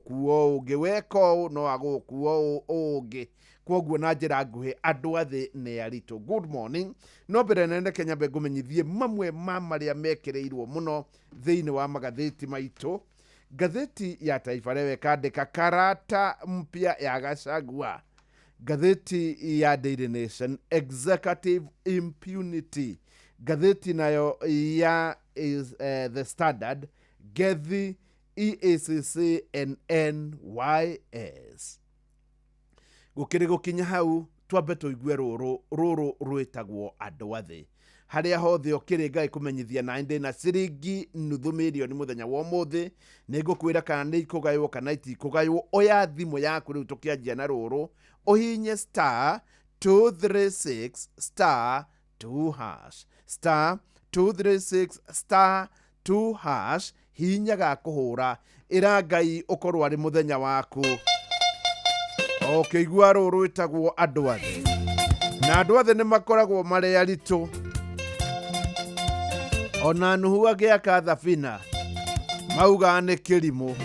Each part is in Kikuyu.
agũgũkua ũũ ũngĩ, weka ũũ no agũgũkua ũũ ũngĩ. Kwoguo na njĩra nguhĩ, andũ a thĩ nĩ aritũ. Good morning. No mbere nene reke nyambe ngũmenyithie mamwe ma marĩa mekĩrĩirwo mũno thĩinĩ wa magathĩti maitũ. Ngathĩti ya Taifa Leo ĩkandĩka karata mpya ya Gachagua. Ngathĩti ya Daily Nation, executive impunity. Ngathĩti nayo ya is, The Standard, Gethi, EACC and NYS. Gũkĩrĩ gũkinya hau, twambe tũigue rũrũ rũrũ rwĩtagwo andũ a thĩ. Harĩa hothe ũkĩrĩ, Ngai kũmenyithia na ndĩ na ciringi nuthu mirioni mũthenya wa ũmũthĩ. Nĩ ngũkwĩra kana nĩ ikũgaywo kana itikũgaywo. Oya thimũ yaku rĩu tũkĩanjia na rũrũ, ũhinye star 236 star 2 hash, star 236 star 2 hash. Hinya ga kũhũra, ĩra Ngai ũkorwo arĩ mũthenya waku. Ũkĩigua rũrũ rwĩtagwo andũ a thĩ, na andũ othe nĩ makoragwo marĩ aritũ. Ona Nuhu agĩaka thabina mauga nĩ kĩrimũ.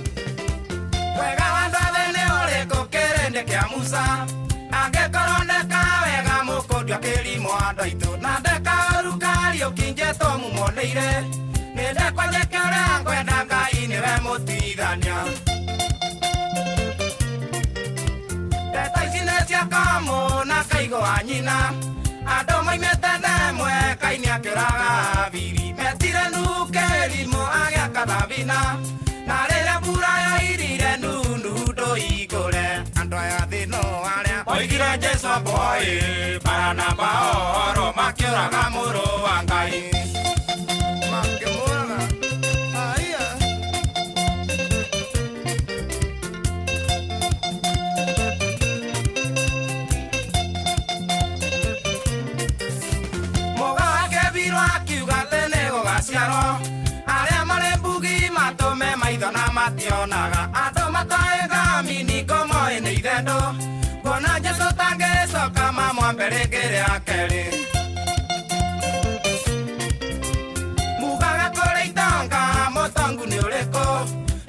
Wega wa andũ othe nĩ ũrĩkũ kĩrĩndĩ kĩa Musa? Angĩkorwo ndeka wega mũkũndio kĩrimũ andũ aitũ, na ndeka ũru Kariũki njetwo mumoneire. Nĩ ndekwa njĩke ũrĩa ngwenda, Ngai nĩwe mũtuithania. Ndeto ici nĩ cia kamũ na kaigo wa nyina, andũ moimĩte ndemwe. Kaini akĩũraga Habili, metire Nuhu kĩrimũ agĩaka thabina, na rĩrĩa mbura yoirire Nuhu ndũhingũre. Andũ aya thĩ no arĩa moigire Jesu boy Baranaba oro makĩũraga mũrũ wa Ngai, makĩmũraga. Aya. Mũga wake birwo akiuga atĩ nĩ gũgaciarwo arĩa marĩ mbugi matũme maitho na mationaga, andũ matoĩ ngamini ngomoĩ nĩ ithendũ. Nguona Jesũ tangĩcoka mamwambe rĩngĩ rĩa kerĩ. Mugaga kũrĩ itonga, mũtongu nĩ ũrĩkũ?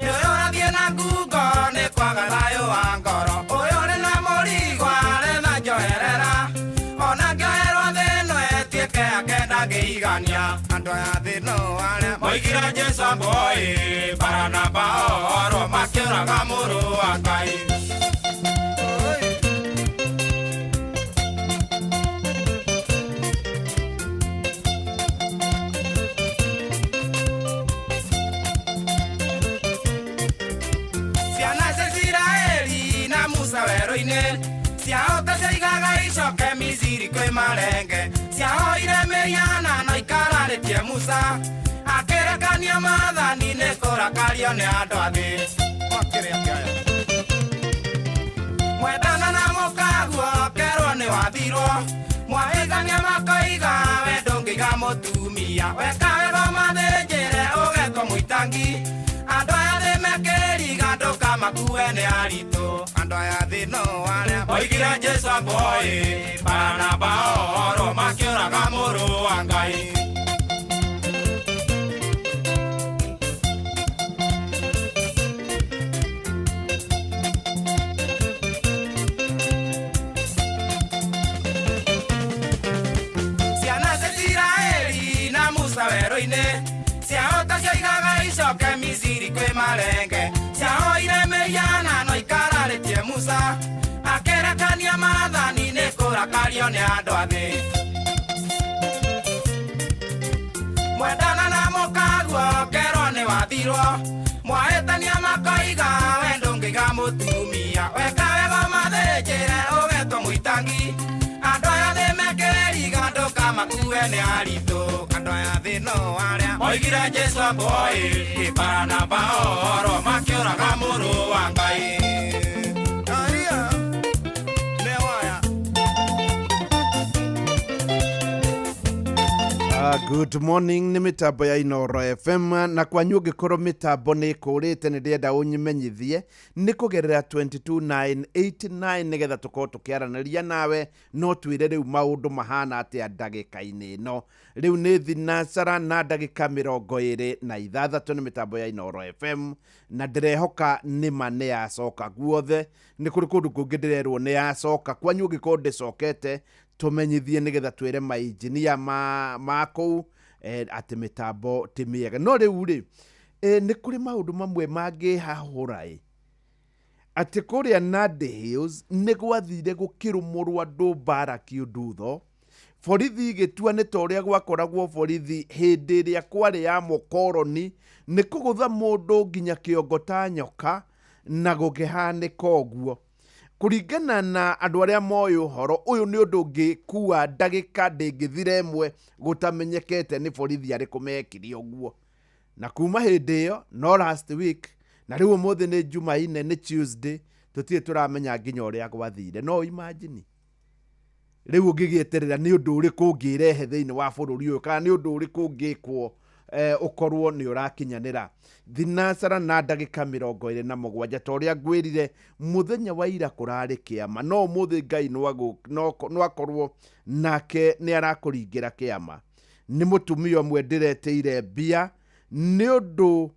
Nĩ ũyũ ũrathiĩ na ngungo nĩ kwaga thayũ wa ngoro, ũyũ ũrĩ na mũrigo aretha njoherera. Ona ngĩoherwo thĩ ĩno ĩtuĩke yake ndangĩigania. Andũ aya thĩ no arĩa moigire Jesu boy Baranaba oro makĩũraga mũrũ wa Ngai. Oi. Ciana cia Isiraeli na Musa werũ-inĩ ciahota ciaigaga icoke Misiri kwĩ marenge, ciahoire mĩhianano ikararĩtie. Musa akĩrekania maathani nĩ kũrakario nĩ andũ a thĩ. Makĩrĩa kĩaya. Mwendana na mũkaguo kerwo nĩ wathirwo, mwahĩtania makoiga we ndũngĩiga mũtumia, weka wega mathĩnjĩre ũgetwo mũitangi. Andũ aya thĩ mekĩriga ndũkamakue nĩ aritũ. Andũ aya thĩ no arĩa moigire Jesu boy Baranaba oro makĩũraga mũrũ wa Ngai. Ciana cia Isiraeli na Musa werũ-inĩ ciahota ciaigaga icoke Misiri kwĩ marenge, ciahoire mĩhianano ikararĩtie. Musa akĩrekania maathani nĩ kũrakario nĩ andũ a thĩ. Mwendana na mũkaguo kerwo nĩ wathirwo, mwahĩtania makoiga we ndũngĩiga mũtumia, weka wega mathĩnjĩre ũgetwo mũitangi. Andũ aya thĩ mekĩriga ndũkamakue nĩ aritũ. Andũ aya thĩ no arĩa moigire Jesu boy Baranaba oro makĩũraga mũrũ wa Ngai. Aya. Nĩ waya. Good morning, nĩ mĩtambo ya Inoro FM, na kwanyu ũngĩkorwo mĩtambo nĩ ĩkũrĩte, nĩ ndĩrenda ũnyimenyithie nĩ kũgerera 22989 nĩgetha tũkorwo tũkĩaranĩria nawe. No twĩre rĩu maũndũ mahana atĩa ndagĩka-inĩ ĩno. Rĩu nĩ thinacara na ndagĩka 26 nĩ mĩtambo ya Inoro FM, na ndĩrehoka nĩma nĩ yacoka guothe. Nĩ kũrĩ kũndũ kũngĩ ndĩrerwo nĩ yacoka. Kwanyu ũngĩkorwo ndĩcokete, tũmenyithie nĩgetha twĩre mainjinia ma kũu atĩ mĩtambo ti mĩega. No rĩu rĩ, nĩ kũrĩ maũndũ mamwe mangĩhahũra ĩ atĩ kũrĩa Nandi Hills nĩ gwathire gũkĩrũmũrwo andũ mbara kĩundutho. Borithi igĩtua nĩ ta ũrĩa gwakoragwo borithi hĩndĩ ĩrĩa kwarĩ ya mũkoroni, nĩ kũgũtha mũndũ nginya kĩongo ta nyoka, na gũkĩhanĩka ũguo. Kũringana na andũ arĩa moĩ ũhoro ũyũ, nĩ ũndũ ũngĩkua ndagĩka ndĩngĩthira ĩmwe gũtamenyekete nĩ borithi arĩkũ mekire ũguo. Na kuma hĩndĩ ĩyo, no last week, na rĩu ũmũthĩ nĩ Jumaine, nĩ Tuesday, tũtirĩ tũramenya nginya ũrĩa gwathire. No imagine rĩu ũngĩgĩeterera nĩ ũndũ ũrĩkũ ũngĩrehe thĩinĩ wa bũrũri ũyũ, kana nĩ ũndũ ũrĩkũ ũngĩkwo ũkorwo nĩ ũrakinyanĩra. Thinacara na ndagĩka 27. Ta ũrĩa ngwĩrire, mũthenya wa ira kũrarĩ kĩama, no ũmũthĩ Ngai no akorwo nake nĩ arakũringĩra kĩama. Nĩ mũtumia ũmwe ndĩretĩire mbia nĩ ũndũ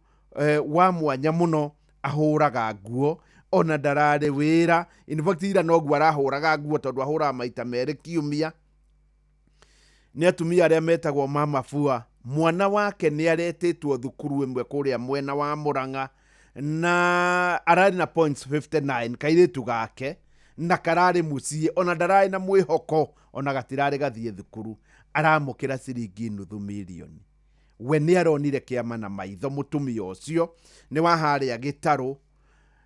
wa mwanya mũno. Ahũraga nguo, ona ndararĩ wĩra. In fact, ira noguo arahũraga nguo, tondũ ahũraga maita merĩ kiumia. Nĩ atumia arĩa metagwo mama fua. Mwana wake nĩ aretĩtwo thukuru ĩmwe kũrĩa mwena wa Mũrang'a, na ararĩ na points 59 kairĩtu gake, na kararĩ mũciĩ, ona ndararĩ na mwĩhoko, ona gatirarĩ gathiĩ thukuru. Aramũkĩra ciringi nuthu mirioni. We nĩ aronire kĩama na maitho. Mũtumia ũcio nĩ wa harĩa Gĩtarũ,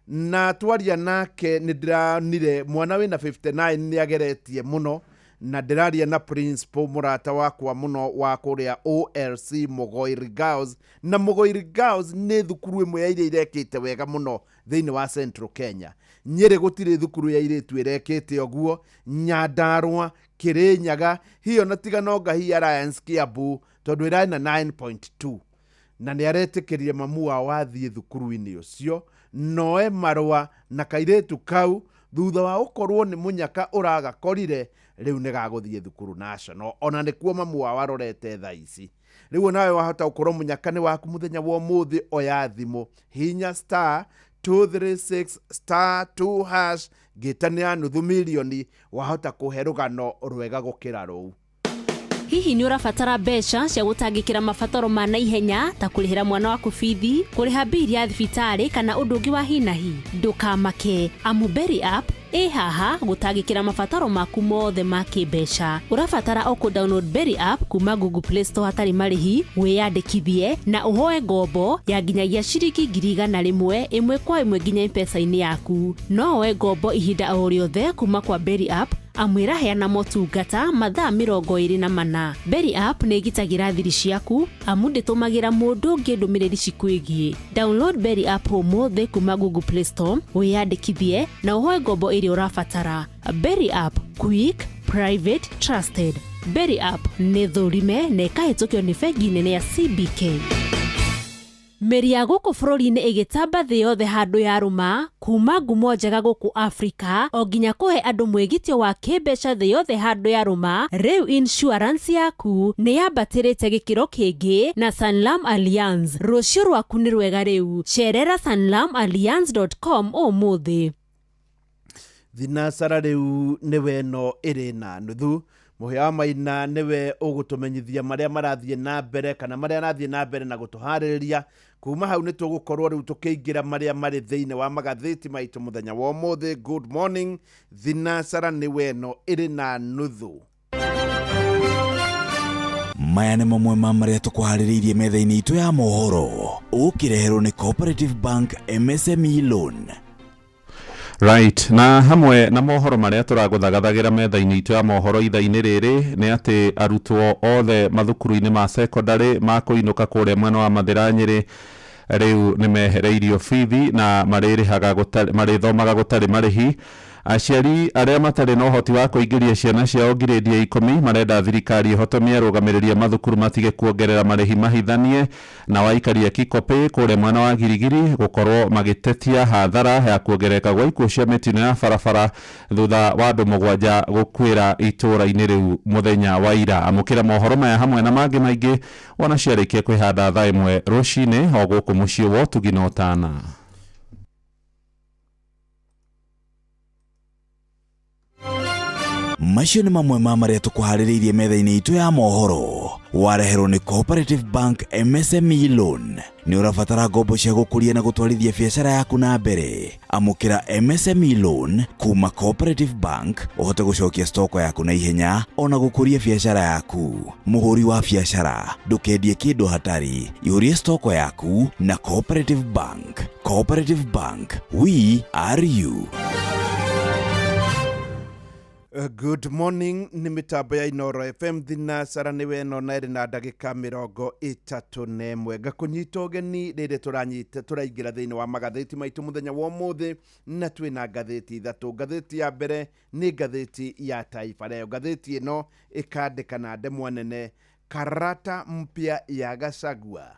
na twaria nake nĩ ndĩronire mwana wĩna 59 nĩ ageretie mũno. Na ndĩraria na principal mũrata wakwa mũno wa kũrĩa OLC Mũgoiri Girls, na Mũgoiri Girls nĩ thukuru ĩmwe ya iria irekĩte wega mũno thĩinĩ wa Central Kenya. Nyĩrĩ gũtirĩ thukuru ya airĩtu ĩrekĩte ũguo, Nyandarũa, Kĩrĩnyaga hiyo na tiga no Ngahi Alliance Kiambu, tondũ ĩrarĩ na 9.2. Na nĩ aretĩkĩrire mamu wao athiĩ thukuru-inĩ ũcio noe marũa na kairĩtu kau, thutha wa gũkorwo nĩ mũnyaka ũragakorire. Rĩu nĩ gagũthiĩ thukuru national, ona nĩkuo mamu wao arorete thaa ici. Rĩu nawe wahota gũkorwo mũnyaka nĩ waku mũthenya wa ũmũthĩ. Oya thimũ, hinya *236*2#, ngĩtanĩra nuthu mirioni. Wahota kũhe rũgano rwega gũkĩra rũu. Hihi nĩ ũrabatara mbeca cia gũtangĩkĩra mabataro ma naihenya ta kũrĩhĩra mwana waku bithi, kũrĩha mbiri ya thibitarĩ, kana ũndũ ũngĩ wa hinahi? Ndũkamake, amu Berry App ĩ haha gũtangĩkĩra mabataro maku mothe ma kĩmbeca. Ũrabatara o kũ-download Berry App kuma Google Play Store hatarĩ marĩhi, wĩyandĩkithie na ũhoe ngombo ya nginyagia ciringi 100,000 ĩmwe kwa ĩmwe nginya M-Pesa-inĩ yaku. No woe ngombo ihinda o rĩothe kuma kwa Berry App, amu ĩraheana motungata mathaa 24. Berry App nĩ ĩgitagĩra thiri ciaku, amu ndĩtũmagĩra mũndũ ũngĩ ndũmĩrĩri cikwĩgiĩ. Download Berry App ũmũthĩ kuma Google Play Store, wĩyandĩkithie na ũhoe ngombo ĩrĩa ũrabatara. Berry App, quick, private, trusted. Berry App nĩ thũrime na ĩkahĩtũkio nĩ bengi nene ya CBK. Mĩri ya gũkũ bũrũri-inĩ ĩgĩtamba thĩ yothe handũ yarũma, kuma ngumo njega gũkũ Afrika o nginya kũhe andũ mwĩgitio wa kĩmbeca thĩ yothe handũ yarũma. Rĩu insurance yaku nĩ yambatĩrĩte gĩkĩro kĩngĩ na Sanlam Allianz. Rũciũ rwaku nĩ rwega rĩu. Cerera sanlamallianz.com ũmũthĩ. Thinacara rĩu nĩwe ĩno ĩrĩ na nuthu. Mũhĩa wa Maina nĩwe ũgũtũmenyithia marĩa marathiĩ na mbere, kana marĩa arathiĩ na mbere na gũtũharĩrĩria. Kuma hau nĩ tũgũkorwo rĩu tũkĩingĩra marĩa marĩ thĩinĩ wa magathĩti maitũ mũthenya wa ũmũthĩ. Good morning. Thinacara nĩwe ĩno ĩrĩ na nuthu. Maya nĩ mamwe ma marĩa tũkũharĩrĩirie metha-inĩ itũ ya mohoro, ũkĩreherwo nĩ Cooperative Bank MSME Loan. Right, na hamwe na mohoro marĩa tũragũthagathagĩra metha-inĩ itũ ya mohoro ithaa-inĩ rĩrĩ nĩ atĩ arutwo othe mathukuru-inĩ ma secondary ma kũinũka kũrĩa mwena wa Mathĩra Nyĩrĩ rĩu nĩ mehereirio bithi na marĩrĩhaga marĩthomaga gũtarĩ marĩhi. Aciari arĩa matarĩ na ũhoti wa kũingĩria ciana ciao ngirĩndi ya 10 marenda thirikari ĩhotomie arũgamĩrĩri a mathukuru matige kuongerera marĩhi mahithanie na waikaria Kikopĩ kũrĩa mwena wa Girigiri gũkorwo magĩtetia hathara ya kuongerereka gwa ikuũ cia mĩtino ya barabara thutha wa andũ 7 gũkuĩra itũũra-inĩ rĩu mũthenya wa ira. Amũkĩra mohoro maya hamwe na mangĩ maingĩ wona ciarĩkia kwĩhanda thaa 1 rũcinĩ o gũkũ mũciĩ wa ũtugi na ũtana. Macio nĩ mamwe ma marĩa tũkũharĩrĩirie metha-inĩ itũ ya mohoro. Wareherwo nĩ Cooperative Bank MSME Loan. Nĩ ũrabatara ngombo cia gũkũria na gũtwarithia biacara yaku na mbere. Amũkĩra MSME Loan kuma Cooperative Bank ũhote gũcokia stoko yaku na ihenya ona gũkũria biacara yaku. Mũhũri wa biacara, ndũkendie kĩndũ hatarĩ. Ihũrie stoko yaku na Cooperative Bank. Cooperative Bank, we are you. Good morning nĩ mĩtambo ya Inoro FM thinacara nĩ weno na ĩrĩ na ndagĩka 31. Ngakũnyita ũgeni rĩrĩ tũraingĩra thĩinĩ wa magathĩti maitũ mũthenya wa ũmũthĩ, na twĩna ngathĩti 3. Ngathĩti ya mbere nĩ ngathĩti ya Taifa Leo. Ngathĩti ĩno ĩkandĩka na ndemwa nene, karata mpya ya Gachagua.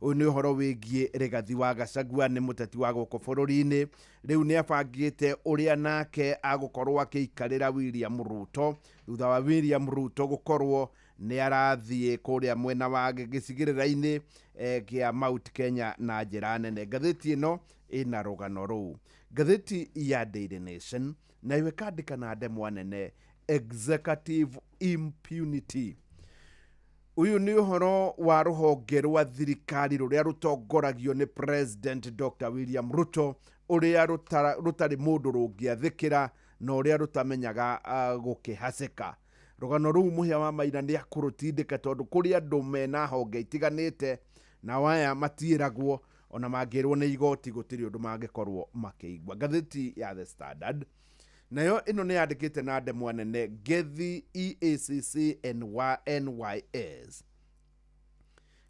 Ũyũ nĩ ũhoro wĩgiĩ Rigathi wa Gachagua, nĩ mũteti wa gũkũ bũrũri-inĩ. Rĩu nĩ abangĩte ũrĩa nake agũkorwo akĩikarĩra William Ruto thutha wa William Ruto gũkorwo nĩ arathiĩ kũrĩa mwena wa gĩcigĩrĩra-inĩ kĩa Mount Kenya na njĩra nene. Ngathĩti ĩno ĩna rũgano rũu. Ngathĩti ya Daily Nation nayo ĩkandĩka na ndemwa nene, executive impunity. Ũyũ nĩ ũhoro wa rũhonge rwa thirikari rũrĩa rũtongoragio nĩ President Dr. William Ruto, ũrĩa rũtarĩ mũndũ rũngĩathĩkĩra na ũrĩa rũtamenyaga gũkĩhacĩka. Rũgano rũu Mũhĩa wa Maina nĩ akũrũtindĩka tondũ kũrĩ andũ mena honge itiganĩte na aya matiĩragwo ona mangĩrwo nĩ igoti gũtirĩ ũndũ mangĩkorwo makĩigua. Ngathĩti ya The Standard nayo ĩno nĩ yandĩkĩte na ndemwa nene, Gethi EACC NYS.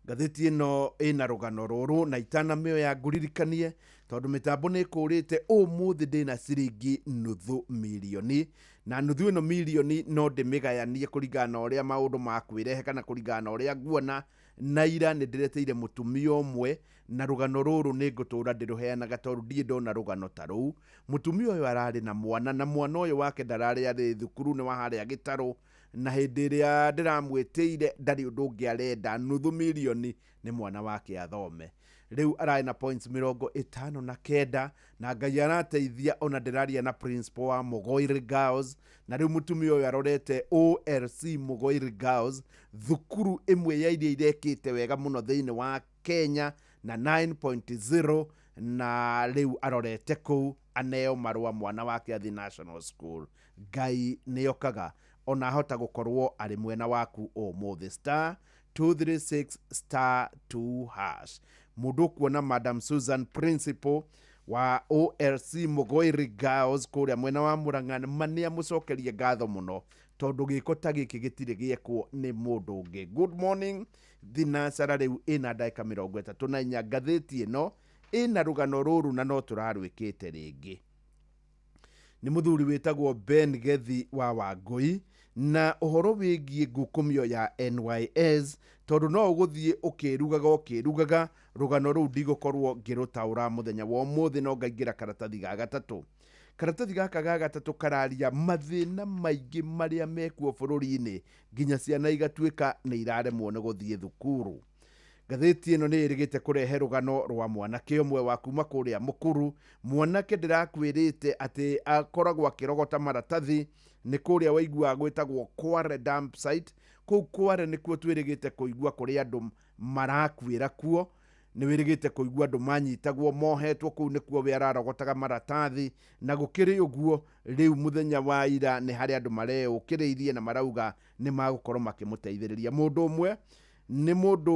Ngathĩti ĩno ĩna rũgano rũrũ na itanamĩoya ngũririkanie tondũ mĩtambo nĩ ĩkũrĩte. Ũmũthĩ ndĩna ciringi nuthu mirioni, na nuthu ĩno mirioni no ndĩmĩgayanie kũringana na ũrĩa maũndũ makwĩrehe kana kũringana na ũrĩa nguona. Na ira nĩ ndĩreteire mũtumia ũmwe na rũgano rũrũ nĩ ngũtũra ndĩrũheanaga tondũ ndirĩ ndona rũgano ta rũu. Mũtumia ũyũ ararĩ na mwana, na mwana ũyũ wake ndararĩ arĩ thukuru, nĩ wa harĩa gĩtarũ, na hĩndĩ ĩrĩa ndĩramwĩtĩire ndarĩ ũndũ ũngĩ arenda, nuthu mirioni nĩ mwana wake athome. Rĩu ararĩ na points 59 na Ngai arateithia ona ndĩraria na principal wa Mugoiri Girls, na rĩu mũtumia ũyũ arorete OLC Mugoiri Girls, thukuru ĩmwe ya iria irekĩte wega mũno thĩinĩ wa Kenya na 9.0, na rĩu arorete kũu aneo marũa mwana wake athi National School. Ngai nĩokaga ona ahota gũkorwo arĩ mwena waku ũmũthĩ. Star 236 star 2 hash. Mũndũ ũkuona Madam Susan, principal wa OLC Mugoiri Girls kũrĩa mwena wa Murang'a, ma nĩ amũcokerie ngatho mũno tondũ gĩko ta gĩkĩ gĩtirĩ gĩekwo nĩ mũndũ ũngĩ. Good morning thinacara rĩu ĩna ndagĩka 34. Ngathĩti ĩno ĩna rũgano rũrũ na no tũrarwĩkĩte rĩngĩ. Nĩ mũthuri wĩtagwo Ben Gethi wa Wangũi na ũhoro wĩgiĩ ngukumio ya NYS, tondũ no ũgũthiĩ ũkĩrugaga rũgano rũu ndigũkorwo ngĩrũtaũra mũthenya wa ũmũthĩ, no ngaingĩra karatathi ga gatatũ. Karatathi gaka ga gatatũ kararia mathĩna maingĩ marĩa mekuo bũrũri-inĩ nginya ciana igatuĩka nĩ iraremwo nĩ gũthiĩ thukuru. Ngathĩti ĩno nĩ ĩrĩgĩte kũrehe rũgano rwa mwanake ũmwe wa kuma kũrĩa Mũkuru. Mwanake ndĩrakwĩrĩte atĩ akoragwo akĩrogota maratathi nĩ kũrĩa waiguaga gwĩtagwo Kware dump site. Kũu Kware nĩkuo twĩrĩgĩte kũigua kũrĩ andũ marakuĩra kuo, nĩ wĩrĩgĩte kũigua andũ manyitagwo mohetwo kũu, nĩkuo we ararogotaga maratathi. Na gũkĩrĩ ũguo rĩu mũthenya wa ira nĩ harĩ andũ mareũkĩrĩirie na marauga nĩ magũkorwo makĩmũteithĩrĩria. Mũndũ ũmwe nĩ mũndũ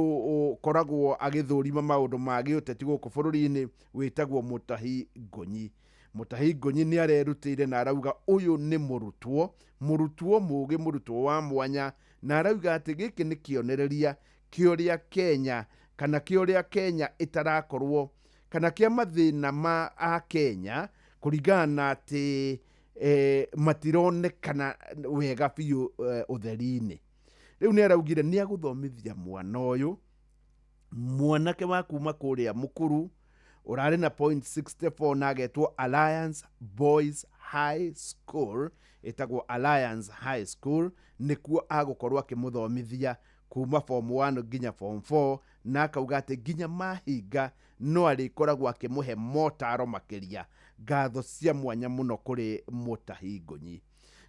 ũkoragwo agĩthũrima maũndũ ma gĩũteti gũkũ bũrũri-inĩ wĩtagwo Mũtahi Ngonyi. Mũtahi Ngonyi nĩ arerutĩire na arauga ũyũ nĩ mũrutwo mũũgĩ, mũrutwo wa mwanya, na arauga atĩ gĩkĩ nĩ kĩonereria kĩa ũrĩa Kenya kana kĩa ũrĩa Kenya ĩtarakorwo kana kĩa mathĩna ma a Kenya kũringana na atĩ Matironekana wega biũ ũtheri-inĩ. Rĩu nĩ araugire nĩ agũthomithia mwana ũyũ, mwanake wa kuma kũrĩa Mũkuru ũrarĩ na point 64 na agetwo Alliance Boys High School, ĩtagwo Alliance High School, nĩkuo agũkorwo akĩmũthomithia kuma form 1 nginya form 4, na akauga atĩ nginya mahinga no arĩkoragwo akĩmũhe motaro makĩria. Ngatho cia mwanya mũno kũrĩ Mũtahi Ngũnyi.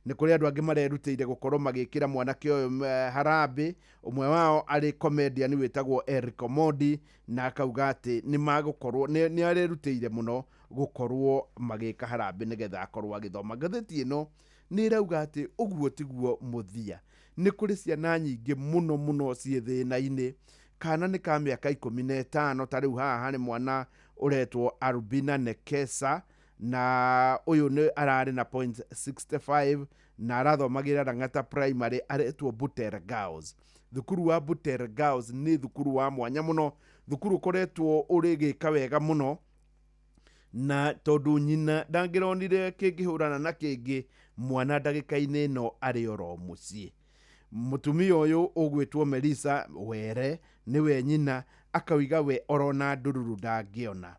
Nĩ kũrĩ andũ angĩ marerutĩire gũkorwo magĩkĩra mwanake ũyũ harambĩ, ũmwe wao arĩ comedian wĩtagwo Eric Omondi, na akauga atĩ nĩ magũkorwo nĩ arerutĩire mũno gũkorwo magĩka harambĩ nĩgetha akorwo agĩthoma. Ngathĩti ĩno nĩ ĩrauga atĩ ũguo tiguo mũthia, nĩ kũrĩ ciana nyingĩ mũno mũno ciĩ thĩna-inĩ. Kana nĩ ka mĩaka 15, ta rĩu haha harĩ mwana ũretwo Albina Nekesa, na ũyũ nĩ ararĩ na point 65 na arathomagĩra Lang'ata Primary, aretwo Butere Girls. Thukuru wa Butere Girls nĩ thukuru wa mwanya mũno, thukuru ũkoretwo ũrĩgĩka wega mũno, na tondũ nyina ndangĩronire kĩngĩhũrana na kĩngĩ, mwana ndagĩka-inĩ ĩno arĩ oro mũciĩ. Mũtumia ũyũ ũgwĩtwo Melissa Were nĩwe nyina, akauga we orona ndururu ndangĩona.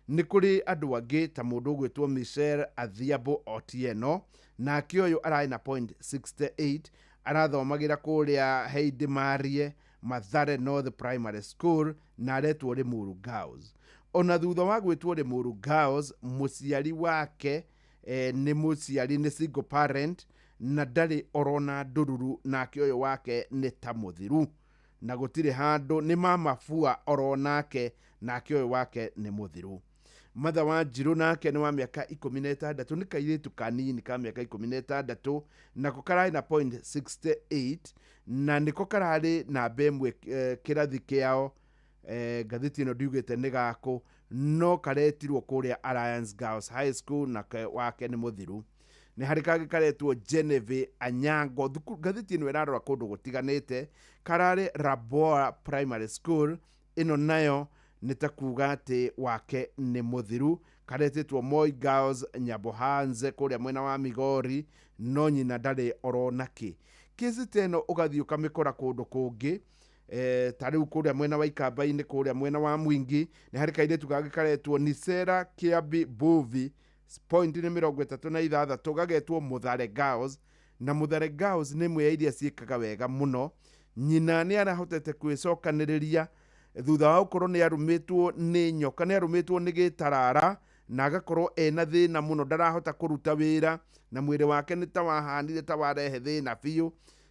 Nĩ kũrĩ andũ angĩ ta mũndũ ũgwĩtwo Michelle Adhiambo Otieno, nake ũyũ ararĩ na point 68, arathomagĩra kũrĩa Heidi Marie Mathare North Primary School, na aretwo Limuru Girls. Ona thutha wa gwĩtwo Limuru Girls, mũciari wake nĩ mũciari, nĩ single parent, na ndarĩ orona ndururu, nake ũyũ wake nĩ ta mũthiru na gũtirĩ handũ, nĩ mama bua oronake, nake ũyũ wake nĩ mũthiru. Matha wa Njirũ nake nĩ wa mĩaka 16, nĩ kairĩtu kanini ka mĩaka 16, nako kararĩ na point 68, na nĩko kararĩ namba ĩmwe kĩrathi kĩao. Ngathĩti ĩno ndiugĩte nĩ gakũ, no karetirwo kũrĩa Alliance Girls High School, na wake nĩ mũthiru. Nĩ harĩ kangĩ karetwo Genevieve Anyango, ngathĩti ĩno ĩrarora kũndũ gũtiganĩte, kararĩ Raboa Primary School, ĩno nayo nĩ ta kuga atĩ wake nĩ mũthiru, karetĩtwo Moi Girls Nyabohanze kũrĩa mwena wa Migori, no nyina ndarĩ orona kĩ. Kĩsi ta ĩno ũgathiĩ ũkamĩkora kũndũ kũngĩ, ta rĩu kũrĩa mwena wa Ikamba-inĩ, kũrĩa mwena wa Mwingi, nĩ harĩ kairĩtu kangĩ karetwo Nisera Kiambi Buvi, point nĩ 36, gagetwo Muthare Girls, na Muthare Girls nĩ ĩmwe ya iria ciĩkaga wega mũno. Nyina nĩ arahotete kwĩcokanĩrĩria thutha wa gũkorwo nĩ arũmĩtwo nĩ nyoka, nĩ arũmĩtwo nĩ gĩtarara, na agakorwo ena thĩna mũno, ndarahota kũruta wĩra, na mwĩrĩ wake nĩ ta wahanire ta warehe thĩna biũ.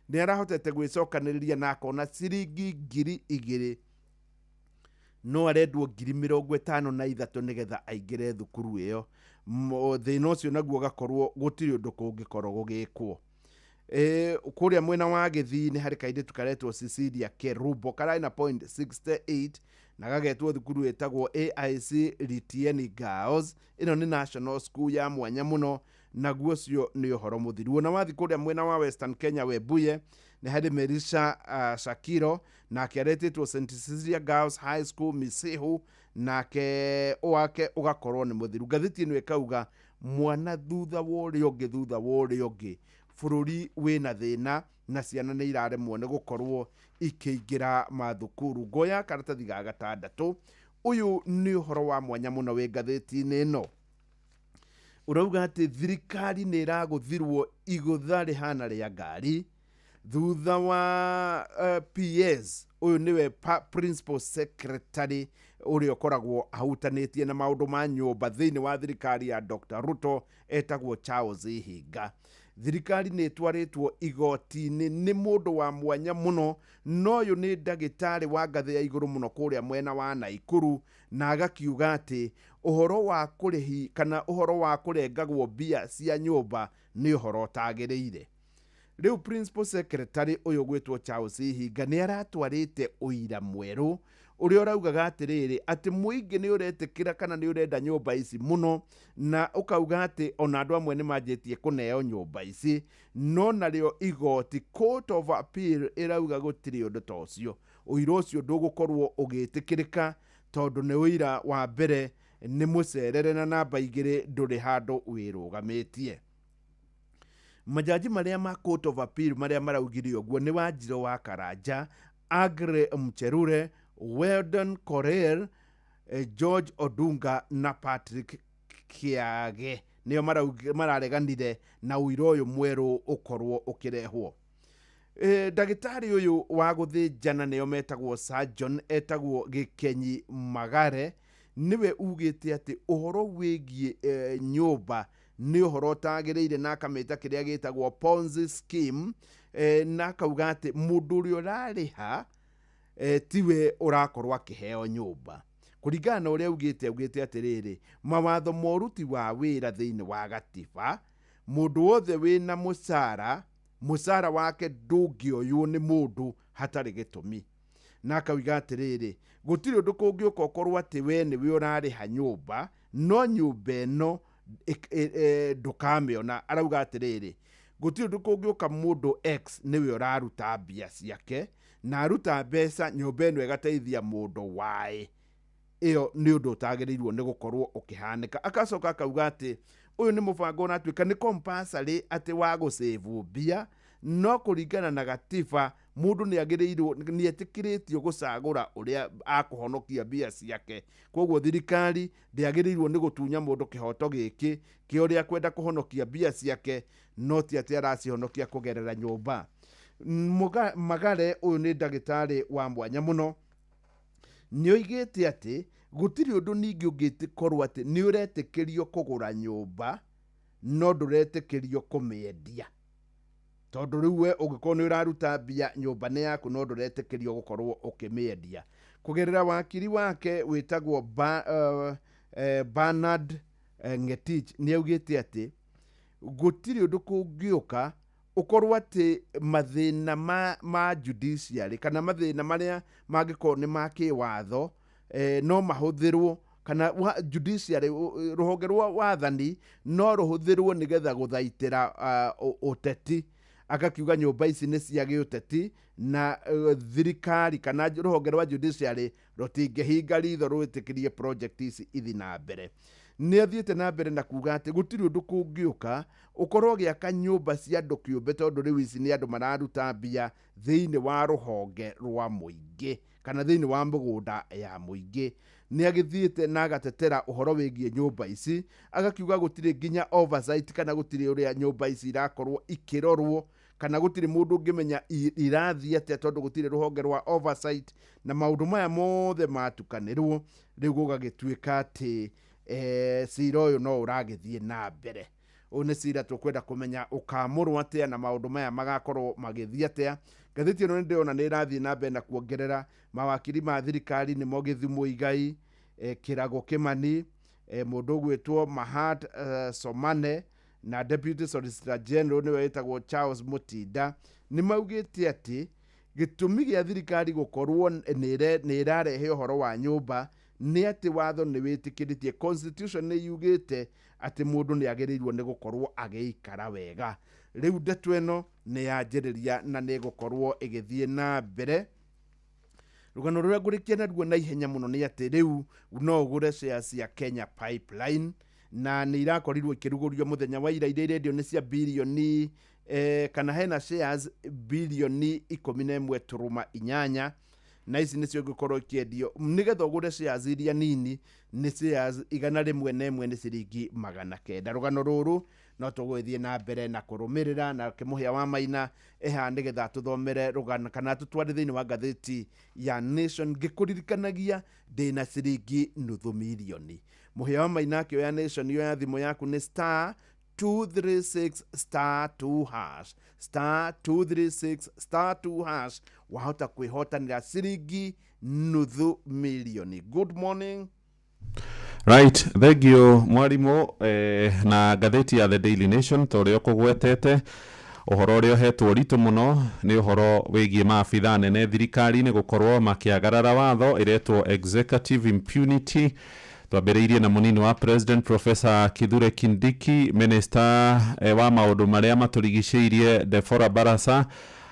Nĩ arahotete gwĩcokanĩrĩria na akona ciringi 2,000, no arendwo 53,000 nĩgetha aingĩre thukuru ĩyo. Thĩna ũcio naguo ũgakorwo gũtirĩ ũndũ kũngĩkorwo gũgĩkwo. Kũrĩa mwena wa Gĩthii nĩ harĩ kairĩtu karetwo Cecilia Kerubo, kararĩ na point 68, na gagetwo thukuru ĩtagwo AIC Litieni Girls. Ĩno nĩ national school ya mwanya mũno, naguo ũcio nĩ ũhoro mũthiru. Ona wathiĩ kũrĩa mwena wa Western Kenya Webuye, nĩ harĩ Merisha Shakiro, nake aretĩtwo St Cecilia Girls High School Misihu, nake wake ũgakorwo nĩ mũthiru. Ngathĩti ĩno ĩkauga mwana thutha wa ũrĩa ũngĩ, thutha wa ũrĩa ũngĩ, bũrũri wĩna thĩna na ciana nĩ iraremwo nĩ gũkorwo ikĩingĩra mathukuru. Ngoya karatathi ga gatandatũ, ũyũ nĩ ũhoro wa mwanya mũno wĩ ngathĩti-inĩ ĩno, ũrauga atĩ thirikari nĩ ĩragũthirwo igũtha rĩhana rĩa ngari thutha wa PS ũyũ nĩwe principal secretary ũrĩa ũkoragwo ahutanĩtie na maũndũ ma nyũmba thĩinĩ wa thirikari ya Dr. Ruto, etagwo Charles Ihinga. Thirikari nĩ ĩtwarĩtwo igoti-inĩ nĩ mũndũ wa mwanya mũno, no ũyũ nĩ ndagĩtarĩ wa ngathĩ ya igũrũ mũno kũrĩa mwena wa Naikuru, na agakiuga atĩ ũhoro wa kũrĩhi kana ũhoro wa kũrengagwo mbia cia nyũmba nĩ ũhoro ũtagĩrĩire. Rĩu principal secretary ũyũ gwĩtwo Charles Ihinga nĩ aratwarĩte ũira mwerũ ũrĩa ũraugaga atĩrĩrĩ, atĩ mũingĩ nĩ ũretĩkĩra kana nĩ ũrenda nyũmba ici mũno, na ũkauga atĩ ona andũ amwe nĩ manjĩtie kũneo nyũmba ici, no narĩo igoti Court of Appeal ĩrauga gũtirĩ ũndũ ta ũcio, ũira ũcio ndũgũkorwo ũgĩtĩkĩrĩka tondũ nĩ ũira wa mbere nĩ mũcerere na namba 2 ndũrĩ handũ wĩrũgamĩtie. Majaji marĩa ma Court of Appeal marĩa maraugire ũguo nĩ Wanjirũ wa Karanja, Agre Mcherure, Weldon Korir, George Odunga na Patrick Kiage nĩo marareganire na ũira ũyũ mwerũ ũkorwo ũkĩrehwo. Ndagĩtarĩ ũyũ wa gũthĩnjana nĩo metagwo surgeon, etagwo Gĩkenyi Magare, nĩwe ugĩte atĩ ũhoro wĩgiĩ nyũmba nĩ ũhoro ũtagĩrĩire, na akamĩta kĩrĩa gĩtagwo Ponzi scheme, na akauga atĩ mũndũ ũrĩa ũrarĩha tiwe ũrakorwo akĩheo nyũmba. Kũringana na ũrĩa augĩte, augĩte atĩrĩrĩ, mawatho ma ũruti wa wĩra thĩinĩ wa gatiba, mũndũ wothe wĩna mũcara, mũcara wake ndũngĩoywo nĩ mũndũ hatarĩ gĩtũmi. Na akauga atĩrĩrĩ, gũtirĩ ũndũ kũngĩũka ũkorwo atĩ we nĩwe ũrarĩha nyũmba, no nyũmba ĩno ndũkamĩona. Arauga atĩrĩrĩ, gũtirĩ ũndũ kũngĩũka mũndũ X nĩwe ũraruta mbia ciake, na aruta mbeca nyũmba ĩno ĩgateithia mũndũ Y. Ĩyo nĩ ũndũ ũtagĩrĩirwo nĩ gũkorwo ũkĩhanĩka. Akacoka akauga atĩ ũyũ nĩ mũbango ũratuĩka nĩ compulsory atĩ wa gũsave mbia, no kũringana na gatiba mũndũ nĩ agĩrĩirwo, nĩ etĩkĩrĩtio gũcagũra ũrĩa akũhonokia mbia ciake. Koguo thirikari ndĩagĩrĩirwo nĩ gũtunya mũndũ kĩhoto gĩkĩ kĩa ũrĩa akwenda kũhonokia mbia ciake, no ti atĩ aracihonokia kũgerera nyũmba. Magare ũyũ nĩ ndagĩtarĩ wa mwanya mũno, nĩ oigĩte atĩ gũtirĩ ũndũ ningĩ ũngĩkorwo atĩ nĩ ũretĩkĩrio kũgũra nyũmba no ndũretĩkĩrio kũmĩendia, tondũ rĩu we ũngĩkorwo nĩ ũraruta mbia nyũmba nĩ yaku no ndũretĩkĩrio gũkorwo ũkĩmĩendia. Kũgerera wakiri wake wĩtagwo Bernard Ngetich nĩ augĩte atĩ gũtirĩ ũndũ kũngĩũka ũkorwo atĩ mathĩna ma judiciary kana mathĩna marĩa mangĩkorwo nĩ ma kĩwatho no mahũthĩrwo, kana judiciary rũhonge rwa wathani no rũhũthĩrwo nĩgetha gũthaitĩra ũteti. Akakiuga nyũmba ici nĩ cia gĩũteti na thirikari kana rũhonge rwa judiciary rũtingĩhinga ritho rwĩtĩkĩrie project ici ithi na mbere. Nĩ athiĩte na mbere na kuga atĩ gũtirĩ ũndũ kũngĩũka ũkorwo ũgĩaka nyũmba cia andũ kĩũmbe, tondũ rĩu ici nĩ andũ mararuta mbia thĩinĩ wa rũhonge rwa mũingĩ kana thĩinĩ wa mũgũnda ya mũingĩ. Nĩ agĩthiĩte na agatetera ũhoro wĩgiĩ nyũmba ici, agakiuga gũtirĩ nginya oversight kana gũtirĩ ũrĩa nyũmba ici irakorwo ikĩrorwo, kana gũtirĩ mũndũ ũngĩmenya irathiĩ atĩa tondũ gũtirĩ rũhonge rwa oversight, na maũndũ maya mothe matukanĩrwo rĩu gũgagĩtuĩka atĩ cira ũyũ no ũragĩthiĩ na mbere. Ũyũ nĩ cira tũkwenda kũmenya ũkamũrwo atĩa na maũndũ maya magakorwo magĩthiĩ atĩa. Ngathĩti ĩno nĩ ndĩrona nĩ ĩrathiĩ na mbere na kuongerera mawakiri ma thirikari nĩmo Gĩthumo Igai, Kĩrago Kĩmani, mũndũ ũgwĩtwo Mahat Somane na Deputy Solicitor General nĩwe wĩtagwo Charles Mutinda, nĩ maugĩte atĩ gĩtũmi gĩa thirikari gũkorwo nĩ ĩrarehe ũhoro wa nyũmba nĩ atĩ watho nĩ wĩtĩkĩrĩtie, constitution nĩ yugĩte atĩ mũndũ nĩ agĩrĩirwo nĩ gũkorwo agĩikara wega. Rĩu ndeto ĩno nĩ yanjĩrĩria na nĩ ĩgũkorwo ĩgĩthiĩ na mbere. Rũgano rũrĩa ngũrĩkia naruo na ihenya mũno nĩ atĩ rĩu no ũgũre shares cia Kenya Pipeline, na nĩ irakorirwo ikĩrugũrio mũthenya wa ira, iria irendio nĩ cia bilioni kana hena shares bilioni 11.8, na ici nĩcio ingĩkorwo ikĩendio. Nĩgetha ũgũre shares iria nini nĩ shares 101 nĩ ciringi 900. Rũgano rũrũ no tũgũgĩthiĩ na mbere na kũrũmĩrĩra, na Kĩmũhĩa wa Maina eha nĩgetha tũthomere rũgano kana tũtware thĩinĩ wa ngathĩti ya Nation, ngĩkũririkanagia ndĩna ciringi nuthu mirioni. Mũhĩa wa Maina akĩoya Nation, yoya thimũ yaku nĩ star 236 star 2 hash, star 236 star 2 hash, wahota kwĩhotanĩra ciringi nuthu mirioni. Good morning. Right, thank you mwarimu. Na ngathĩti ya The Daily Nation ta ũrĩa ũkũgwetete, ũhoro ũrĩa ũhetwo ũritũ mũno nĩ ũhoro wĩgiĩ maabithaa nene thirikari-inĩ gũkorwo makĩagarara watho ĩretwo executive impunity. Twambĩrĩirie na mũnini wa President Professor Kithure Kindiki, minister wa maũndũ marĩa matũrigicĩirie Deborah Barasa,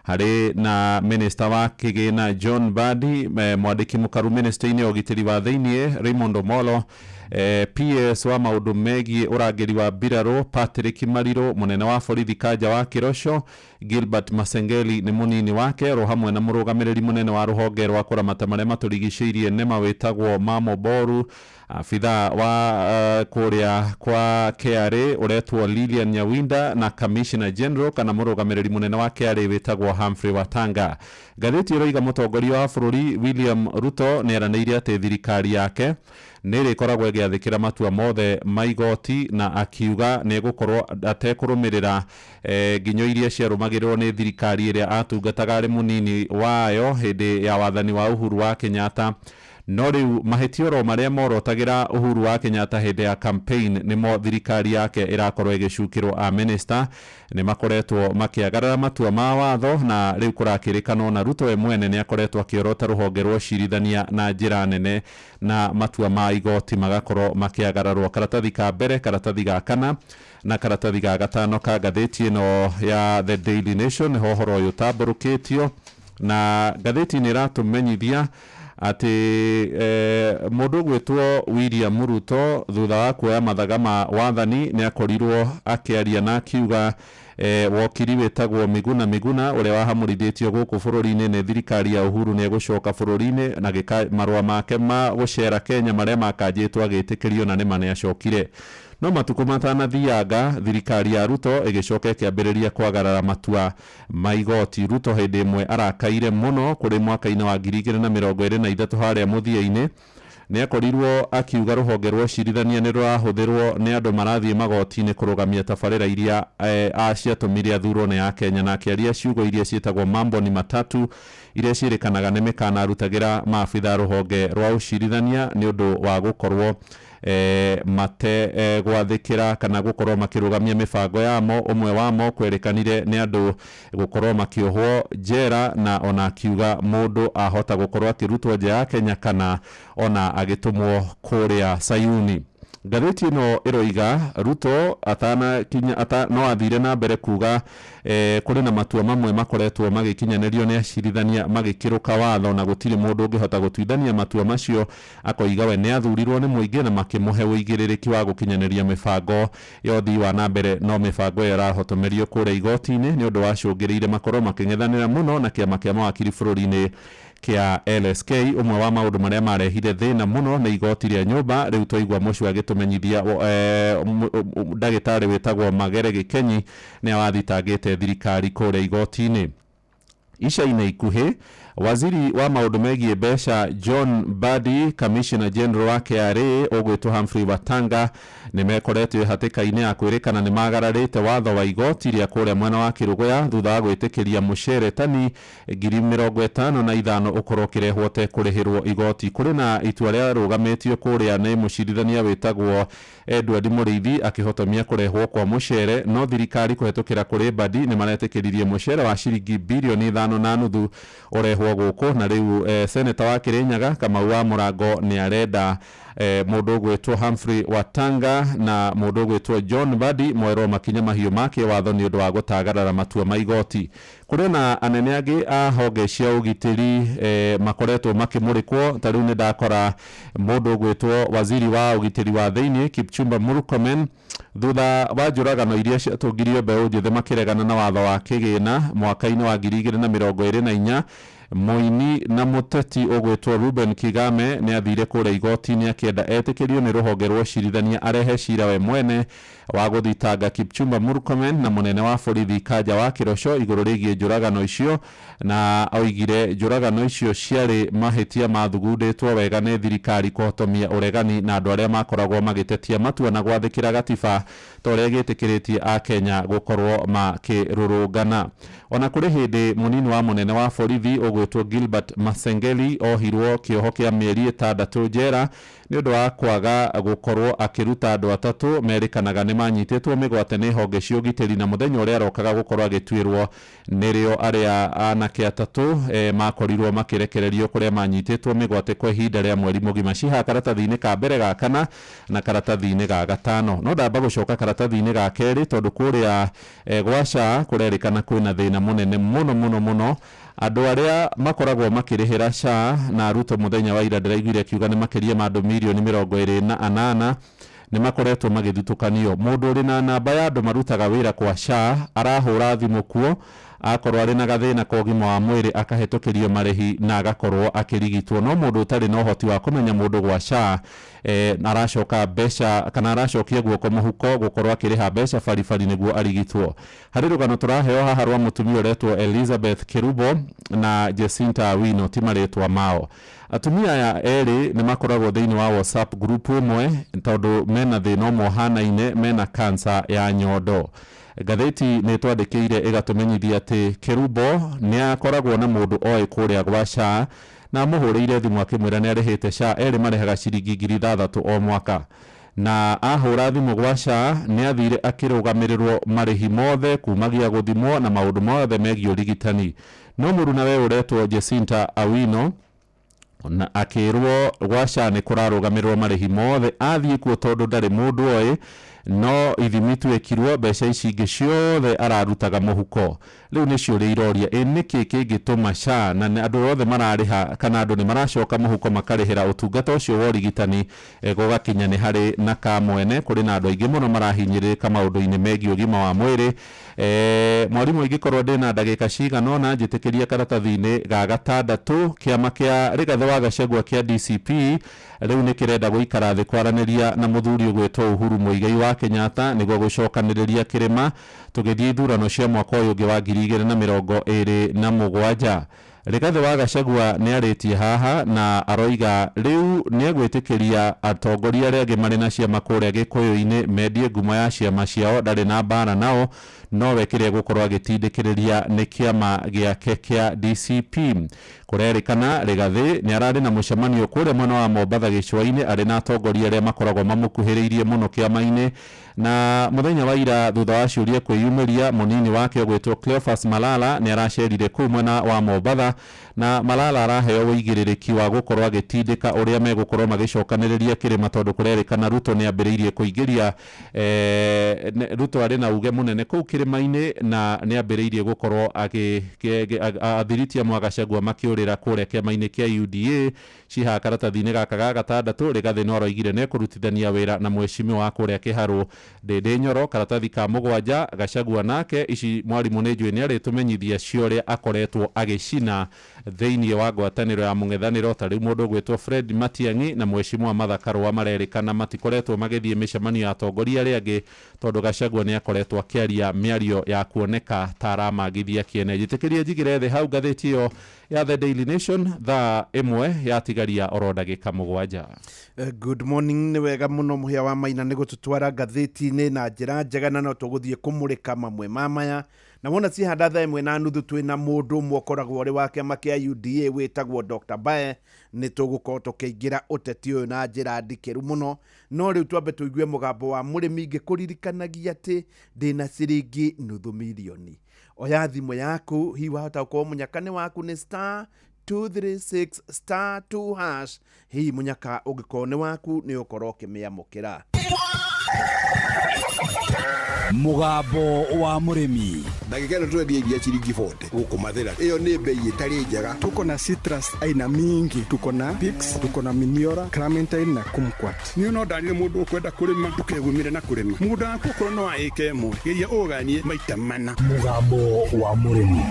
harĩ na minister wa kĩgĩna John Mbadi, mwandĩki mũkaru minister-inĩ ya ũgitĩri wa thĩiniĩ Raymond Omolo, PS wa maũndũ megiĩ ũrangĩri wa mbirarũ Patrick Mariru, mũnene wa borithi Kanja wa Kĩroco Gilbert Masengeli nĩ mũnini wake, oro hamwe na mũrũgamĩrĩri mũnene wa rũhonge rwa kũramata marĩa matũrigicĩirie NEMA wĩtagwo Mamo Boru, abithaa wa kũrĩa kwa KRA ũretwo Lilian Nyawinda na Commissioner General kana mũrũgamĩrĩri mũnene wa KRA wĩtagwo Humphrey Watanga. Ngathĩti ĩroiga mũtongoria wa bũrũri William Ruto nĩ eranĩire atĩ thirikari yake nĩ ĩrĩkoragwo ĩgĩathĩkĩra matua mothe ma igoti, na akiuga nĩ egũkorwo atekũrũmĩrĩra nginyo iria ciarũmagĩrĩrwo nĩ thirikari ĩrĩa atungataga arĩ mũnini wayo hĩndĩ ya wathani wa Uhuru wa Kenyatta. No rĩu mahĩtia oro marĩa morotagĩra Uhuru wa Kenyatta hĩndĩ ya campaign nĩmo thirikari yake ĩrakorwo ĩgĩcukĩrwo. A minister nĩ makoretwo makĩagarara matua ma watho, na rĩu kũrakĩrĩkanwo na Ruto we mwene nĩ akoretwo akĩorota rũhonge rwa ũcirithania na njĩra nene, na matua ma igoti magakorwo makĩagararwo. Karatathi ka mbere, karatathi ga kana na karatathi ga gatano ka ngathĩti ĩno ya The Daily Nation nĩho ũhoro ũyũ ũtambũrũkĩtio, na ngathĩti nĩ ĩratũmenyithia atĩ mũndũ ũgwĩtwo William Ruto thutha wa kuoya mathaga ma wathani nĩ akorirwo akĩaria na akiuga wokiri wĩtagwo Miguna Miguna ũrĩa wahamũrithĩtio gũkũ bũrũri-inĩ nĩ thirikari ya Uhuru nĩ egũcoka bũrũri-inĩ na marũa make ma gũcera Kenya marĩa makanjĩtwo agĩtĩkĩrio na nĩma nĩ acokire. No matukũ matanathianga thirikari ya Ruto ĩgĩcoka ĩkĩambĩrĩria kwagarara matua ma igoti. Ruto hĩndĩ ĩmwe arakaire mũno kũrĩ mwaka-inĩ wa 2023 harĩa mũthia-inĩ nĩ akorirwo akiuga rũhonge rwa ũcirithania nĩ rũrahũthĩrwo nĩ andũ marathiĩ magoti-inĩ kũrũgamia tabarĩra iria ciatũmire athurwo nĩ Akenya, na akĩaria ciugo iria ciĩtagwo mambo ni matatu iria ciĩrĩkanaga nĩ mĩkana arutagĩra maabitha rũhonge rwa ũcirithania nĩ ũndũ wa gũkorwo mate gwathĩkĩra kana gũkorwo makĩrũgamia mĩbango yamo. Ũmwe wamo kwerĩkanire nĩ andũ gũkorwo makĩohwo njera, na ona akiuga mũndũ ahota gũkorwo akĩrutwo nja ya Kenya kana ona agĩtũmwo kũrĩa Sayuni. Ngathĩti ĩno ĩroiga Ruto atanakinya no athire na mbere kuga kũrĩ na matua mamwe makoretwo magĩkinyanĩrio nĩ acirithania magĩkĩrũka watho na gũtirĩ mũndũ ũngĩhota gũtuithania matua macio. Akoiga we nĩ athurirwo nĩ mũingĩ na makĩmũhe ũigĩrĩrĩki wa gũkinyanĩria mĩbango ya ũthii wa na mbere, no mĩbango ĩyo ĩrahotomerio kũrĩa igoti-inĩ nĩ ũndũ wacũngĩrĩire makorwo makĩng'ethanĩra mũno na kĩama kĩa mawakiri bũrũri-inĩ kĩa LSK. Ũmwe wa maũndũ marĩa marehire thĩna mũno nĩ igoti rĩa nyũmba. Rĩu twaigua mũcio agĩtũmenyithia ndagĩtarĩ wĩtagwo Magere Gĩkenyi nĩ awathitangĩte thirikari kũrĩa igoti-inĩ. Ica-inĩ ikuhĩ waziri wa maũndũ megiĩ mbeca John Mbadi, Commissioner General wa KRA ũgwĩtwo Humphrey Watanga nĩ mekoretwo hatĩka-inĩ ya kwĩrĩkana nĩ magararĩte watho wa igoti rĩa kũrĩa mwena wa Kĩrũgũya thutha wa gwĩtĩkĩria mũcere tani 55,000 ũkorwo ũkĩrehwo ũtekũrĩhĩrwo igoti. Kũrĩ na itua rĩarũgamĩtio kũrĩa nĩ mũcirithania wĩtagwo Edward Mũrĩithi akĩhotomia kũrehwo kwa mũcere, no thirikari kũhetũkĩra kũrĩ Mbadi nĩ maretĩkĩririe mũcere wa ciringi bilioni 5.5 ũrehwo gũkũ, na rĩu seneta wa Kĩrĩnyaga Kamau wa Mũrango nĩ arenda mũndũ ũgwĩtwo Humphrey Watanga na mũndũ ũgwĩtwo John Mbadi moerwo makinya mahiũ ma kĩwatho nĩ ũndũ wa gũtagarara matua ma igoti. Kũrĩ na anene angĩ a honge cia ũgitĩri makoretwo makĩmũrĩkwo. Ta rĩu nĩ ndakora mũndũ ũgwĩtwo waziri wa ũgitĩri wa thĩinĩ Kipchumba Murkomen thutha wa njũragano iria ciatũngirio mbeũ njĩthĩ makĩregana na watho wa kĩgĩna mwaka-inĩ wa 2024. Mũini na mũteti ũgwĩtwo Ruben Kigame nĩ athire kũrĩa igoti-inĩ akĩenda etĩkĩrio nĩ rũhonge rwa ũcirithania arehe cira we mwene wa gũthitanga Kipchumba Murkomen na mũnene wa borithi Kanja wa Kĩroco igũrũ rĩgiĩ njũragano icio, na oigire njũragano icio ciarĩ mahĩtia mathugundĩtwo wega nĩ thirikari kũhotomia ũregani na andũ arĩa makoragwo magĩtetia matua na gwathĩkĩra gatiba ta ũrĩa gĩtĩkĩrĩtie Akenya gũkorwo makĩrũrũngana. Ona kũrĩ hĩndĩ mũnini wa mũnene wa borithi ũgwĩtwo Gilbert Masengeli ohirwo kĩoho kĩa mĩeri 6 njera nĩ ũndũ wa kwaga gũkorwo akĩruta andũ atatũ merĩkanaga nĩ manyitĩtwo mĩgwate nĩ honge cia ũgitĩri, na mũthenya ũrĩa arokaga gũkorwo agĩtuĩrwo nĩrĩo arĩa anake atatũ makorirwo makĩrekererio kũrĩa manyitĩtwo mĩgwate kwa ihinda rĩa mweri mũgima. Ciha karatathi-inĩ ka mbere ga kana na karatathi-inĩ ga gatano. No ndamba gũcoka karatathi-inĩ ga kerĩ tondũ kũrĩa gwa SHA kũrerĩkana kwĩna thĩna mũnene mũno mũno mũno. Andũ arĩa makoragwo makĩrĩhĩra SHA na Ruto mũthenya wa ira ndĩraiguire akiuga nĩ makĩria ma andũ mirioni 28 nĩ makoretwo magĩthutũkanio. Mũndũ ũrĩ na namba ya andũ marutaga wĩra kwa SHA arahũra thimũ kuo akorwo arĩ na gathĩna ka ũgima wa mwĩrĩ akahĩtũkĩrio marĩhi na agakorwo akĩrigitwo. No mũndũ ũtarĩ na ũhoti wa kũmenya mũndũ gwa SHA aracoka mbeca kana aracokia guoko mũhuko gũkorwo akĩrĩha mbeca baribari nĩguo arigitwo. Harĩ rũgano tũraheo haha rwa mũtumia ũretwo Elizabeth Kerubo na Jacinta Awino, ti marĩtwa mao. Atumia aya erĩ nĩ makoragwo thĩinĩ wa WhatsApp group ũmwe tondũ mena thĩna ũmwe ũhanaine, mena cancer ya nyondo. Ngathĩti nĩ twandĩkĩire ĩgatũmenyithia atĩ Kerubo nĩ akoragwo na mũndũ oĩ kũrĩa gwa SHA na amũhũrĩire thimũ akĩmwĩra nĩ arĩhĩte SHA. Erĩ marĩhaga ciringi 6,000 o mwaka, na ahũra thimũ gwa SHA nĩ athire akĩrũgamĩrĩrwo marĩhi mothe kumagia gũthimwo na maũndũ mothe megiĩ ũrigitani. No mũrunawe ũretwo Jacinta Awino na akĩrwo gwa SHA nĩ kũrarũgamĩrĩrwo marĩhi mothe athiĩ kuo tondũ ndarĩ mũndũ oĩ, no ithimi twĩkirwo mbeca ici ingĩ ciothe ararutaga mũhuko. Rĩu nĩ ciũria iroria, ĩ nĩkĩ kĩngĩtũma SHA na andũ othe mararĩha kana andũ nĩ maracoka mũhuko makarĩhĩra ũtungata ũcio wa ũrigitani, gũgakinya nĩ harĩ na kamwene kũrĩ na andũ aingĩ mũno marahinyĩrĩrĩka maũndũ-inĩ megiĩ ũgima wa mwĩrĩ. Mwarimũ, ingĩkorwo ndĩna ndagĩka cigana ũna njĩtĩkĩria karatathi-inĩ ga gatandatũ, kĩama kĩa Rigathĩ wa Gachagua kĩa DCP rĩu nĩ kĩrenda gũikara thĩ kwaranĩria na mũthuri ũgwĩtwo Uhuru Muigai wa Kenyatta nĩguo gũcokanĩrĩria kĩrĩma tũgĩthiĩ ithurano cia mwaka ũyũ ũngĩ wa 2027. Rigathĩ wa Gachagua nĩ arĩtie haha na aroiga rĩu nĩ egwĩtĩkĩria atongoria arĩa angĩ marĩ na ciama kũrĩa Gĩkũyũ-inĩ mendie ngumo ya ciama ciao, ndarĩ na mbara nao, nowe kĩrĩa gũkorwo agĩtindĩkĩrĩria nĩ kĩama gĩake kĩa DCP. Kũrerĩkana Rigathĩ nĩ ararĩ na mũcemanio kũrĩa mwena wa Mombatha gĩcũa-inĩ arĩ na atongoria arĩa makoragwo mamũkuhĩrĩirie mũno kĩama-inĩ, na mũthenya wa ira thutha wa ciũria kwĩyumĩria mũnini wake ũgwĩtwo Cleophas Malala nĩ aracerire kũu mwena wa Mombatha, na Malala araheo ũigĩrĩrĩki wa gũkorwo agĩtindĩka ũrĩa megũkorwo magĩcokanĩrĩria kĩrĩma tondũ kũrerĩkana Ruto nĩ ambĩrĩirie kũingĩria Ruto arĩ na uge mũnene kũu kĩrĩma-inĩ na nĩ ambĩrĩirie gũkorwo athiritia mwa Gachagua makĩũrĩra kũrĩa kĩama-inĩ kĩa UDA. Cihaha karatathi-inĩ gaka ga gatandatũ, Rigathĩ no aroigire nĩ ekũrutithania wĩra na mheshimiwa wa kũrĩa Kĩharũ Ndĩndĩ Nyoro. Karatathi ka mũgwanja, Gachagua nake ici mwarimũ nĩ njũĩ nĩ arĩtũmenyithia cio ũrĩa akoretwo agĩcina thĩinĩ wa ngwatanĩro ya mũng'ethanĩro. Ta rĩu mũndũ ũgwĩtwo Fred Matiang'i na mheshimiwa Martha Karũa marerĩkana matikoretwo magĩthiĩ mĩcemanio ya atongoria arĩa angĩ tondũ Gachagua nĩ akoretwo akĩaria mĩario ya kuoneka ta aramagithia kĩene. Njĩtĩkĩrie njigĩre thĩ hau ngathĩti ĩyo ya The Daily Nation thaa 1 yatigaria oro ndagĩka 7. Good morning, nĩ wega mũno mũhĩa wa Maina nĩ gũtũtwara ngathĩti-inĩ na njĩra njega, na no tũgũthiĩ kũmũrĩka mamwe ma maya. Na wona cihanda thaa 1:30 twĩna mũndũ ũmwe ũkoragwo ũrĩ wa kĩama kĩa UDA wĩtagwo Dr. Bae. Nĩ tũgũkorwo tũkĩingĩra ũteti ũyũ na njĩra ndikĩru mũno, no rĩu twambe tũigue mũgambo wa mũrĩmi ngĩkũririkanagia atĩ ndĩna ciringi 500,000. Oya thimũ yaku, hihi wahota gũkorwo mũnyaka nĩ waku, nĩ star 236 star 2 hash. Hihi mũnyaka ũngĩkorwo nĩ waku nĩ ũkorwo ũkĩmĩamũkĩra. Mũgambo wa mũrĩmi. Ndagĩka ĩno tũrendia iria ciringi 40 gũkũ Mathĩra, ĩyo nĩ bei ĩtarĩ njega. Tuko na citrus aina mingi, tuko na Pix, tuko na Miniora, Clementine na Kumquat. Niĩ no ndarire mũndũ ũkwenda kũrĩma ndũkegumire na kũrĩma mũgũnda waku okorwo no wa ĩka ĩmwe, geria ũganie maita mana. Mũgambo wa mũrĩmi.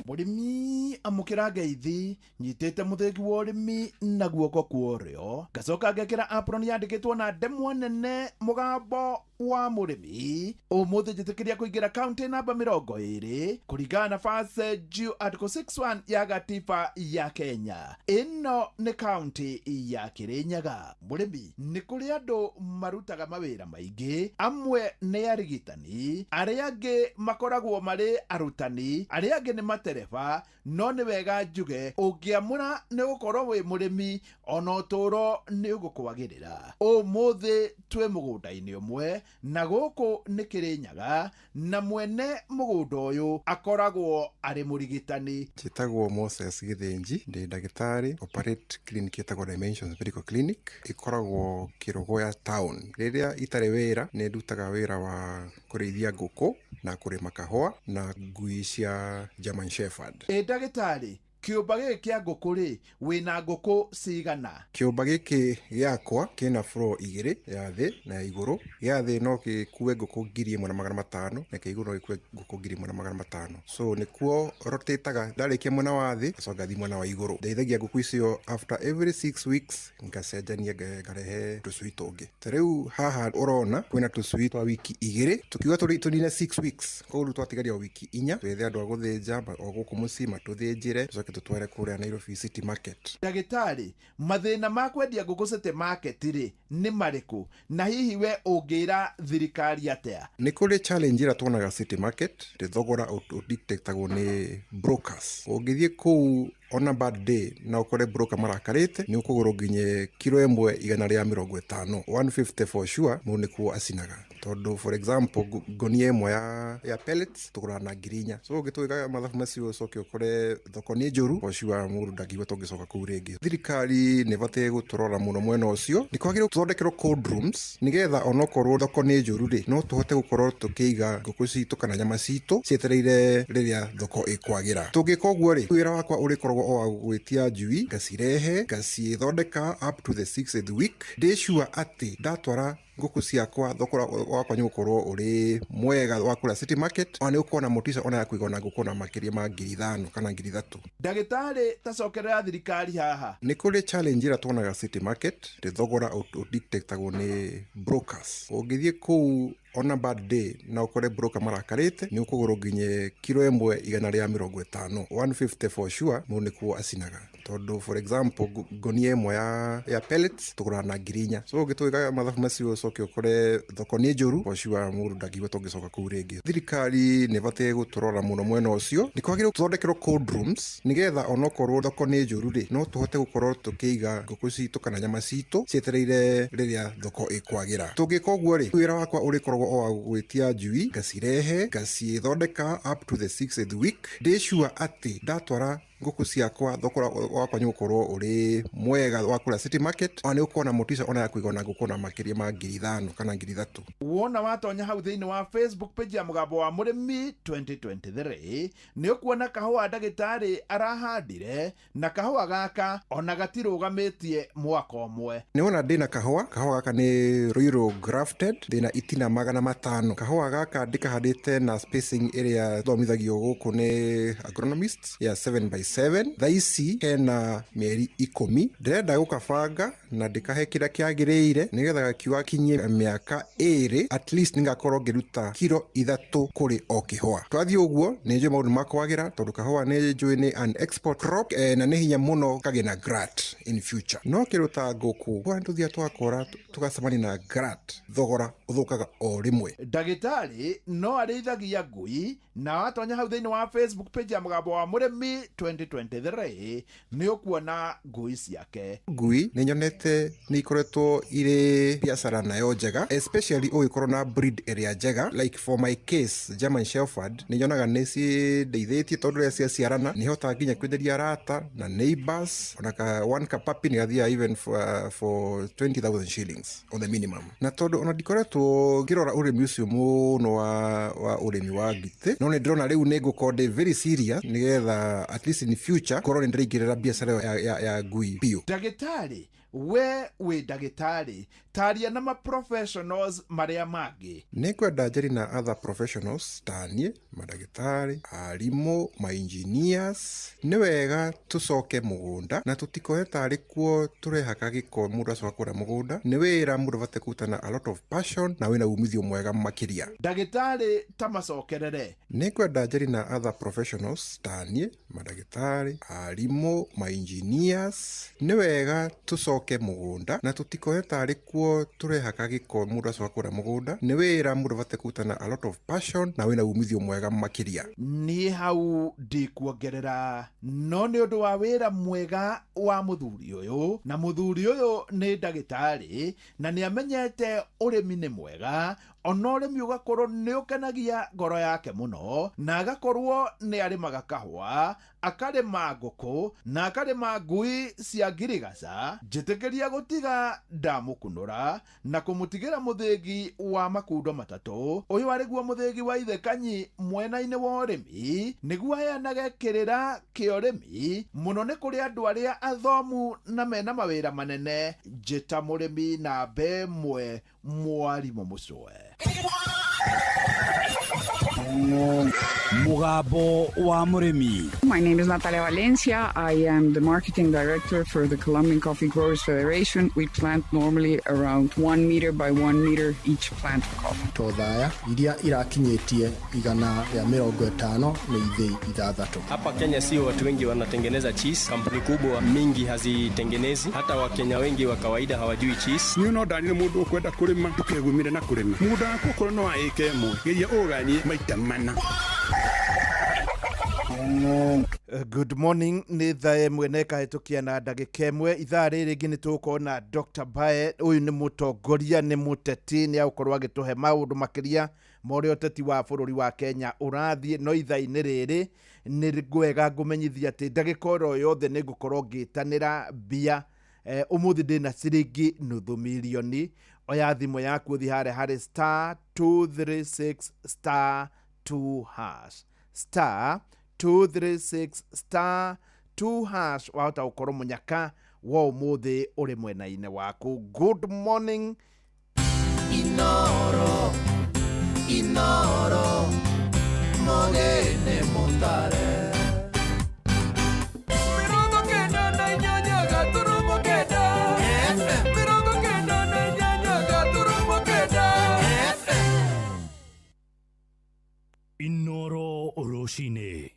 Mũrĩmi amũkĩra ngeithi, nyitĩte mũthĩgi wa ũrĩmi na guoko kwa ũrĩo, ngacoka ngekĩra apron yandĩkĩtwo na ndemwa nene mũgambo wa mũrĩmi. Ũmũthĩ njĩtĩkĩria kũingĩra kaunti namba 20 kũringana na First Due Article 61 ya gatiba ya Kenya. Ĩno nĩ kaunti ya Kĩrĩnyaga. Mũrĩmi, nĩ kũrĩ andũ marutaga mawĩra maingĩ, amwe nĩ arigitani, arĩa angĩ makoragwo marĩ arutani, arĩa angĩ nĩ matereba, no nĩ wega njuge ũngĩamũra nĩ gũkorwo wĩ mũrĩmi ona ũtũũro nĩ ũgũkwagĩrĩra. Ũmũthĩ twĩ mũgũnda-inĩ ũmwe na gũkũ nĩ Kĩrĩnyaga, na mwene mũgũnda ũyũ akoragwo arĩ mũrigitani. Njĩtagwo Moses Gĩthĩnji, ndĩ ndagĩtarĩ, operate clinic ĩtagwo Dimensions Medical Clinic, ĩkoragwo Kĩrũgũya town. Rĩrĩa itarĩ wĩra nĩ ndutaga wĩra wa kũrĩithia ngũkũ Na kũrĩma kahũa na ngui cia German Shepherd. Ĩ ndagĩtarĩ, kĩũmba gĩkĩ kĩa ngũkũ rĩ, wĩna ngũkũ cigana? Kĩũmba gĩkĩ gĩakwa kĩna floor igĩrĩ, ya thĩ na ya igũrũ. Gĩa thĩ no gĩkue ngũkũ 1500 na kĩa igũrũ no gĩkue ngũkũ 1500. So nĩkuo rotĩtaga, ndarĩkia mwena wa thĩ ngacoka ngathiĩ mwena wa igũrũ. Ndeithagia ngũkũ icio after every 6 weeks, ngacenjania, ngarehe tũcui tũngĩ. Ta rĩu haha ũrona kwĩna tũcui twa wiki 2, tũkiuga tũnine 6 weeks, koguo rĩu twatigaria o wiki 4. Twethe andũ a gũthĩnja o gũkũ mũciĩ matũthĩnjĩre, tũcoke tũtware kũrĩa Nairobi City Market. Ndagĩtarĩ, mathĩna ma kwendia ngũkũ City Market rĩ nĩ marĩkũ, na hihi we ũngĩra thirikari atĩa? Nĩ kũrĩ challenge ĩrĩa tuonaga City Market, nĩ thogora ũdictatagwo nĩ brokers. Ũngĩthiĩ kũu on a bad day na ũkore broker marakarĩte, nĩ ũkũgũrwo nginya kiro ĩmwe 150, 150 for sure. Mũndũ nĩkuo acinaga, tondũ for example ngonia ĩmwe ya pellets tũgũraga na 4000. So ũngĩtwĩka mathabu macio, ũcoke ũkore thoko nĩ njũru, for sure mũndũ ndangĩigua tũngĩcoka kũu rĩngĩ. Thirikari nĩ ĩbatiĩ gũtũrora mũno mwena ũcio. Nĩ kwagĩrĩirwo tũthondekerwo cold rooms, nĩgetha onokorwo thoko nĩ njũru rĩ, no tũhote gũkorwo tũkĩiga ngũkũ citũ kana nyama citũ cietereire rĩrĩa thoko ĩkwagĩra. Tũngĩka ũguo rĩ, wĩra wakwa ũrĩkoragwo o wa gwĩtia njui, ngacirehe, ngacithondeka up to the sixth week. Ndĩ sure atĩ ndatwara ngũkũ ciakwa, thogora wakwa nĩ ũgũkorwo ũrĩ mwega wa kũrĩa City Market, ona nĩ ũkorwo na motisha ona ya kũiga ona ngũkũ na makĩria ma 5000 kana 3000. Ndagĩtarĩ, tacokerera thirikari haha. Nĩ kũrĩ challenge ĩrĩa tuonaga City Market, nĩ thogora ũdictatagwo nĩ brokers. Ũngĩthiĩ kũu on a bad day na ũkore broker marakarĩte, nĩ ũkũgũrwo nginya kiro ĩmwe 150, 150 for sure. Mũndũ nĩkuo acinaga, tondũ for example ngonia ĩmwe ya pellets tũgũraga na 4000. So ũngĩtwĩka mathabu macio, ũcoke ũkore thoko nĩ njũru, for sure mũndũ ndangĩigua tũngĩcoka kũu rĩngĩ. Thirikari nĩ ĩbatiĩ gũtũrora mũno mwena ũcio. Nĩ kwagĩrĩirwo tũthondekerwo cold rooms, nĩgetha onokorwo thoko nĩ njũru rĩ, no tũhote gũkorwo tũkĩiga ngũkũ citũ kana nyama citũ cietereire rĩrĩa thoko ĩkwagĩra. Tũngĩka ũguo rĩ, wĩra wakwa ũrĩkoragwo o wa gwĩtia njui, ngacirehe, ngacithondeka up to the sixth week. Ndĩ sure atĩ ndatwara ngũkũ ciakwa, thogora wakwa nĩ ũgũkorwo ũrĩ mwega wa kũrĩa City Market, ona nĩ ũkorwo na motisha ona ya kũiga ona ngũkũ na makĩria ma 5000 kana 3000. Wona watonya hau thĩinĩ wa Facebook page ya Mũgambo wa Mũrĩmi 2023, nĩ ũkuona kahũa ndagĩtarĩ arahandire, na kahũa gaka ona gatirũgamĩtie mwaka ũmwe. Nĩ wona ndĩna kahũa, kahũa gaka nĩ Ruiru grafted, ndĩna itina 500. Kahũa gaka ndĩkahandĩte na spacing ĩrĩa thomithagio gũkũ nĩ agronomists ya 7 by 7. Thaa ici hena mĩeri 10. Ndĩrenda gũkabanga na ndĩkahe kĩrĩa kĩagĩrĩire, nĩgetha gakiuga kinyie mĩaka 2 at least nĩgakorwo ngĩruta kiro 3 kũrĩ o kĩhũa. Twathiĩ ũguo nĩ njũĩ maũndũ makwagĩra, tondũ kahũa nĩ njũĩ nĩ an export crop, na nĩ hinya mũno kagĩe na glut in future. No kĩndũ ta ngũkũ, kwa nĩtũthiaga tũgakora tũgacemania na glut, thogora ũthũkaga o rĩmwe. Ndagĩtarĩ no arĩithagia ngui, na watonya hau thĩinĩ wa Facebook page ya Mũgambo wa Mũrĩmi 2023 nĩ ũkuona ngui ciake. Ngui nĩ nyonete nĩ ikoretwo irĩ biacara nayo njega, especially ũgĩkorwo na breed ĩrĩa njega. Like for my case, German Shepherd, nĩ nyonaga nĩ cindeithĩtie, tondũ rĩrĩa ciaciarana nĩ hotaga nginya kwenderia arata na neighbors. Ona ka one ka puppy nĩ gathiaga even for 20,000 shillings on the minimum. Na tondũ ona ndikoretwo ngĩrora ũrĩmi ũcio mũno wa ũrĩmi wa ngitĩ, no nĩ ndĩrona rĩu nĩ ngũkorwo ndĩ very serious, nĩgetha at least in future ngorwo nĩ ndĩraingĩrĩra biacara ĩyo ya ngui biũ. Ndagĩtarĩ, we wĩ ndagĩtarĩ, taria na maprofessionals marĩa mangĩ. Nĩ ngwenda njeri na other professionals ta niĩ, mandagĩtarĩ, arimũ, ma-engineers. Nĩ wega tũcoke mũgũnda na tũtikoe tarĩ kuo tũrehaka gĩko. Mũndũ acoka kũrĩa mũgũnda nĩ wĩra mũndũ abatiĩ kũruta na a lot of passion na wĩna umithio mwega makĩria. Ndagĩtarĩ, ta macokerere. Nĩ ngwenda njeri na other professionals ta niĩ, mandagĩtarĩ, arimũ, ma-engineers. Nĩ wega tũcoke mũgũnda na tũtikoe tarĩ kuo tũrehaka gĩko. Mũndũ acoka kũrĩa mũgũnda nĩ wĩra mũndũ abatiĩ kũruta na a lot of passion na wĩna umithio mwega makĩria. Niĩ hau ndikuongerera, no nĩ ũndũ wa wĩra mwega wa mũthuri ũyũ, na mũthuri ũyũ nĩ ndagĩtarĩ na nĩ amenyete ũrĩmi nĩ mwega. Ona ũrĩmi ũgakorwo nĩ ũkenagia ngoro yake mũno, na agakorwo nĩ arĩmaga kahũa, akarĩma ngũkũ, na akarĩma ngui cia ngirigaca. Njĩtĩkĩria gũtiga ndamũkunũra na kũmũtigĩra mũthĩgi wa makundo matatũ. Ũyũ arĩguo mũthĩgi wa ithe Kanyi mwena-inĩ wa ũrĩmi, nĩguo aheanage kĩrĩra kĩa ũrĩmi mũno nĩ kũrĩ andũ arĩa athomu na mena mawĩra manene. Njĩta mũrĩmi namba ĩmwe, mwarimũ Mũcwe. Mugambo wa Mũrĩmi. My name is Natalia Valencia. I am the marketing director for the Colombian Coffee Growers Federation. We plant normally around 1 meter by 1 meter each plant of coffee. Tothaya iria irakinyĩtie 150 nĩ ithĩi 6. Hapa Kenya sio watu wengi wanatengeneza cheese. Kampuni kubwa mingi hazitengenezi. Hata Wakenya wengi wa kawaida hawajui cheese. Niĩ no ndanire mũndũ ũkwenda kũrĩma ndũkegumire na kũrĩma mũgũnda waku okorwo no wa ĩka ĩmwe geria ũũganie maita mana. Good morning, nĩ thaa 1 na ĩkahĩtũkia na ndagĩka 1. Ithaa rĩrĩ rĩngĩ nĩ tũgũkorwo na Dr. Bae. Ũyũ nĩ mũtongoria, nĩ mũteti, nĩ agũkorwo agĩtũhe maũndũ makĩria ma ũrĩa ũteti wa bũrũri wa Kenya ũrathiĩ. No ithaa-inĩ rĩrĩ nĩ ngwega ngũmenyithia atĩ ndagĩka oro yothe nĩ ngũkorwo ngĩtanĩra mbia. Ũmũthĩ ndĩna ciringi nuthu mirioni. Oya thimũ yaku ũthiĩ harĩa harĩ star 236 star 2 hash, star 236 star 2 hash, wahota gũkorwo mũnyaka wa ũmũthĩ ũrĩ mwena-inĩ waku. Good morning. Inoro, Inoro, mogene montare. Mirongo kenda na inyanya gaturumo kenda. FM. Mirongo kenda na inyanya gaturumo kenda. FM. Inoro Oroshine.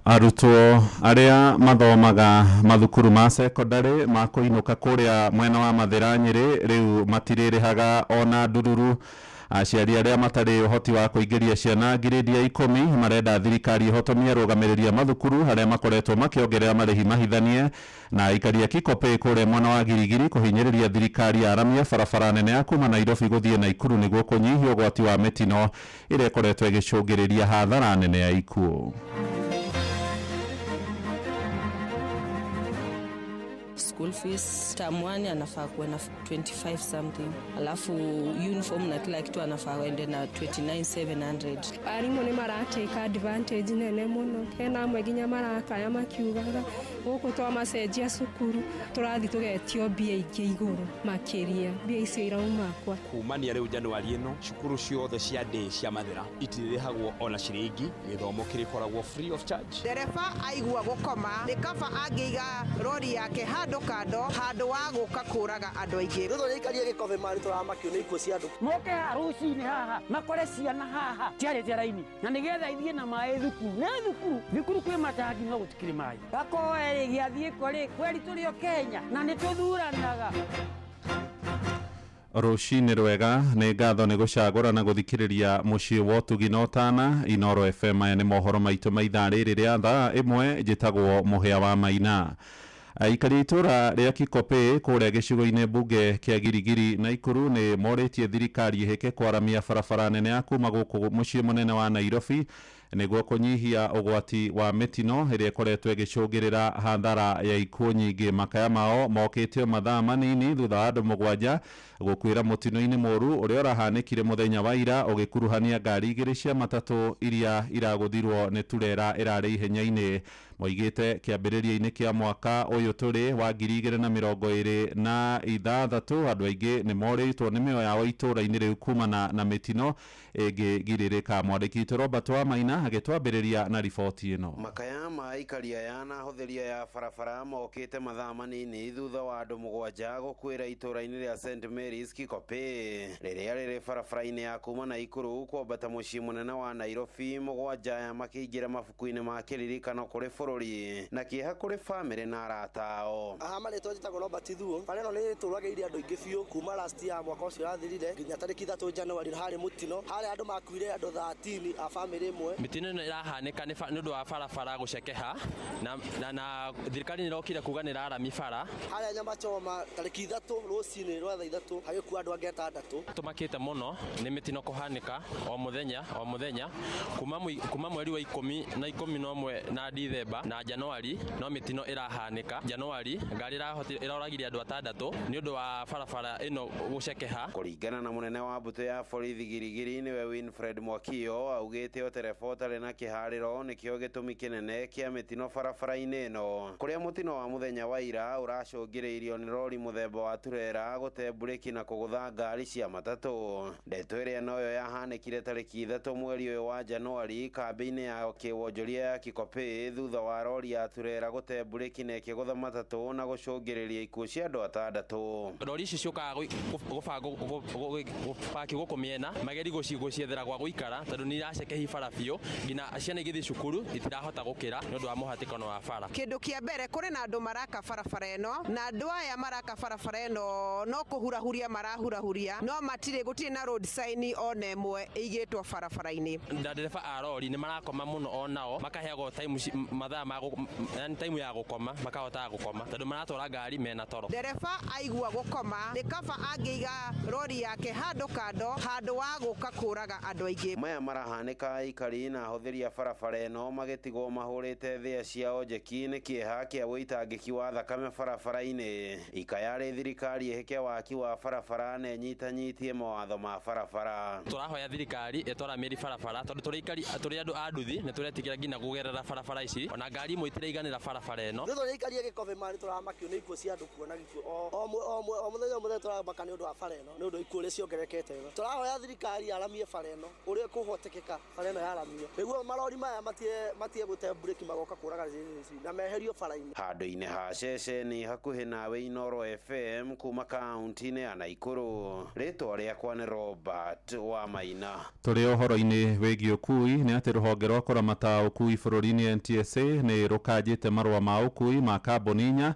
Arutwo arĩa mathomaga mathukuru ma secondary ma kũinũka kũrĩa mwena wa Mathĩra Nyĩrĩ rĩu matirĩrĩhaga ona ndururu. Aciari arĩa matarĩ ũhoti wa kũingĩria ciana ngirĩndi ya 10 marenda thirikari ĩhotomie arũgamĩrĩri a mathukuru arĩa makoretwo makĩongerera marĩhi mahithanie. Na aikari a Kikopey kũrĩa mwena wa Girigiri kũhinyĩrĩria thirikari yaramie barabara nene ya kuma Nairobi gũthiĩ Naikuru nĩguo kũnyihia ũgwati wa mĩtino ĩrĩa ĩkoretwo ĩgĩcũngĩrĩria hathara nene ya ikuũ. School fees term 1 anafaa kuwa na 25 something, alafu uniform na kila kitu anafaa aende na 29700. Arimũ nĩ maratake advantage nene mũno, hena amwe nginya marakaya makiugaga gũkũ twamacenjia cukuru tũrathiĩ tũgetio mbia ingĩ igũrũ makĩria, mbia icio irauma kwa kumania rĩu Januari ĩno cukuru ciothe cia day cia Mathĩra itirĩrĩhagwo ona ciringi, gĩthomo kĩrĩkoragwo free of charge. Ndereba aigua gũkoma nĩ kaba angĩiga rori yake handũ kando handũ wa gũka kũraga andũ aingĩ. Rĩu tũraikaria gĩkobe mari tũramakio nĩ ikuũ cia andũ. Moke haruci-inĩ haha makore ciana haha ciarĩte raini na nĩgetha ithiĩ na maĩ thukuru nĩ thukuru thukuru kwĩ matangi no gũtikĩrĩ maĩ gakoe rĩ gĩathiĩ kũ rĩ kweri tũrĩ o Kenya na nĩ tũthuranaga. Rũcinĩ rwega, nĩ ngatho nĩ gũcagũra na gũthikĩrĩria mũciĩ wa ũtugi na ũtana. Inoro FM, aya nĩ mohoro maitũ ma ithaa rĩrĩ rĩa thaa 1. Njĩtagwo Mũhĩa wa Maina. Aikari itũra rĩa Kikopey kũrĩa gĩcigo-inĩ mbunge kĩa Girigiri Naikuru nĩ morĩtie thirikari ĩhĩke kwaramia barabara nene ya kuma gũkũ mũciĩ mũnene wa Nairobi nĩguo kũnyihia ũgwati wa mĩtino ĩrĩa ĩkoretwo ĩgĩcũngĩrĩra hathara ya ikuũ nyingĩ. Makaya mao mokĩte mathaa manini thutha wa andũ 7 gũkuĩra mũtino-inĩ mũru ũrĩa ũrahanĩkire mũthenya wa ira ũgĩkuruhania ngari 2 cia matatũ iria iragũthirwo nĩ turera ĩrarĩ ihenya-inĩ. Moigĩte kĩambĩrĩria-inĩ kĩa mwaka ũyũ tũrĩ wa 2026 andũ aingĩ nĩ morĩtwo nĩ mĩoyo yao itũũra-inĩ rĩu kumana na mĩtino ĩngĩgirĩrĩka. Mwandĩki witũ Robert Wamaina agĩtwambĩrĩria na riboti ĩno. Makaya ma aikari aya na ahũthĩri aya barabara mokĩte mathaa manini thutha wa andũ 7 gũkuĩra itũũra-inĩ rĩa St Mary's Kikopey rĩrĩa rĩrĩ barabara-inĩ ya kuma Naikuru kwambata mũciĩ mũnene wa Nairobi. 7 aya makĩingĩra mabuku-inĩ ma kĩririkano kũrĩ bũrũri bũrũri na kĩeha kũrĩ bamĩrĩ na arata ao. Aha marĩtwa njĩtagwo Robert Thuo. Bara ĩno nĩ ĩtũragĩire andũ aingĩ biũ kuma last year mwaka ũcio ũrathirire nginya tarĩki 3 January harĩ mũtino harĩa andũ makuire andũ 13 a bamĩrĩ ĩmwe. Mĩtino ĩno ĩrahanĩka nĩ ũndũ wa barabara gũcekeha na thirikari nĩ ĩrokire kuga nĩ ĩrarami bara. Harĩa nyama choma tarĩki 3 rũcinĩ rwa thaa 3 hagĩkua andũ angĩ 6. Tũmakĩte mũno nĩ mĩtino kũhanĩka o mũthenya o mũthenya kuma mweri wa 10 na 11 na Dithemba na Januari no mĩtino ĩrahanĩka. Januari ngari ĩroragire andũ 6 nĩ ũndũ wa barabara ĩno gũcekeha. Kũringana na mũnene wa mbũtũ ya borithi Girigiri nĩwe Winfred Mwakio augĩte o tereba ũtarĩ na kĩharĩro nĩkĩo gĩtũmi kĩnene kĩa mĩtino barabara-inĩ ĩno, kũrĩa mũtino wa mũthenya wa ira ũracũngĩrĩirio nĩ rori mũthemba wa turera gũte mburĩki na kũgũtha ngari cia matatũ. Ndeto ĩrĩa noyo yahanĩkire tarĩki 3 mweri ũyũ wa Januari kambĩ-inĩ ya kĩwonjoria ya Kikopĩ thutha wa rori ya turera gũte mburĩki na ĩkĩgũtha matatũ na gũcũngĩrĩria ikuũ cia andũ 6. Rori ici ciũkaga gũbaki gũkũ mĩena mageri gũciethera gwa gũikara tondũ nĩ iracekehi bara biũ nginya ciana igĩthiĩ cukuru itirahota gũkĩra nĩ ũndũ wa mũhatĩkano wa bara. Kĩndũ kĩa mbere kũrĩ na andũ maraka barabara ĩno na andũ aya maraka barabara ĩno no kũhurahuria marahurahuria no matirĩ gũtirĩ na road sign ona ĩmwe ĩigĩtwo barabara-inĩ. Ndereba a rori nĩ marakoma mũno onao makaheagwo time mathaa ma yani time ya gũkoma makahotaga gũkoma tondũ maratwara ngari mena toro. Ndereba aigua gũkoma nĩ kaba angĩiga rori yake handũ kando handũ wa gũka kũraga andũ aingĩ. Maya marahanĩka aikari na ahũthĩri a barabara ĩno magĩtigwo mahũrĩte thĩa ciao njeki nĩ kĩeha kĩa ũitangĩki wa thakame barabara-inĩ. Ikaya rĩ thirikari ĩhĩke waki wa barabara na ĩnyitanyitie mawatho ma barabara. Tũrahoya thirikari ĩtwaramĩri barabara tondũ tũrĩ aikari tũrĩ andũ a nduthi nĩ tũretigĩra nginya kũgerera barabara ici ona ngari imwe itiraiganĩra barabara ĩno. Nĩ tũrĩ aikari a Gĩkobĩ mani tũramakio nĩ ikuũ cia andũ kuona gĩkuũ o mũthenya o mũthenya tũramaka nĩ ũndũ wa bara ĩno nĩ ũndũ ikuũ ũrĩa ciongererekete ĩno. Tũrahoya thirikari yaramie bara ĩno ũrĩa kũhotekeka bara ĩno yaramio nĩguo marori maya matie gũte mburĩki magoka kũraga ici na meherio bara-inĩ. Handũ-inĩ ha ceceni hakuhĩ nawe Inooro FM kuma kaunti-inĩ ya Naikuru, rĩtwa rĩakwa nĩ Robert wa Maina. Tũrĩ ũhoro-inĩ wĩgiĩ ũkui nĩ atĩ rũhonge rwa kũramata ũkui bũrũri-inĩ NTSA nĩ rũkanjĩte marũa ma ũkui ma kambuni 4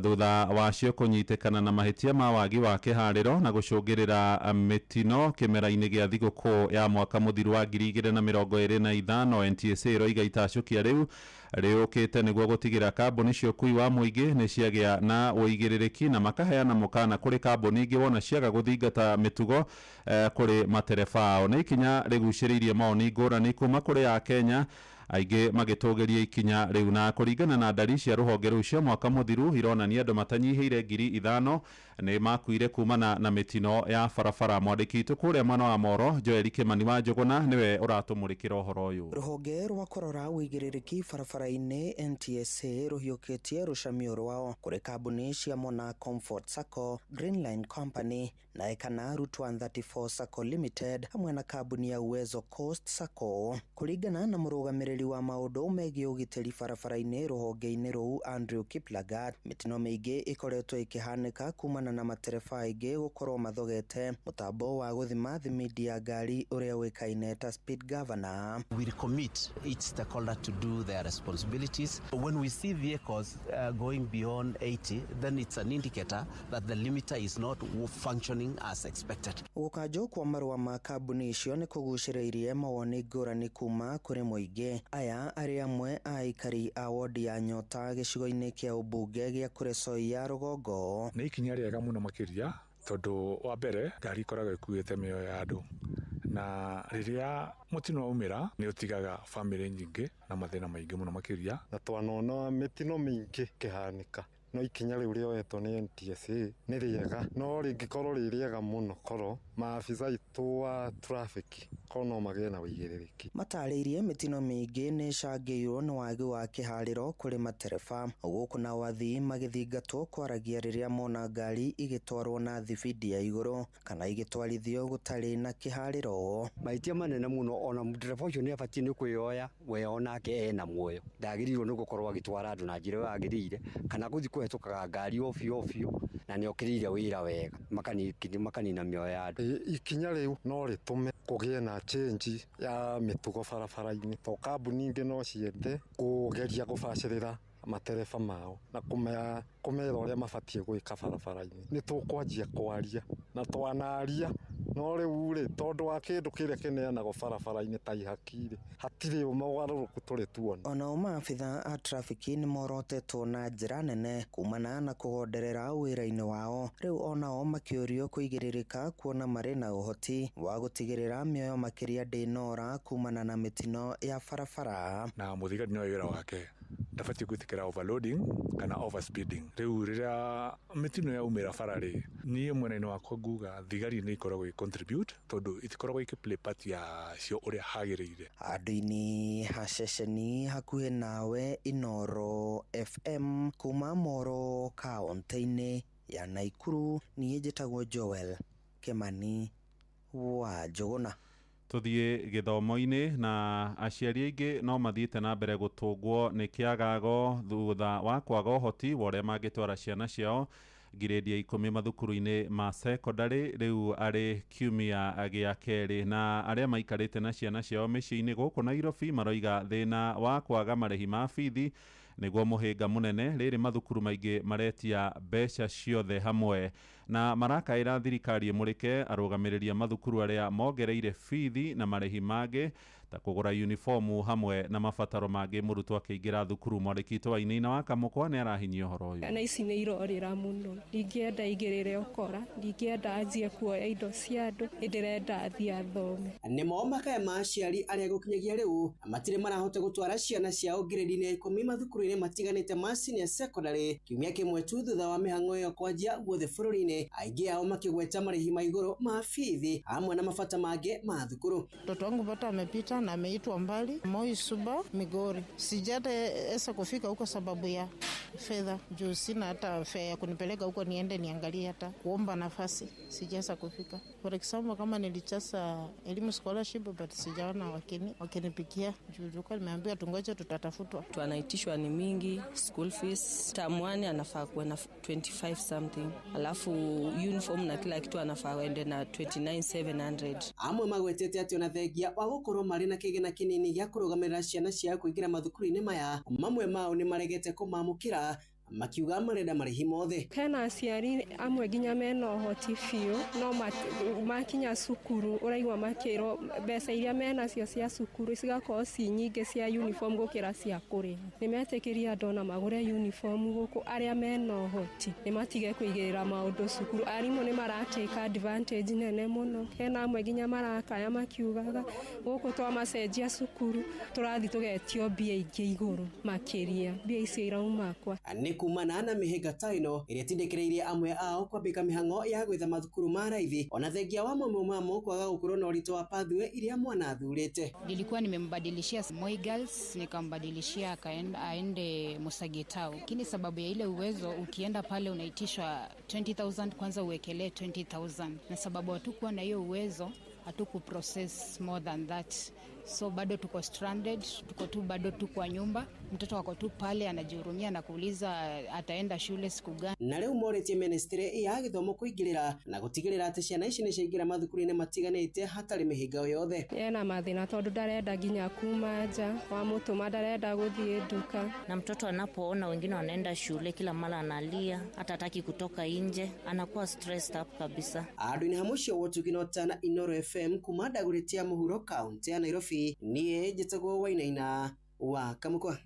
thutha wacio kũnyitĩkana na mahĩtia ma wagi wa kĩharĩro na gũcũngĩrĩra mĩtino kĩmera-inĩ gĩa thigũkũ ya mwaka mũthiru wa 2025. NTSA ĩroiga itacũkia rĩu rĩũkĩte nĩguo gũtigĩra kambuni cia ũkui wa mũingĩ nĩ ciagĩa na ũigĩrĩrĩki na makaheana mũkana kũrĩ kambuni ingĩ wona ciaga gũthingata mĩtugo kũrĩ matereba ao. Nĩ ikinya rĩgucĩrĩirie maoni ngũrani kuma kũrĩ Akenya aingĩ magĩtũgĩria ikinya rĩu, na kũringana na ndari cia rũhonge rũu cia mwaka mũthiru ironania andũ matanyihĩire 5,000 nĩ makuire kumana na mĩtino ya barabara. Mwandĩki witũ kũrĩa mwena wa Moro Joel Kĩmani wa Njũgũna nĩwe ũratũmũrĩkĩra ũhoro ũyũ. Rũhonge rwa kũrora ũigĩrĩrĩki barabara-inĩ NTSA rũhiũkĩtie rũcamio rwao kũrĩ kambuni cia Mona Comfort Sacco, Greenline Company na Ekana Route 134 Sacco Limited hamwe na kambuni ya Uwezo Coast Sacco. Kũringana na mũrũgamĩrĩri wa maũndũ megiĩ ũgitĩri barabara-inĩ rũhonge-inĩ rũu Andrew Kiplagat, mĩtino mĩingĩ ĩkoretwo ĩkĩhanĩka kumana na matereba aingĩ gũkorwo mathogete mũtambo wa gũthima thimindi ya ngari ũrĩa ũĩkaine ta speed governor. We commit each stakeholder to do their responsibilities. When we see vehicles going beyond 80, then it's an indicator that the limiter is not functioning as expected. Gũkanjwo kwa marũa ma kambuni icio nĩ kũgucĩrĩirie mawoni ngũrani kuma kũrĩ mũingĩ. Aya arĩ amwe a aikari a wodi ya Nyota gĩcigo-inĩ kĩa ũmbunge gĩa Kuresoi ya rũgongo. Nĩ ikinya rĩega mũno makĩria tondũ wa mbere ngari ikoragwo ĩkuĩte mĩoyo ya andũ, na rĩrĩa mũtino waumĩra nĩ ũtigaga bamĩrĩ nyingĩ na mathĩna maingĩ mũno makĩria. Na twanona mĩtino mĩingĩ ĩkĩhanĩka, no ikinya rĩu rĩoetwo nĩ NTSA nĩ rĩega, no rĩngĩkorwo rĩ rĩega mũno korwo maabitha aitũ a traffic korwo no magĩe na ũigĩrĩrĩki. Matarĩirie mĩtino mĩingĩ nĩ ĩcangĩirwo nĩ wagi wa kĩharĩro kũrĩ matereba, gũkũ nao athii magĩthingatwo kwaragia rĩrĩa mona ngari igĩtwarwo na thibindi ya igũrũ kana igĩtwarithio gũtarĩ na kĩharĩro. Mahĩtia manene mũno, ona ndereba ũcio nĩ abatiĩ nĩ kwĩyoya we onake ena muoyo, ndagĩrĩirwo nĩ gũkorwo agĩtwara andũ na njĩra ĩyo yagĩrĩire kana gũthiĩ kũhetũkaga ngari obio obio na nĩ okĩrĩire wĩra wega makanina mĩoyo ya andũ. Ikinya rĩu no rĩtũme kũgĩe na na change ya mĩtugo barabara-inĩ, to kambuni ingĩ no ciende kũgeria gũbacĩrĩra matereba mao na kũmera ũrĩa mabatiĩ gwĩka barabara-inĩ. Nĩ tũkwanjia kwaria na twanaria, no rĩu rĩ, tondũ wa kĩndũ kĩrĩa kĩneanagwo barabara-inĩ ta ihaki rĩ, hatirĩ mogarũrũku tũrĩ tuona. Onao maabitha a trafiki nĩ morotetwo na njĩra nene kumana na kũgonderera wĩra-inĩ wao, rĩu onao makĩũrio kũigĩrĩrĩka kuona marĩ na ũhoti wa gũtigĩrĩra mĩoyo makĩria ndĩnora kumana na mĩtino ya barabara. Na mũthigari nĩoĩ wĩra wake, ndabatiĩ gwĩtĩkĩra overloading kana overspeeding. Rĩu rĩrĩa mĩtino yaumĩra bara rĩ, niĩ mwena-inĩ wakwa nguga thigari nĩ ikoragwo contribute tondũ itikoragwo ikĩ play part ya cio ũrĩa hagĩrĩire. Handũ-inĩ ha ceceni hakuhĩ nawe Inooro FM kuma Moro kaũntĩ-inĩ ya Naikuru, niĩ njĩtagwo Joel Kimani wa Njũgũna. Tuthiĩ gĩthomo-inĩ, na aciari aingĩ no mathiĩte na mbere gũtũngwo nĩ kĩagago thutha wa kwaga ũhoti wa ũrĩa mangĩtwara ciana ciao ngirĩndi ya 10 mathukuru-inĩ ma secondary rĩu arĩ kiumia gĩa kerĩ, na arĩa maikarĩte na ciana ciao mĩciĩ-inĩ gũkũ Nairobi maroiga thĩna wa kwaga marĩhi ma bithi nĩguo mũhĩnga mũnene. Rĩrĩ mathukuru maingĩ maretia mbeca ciothe hamwe na marakaĩra thirikari ĩmũrĩke arũgamĩrĩri a mathukuru arĩa mongereire bithi na marĩhi mangĩ ta kũgũra uniformu hamwe na mabataro mangĩ mũrutwo akĩingĩra thukuru. Mwandĩki witũ wa Inaina wa Kamũkwa nĩ arahinyia ũhoro ũyũ. Na ici nĩ irorĩra mũno, ndingĩenda igĩrĩre ũkora, ndingĩenda anjie kuoya indo cia andũ, ndĩrenda athiĩ athome. Nĩmo makaya ma aciari arĩa gũkinyagia rĩu matirĩ marahota gũtwara ciana ciao ngirĩndi-inĩ ya 10 mathukuru-inĩ matiganĩte ma senior secondary kiumia kĩmwe tu thutha wa mĩhang'o ĩyo kwanjia guothe bũrũri-inĩ, aingĩ ao makĩgweta marĩhi ma igũrũ ma bithi hamwe na mabata mangĩ ma thukuru. Mtoto wangu bado amepita na ameitwa mbali Moi Suba Migori, sijataweza kufika huko sababu ya fedha, juu sina hata fare ya kunipeleka huko niende niangalie, hata kuomba nafasi sijaweza kufika. For example, kama nilichasa elimu scholarship but sijaona wakinipikia juu tulikuwa nimeambiwa tungoje tutatafutwa. Tunaitishwa ni mingi, school fees term 1 anafaa kuwa na 25 something, alafu uniform na kila kitu anafaa aende na 29,700. Amwe magwetete atĩ ona thengia wa gũkorwo marĩ na kĩgĩna kĩnini gĩa kũrũgamĩrĩra ciana ciao kũingĩra mathukuru-inĩ maya, mamwe mao nĩ maregete kũmamũkĩra makiuga marenda marĩhi mothe. Hena aciari amwe nginya mena ũhoti biũ no makinya cukuru ũraigua makĩrwo mbeca iria menacio cia cukuru cigakorwo ci nyingĩ cia uniform gũkĩra cia kũrĩha. Nĩmetĩkĩria andũ ona magũre uniform gũkũ, arĩa mena ũhoti nĩmatige kũigĩrĩra maũndũ cukuru. Arimũ nĩ maratake advantage nene mũno, hena amwe nginya marakaya makiugaga gũkũ twamacenjia cukuru tũrathiĩ tũgetio mbia ingĩ igũrũ makĩria, mbia icio irauma kwa. Nĩ kumana na mĩhĩnga ta ĩno ĩrĩa ĩtindĩkĩrĩirie amwe ao kwambĩka mĩhang'o ya gwetha mathukuru ma raithi, ona thengia wa mamwe mamo kwaga gũkorwo na ũritũ wa pathway iria mwana athurĩte. Nilikuwa nimembadilishia Moi Girls, nikambadilishia aende Musagetau, lakini sababu ya ile uwezo, ukienda pale unaitishwa 20,000 kwanza uwekelee 20,000, na sababu hatukuwa na hiyo uwezo hatuku process more than that, so bado tuko stranded, tuko tu bado tu kwa nyumba, mtoto wako tu pale anajihurumia na kuuliza ataenda shule siku gani. Na rĩu morĩtie ministry ya gĩthomo kũingĩrĩra na gũtigĩrĩra atĩ ciana ici nĩciaingĩra mathukuru-inĩ matiganĩte hatarĩ mĩhĩnga o yothe. Ena mathĩna tondũ ndarenda nginya kuma nja, wamũtũma ndarenda gũthiĩ nduka. Na mtoto anapoona wengine wanaenda shule kila mara analia, hata hataki kutoka nje, anakuwa stressed up kabisa. Andũ-inĩ ha mũciĩ wa Ũtugi na Ũtana, Inooro FM kuma Dagoretti ya mũhuro kaũntĩ ya Nairobi, niĩ njĩtagwo Wainaina wa Kamũkwa.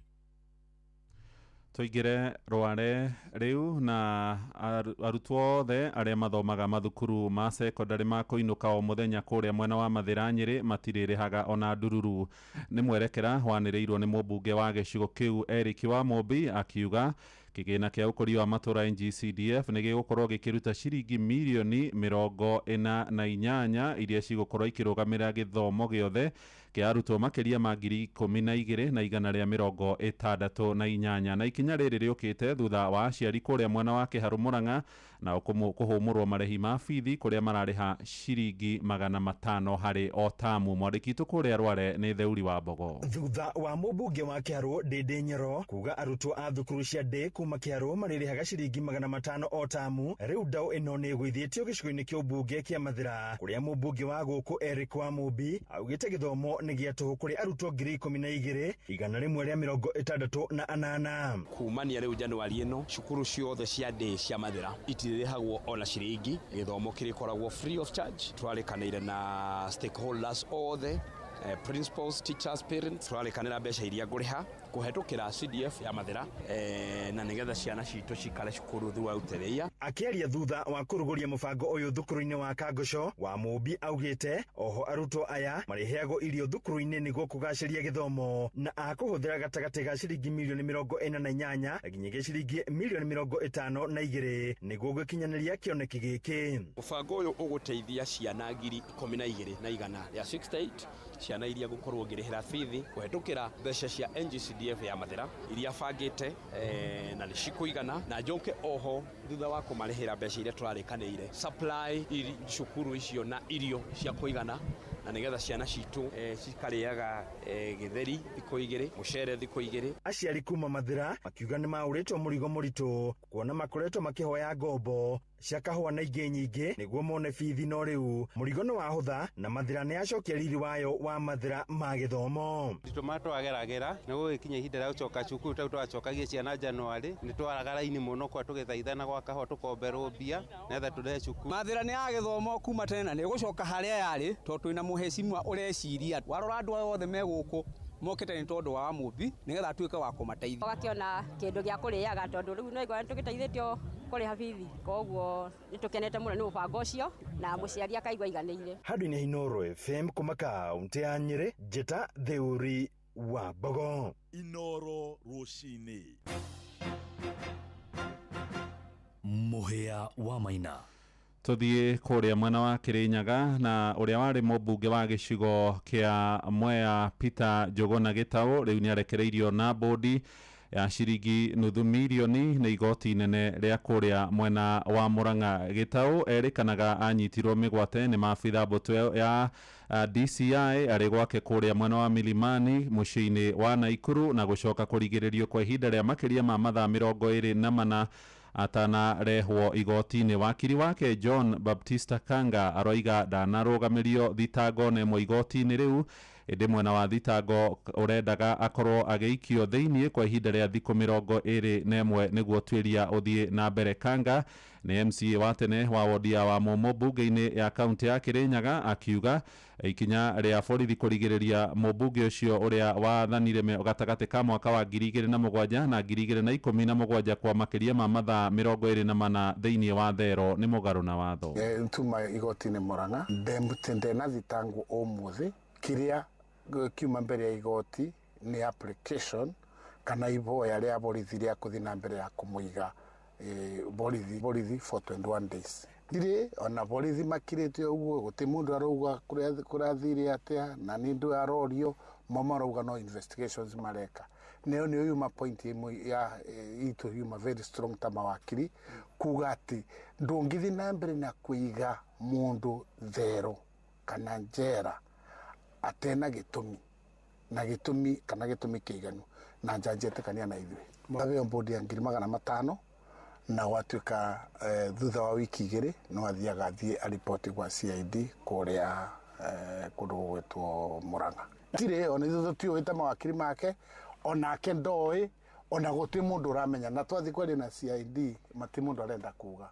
Tũingĩre Rware rĩu, na arutwo othe arĩa mathomaga mathukuru ma secondary ma kũinũka o mũthenya kũrĩa mwena wa Mathĩra Nyĩrĩ matirĩrĩhaga ona ndururu. Nĩ mwerekera wanĩrĩirwo nĩ mũmbunge wa gĩcigo kĩu Eric wa Mũmbi akiuga kĩgĩna kĩa ũkũria wa matũra NGCDF nĩ gĩgũkorwo gĩkĩruta ciringi mirioni 48 iria cigũkorwo ikĩrũgamĩrĩra gĩthomo gĩothe kĩa arutwo makĩria ma 12,168, na ikinya rĩrĩ rĩũkĩte thutha wa aciari kũrĩa mwena wa Kĩharũ Mũrang'a na kũhũmũrwo marĩhi ma bithi kũrĩa mararĩha ciringi 500 harĩ o tamu. Mwandĩki witũ kũrĩa Rware nĩ Theuri wa Mbogo. Thutha wa mũmbunge wa Kĩharũ Ndĩndĩ Nyoro kuga arutwo a thukuru cia ndĩ kuma Kĩarũ marĩrĩhaga ciringi 500 o tamu. Rĩu ndaũ ĩno nĩ ĩgũithĩtio gĩcigo-inĩ kĩa ũmbunge kĩa Mathĩra, kũrĩa mũmbunge wa gũkũ Eric Wamũmbi augĩte gĩthomo nĩ gĩa tũhũ kũrĩ arutwo 12,168. Kumania rĩu Januari ĩno, cukuru ciothe cia ndĩ cia Mathĩra itirĩrĩhagwo ona ciringi, gĩthomo kĩrĩkoragwo free of charge. Twarĩkanĩire na stakeholders othe, principals, teachers, parents, twarĩkanĩra mbeca iria ngũrĩha kũhetũkĩra CDF ya Mathĩra, na nĩgetha ciana citũ cikare cukuru throughout the year. Akĩaria thutha wa kũrugũria mũbango ũyũ thukuru-inĩ wa Kangũco, Wamũmbi augĩte oho arutwo aya marĩheagwo irio thukuru-inĩ nĩguo kũgacĩria gĩthomo, na akũhũthĩra gatagatĩ ga ciringi mirioni 48 nginyagia ciringi mirioni 52 nĩguo gũkinyanĩria kĩoneki gĩkĩ. Mũbango ũyũ ũgũteithia ciana 12,168, ciana iria ngũkorwo ngĩrĩhĩra bithi kũhetũkĩra mbeca cia NGCDF ya Mathĩra iria bangĩte, na nĩ cikũigana, na njoke oho thutha wa kũmarĩhĩra mbeca iria tũrarĩkanĩire supply cukuru icio na irio cia kũigana, na nĩgetha ciana citũ cikarĩaga gĩtheri thikũ 2, mũcere thikũ 2. Aciari kuma Mathĩra makiuga nĩ maũrĩtwo mũrigo mũritũ kuona makoretwo makĩhoya ngombo cia kahũa na ingĩ nyingĩ nĩguo mone bithi, no rĩu mũrigo nĩ wahũtha na Mathĩra nĩ yacokia riri wayo wa Mathĩra ma gĩthomo. Moritũ marĩa twageragĩra nĩ gũgĩkinya ihinda rĩa gũcoka cukuru, tau twacokagia ciana Januari, nĩ twaraga raini mũno kwa tũgĩthaithana gwa kahũa tũkomberwo mbia nĩgetha tũrehe cukuru. Mathĩra nĩ ya gĩthomo kuma tene na nĩ ĩgũcoka harĩa yarĩ, tondũ twĩna mũhecimwa ũreciria warora andũ aya othe me gũkũ mokĩte nĩ tondũ wa Wamũmbi nĩgetha atuĩke wa kũmateithia. Ũgakĩona kĩndũ gĩa kũrĩaga, tondũ rĩu no igua nĩtũgĩteithĩtio kũrĩha bithi, koguo nĩtũkenete mũno nĩ mũbango ũcio na mũciari akaigua aiganĩire. Handũ-inĩ ha Inooro FM kuma kaũntĩ ya Nyĩrĩ, Njĩta Theuri wa Mbogo. Inooro rũcinĩ. Mũhĩa wa Maina. Tuthiĩ kũrĩa mwena wa Kĩrĩnyaga na ũrĩa warĩ mũmbunge wa gĩcigo kĩa Mwea Peter Njũgũna Gĩtaũ rĩu nĩarekereirio na bũndi ya ciringi nuthu mirioni nĩ igoti inene rĩa kũrĩa mwena wa Murang'a. Gĩtaũ erĩkanaga anyitirwo mĩgwate nĩ maabitha mbũtũ ya DCI arĩ gwake kũrĩa mwena wa Milimani mũciĩ-inĩ wa Naikuru, na gũcoka kũrigĩrĩrio kwa ihinda rĩa makĩria ma mathaa 24 atanarehwo igoti-inĩ. Wakiri wake John Baptista Kanga aroiga ndanarũgamĩrio thitango na ĩmwe igoti-inĩ rĩu, ĩndĩ mwena wa thitango ũrendaga akorwo agĩikio thĩiniĩ kwa ihinda rĩa thikũ 21 nĩguo tuĩria ũthiĩ na mbere. Kanga nĩ MCA wa tene wa wodi ya Wamumu mbunge-inĩ ya kaunti ya Kĩrĩnyaga, akiuga ikinya rĩa borithi kũrigĩrĩria mũmbunge ũcio ũrĩa wathanire gatagatĩ ka mwaka wa 2007 na 2017 kwa makĩria ma mathaa 24 thĩiniĩ wa thero nĩ mũgarũ na watho. Ntuma igoti-inĩ Murang'a ndena thitango ũmũthĩ kĩrĩa kiuma mbere ya igoti nĩ application kana ihoya rĩa borithi rĩa kũthiĩ na mbere ya kũmũiga borithi for 21 days. Ndirĩ ona borithi makirĩte ũguo, gũtirĩ mũndũ arauga kũrathire atĩa na nĩ ndũ arorio, mo marauga no investigations mareka. Nayo nĩyo yuma point ĩmwe ya itũ yuma very strong ta mawakiri kuga atĩ ndũngĩthiĩ na mbere na kũiga mũndũ thero kana njera atena gĩtũmi na gĩtũmi kana gĩtũmi kĩiganu, na njanji etĩkania na ithuĩ. Abeo bodi ya 500,000 na gwatuĩka thutha wa wiki 2 no athiaga athiĩ aripoti gwa CID kũrĩa kũndũ gũgwĩtwo Murang'a. Tirĩ ona ithuĩ tũtiũĩ ta mawakiri make, onake ndoĩ, ona gũtirĩ mũndũ ũramenya, na twathiĩ kwaria na CID matirĩ mũndũ arenda kuga.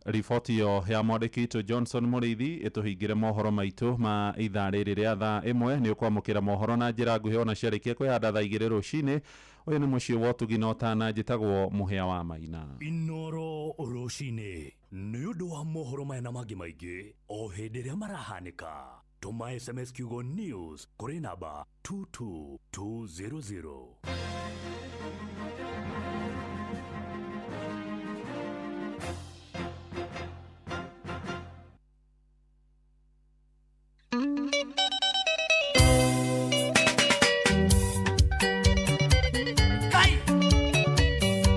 Riboti ĩyo ya mwandĩki witũ Johnson Mũrĩithi ĩtũhingĩre mohoro maitũ ma ithaa rĩrĩ rĩa thaa 1. Nĩ ũkwamũkĩra mohoro na njĩra nguhĩ ona ciarĩkia kwĩhanda thaa 2 rũcinĩ. Ũyũ nĩ mũciĩ wa ũtugi na ũtana, njĩtagwo Mũhĩa wa Maina. Inooro rũcinĩ nĩ ũndũ wa mohoro maya na mangĩ maingĩ o hĩndĩ ĩrĩa marahanĩka. Tũma SMS kiugo news kũrĩ namba 22200. Kai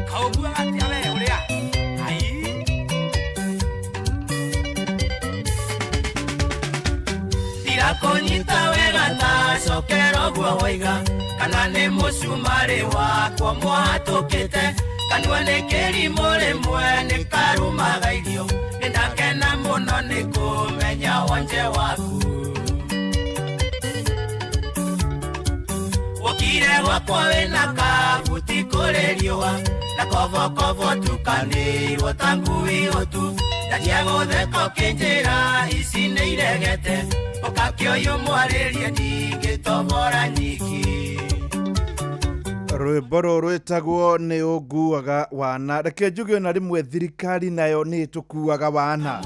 kaũguaga atĩa we ũrĩa? Ai ndirakũnyita wega ta cokera ũguo waiga, kana nĩ mũcumarĩ wakwa mwahatũkĩte, Kanua nĩ kĩrimũ rĩmwe nĩ karumaga irio. Nĩndakena mũno nĩ kũmenya wonje waku. Wokire gwakwa wĩna kabuti kũrĩ riũa. Na kobokobo tukanĩirwo ta ngui ũtu. Ndaria gũtheka ũkĩnjĩra ici nĩ iregete. Ũkakĩoywo mwarĩrie ndingĩtobora nyiki. Rwĩmbo rũrũ rwĩtagwo nĩ ũnguaga wana. Reke njuge ona rĩmwe thirikari nayo nĩ ĩtũkuaga wana.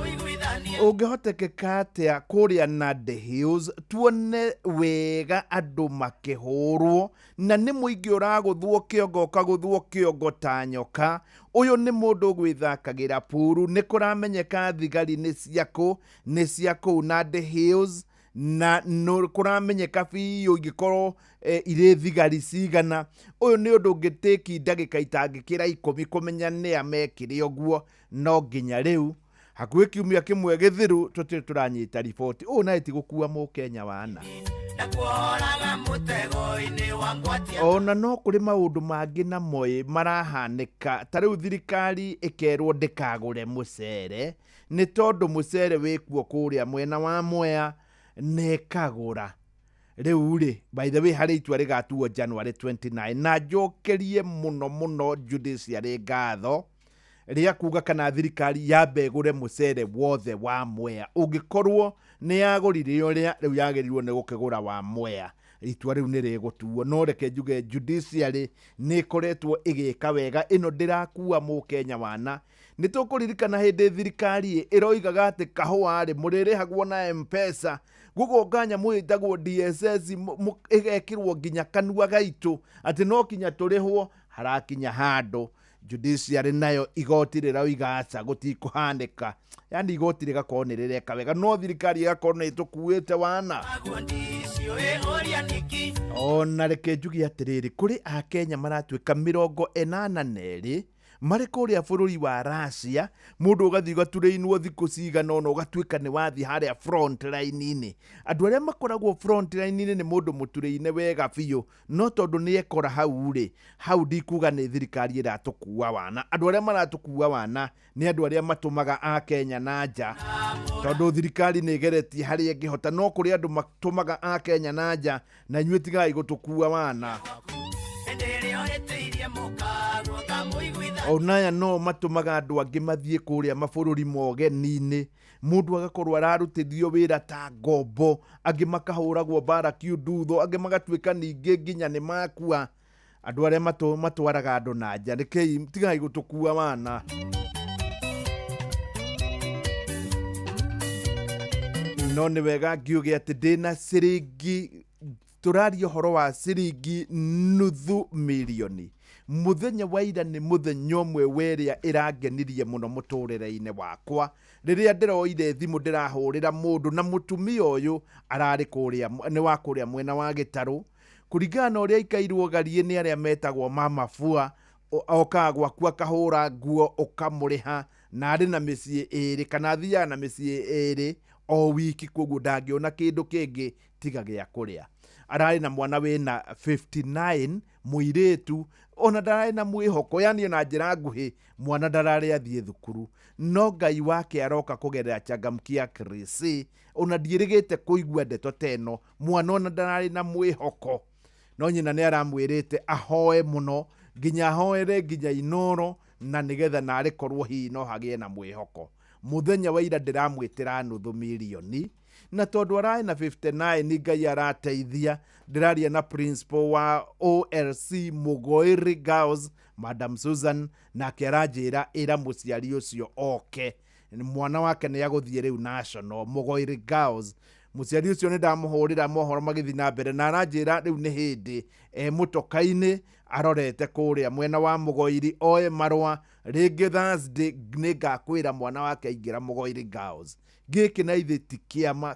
Ũngĩhotekeka atĩa kũrĩa Nandi Hills tuone wega andũ makĩhũrwo na nĩ mũingĩ ũragũthwo kĩongo ũkagũthwo kĩongo ta nyoka. Ũyũ nĩ mũndũ ũgwĩthakagĩra puru. Nĩ kũramenyeka thigari nĩ ciakũ, nĩ cia kũu Nandi Hills, na no kũramenyeka biũ ingĩkorwo irĩ thigari cigana. Ũyũ nĩ ũndũ ũngĩtĩki ndagĩka itangĩkĩra 10 kũmenya nĩa mekire ũguo. No nginya rĩu hakuhĩ kiumia kĩmwe gĩthiru tũtirĩ tũranyita riboti. Ũũ naĩ ti gũkua mũkenya wana. Ona no kũrĩ maũndũ mangĩ namo marahanĩka. Ta rĩu thirikari ĩkerwo ndĩkagũre mũcere nĩ tondũ mũcere wĩkuo kũrĩa mwena wa Mwea nĩkagũra. Rĩu rĩ, by the way, harĩ itua rĩgatuo January 29 na njokerie mũno mũno judiciary ngatho rĩa kuga kana thirikari yambe ĩgũre mũcere wothe wa Mwea. Ũngĩkorwo nĩ yagũrire ũrĩa rĩu yagĩrĩirwo nĩ gũkĩgũra wa Mwea, itua rĩu nĩ rĩgũtuo. No reke njuge judiciary nĩ ĩkoretwo ĩgĩka wega. Ĩno ndĩrakua mũkenya wana. Nĩ tũkũririkana hĩndĩ thirikari ĩroigaga atĩ kahũa rĩ mũrĩrĩhagwo na M-Pesa, gũgoka nyamũ ĩtagwo DSS ĩgekĩrwo nginya kanua gaitũ atĩ no kinya tũrĩhwo. Harakinya handũ judiciary nayo igoti rĩroiga aca gũtikũhanĩka. Yani igoti rĩgakorwo nĩ rĩreka wega, no thirikari ĩgakorwo nĩ ĩtũkuĩte wana. Ona reke njuge atĩrĩrĩ, kũrĩ akenya maratuĩka 82 marĩ kũrĩa bũrũri wa Russia. Mũndũ ũgathiĩ ũgaturĩinwo thikũ cigana ũna ũgatuĩka nĩ wathiĩ harĩa front line-inĩ. Andũ arĩa makoragwo front line-inĩ nĩ mũndũ mũturĩine wega biũ, no tondũ nĩ ekora hau rĩ, hau ndikuga nĩ thirikari ĩratũkua wana. Andũ arĩa maratũkua wana nĩ andũ arĩa matũmaga akenya na nja, tondũ thirikari nĩ ĩgeretie harĩa ĩngĩhota, no kũrĩ andũ matũmaga akenya na nja, na inyuĩ tigai gũtũkua wana. Onaya no matũmaga andũ angĩ mathiĩ kũrĩa mabũrũri mogeni-inĩ, mũndũ agakorwo ararutithio wĩra ta ngombo, angĩ makahũragwo mbara kiundutho, angĩ magatuĩka ningĩ nginya nĩ makua. Andũ arĩa matwaraga andũ na nja, rekei tigai gũtũkua wana. No nĩ wega ngiuge atĩ ndĩna ciringi, tũraria ũhoro wa ciringi 0.5 mirioni. Mũthenya wa ira nĩ mũthenya ũmwe werĩa ĩrangenirie mũno mũtũrĩre-inĩ wakwa. Rĩrĩa ndĩroire thimũ ndĩrahũrĩra mũndũ, na mũtumia ũyũ ararĩ kũrĩa, nĩ wa kũrĩa mwena wa Gĩtarũ. Kũringana na ũrĩa aikairwo gariĩ nĩ arĩa metagwo mama fua, okaga gwaku akahũra nguo ũkamũrĩha, na arĩ na mĩciĩ ĩrĩ kana athiaga na mĩciĩ ĩrĩ o wiki, koguo ndangĩona kĩndũ kĩngĩ tiga gĩa kũrĩa. Ararĩ na mwana wĩna 59 mũirĩtu, ona ndararĩ na mwĩhoko, yani ona njĩra nguhĩ mwana ndararĩ athiĩ thukuru, no Ngai wake aroka kũgerera Changamkia Krisi. Ona ndiĩrĩgĩte kũigua ndeto ta ĩno, mwana ona ndararĩ na mwĩhoko, no nyina nĩ aramwĩrĩte ahoe mũno nginya ahoere nginya Inoro, na nĩgetha narĩ korwo hihi no hagĩe na mwĩhoko. Mũthenya wa ira ndĩramwĩtĩra 0.5 mirioni, na tondũ ararĩ na 59 Ngai arateithia. Ndĩraria na principal wa OLC Mugoiri Girls, Madam Susan, nake aranjĩra ĩra mũciari ũcio oke, mwana wake nĩ agũthiĩ rĩu national Mugoiri Girls. Mũciari ũcio nĩ ndamũhũrĩra mohoro magĩthiĩ na mbere, na aranjĩra rĩu nĩ hĩndĩ e mũtoka-inĩ arorete kũrĩa mwena wa Mugoiri oe marũa. Rĩngĩ Thursday nĩ ngakwĩra mwana wake aingĩra Mugoiri Girls. Gĩkĩ na ithe ti kĩama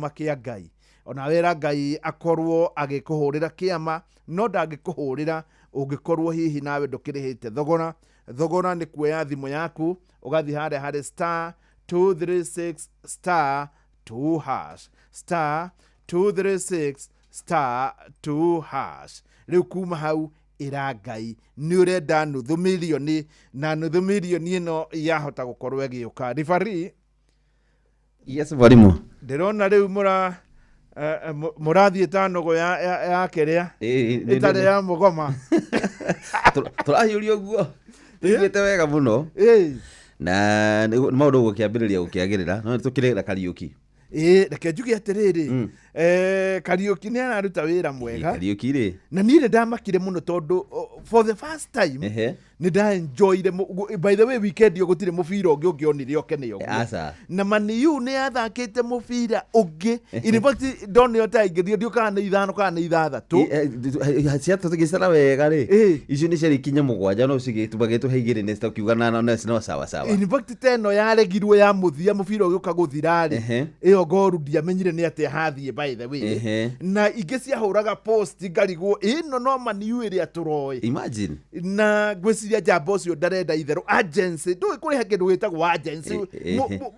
kĩa Ngai. Ona wĩra Ngai akorwo agĩkũhũrĩra kĩama, no ndangĩkũhũrĩra ũngĩkorwo hihi nawe ndũkĩrĩhĩte thogora. Thogora nĩ kuoya thimũ yaku ũgathiĩ harĩa harĩ star 236 star 2 hash, star 236 star 2 hash. Rĩu kuma hau Ĩra Ngai nĩ ũrenda nuthu mirioni, na nuthu mirioni ĩno yahota gũkorwo ĩgĩũka. Ribari. Yes, mwalimu. Ndĩrona rĩu mũrathiĩ ta nũgũ ya kĩrĩa ĩtarĩ ya mũgoma. Tũrahiũria ũguo tũiguĩte wega mũno na nĩ maũndũ gũkĩambĩrĩria gũkĩagĩrĩra, no nĩ tũkĩrĩ na Kariũki. Ĩĩ, reke njuge atĩrĩrĩ, Kariũki nĩ araruta wĩra mwega. Kariũki rĩ. Na niĩ nĩ ndamakire mũno tondũ for the first time nĩ ndaenjoyire. By the way, weekend ĩyo gũtirĩ mũbira ũngĩ ũngĩonire ũkene ũguo. Aca. Na Maniu nĩ yathakĩte mũbira ũngĩ. In fact, ndonio ta ingĩthiĩ ndiũ kana nĩ 5 kana nĩ 6. Ciatũ tũgĩcera wega rĩ, icio nĩ ciarĩ ikinya 7, no cigĩtũhe 2 nĩ tũkiuga na no sawa sawa. In fact, ta ĩno yaregirwo ya mũthia mũbira ũgĩũka gũthira rĩ, ĩyo ngoru ndiamenyire nĩ atĩa hathiĩ, by the way. Na ingĩ ciahũraga post ngarigwo ĩno no Maniu ĩrĩa tũroĩ. Imagine. Na ngwĩciria njamba ũcio ndarenda itherũ agency, ndũĩ kũrĩha kĩndũ gĩtagwo agency,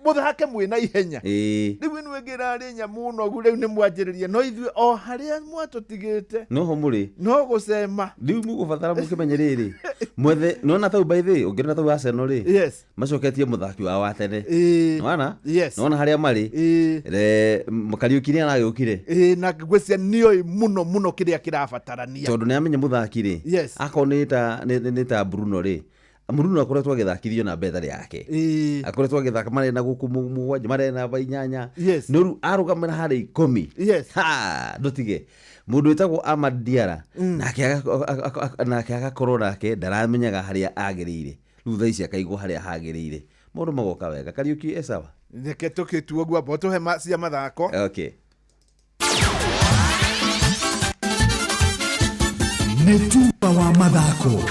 mũthake mwĩna ihenya. Rĩu ĩno ĩngĩ ĩrarĩ nyamũ nogu, rĩu nĩ mwanjĩrĩria, no ithuĩ o harĩa mwatũtigĩte noho mũrĩ. No gũcema. Rĩu mũgũbatara mũkĩmenye rĩrĩ mwethe nona tau, by the way, ũngĩona tau Arsenal rĩ, macoketie mũthaki wao wa tene. Nĩwona? Nĩwona harĩa marĩ? Kariũki nĩ aragĩũkire. Ĩĩ, na ngwĩciria nĩoĩ mũno mũno kĩrĩa kĩrabatarania. Tondũ nĩ amenya mũthaki rĩ, akorwo nĩ ta Bruno rĩ, Bruno akoretwo agĩthakithio namba ĩtarĩ yake. Akoretwo agĩthaka marĩ na gũkũ 7, marĩ namba 8. No rĩu arũgamĩra harĩa 10. Ha, ndũtige mũndũ wĩtagwo Amad Diarra nake agakorwo nake ndaramenyaga harĩa agĩrĩire. Rĩu thaa ici akaigwo harĩa hagĩrĩire, maũndũ magoka wega. Kariũki e sawa. Reke tũkĩtua ũguo, amba ũtũhe cia mathako. Okay. Nĩ tuba wa mathako.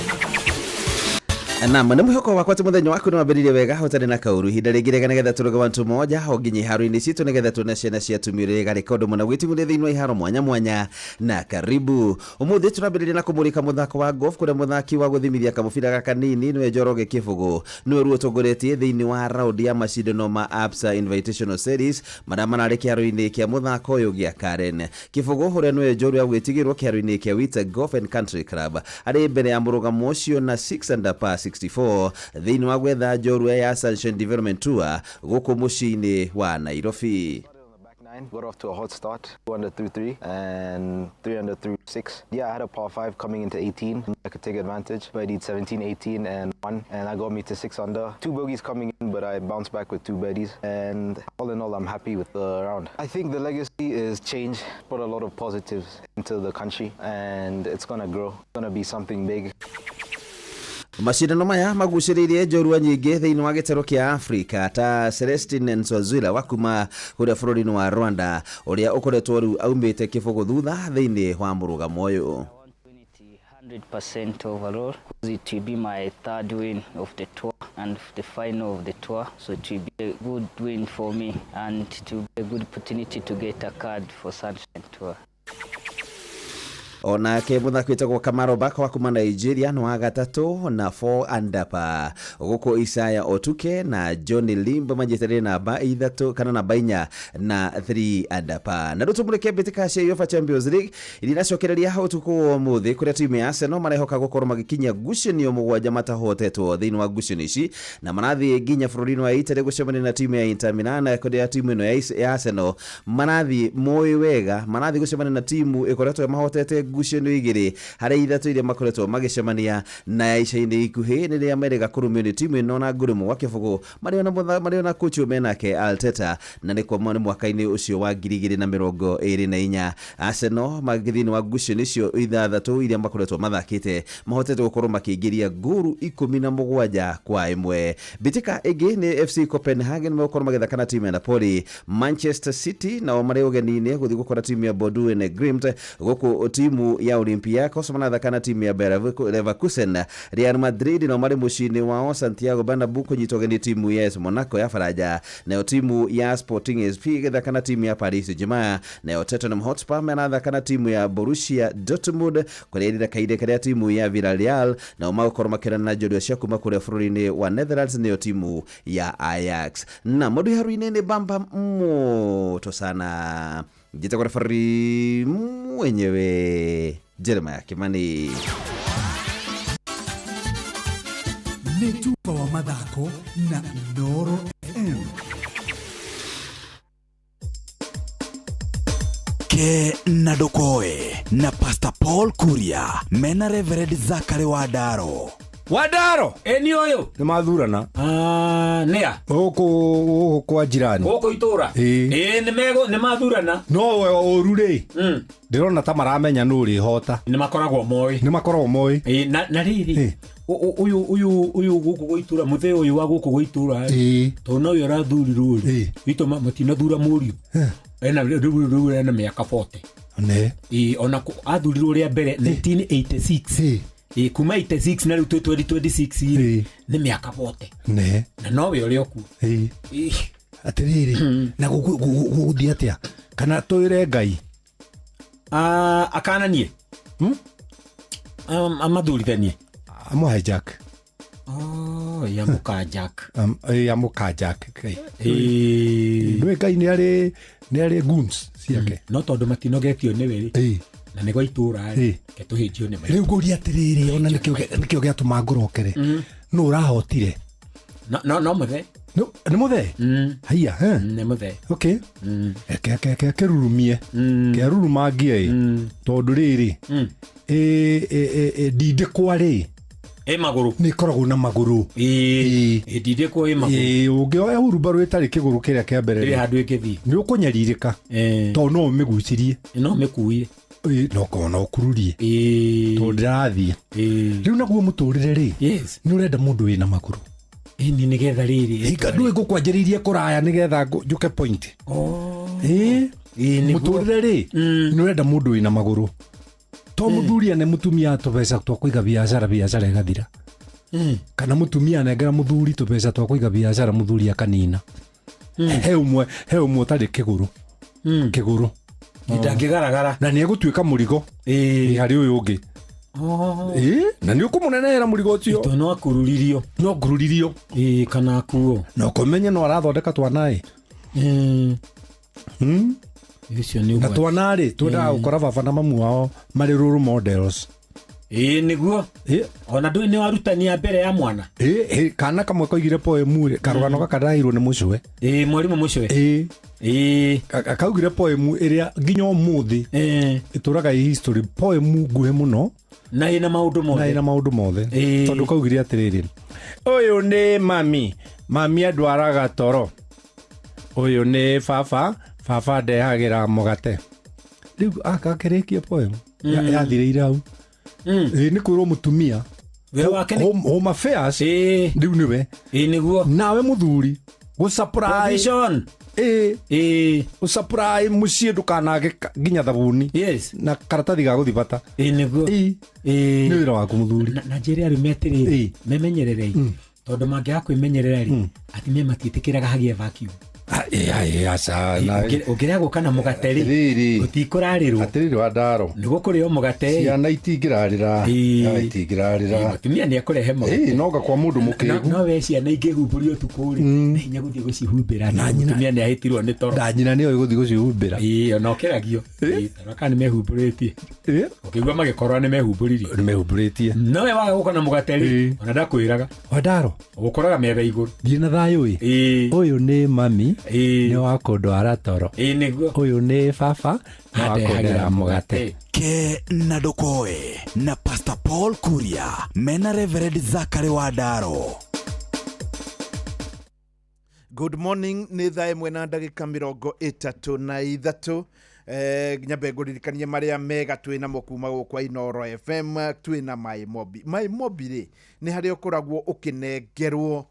Nam, nĩ mwĩhoko wakwa atĩ mũthenya waku nĩ wambĩrĩirie wega ũtarĩ na kaũru. Ihinda rĩngĩ rĩega nĩgetha tũrũge wantu moja o nginya iharo-inĩ citũ, nĩgetha tuone ciana cia tumĩrĩ garĩka ũndũ mũna gwĩtigũrĩ thĩinĩ wa iharo mwanya mwanya. Na karibu. Ũmũthĩ tũrambĩrĩria na kũmũrĩka mũthako wa golf, kũrĩa mũthaki wa gũthimithia kamũbira gaka nini nĩwe Njoroge Kĩbũgũ nĩwe rĩu ũtongoretie thĩinĩ wa raundi ya macindano ma Absa Invitational Series marĩa mararĩ kĩharo-inĩ kĩa mũthako ũyũ gĩa Karen. Kĩbũgũ, ũrĩa nĩwe njorua ya gwĩtigĩrwo kĩharo-inĩ kĩa Wita Golf and Country Club, arĩ mbere ya mũrũgamo ũcio na 6 under par 64 thĩinĩ wa gwetha njorua ya Sunshine Development Tour gũkũ mũciĩ-inĩ wa Nairobi. 9. Got off to a hot start, 2 under through 3 and 3 under through 6. Yeah, I had a par 5 coming into 18. I could take advantage, but I did 17, 18 and 1, and that got me to 6 under. Two bogeys coming in, but I bounced back with two birdies, and all in all, I'm happy with the round. I think the legacy is change, put a lot of positives into the country, and it's gonna grow. It's gonna be something big. Macindano maya magucĩrĩirie njorua nyingĩ thĩinĩ wa gĩtarũ kĩa Afrika ta Celestin Nswazwila wa kuma kũrĩa bũrũri-inĩ wa Rwanda, ũrĩa ũkoretwo rĩu aumĩte kĩbũgũ thutha thĩinĩ wa mũrũgamo ũyũ. 100% overall. It will be my third win of the tour and the final of the tour, so it will be a good win for me and it will be a good opportunity to get a card for Sunshine Tour. Onake mũthaki wĩtagwo Kamaro Baka wa kuma Nigeria nĩ wa gatatũ na 4 under par, gũkũ Isaya Otuke na Johnny Limbo manyitanĩire namba 3 kana namba 4 na 3 under par. Na rĩu tũmũrĩke mbĩtĩka cia UEFA Champions League iria iracokereria ũtukũ wa ũmũthĩ, kũrĩa timu ya Arsenal marehoka gũkorwo magĩkinyia ngucanio 7 matahotetwo thĩinĩ wa ngucanio ici, na marathiĩ nginya bũrũri-inĩ wa Italy gũcemania na timu ya Inter Milan, kũrĩa timu ĩno ya Arsenal marathiĩ moĩ wega marathiĩ gũcemania na timu ĩkoretwo mahotete ngucanio 2 harĩ 3 iria makoretwo magĩcemania na ya ica-inĩ ikuhĩ rĩrĩa merĩga kũrũmio nĩ timu ĩno na ngũrũmũ wa kĩbũgũ marĩ ona kochi menake Arteta, na nĩ kwa nĩ mwaka-inĩ ũcio wa 2024. Arsenal magĩthĩinĩ wa ngucanio icio 6 iria makoretwo mathakĩte mahotete gũkorwo makĩingĩria ngũru 17-1. Mbĩtĩka ĩngĩ nĩ FC Copenhagen megũkorwo magĩthaka na timu ya Napoli. Manchester City nao marĩ ũgeni-inĩ gũthiĩ gũkora timu ya Bodø Glimt, gũkũ timu ya Olympiacos marathaka na timu ya Bayer Leverkusen. Real Madrid nao marĩ mũciĩ-inĩ wao Santiago Bernabeu kũnyita ũgeni timu ya AS Monaco ya Faranja, nayo timu ya Sporting SP ĩgĩthaka na timu ya Paris Saint-Germain, nayo Tottenham Hotspur marathaka na timu ya Borussia Dortmund, kũrĩa ĩrĩrakaire karĩa timu ya Villarreal nao magũkorwo makĩrana na njorua cia kuma kũrĩa bũrũri-inĩ wa Netherlands, nĩyo timu ya Ajax. Na mũndũ iharu-inĩ nĩ bamba moto sana, njĩtagwo refari mwenyewe Jeremiah Kimani. mathako na Inooro FM. Ke na Ndokoe na Pastor Paul Kuria mena Reverend Zachary Wandaro. Wandaro eni ũyũ nĩ mathurana nĩa gũkũ kwa jirani gũkũ itũra ĩĩ nĩ mathurana no we ũru rĩ ndĩrona ta maramenya nũ ũrĩhota nĩ makoragwo moĩ nĩ makoragwo moĩ ĩĩ na rĩrĩ ũyũ gũkũ gwa itũra mũthee ũyũ wa gũkũ gwa itũra tondũ no ũyũ ũrathurirwo rĩ itũ matinathura mũriũ ena rĩu ena mĩaka 40 ne ĩĩ ona athurirwo rĩa mbere 1986 ĩĩ kuma 86 na rĩu twĩ 2026 nĩ mĩaka 40 ne na nowe ũrĩa ũkuo ĩĩ atĩrĩrĩ na gũgũthiĩ atĩa kana twĩre Ngai akananie amathurithanie amũhe Jack oh ya mũka Jack ya mũka Jack nĩ Ngai nĩ arĩ goons ciake no tondũ matinogetio nĩwe rĩ na nĩ gwa itũra rĩ ke tũhĩnjio nĩ rĩu ngũria atĩrĩrĩ ona nĩkĩo gĩatũma ngũrokere nũ ũrahotire no mũthee nĩ mũthee haiya nĩ mũthee okay kĩrurumie kĩarurumangie ĩ tondũ rĩrĩ ndindĩkwa rĩ ĩ magũrũ nĩ ĩkoragwo na magũrũ ĩ ndindĩkwa ĩ magũrũ ũngĩoya hurumbarũ ĩtarĩ kĩgũrũ kĩrĩa kĩa mbere rĩ handũ ĩngĩthiĩ nĩ ũkũnyarirĩka tondũ no ũmĩgucirie no ũmĩkuie no korwo no ũkururie tondũ ndĩrathiĩ rĩu naguo mũtũrĩre rĩ nĩ ũrenda mũndũ wĩna magũrũ ĩni nĩgetha rĩrĩ ndũĩ ngũkwanjĩrĩirie kũraya nĩgetha njũke point mũtũrĩre rĩ nĩ ũrenda mũndũ wĩna magũrũ to mũthuri ane mũtumia tũbeca twa kũiga biacara biacara ĩgathira kana mũtumia anengera mũthuri tũbeca twa kũiga biacara mũthuri akanina he ũmwe ũtarĩ kĩgũrũ kĩgũrũ ndangĩgaragara na nĩ egũtuĩka mũrigo harĩ ũyũ ũngĩ na nĩ ũkũmũnenehera mũrigo ũcio no akururirio no ngururirio kana akuo na ũkomenye no arathondeka twana ĩ na twana rĩ twendaga gũkora baba na mamu wao marĩ role models ĩĩ nĩguo ona ndũĩ nĩ warutania mbere ya mwana kana kamwe koigire poemu rĩ karũgano gaka ndahirwo nĩ mũcwe ĩĩ mwarimũ mũcwe ĩĩ kaugire poemu ĩrĩa nginya ũmũthĩ ĩtũraga ĩ history poemu nguhĩ mũno na ĩna maũndũ mothe na ĩna maũndũ mothe tondũ kaugire atĩrĩrĩ ũyũ nĩ mami mami andwaraga toro ũyũ nĩ baba baba ndehagĩra mũgate rĩu akakĩrĩkia poem yathirĩire hau nĩ kwĩrwo mũtumia Home Affairs rĩu nĩwe nĩguo nawe mũthuri gũsupply gũsupply mũciĩ ndũkanage nginya thabuni na karatathi ga gũthiĩ bata nĩguo nĩ wĩra waku mũthuri na njĩre arũme atĩrĩrĩ memenyererei tondũ mangĩaga kwĩmenyerera rĩ atumia matiĩtĩkĩraga hagĩe vacuum ũngĩrĩa gũka na mũgate rĩ gũtikũrarĩrwo atĩrĩrĩ Wandaro nĩ gũkũrĩo mũgate ciana itingĩrarĩra itingĩrarĩra mũtumia nĩ ekũrehe mũgate noga kwa mũndũ mũkĩgu no we ciana ingĩhumbũrio ũtukũ rĩ nĩ hinya gũthiĩ gũcihumbĩra mũtumia nĩ ahĩtirwo nĩ toro na nyina nĩoĩ gũthiĩ gũcihumbĩra ona ũkĩragio tarora kana nĩ mehumbũrĩtie ũkĩigua magĩkorora nĩ mehumbũririe nĩ mehumbũrĩtie no we waga gũka na mũgate rĩ ona ndakwĩraga Wandaro ũgũkoraga metha igũrũ thiĩ na thayũ ĩ ũyũ nĩ mami nĩ wa kũndwara toro nĩguo ũyũ nĩ baba nĩ wa kũndera mũgate Ke na Ndokoe na Pastor Paul Kuria mena Reverend Zachary Wandaro. Good morning nĩ thaa ĩmwe na ndagĩka 33 nyambe ngũririkanie marĩa mega twĩ namo kuma gũkũ Inooro FM twĩ na Maĩ Mobi Maĩ Mobi rĩ nĩ harĩa ũkoragwo ũkĩnengerwo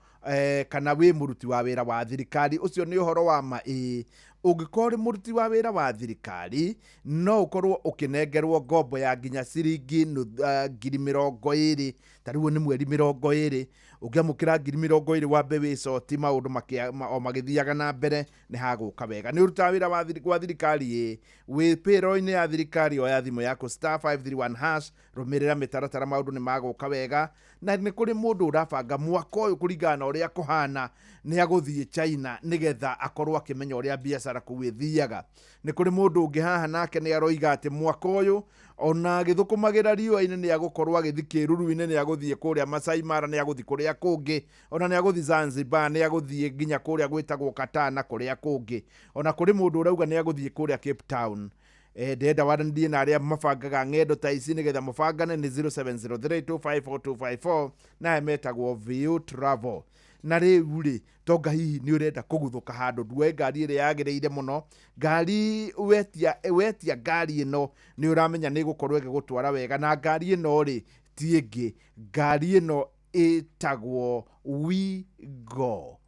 kana wĩ mũruti wa wĩra wa thirikari ũcio nĩ ũhoro wa ma ĩ ũngĩkorwo ũrĩ mũruti wa wĩra wa thirikari no ũkorwo ũkĩnengerwo ngombo ya nginya ciringi 20,000 ta rĩu nĩ mweri 20 ũngĩamũkĩra 20,000 wambe wĩcoti maũndũ o magĩthiaga na mbere nĩ hagũka wega nĩ ũrutaga wĩra wa thirikari ĩ wĩ payroll-inĩ ya thirikari oya thimũ yaku *531# rũmĩrĩra mĩtaratara maũndũ nĩ magũka wega na nĩ kũrĩ mũndũ ũrabanga mwaka ũyũ kũringana na ũrĩa kũhana nĩ agũthiĩ China nĩgetha akorwo akĩmenya ũrĩa biacara Biacara kũu ĩthiaga. Nĩ kũrĩ mũndũ ũngĩ haha nake nĩ aroiga atĩ mwaka ũyũ ona agĩthũkũmagĩra riũa-inĩ nĩ agũkorwo agĩthiĩ kĩruru-inĩ, nĩ agũthiĩ kũrĩa Masai Mara, nĩ agũthiĩ kũrĩa kũngĩ, ona nĩ agũthiĩ Zanzibar, nĩ agũthiĩ nginya kũrĩa gwĩtagwo Qatar na kũrĩa kũngĩ. Ona kũrĩ mũndũ ũrauga nĩ agũthiĩ kũrĩa Cape Town. Ndĩrenda waranĩrie na arĩa mabangaga ng'endo ta ici nĩgetha mũbangane nĩ 0703254254 na aya metagwo VU Travel. Na rĩu rĩ, tonga hihi nĩ ũrenda kũguthũka handũ, nduoe ngari ĩrĩa yagĩrĩire mũno. Ngari wetia ngari ĩno nĩ ũramenya nĩ ĩgũkorwo ĩgĩgũtwara wega, na ngari ĩno rĩ ti ĩngĩ, ngari ĩno ĩtagwo WeGo.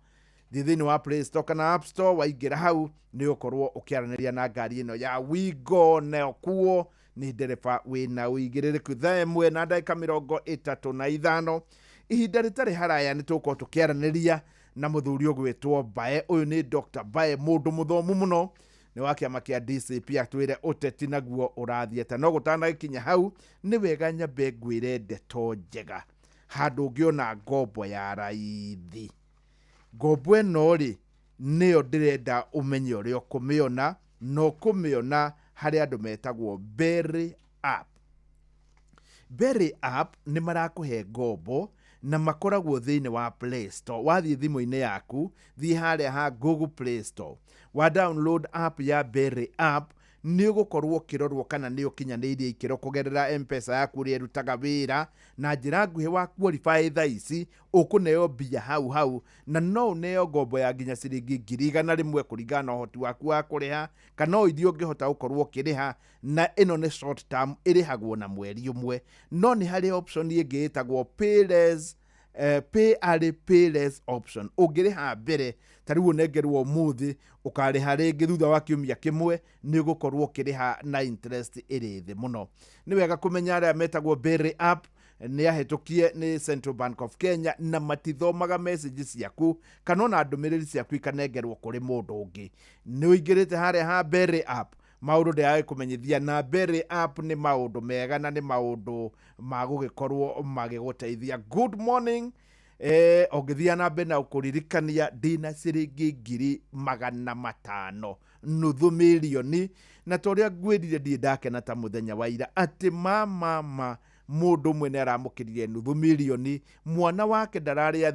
Thiĩ thĩinĩ wa Play Store kana App Store, waingĩra hau nĩ ũgũkorwo ũkĩaranĩria na ngari ĩno ya WeGo, nayo kuo nĩ ndereba wĩna ũigĩrĩrĩku. Thaa 1 na ndagĩka 35, ihinda rĩtarĩ haraya nĩ tũgũkorwo tũkĩaranĩria na mũthuri ũgwĩtwo Mbae. Ũyũ nĩ Dr. Mbae, mũndũ mũthomu mũno, nĩ wa kĩama kĩa DCP, atwĩre ũteti naguo ũrathiĩ. No gũtanagĩkinya hau nĩ wega nyambe ngwĩre ndeto njega, handũ ũngĩona ngombo ya raithi. Ngombo ĩno rĩ nĩyo ndĩrenda ũmenye ũrĩa ũkũmĩona, na ũkũmĩona harĩ andũ metagwo Berry App. Berry App nĩ marakũhe ngombo na makoragwo thĩinĩ wa Play Store. Wathiĩ thimũ-inĩ yaku, thiĩ harĩa ha Google Play Store, wa download app ya Berry App, nĩ ũgũkorwo ũkĩrorwo kana nĩ ũkinyanĩirie ikĩro kũgerera M-Pesa yaku ũrĩa ĩrutaga wĩra na njĩra nguhĩ. Wa qualify thaa ici ũkũneo mbia hau hau, na no ũneo ngombo ya nginya ciringi 100,000 kũringana na ũhoti waku wa kũrĩha, kana o iria ũngĩhota gũkorwo ũkĩrĩha. Na ĩno nĩ short term, ĩrĩhagwo na mweri ũmwe. No nĩ harĩ option ĩngĩ ĩtagwo pay less, pay early pay less option. Ũngĩrĩha mbere, ta rĩu ũnengerwo ũmũthĩ, ũkarĩha rĩngĩ thutha wa kiumia kĩmwe, nĩ ũgũkorwo ũkĩrĩha na interest ĩrĩ thĩ mũno. Nĩ wega kũmenya arĩa metagwo Berry App nĩ ahĩtũkie nĩ Central Bank of Kenya, na matithomaga message ciaku kana ona ndũmĩrĩri ciaku ikanengerwo kũrĩ mũndũ ũngĩ. Nĩ ũingĩrĩte harĩa ha Berry App, maũndũ ndĩragĩkũmenyithia, na Berry App nĩ maũndũ mega na nĩ maũndũ ma gũgĩkorwo magĩgũteithia. Good morning. Ũngĩthiĩ na mbere na kũririkania, ndĩna ciringi 500,000, nuthu mirioni, na ta ũrĩa ngwĩrire ndirĩ ndakena ta mũthenya wa ira atĩ ma mũndũ ũmwe nĩ aramũkĩrire nuthu mirioni, mwana wake ndararĩ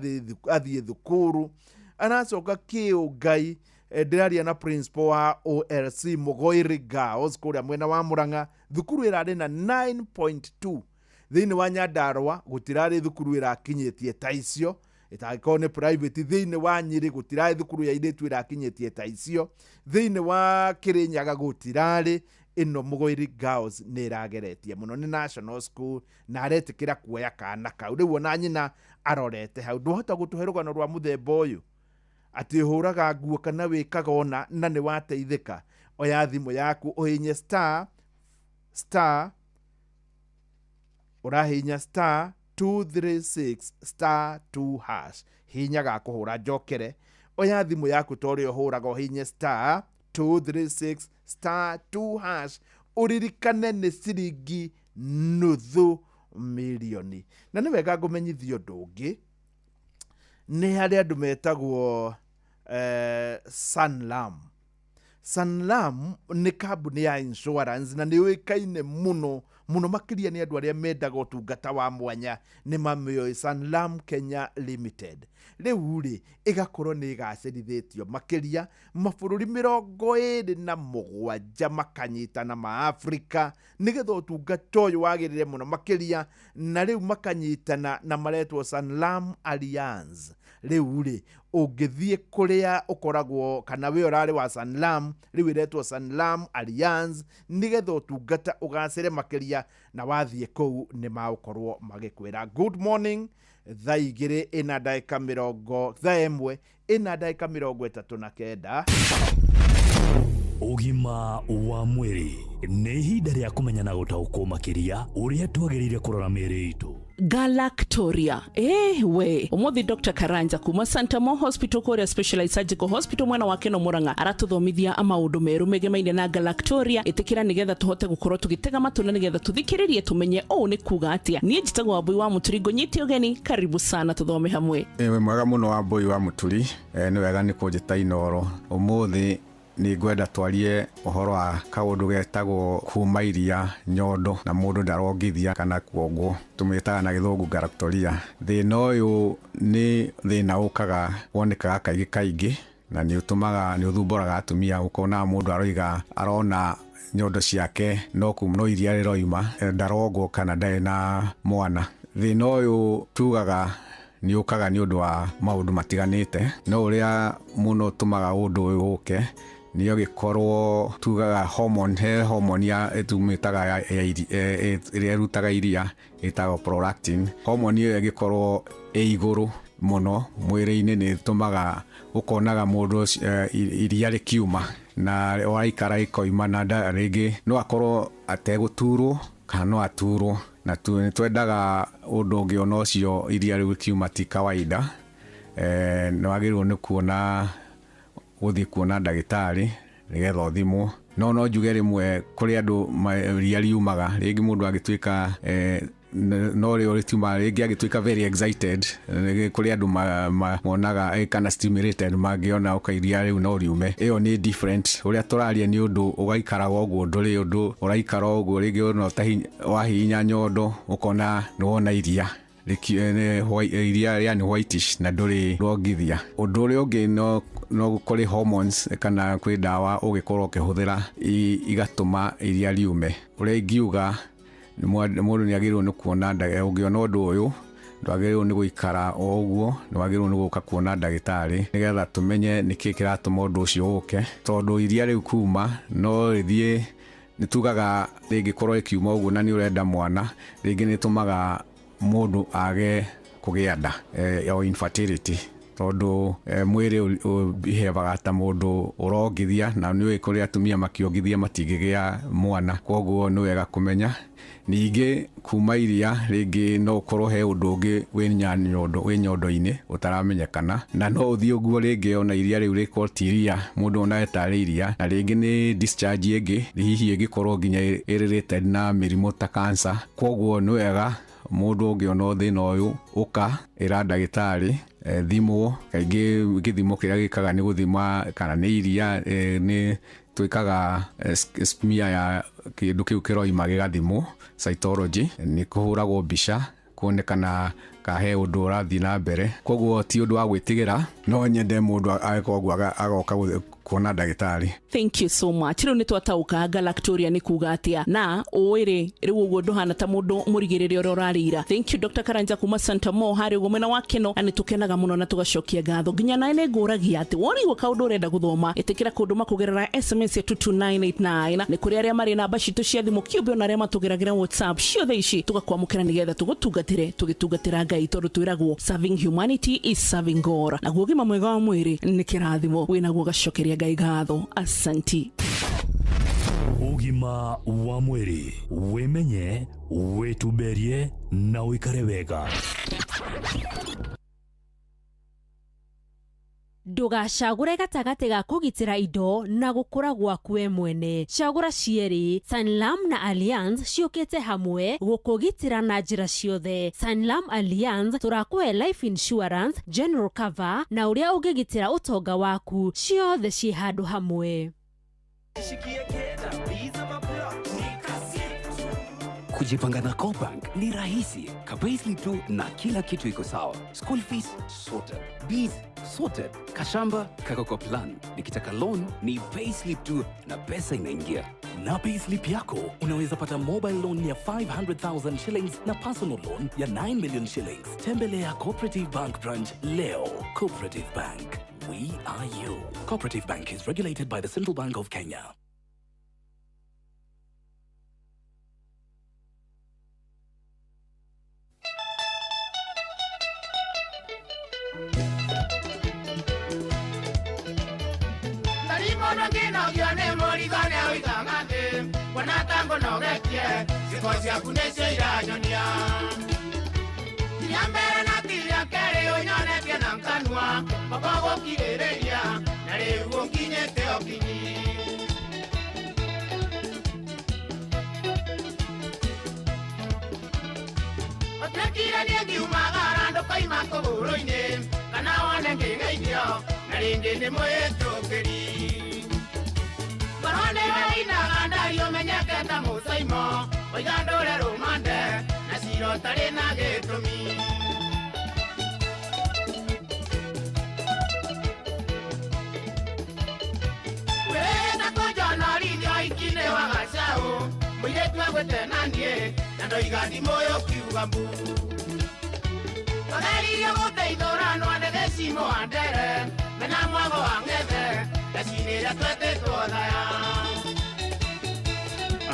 athiĩ thukuru, aracoka kĩũngai. Ndĩraria na principal wa OLC Mugoiri Girls kũrĩa mwena wa Murang'a, thukuru ĩrarĩ na 9.2 thĩinĩ wa Nyandarua, gũtirarĩ thukuru ĩrakinyĩtie ta icio, ĩtangĩkorwo nĩ private. Thĩinĩ wa Nyĩrĩ gũtirarĩ thukuru ya airĩtu ĩrakinyĩtie ta icio, thĩinĩ wa Kĩrĩnyaga gũtirarĩ. Ĩno Mugoiri Girls nĩ ĩrageretie mũno, nĩ national school, na aretĩkĩra kuoya kana kau. Rĩu ona nyina arorete hau. Ndwahota gũtũhe rũgano rwa mũthemba ũyũ atĩ ũhũraga nguo kana wĩkaga ona na nĩ wateithĩka? Oya thimũ yaku ũhinye star star, ũrahinya star 236 star 2 hash, hinya ga kũhũra njokere. Oya thimũ yaku ta ũrĩa ũhũraga, ũhinye star 236 star 2 hash, ũririkane nĩ ciringi 500,000. Na nĩ wega ngũmenyithia ũndũ ũngĩ, nĩ harĩ andũ metagwo Sanlam. Sanlam nĩ kambuni ya insurance na nĩ yũĩkaine mũno mũno makĩria nĩ andũ arĩa mendaga ũtungata wa mwanya, nĩ mamĩoĩ Sanlam Kenya Limited. Rĩu rĩ ĩgakorwo nĩ ĩgacĩrithĩtio makĩria mabũrũri 27 makanyitana ma Afrika nĩgetha ũtungata ũyũ wagĩrĩre mũno makĩria, na rĩu makanyitana na maretwo Sanlam Alliance. Rĩu rĩ ũngĩthiĩ kũrĩa ũkoragwo kana wĩ ũrarĩ wa Sanlam, rĩu ĩretwo Sanlam Alliance nĩgetha ũtungata ũgacĩre makĩria, na wathiĩ kũu nĩ magũkorwo magĩkwĩra good morning. Thaa 2 ĩna ndagĩka mĩrongo, thaa 1 ĩna ndagĩka 39. Ũgima wa mwĩrĩ nĩ ihinda rĩa kũmenya na gũtaũkwo makĩria ũrĩa twagĩrĩire kũrora mĩĩrĩ itũ. Galactoria. We umuthi Dr. Karanja kuma Santa Mo Hospital kuria Specialized Surgical Hospital mwena wa Keno Murang'a aratuthomithia maundu meru megemaine na Galactoria. Itikira nigetha tuhote gukorwo tugitega matu na nigetha tuthikiririe tumenye uu ni kuga atia. Nie njitagwo Wambui wa Muturi, ngũnyite ũgeni, karibu sana tuthome hamwe. Ewe mwega muno Wambui wa Muturi, nĩ wega nĩ kũnjĩta Inoro. Ũmũthĩ Nĩ ngwenda twarie ũhoro wa kaũndũ getagwo kuma iria nyondo na mũndũ ndarongithia kana kuongwo, tũmĩtaga na gĩthũngũ galactorrhea. Thĩna ũyũ nĩ thĩna ũkaga wonekaga kaingĩ kaingĩ na nĩ ũtũmaga nĩ ũthumbũraga atumia. Ũkona mũndũ aroiga arona nyondo ciake no kuma no iria rĩroima, ndarongwo kana ndarĩ na mwana. Thĩna ũyũ tugaga nĩ ũkaga nĩ ũndũ wa maũndũ matiganĩte, no ũrĩa mũno ũtũmaga ũndũ ũyũ ũke nĩ ũgĩkorwo tugaga hormone, he hormone ya ĩtumĩtaga ĩrĩa ĩrutaga iria ĩtagwo prolactin. Hormone ĩyo ĩngĩkorwo ĩ igũrũ mũno mwĩrĩ-inĩ nĩ ĩtũmaga ũkonaga mũndũ iria rĩkiuma na waikara ĩkoima na rĩngĩ no akorwo ategũturwo kana no aturwo, na nĩ twendaga ũndũ ũngĩona ũcio iria rĩu rĩkiuma ti kawaida, nĩ wagĩrĩirwo nĩ kuona gũthiĩ kuona ndagĩtarĩ nĩgetha ũthimwo. No njuge rĩmwe kũrĩ andũ iria riumaga rĩngĩ mũndũ agĩtuĩka no rĩo rĩtiumaga rĩngĩ agĩtuĩka very excited, kũrĩ andũ monaga kana stimulated mangĩona oka iria rĩu no riume. Ĩyo nĩ different. Ũrĩa tũraria nĩ ũndũ ũgaikara ũguo, ndũrĩ ũndũ ũraikara ũguo rĩngĩ ona wahihinya nyondo ũkona nĩ wona iria iria yani whitish na ndũrĩ rongithia. Ũndũ ũrĩa ũngĩ no kũrĩ hormones kana kwĩ ndawa ũgĩkorwo ũkĩhũthĩra igatũma iria riume. Ũrĩa ingiuga mũndũ nĩ agĩrĩirwo nĩ kuona ũngĩona ũndũ ũyũ ndwagĩrĩirwo nĩ gũikara o ũguo, nĩ wagĩrĩirwo nĩ gũka kuona ndagĩtarĩ nĩgetha tũmenye nĩkĩ kĩratũma ũndũ ũcio ũke, tondũ iria rĩu kuma no rĩthiĩ, nĩ tugaga rĩngĩkorwo rĩkiuma ũguo na nĩ ũrenda mwana, rĩngĩ nĩ ĩtũmaga mũndũ age kũgĩa nda, o infertility, tondũ mwĩrĩ ũbihevaga ta mũndũ ũrongithia, na nĩ ũĩ kũrĩ atumia makĩongithia matingĩgĩa mwana, koguo nĩ wega kũmenya. Ningĩ kuma iria rĩngĩ no ũkorwo he ũndũ ũngĩ wĩ nyondo-inĩ ũtaramenyekana, na no ũthiĩ ũguo rĩngĩ ona iria rĩu rĩkorwo ti iria mũndũ onaga tarĩ iria, na rĩngĩ nĩ discharge ĩngĩ hihi ĩngĩkorwo nginya ĩ related na mĩrimũ ta cancer. Koguo nĩ wega mũndũ ũngĩona thĩna ũyũ ũka ĩra ndagĩtarĩ, thimwo. Kaingĩ gĩthimo kĩrĩa gĩkaga nĩ gũthima kana nĩ iria, nĩ twĩkaga smear ya kĩndũ kĩu kĩroima gĩgathimwo cytology, nĩ kũhũragwo mbica kuonekana ka he ũndũ ũrathiĩ na mbere. Koguo ti ũndũ wa gwĩtigĩra, no nyende mũndũ agĩka ũguo agoka kuona ndagĩtarĩ. Thank you so much. Rĩu nĩ twataũka galactoria nĩ kuga atĩa, na ũĩ-rĩ rĩu ũguo ndũhana ta mũndũ mũrigĩrĩria ũrĩa ũrarĩira. Thank you Dr. Karanja kuma Santa Mo harĩ ũguo mwena wa Keno, na nĩ tũkenaga mũno na tũgacokia ngatho. Nginya nawe nĩ ngũragia atĩ wona kaũndũ ũrenda gũthoma, ĩtĩkĩra kũndũma kũgerera SMS ya 22989. Nĩ kũrĩ arĩa marĩ namba citũ cia thimũ kĩũmbe ona arĩa matũgeragĩra WhatsApp, ciothe ici tũgakwamũkĩra nĩgetha tũgũtungatĩre tũgĩtungatĩra Ngai, tondũ twĩragwo serving humanity is serving God. Naguo ũgima mwega wa mwĩrĩ nĩ kĩrathimo wĩnaguo gacokeria Ngai ngatho. Asanti. Ũgima wa mwĩrĩ, wĩmenye, wĩtumberie na ũikare wega. Ndũgacagũre gatagatĩ ga kũgitĩra indo na gũkũra gwaku we mwene. Cagũra cierĩ. Sanlam na Allianz ciũkĩte hamwe gũkũgitĩra na njĩra ciothe. Sanlam Allianz tũrakũhe life insurance, general cover na ũrĩa ũngĩgitĩra ũtonga waku, ciothe ciĩ handũ hamwe. Kujipanga na CoBank ni rahisi. Ka-payslip tu na kila kitu iko sawa. School fees sorted, bills sorted, kashamba kako kwa plan. Nikitaka loan ni payslip tu na pesa inaingia. Na payslip yako unaweza pata mobile loan ya 500,000 shillings na personal loan ya 9 million shillings. Tembelea Cooperative Bank branch leo. Cooperative Bank, we are you. Cooperative Bank is regulated by the Central Bank of Kenya. Kana wone ngĩgeithio na rĩngĩ nĩ mwĩtũkĩri. Hatarĩ na gĩtũmi. Wĩrĩte kũnjonorithio iki-inĩ wa gacaũ, mũirĩtu agwĩte na niĩ, na ndoiga ndimũĩ ũkiuga mbu. Twageririe gũteithũranwo nĩ gĩcimo wa ndere, mena mwago wa ng'ethe, gacinĩ ĩrĩa twetĩtwo thaya.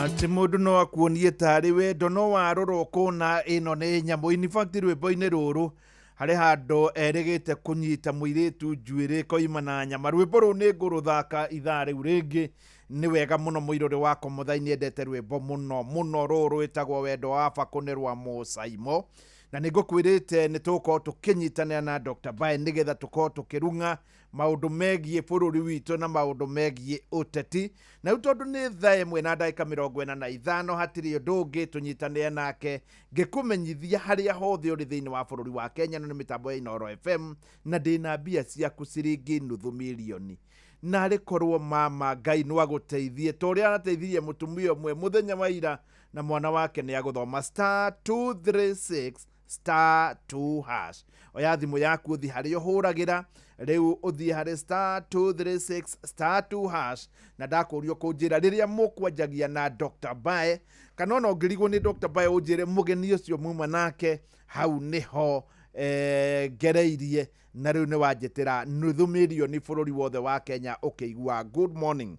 Atä må ndå no akuonie tarä wendo no warora ũkona ĩno nĩ nyamũ. In fact rwĩmbo-inĩ rũrũ harĩ handũ erĩgĩte kũnyita mũirĩtu njuĩrĩ koima na nyama. Rwĩmbo rũu nĩ ngũrũthaka ithaa rĩu rĩngĩ. Nĩ wega mũno mũirũrĩ wakwa Mũthai nĩendete rwĩmbo mũno mũno rũrũ rwĩtagwo Wendo wa Bakũ nĩ rwa Mũcaimo. Na nĩ ngũkwĩrĩte nĩ tũgũkorwo tũkĩnyitanĩra na Dr. Bae nĩgetha tũkorwo tũkĩrung'a maũndũ megiĩ bũrũri witũ na maũndũ megiĩ ũteti. Na rĩu tondũ nĩ thaa 1:45 hatirĩ ũndũ ũngĩ tũnyitanĩre nake ngĩkũmenyithia harĩa hothe ũrĩ thĩinĩ wa bũrũri wa Kenya na nĩ mĩtambo ya Inooro FM na ndĩna mbia ciaku ciringi nuthu mirioni. Narĩ korwo mama Ngai no agũteithie ta ũrĩa arateithirie mũtumia ũmwe mũthenya wa ira na mwana wake nĩ agũthoma star 236 star 2 hash. Oya thimũ yaku ũthiĩ harĩa ũhũragĩra rĩu ũthiĩ harĩ star 236 star 2 hash na ndakũrio kũnjĩra rĩrĩa mũkwanjagia na Dr. Bae kana ona ũngĩrigwo nĩ Dr. Bae ũnjĩre mũgeni ũcio muma nake hau nĩho ngereirie na rĩu nĩ wanjĩtĩra nuthu mirioni bũrũri wothe wa Kenya ũkĩigua. Good morning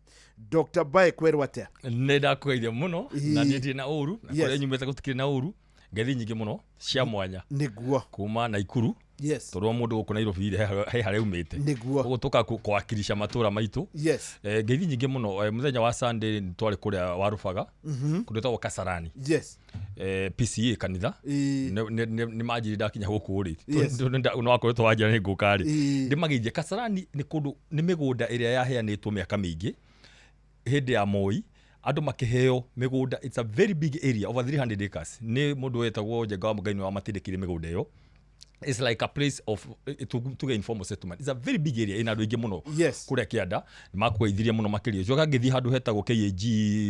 Dr. Bae, kwĩrwo atĩa? Nĩ ndakũgeithia mũno na niĩ ndirĩ na ũru na Yes. kũrĩa nyumĩte gũtikĩrĩ na ũru. Ngeithi nyingĩ mũno cia mwanya nĩguo kuma Naikuru. Yes. Tondũ wa mũndũ gũkũ Nairobi rĩ, he harĩa umĩte. Nĩguo. Ũguo tũka kũwakilisha matũra maitũ. Yes. Ngeithi nyingĩ mũno. Mũthenya wa Sunday nĩ twarĩ kũrĩa Warubaga kũndũ gwĩtagwo Kasarani. Yes. PCA kanitha nĩ manjĩrire ndakinya gũkũ rĩ. Yes. No wakoretwo wanjĩra nĩ ngũka rĩ. Ĩĩ. Ndĩmageithie. Kasarani nĩ kũndũ nĩ mĩgũnda ĩrĩa yaheanĩtwo mĩaka mĩingĩ hĩndĩ ya Moi andũ makĩheo mĩgũnda. It's a very big area, over 300 acres. Nĩ mũndũ wetagwo Njenga wa Mũngai nĩwe wamatindĩkire mĩgũnda ĩyo. It's like a place of tuge informal settlement. It's a very big area ina andũ aingĩ mũno. Yes. Kũrĩa kĩanda nĩ makũgeithirie mũno makĩria. Coka ngĩthiĩ handũ hetagwo KAG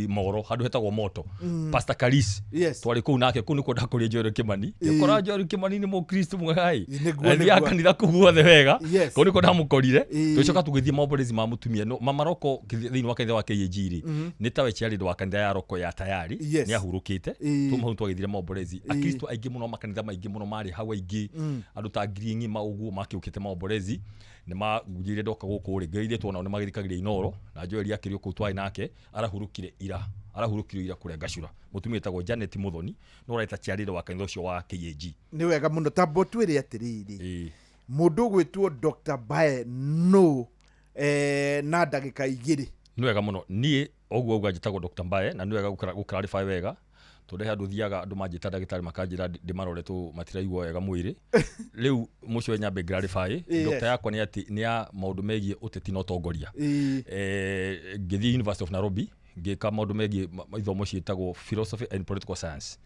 Moro, handũ hetagwo Moto. Pastor Karis. Yes. Twarĩ kũu nake, kũu nĩkuo ndakũrire Joel Kimani. Ĩĩ. Ngĩkora Joel Kimani nĩ mũkristo mwega ĩ. Nĩguo, Na thiaga nĩguo. kanitha kũu guothe wega. Yes. Kũu nĩkuo ndamũkorire. Ĩĩ. Tũgĩcoka tũgĩthiĩ maomborezi ma mũtumia. No, Mama Roko thĩinĩ wa kanitha wa KAG rĩ, nĩ tawe chairlady wa kanitha ya Roko ya Tayari, Yes. nĩ ahurũkĩte. Ĩĩ. Tuma hau twagĩthire maomborezi. Ĩĩ. Akristo aingĩ mũno makanitha maingĩ mũno marĩ hau aingĩ. Andũ ta ngiri ng'ima ũguo makĩũkĩte maomborezi. Nĩ manjĩrire ndoka gũkũ rĩ, ngeithĩtwo nao nĩ magĩthikagĩrĩria Inooro na Joel akĩrĩ kũu twarĩ nake arahurũkire ira. Arahurũkire ira kũrĩa Gacura. Mũtumia wĩtagwo Janet Muthoni no ũraita chairlady wa kanitha ũcio wa KAG. Nĩ wega mũno. Tamba ũtwĩre atĩrĩrĩ, Ĩĩ. mũndũ ũgwĩtwo Dr. Bae no na ndagĩka 2. Nĩ wega mũno. Niĩ ũguo ũguo njĩtagwo Dr. Mbae na nĩ wega gũclarify wega tondũ he handũ thiaga andũ manjĩta ndagĩtarĩ makanjĩra ndĩmarore tũ matiraigua wega mwĩrĩ. Rĩu mũcio nyambe clarify. Yes. Doctor yakwa nĩ atĩ nĩ ya maũndũ megiĩ ũteti na ũtongoria. Ĩĩ. Ngĩthiĩ University of Nairobi ngĩka maũndũ megiĩ ithomo ciĩtagwo philosophy and political science.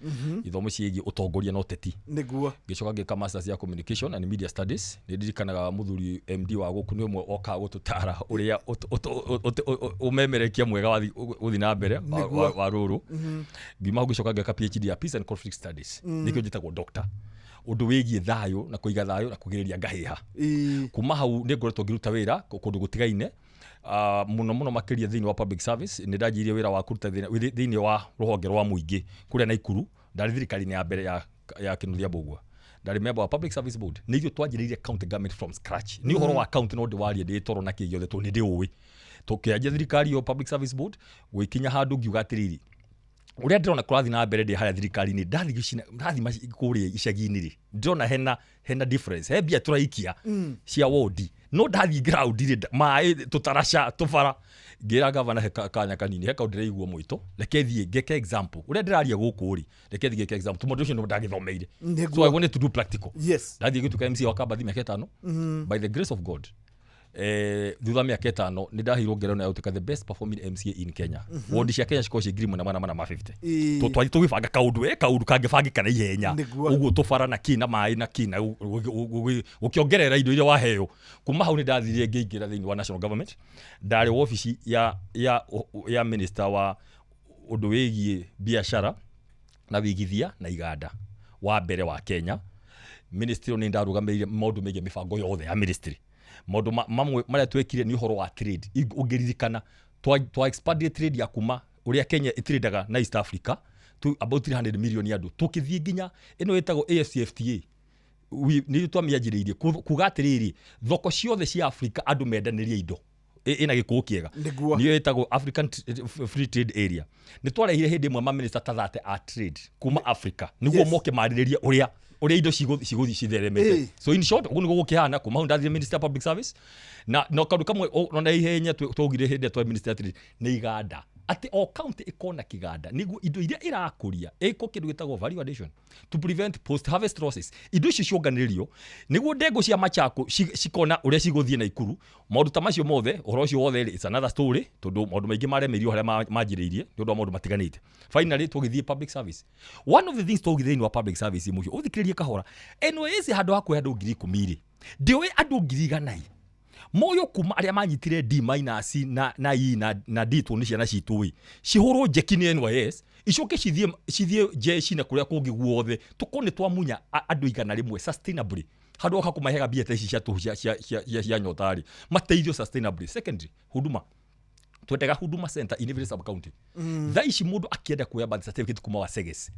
Ithomo ciĩgiĩ ũtongoria na ũteti. Nĩguo. Ngĩcoka ngĩka masters ya communication and media studies. Nĩ ndirikanaga mũthuri MD wa gũkũ nĩ ũmwe okaga gũtũtara ũrĩa ũmemerekia mwega wathi gũthiĩ na mbere Nĩguo. wa rũrũ. Ngiuma hau ngĩcoka ngĩka PhD ya peace and conflict studies. Nĩkĩo njĩtagwo doctor. Ũndũ wĩgiĩ thayũ na kũiga thayũ na kũgirĩrĩria ngahĩha. Ĩĩ. Kuma hau nĩ ngoretwo ngĩruta wĩra kũndũ gũtigaine. Mũno mũno makĩria thĩinĩ wa public service. Nĩ ndanjirie wĩra wa kũruta thĩinĩ wa rũhonge rwa mũingĩ kũrĩa Naikuru. Ndarĩ thirikari-inĩ ya mbere ya Kĩnuthia Mbũgua. Ndarĩ member wa public service board. Nĩ ithuĩ twanjĩrĩirie county government from scratch. Nĩ ũhoro wa county no ndĩwarie ndĩ toro na kĩ gĩothe tondũ nĩ ndĩũĩ. Tũkĩanjia thirikari ĩyo public service board gũgĩkinya handũ ngiuga atĩrĩrĩ, ũrĩa ndĩrona kũrathiĩ na mbere ndĩ harĩa thirikari-inĩ, ndathiĩ kũrĩa icagi-inĩ rĩ, ndĩrona hena difference, he mbia tũraikia cia wodi, no ndathiĩ ground rĩ, maĩ tũtaraca tũbara. Ngĩra gavana he kanya kanini, he kaũndũ ndĩraigua mwĩto, reke thiĩ ngeke example ũrĩa ndĩraria gũkũ rĩ, reke thiĩ ngeke example tondũ ũcio nĩ ndagĩthomeire. Nĩguo. So I wanted to do practical. Yes. Ndathiĩ ngĩtuĩka MC wa Kambathi mĩaka 5. By the grace of God, thutha wa mĩaka 5 nĩ ndaheirwo ngerenwa ya gũtuĩka the best performing MCA in Kenya. Wodi cia Kenya cikoragwo ciĩ 1450. Ĩĩ. Twathiĩ tũgĩbanga kaũndũ, kaũndũ kangĩbangĩka na ihenya. Nĩguo. Ũguo tũbara na kĩ na maĩ na kĩ na ũkĩongerera indo iria waheo. Kuma hau nĩ ndathire ngĩingĩra thĩinĩ wa national government. Ndarĩ wabici ya minister wa ũndũ wĩgiĩ biacara na wĩigithia na iganda. wa mbere wa Kenya. Ministry ĩyo nĩ ndarũgamĩrĩire maũndũ megiĩ mĩbango yothe ya ministry. Maũndũ mamwe marĩa twekire nĩ ũhoro wa trade. Ũngĩririkana twa expanded trade ya kuma ũrĩa Kenya ĩtradaga na East Africa to about 300 million andũ, tũkĩthiĩ nginya ĩno ĩtagwo AfCFTA. Nĩ twamĩanjĩrĩirie kuga atĩrĩrĩ, thoko ciothe cia Africa andũ mendanĩrie indo ĩna gĩkũũ kĩega, nĩyo ĩtagwo African Free Trade Area. Nĩ twarehire hĩndĩ ĩmwe maminista ta 30 a trade kuma Africa nĩguo moke marĩrĩrie ũrĩa indo cigũthiĩ citheremete. So in short, ũguo nĩguo gũkĩhana kuma hau ndathire Minister of Public Service na kaũndũ kamwe ona ihenya twaugire hĩndĩ ĩrĩa twarĩ Minister of Trade nĩ iganda, atĩ o county ĩkona kĩganda nĩguo indo iria ĩrakũria ĩkwo kĩndũ gĩtagwo value addition to prevent post harvest losses. Indo icio cionganĩrĩrio nĩguo ndengũ cia Machako cikona ũrĩa cigũthiĩ Naikuru. Maũndũ ta macio mothe, ũhoro ũcio wothe rĩ, it's another story, tondũ maũndũ maingĩ maremerio harĩa manjĩrĩirie nĩ ũndũ wa maũndũ matiganĩte. Finally tũgĩthiĩ public service. One of the things twaugire thĩinĩ wa public service mũcio ũthikĩrĩrie kahora, NYS handũ ha kuoya andũ 10,000 rĩ, ndĩũĩ andũ 100,000 moyo kuma arĩa manyitire D minus na E na D tũ nĩ ciana citũ ĩ cihũrwo njeki nĩ NYS icoke cithiĩ jeshi na kũrĩa kũngĩ guothe, tũkorwo nĩ twamunya andũ 100 sustainably handũ ha kũmaheaga mbia ta ici cia tũhũ cia nyota rĩ, mateithio sustainably. Secondary, huduma, twendaga huduma center in every sub county. Thaa ici mũndũ akĩenda kuoya birth certificate kuma Waseges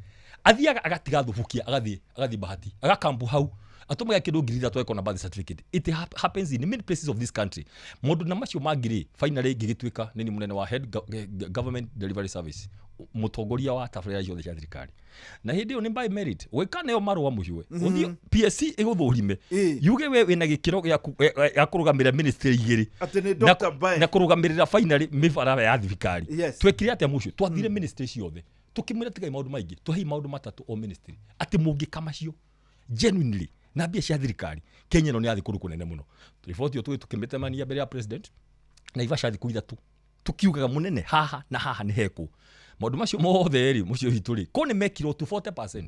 athiaga agatiga Thubukia, agathiĩ Bahati, agakambu hau atũmaga kĩndũ 3,000 ekona birth certificate. It happens in many places of this country. Maũndũ na macio mangĩ rĩ, finally ngĩgĩtuĩka nĩ mũnene wa head government delivery service, mũtongoria wa tabarĩra ciothe cia thirikari. Na hĩndĩ ĩyo nĩ by merit gwĩka nayo marũa mũhiũ ũthiĩ PSC ĩgũthũrime yuge we wĩna gĩkĩro gĩa kũrũgamĩrĩra ministry igĩrĩ na kũrũgamĩrĩra finally mĩbarabara ya thirikari. Twekire atĩa mũcio? Twathire ministry ciothe tũkĩmwĩra tigai maũndũ maingĩ, twahei maũndũ matatũ o ministry atĩ mũngĩka macio genuinely na mbia cia thirikari, Kenya ĩno nĩ yathiĩ kũndũ kũnene mũno. Riboti ĩyo tũkĩmĩtemania mbere ya president Naivasha thikũ 3 tukiugaga mũnene haha na haha nĩ hekwo. Maũndũ macio mothe rĩ mũcio witũ rĩ ko nĩ mekirwo tu 40%,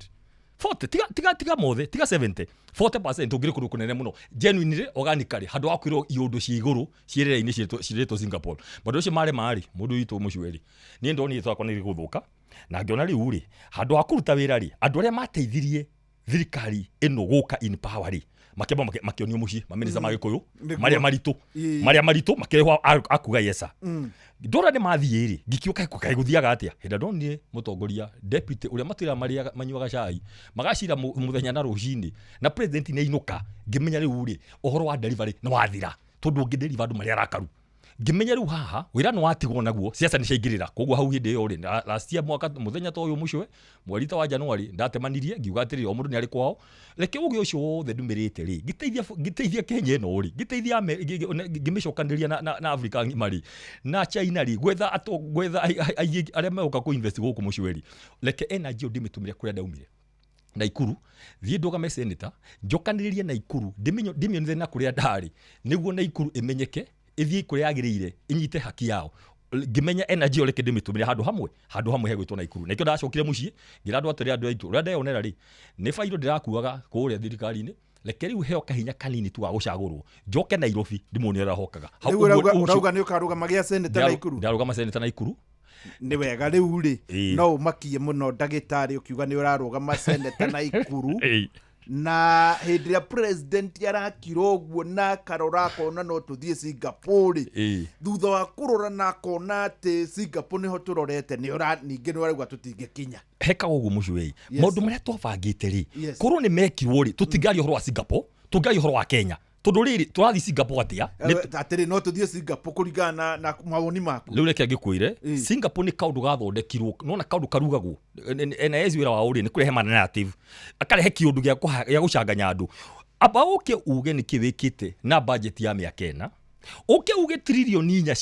40 tiga mothe, tiga 70, 40% ũngĩrĩ kũndũ kũnene mũno genuinely organically handũ ha kwĩrwo iũndũ cia igũrũ ciĩrĩra-inĩ cirĩtwo Singapore. Maũndũ macio marĩ marĩ mũndũ witũ mũcio rĩ, niĩ ndonire twakwa nĩ gũthũka na ngĩona rĩu rĩ handũ ha kũruta wĩra rĩ andũ arĩa mateithirie thirikari ĩno gũka in power rĩ makĩamba makĩonio mũciĩ maminista ma Gĩkũyũ marĩa maritũ makĩrehwo akuga yesa ndora nĩ mathiĩ rĩ ngĩkiũka kaĩ gũthiaga atĩa. Hĩndĩ ndonire mũtongoria deputy ũrĩa matwĩra marĩaga manyuaga cai magacira mũthenya na rũcinĩ na president nĩ ainũka, ngĩmenya rĩu rĩ ũhoro wa delivery nĩ wathira tondũ ũngĩ deliver andũ marĩa arakaru. Ngĩmenya rĩu haha wĩra nĩ watigwo naguo siasa nĩ ciaingĩrĩra. Koguo hau hĩndĩ ĩyo rĩ last year mwaka mũthenya ta ũyũ mũcwe mweri ta wa January ndatemanirie ngiuga atĩrĩrĩ o mũndũ nĩ arĩ kwao, reke ũgĩ ũcio wothe ndumĩrĩte rĩ ngĩteithia Kenya ĩno rĩ ngĩteithia ngĩmĩcokanĩrĩria na Africa ng'ima rĩ na China rĩ gwetha arĩa megũka kũ invest gũkũ mũcwe rĩ, reke energy ĩyo ndĩmĩtũmĩre kũrĩa ndaumire Naikuru, thiĩ ndũgame senator njokanĩrĩrie Naikuru ndĩmĩonithanie na kũrĩa ndarĩ nĩguo Naikuru ĩmenyeke ĩthiĩ kũrĩa yagĩrĩire ĩnyite haki yao. Ngĩmenya energy ĩyo reke ndĩmĩtũmĩre handũ hamwe hegwĩtwo Naikuru. Na nĩkĩo ndacokire mũciĩ ngĩra andũ atĩrĩ andũ aitũ ũrĩa ndeyonera rĩ nĩ bairũ ndĩrakuaga kũrĩa thirikari-inĩ, reke rĩu heo kahinya kanini tu ga gũcagũrwo njoke Nairobi ndĩmuonie ũrĩa hokaga. Rĩu ũrauga nĩ ũkarũgama gĩa senator Naikuru? Ndarũgama senator Naikuru. Nĩ wega rĩu rĩ no ũmakie mũno ndagĩtarĩ ũkiuga nĩ ũrarũgama senator Naikuru na hĩndĩ ĩrĩa president arakira ũguo na akarora akona no tũthiĩ Singapore thutha wa kũrora na akona atĩ Singapore nĩho tũrorete ningĩ nĩ ũrauga tũtingĩkinya. Hekaga ũguo mũcũĩ maũndũ marĩa twabangĩte rĩ korwo nĩ mekirwo rĩ tũtingaria ũhoro wa Singapore, tũngaria ũhoro wa Kenya tondũ rĩrĩ tũrathiĩ Singapore atĩa? Atĩrĩ no tũthiĩ Singapore kũringana na mawoni maku. Rĩu reke ngĩkwĩre Singapore nĩ kaũndũ gathondekirwo nona kaũndũ karugagwo NIS wĩra wao rĩ nĩ kũrehe ma narrative akarehe kĩũndũ gĩa gũcanganya andũ. Amba ũke uge nĩkĩ wĩkĩte na budget ya mĩaka ĩna, ũke uge tririoni 4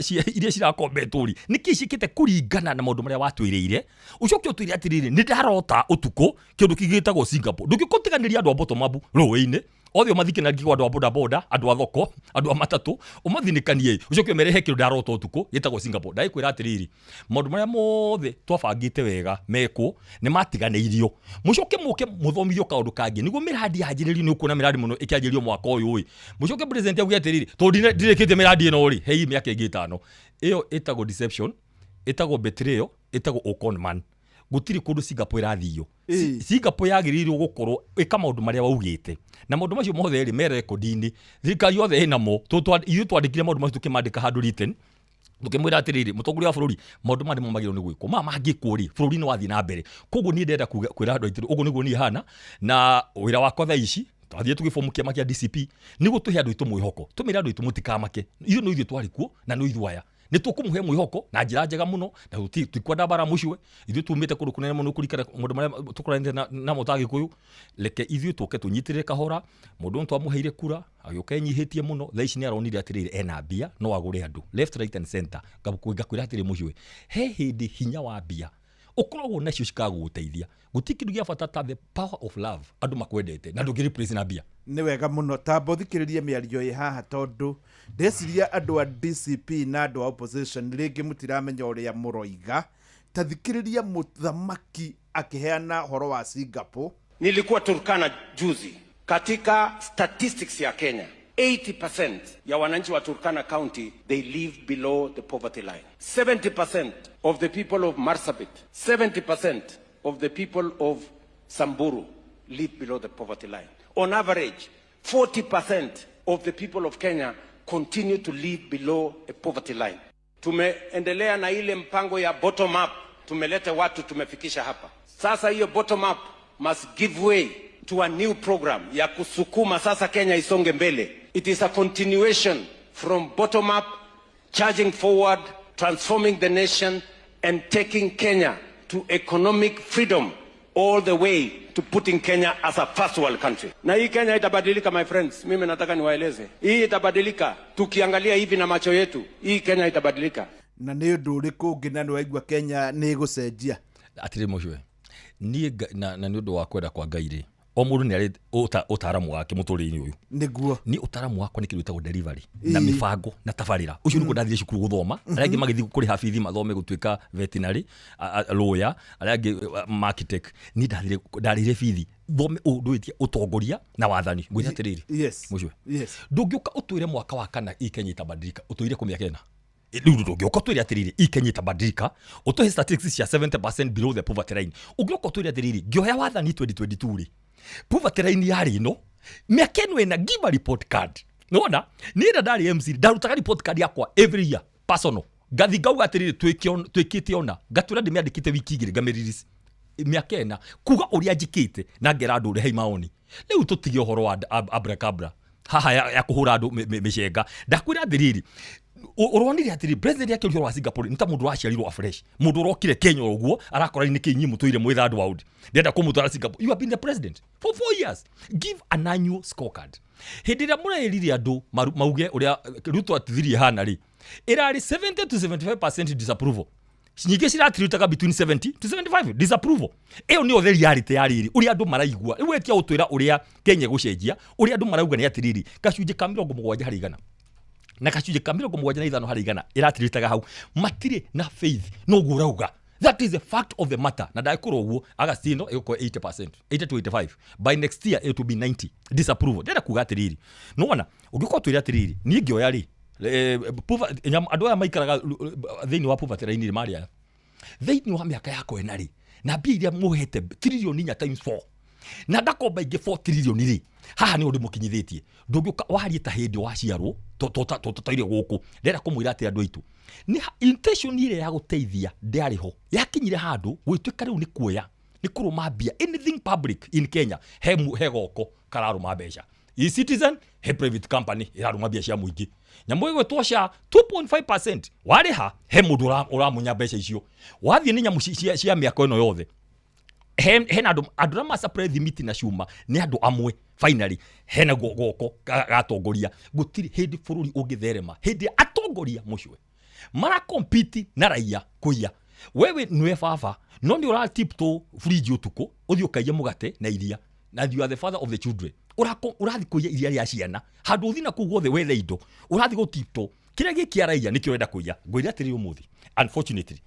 cia iria cirakombetwo rĩ nĩkĩ ciĩkĩte kũringana na maũndũ marĩa watwĩrĩire, ũcoke ũtwĩre atĩrĩrĩ nĩ ndarota ũtukũ kĩũndũ kĩngĩ gĩtagwo Singapore. Ndũngĩkũtiganĩria andũ a bottom up rũĩ-inĩ othe ũmathikanĩrie kwa andũ a boda boda, andũ a thoko, andũ a matatũ, ũmathinĩkanie ũcoke ũmerehe kĩndũ ndarota ũtukũ gĩtagwo Singapore. Ndagĩkwĩra atĩrĩrĩ maũndũ marĩa mothe twabangĩte wega mekwo nĩ matiganĩirio, mũcoke mũke mũthomithio kaũndũ kangĩ nĩguo mĩrandi yanjĩrĩrio. Nĩ ũkuona mĩrandi mũno ĩkĩanjĩrĩrio mwaka ũyũ ĩ, mũcoke president auge atĩrĩrĩ tondũ ndirĩkĩtie mĩrandi ĩno rĩ hei mĩaka ĩngĩ 5. Ĩyo ĩtagwo deception, ĩtagwo betrayal, ĩtagwo con man. Gũtirĩ kũndũ Singapore ĩrathio. Singapore yagĩrĩirwo gũkorwo ĩka maũndũ marĩa waugĩte na maũndũ macio mothe rĩ me rekondi-inĩ, thirikari yothe ĩnamo. Ithuĩ twandĩkire maũndũ macio, tũkĩmandĩka handũ written, tukĩmwĩra atĩrĩrĩ, mũtongoria wa bũrũri, maũndũ maya nĩmo magĩrĩirwo nĩ gwĩkwo, maya mangĩkwo rĩ, bũrũri nĩ wathiĩ na mbere. Koguo niĩ ndĩrenda kwĩra andũ aitũ ũguo nĩguo niĩ hana na wĩra wakwa thaa ici. Twathiĩ tũgĩbomu kĩama kĩa DCP nĩguo tũhe andũ aitũ mwĩhoko, tũmĩre andũ aitũ mũtikamake, ithuĩ no ithuĩ twarĩ kuo na no ithuĩ aya nĩ tũkũmũhe mwĩhoko na njĩra njega mũno, na tutikwenda mbara mũcue. Ithuĩ tumĩte kũndũ kũnene mũno kũrikana maũndũ marĩa tũkoranĩte namo ta Gĩkũyũ. Reke ithuĩ tũke tũnyitĩrĩre kahora. Mũndũ ũyũ twamũheire kura agĩũka enyihĩtie mũno. Thaa ici nĩ aronire atĩrĩrĩ, ena mbia, no agũre andũ left, right and center. Ngakwĩra atĩrĩ mũcue, he hĩndĩ hinya wa mbia ũkoragwo nacio cikagũgũteithia. Gũtirĩ kĩndũ gĩa bata ta the power of love, andũ makwendete na ndũngĩ replace na mbia. Nĩ wega mũno. Tamba ũthikĩrĩrie mĩario ĩ haha, tondũ ndeciria andũ a DCP na andũ a opposition rĩngĩ mũtiramenya ũrĩa mũroiga. Ta thikĩrĩria mũthamaki akĩheana ũhoro wa Singapore. Nilikuwa Turkana juzi. Katika statistics ya Kenya, 80% ya wananchi wa Turkana County, they live below the poverty line. 70% of the people of Marsabit, 70% of the people of Samburu live below the poverty line. On average, 40% of the people of Kenya continue to live below a poverty line. Tumeendelea na ile mpango ya bottom up, tumeleta watu, tumefikisha hapa. Sasa hiyo bottom up must give way to a new program ya kusukuma sasa Kenya isonge mbele. It is a continuation from bottom up, charging forward, transforming the nation and taking Kenya to economic freedom, all the way to putting Kenya as a first world country. Na hii Kenya itabadilika, my friends. Mimi nataka niwaeleze. Hii itabadilika. Tukiangalia hivi na macho yetu, hii Kenya itabadilika. Na nĩ ũndũ ũrĩkũ ũngĩ na nĩ waigua Kenya nĩ ĩgũcenjia? Atĩrĩ mũcue, niĩ na nĩ ũndũ wa kwenda kwa Ngai rĩ, o mũndũ nĩ arĩ ũtaaramu wake mũtũrĩre-inĩ ũyũ. Nĩguo. Niĩ ũtaaramu wakwa nĩ kĩndũ gĩtagwo delivery na mĩbango na tabarĩra. Ũcio nĩguo ndathire cukuru gũthoma. Arĩa angĩ magĩthiĩ kũrĩha bithi mathome gũtuĩka veterinary lawyer, arĩa angĩ architect. Niĩ ndathire, ndarĩhire bithi thome ũndũ wĩtie ũtongoria na wathani. Ngwĩra atĩrĩrĩ, mũcue, ndũngĩũka ũtwĩre mwaka wa kana hii Kenya itabadilika, ũtũire kwa mĩaka ĩna. Rĩu ndũngĩũka ũtwĩre atĩrĩrĩ hii Kenya itabadilika, ũtũhe statistics cia 70% below the poverty line. Ũngĩũka ũtwĩre atĩrĩrĩ, ngĩoya wathani 2022 rĩ, poverty line yarĩ ĩno mĩaka ĩno ĩna, give a report card. Nĩwona niĩ rĩrĩa ndarĩ MC ndarutaga report card yakwa every year personal, ngathi ngauga atĩrĩrĩ, twĩkĩte ona ngatwĩra ndĩmĩandĩkĩte wiki 2 ngamĩrelease mĩaka ĩna kuga ũrĩa njĩkĩte na ngera andũ rehei maoni. Rĩu tũtige ũhoro wa abracabra haha ya kũhũra andũ mĩcenga. Ndakwĩra atĩrĩrĩ, ũronire atĩrĩ, president akĩũria ũhoro wa Singapore nĩ ta mũndũ ũraciarirwo afresh, mũndũ ũrokire Kenya ũguo arakora nĩ kĩ inyuĩ mũtũire mwĩ third world, ndĩrenda kũmũtwara Singapore. You have been the president for 4 years, give an annual scorecard. Hĩndĩ ĩrĩa mũrerire andũ mauge ũrĩa Ruto atithirie hana rĩ, ĩrarĩ 70 to 75% disapproval. Nyingĩ ciratirutaga between 70 to 75 disapproval. Ĩyo nĩyo the reality ya rĩrĩ ũrĩa andũ maraigua. Rĩu wetia ũtwĩra ũrĩa Kenya ĩgũcenjia, ũrĩa andũ marauga nĩ atĩrĩrĩ, gacunjĩ ka 70 harĩ igana na gacunjĩ ka 75 harĩ igana ĩratiritaga hau, matirĩ na faith noguo ũrauga. That is the fact of the matter. Na ndagĩkorwo ũguo August ĩno ĩgũkorwo 80%, 80 to 85, by next year it will be 90 disapproval. Ndĩrenda kuga atĩrĩrĩ, nĩwona ũngĩkorwo twĩre atĩrĩrĩ, niĩ ngĩoya rĩ, andũ aya maikaraga thĩinĩ wa poverty line rĩ, marĩ aya thĩinĩ wa mĩaka yakwa ĩna rĩ, na mbia iria mũhete tririoni 4 times 4 na ndakomba ingĩ 4 tririoni rĩ, haha nĩ ũndũ mũkinyithĩtie. Ndũngĩũka warie ta hĩndĩ waciarwo tũtaire gũkũ. Ndĩrenda kũmwĩra atĩ andũ aitũ nĩ intention ĩrĩa ya gũteithia ndĩarĩ ho, yakinyire handũ gwĩtuĩka rĩu nĩ kuoya, nĩ kũrũma mbia. Anything public in Kenya he goko kararũma mbeca. E-Citizen he private company ĩrarũma mbia cia mũingĩ. Nyamũ ĩgwĩtwo SHA 2.5% warĩha he mũndũ ũramunya mbeca icio. Wathiĩ nĩ nyamũ cia mĩaka ĩno yothe, hena andũ arĩa ma-supply thimiti na cuma nĩ andũ amwe. Finally hena goko gatongoria. Gũtirĩ hĩndĩ bũrũri ũngĩtherema hĩndĩ atongoria mũcue marakompiti na raia kũiya. Wewe nĩwe baba no nĩ ũratipto fridge ũtukũ ũthiĩ ũkaiye mũgate na iria, na you are the father of the children. Ũrathiĩ kũiya iria rĩa ciana handũ ũthiĩ na kũu guothe wethe indo, ũrathiĩ gũtipto kĩrĩa gĩkĩ raia nĩkĩo ũrenda kũiya. Ngwĩre atĩrĩ ũmũthĩ, unfortunately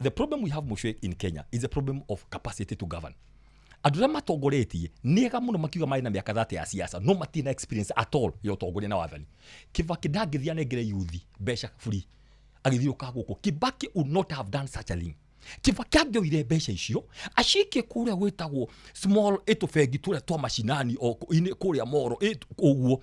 the problem we have mũcue in Kenya is the problem of capacity to govern. Andũ arĩa matongoretie nĩ ega mũno makiuga marĩ na mĩaka 30 ya siasa, no matirĩ na experience at all ya ũtongoria na wathani. Kibaki ndangĩthiĩ anengere youth mbeca free agĩthiũka gũkũ. Kibaki would not have done such a thing. Kibaki angĩoire mbeca icio acikie kũrĩa gwĩtagwo small ĩtũbengi tũrĩa twa macinani o kũrĩa moro ũguo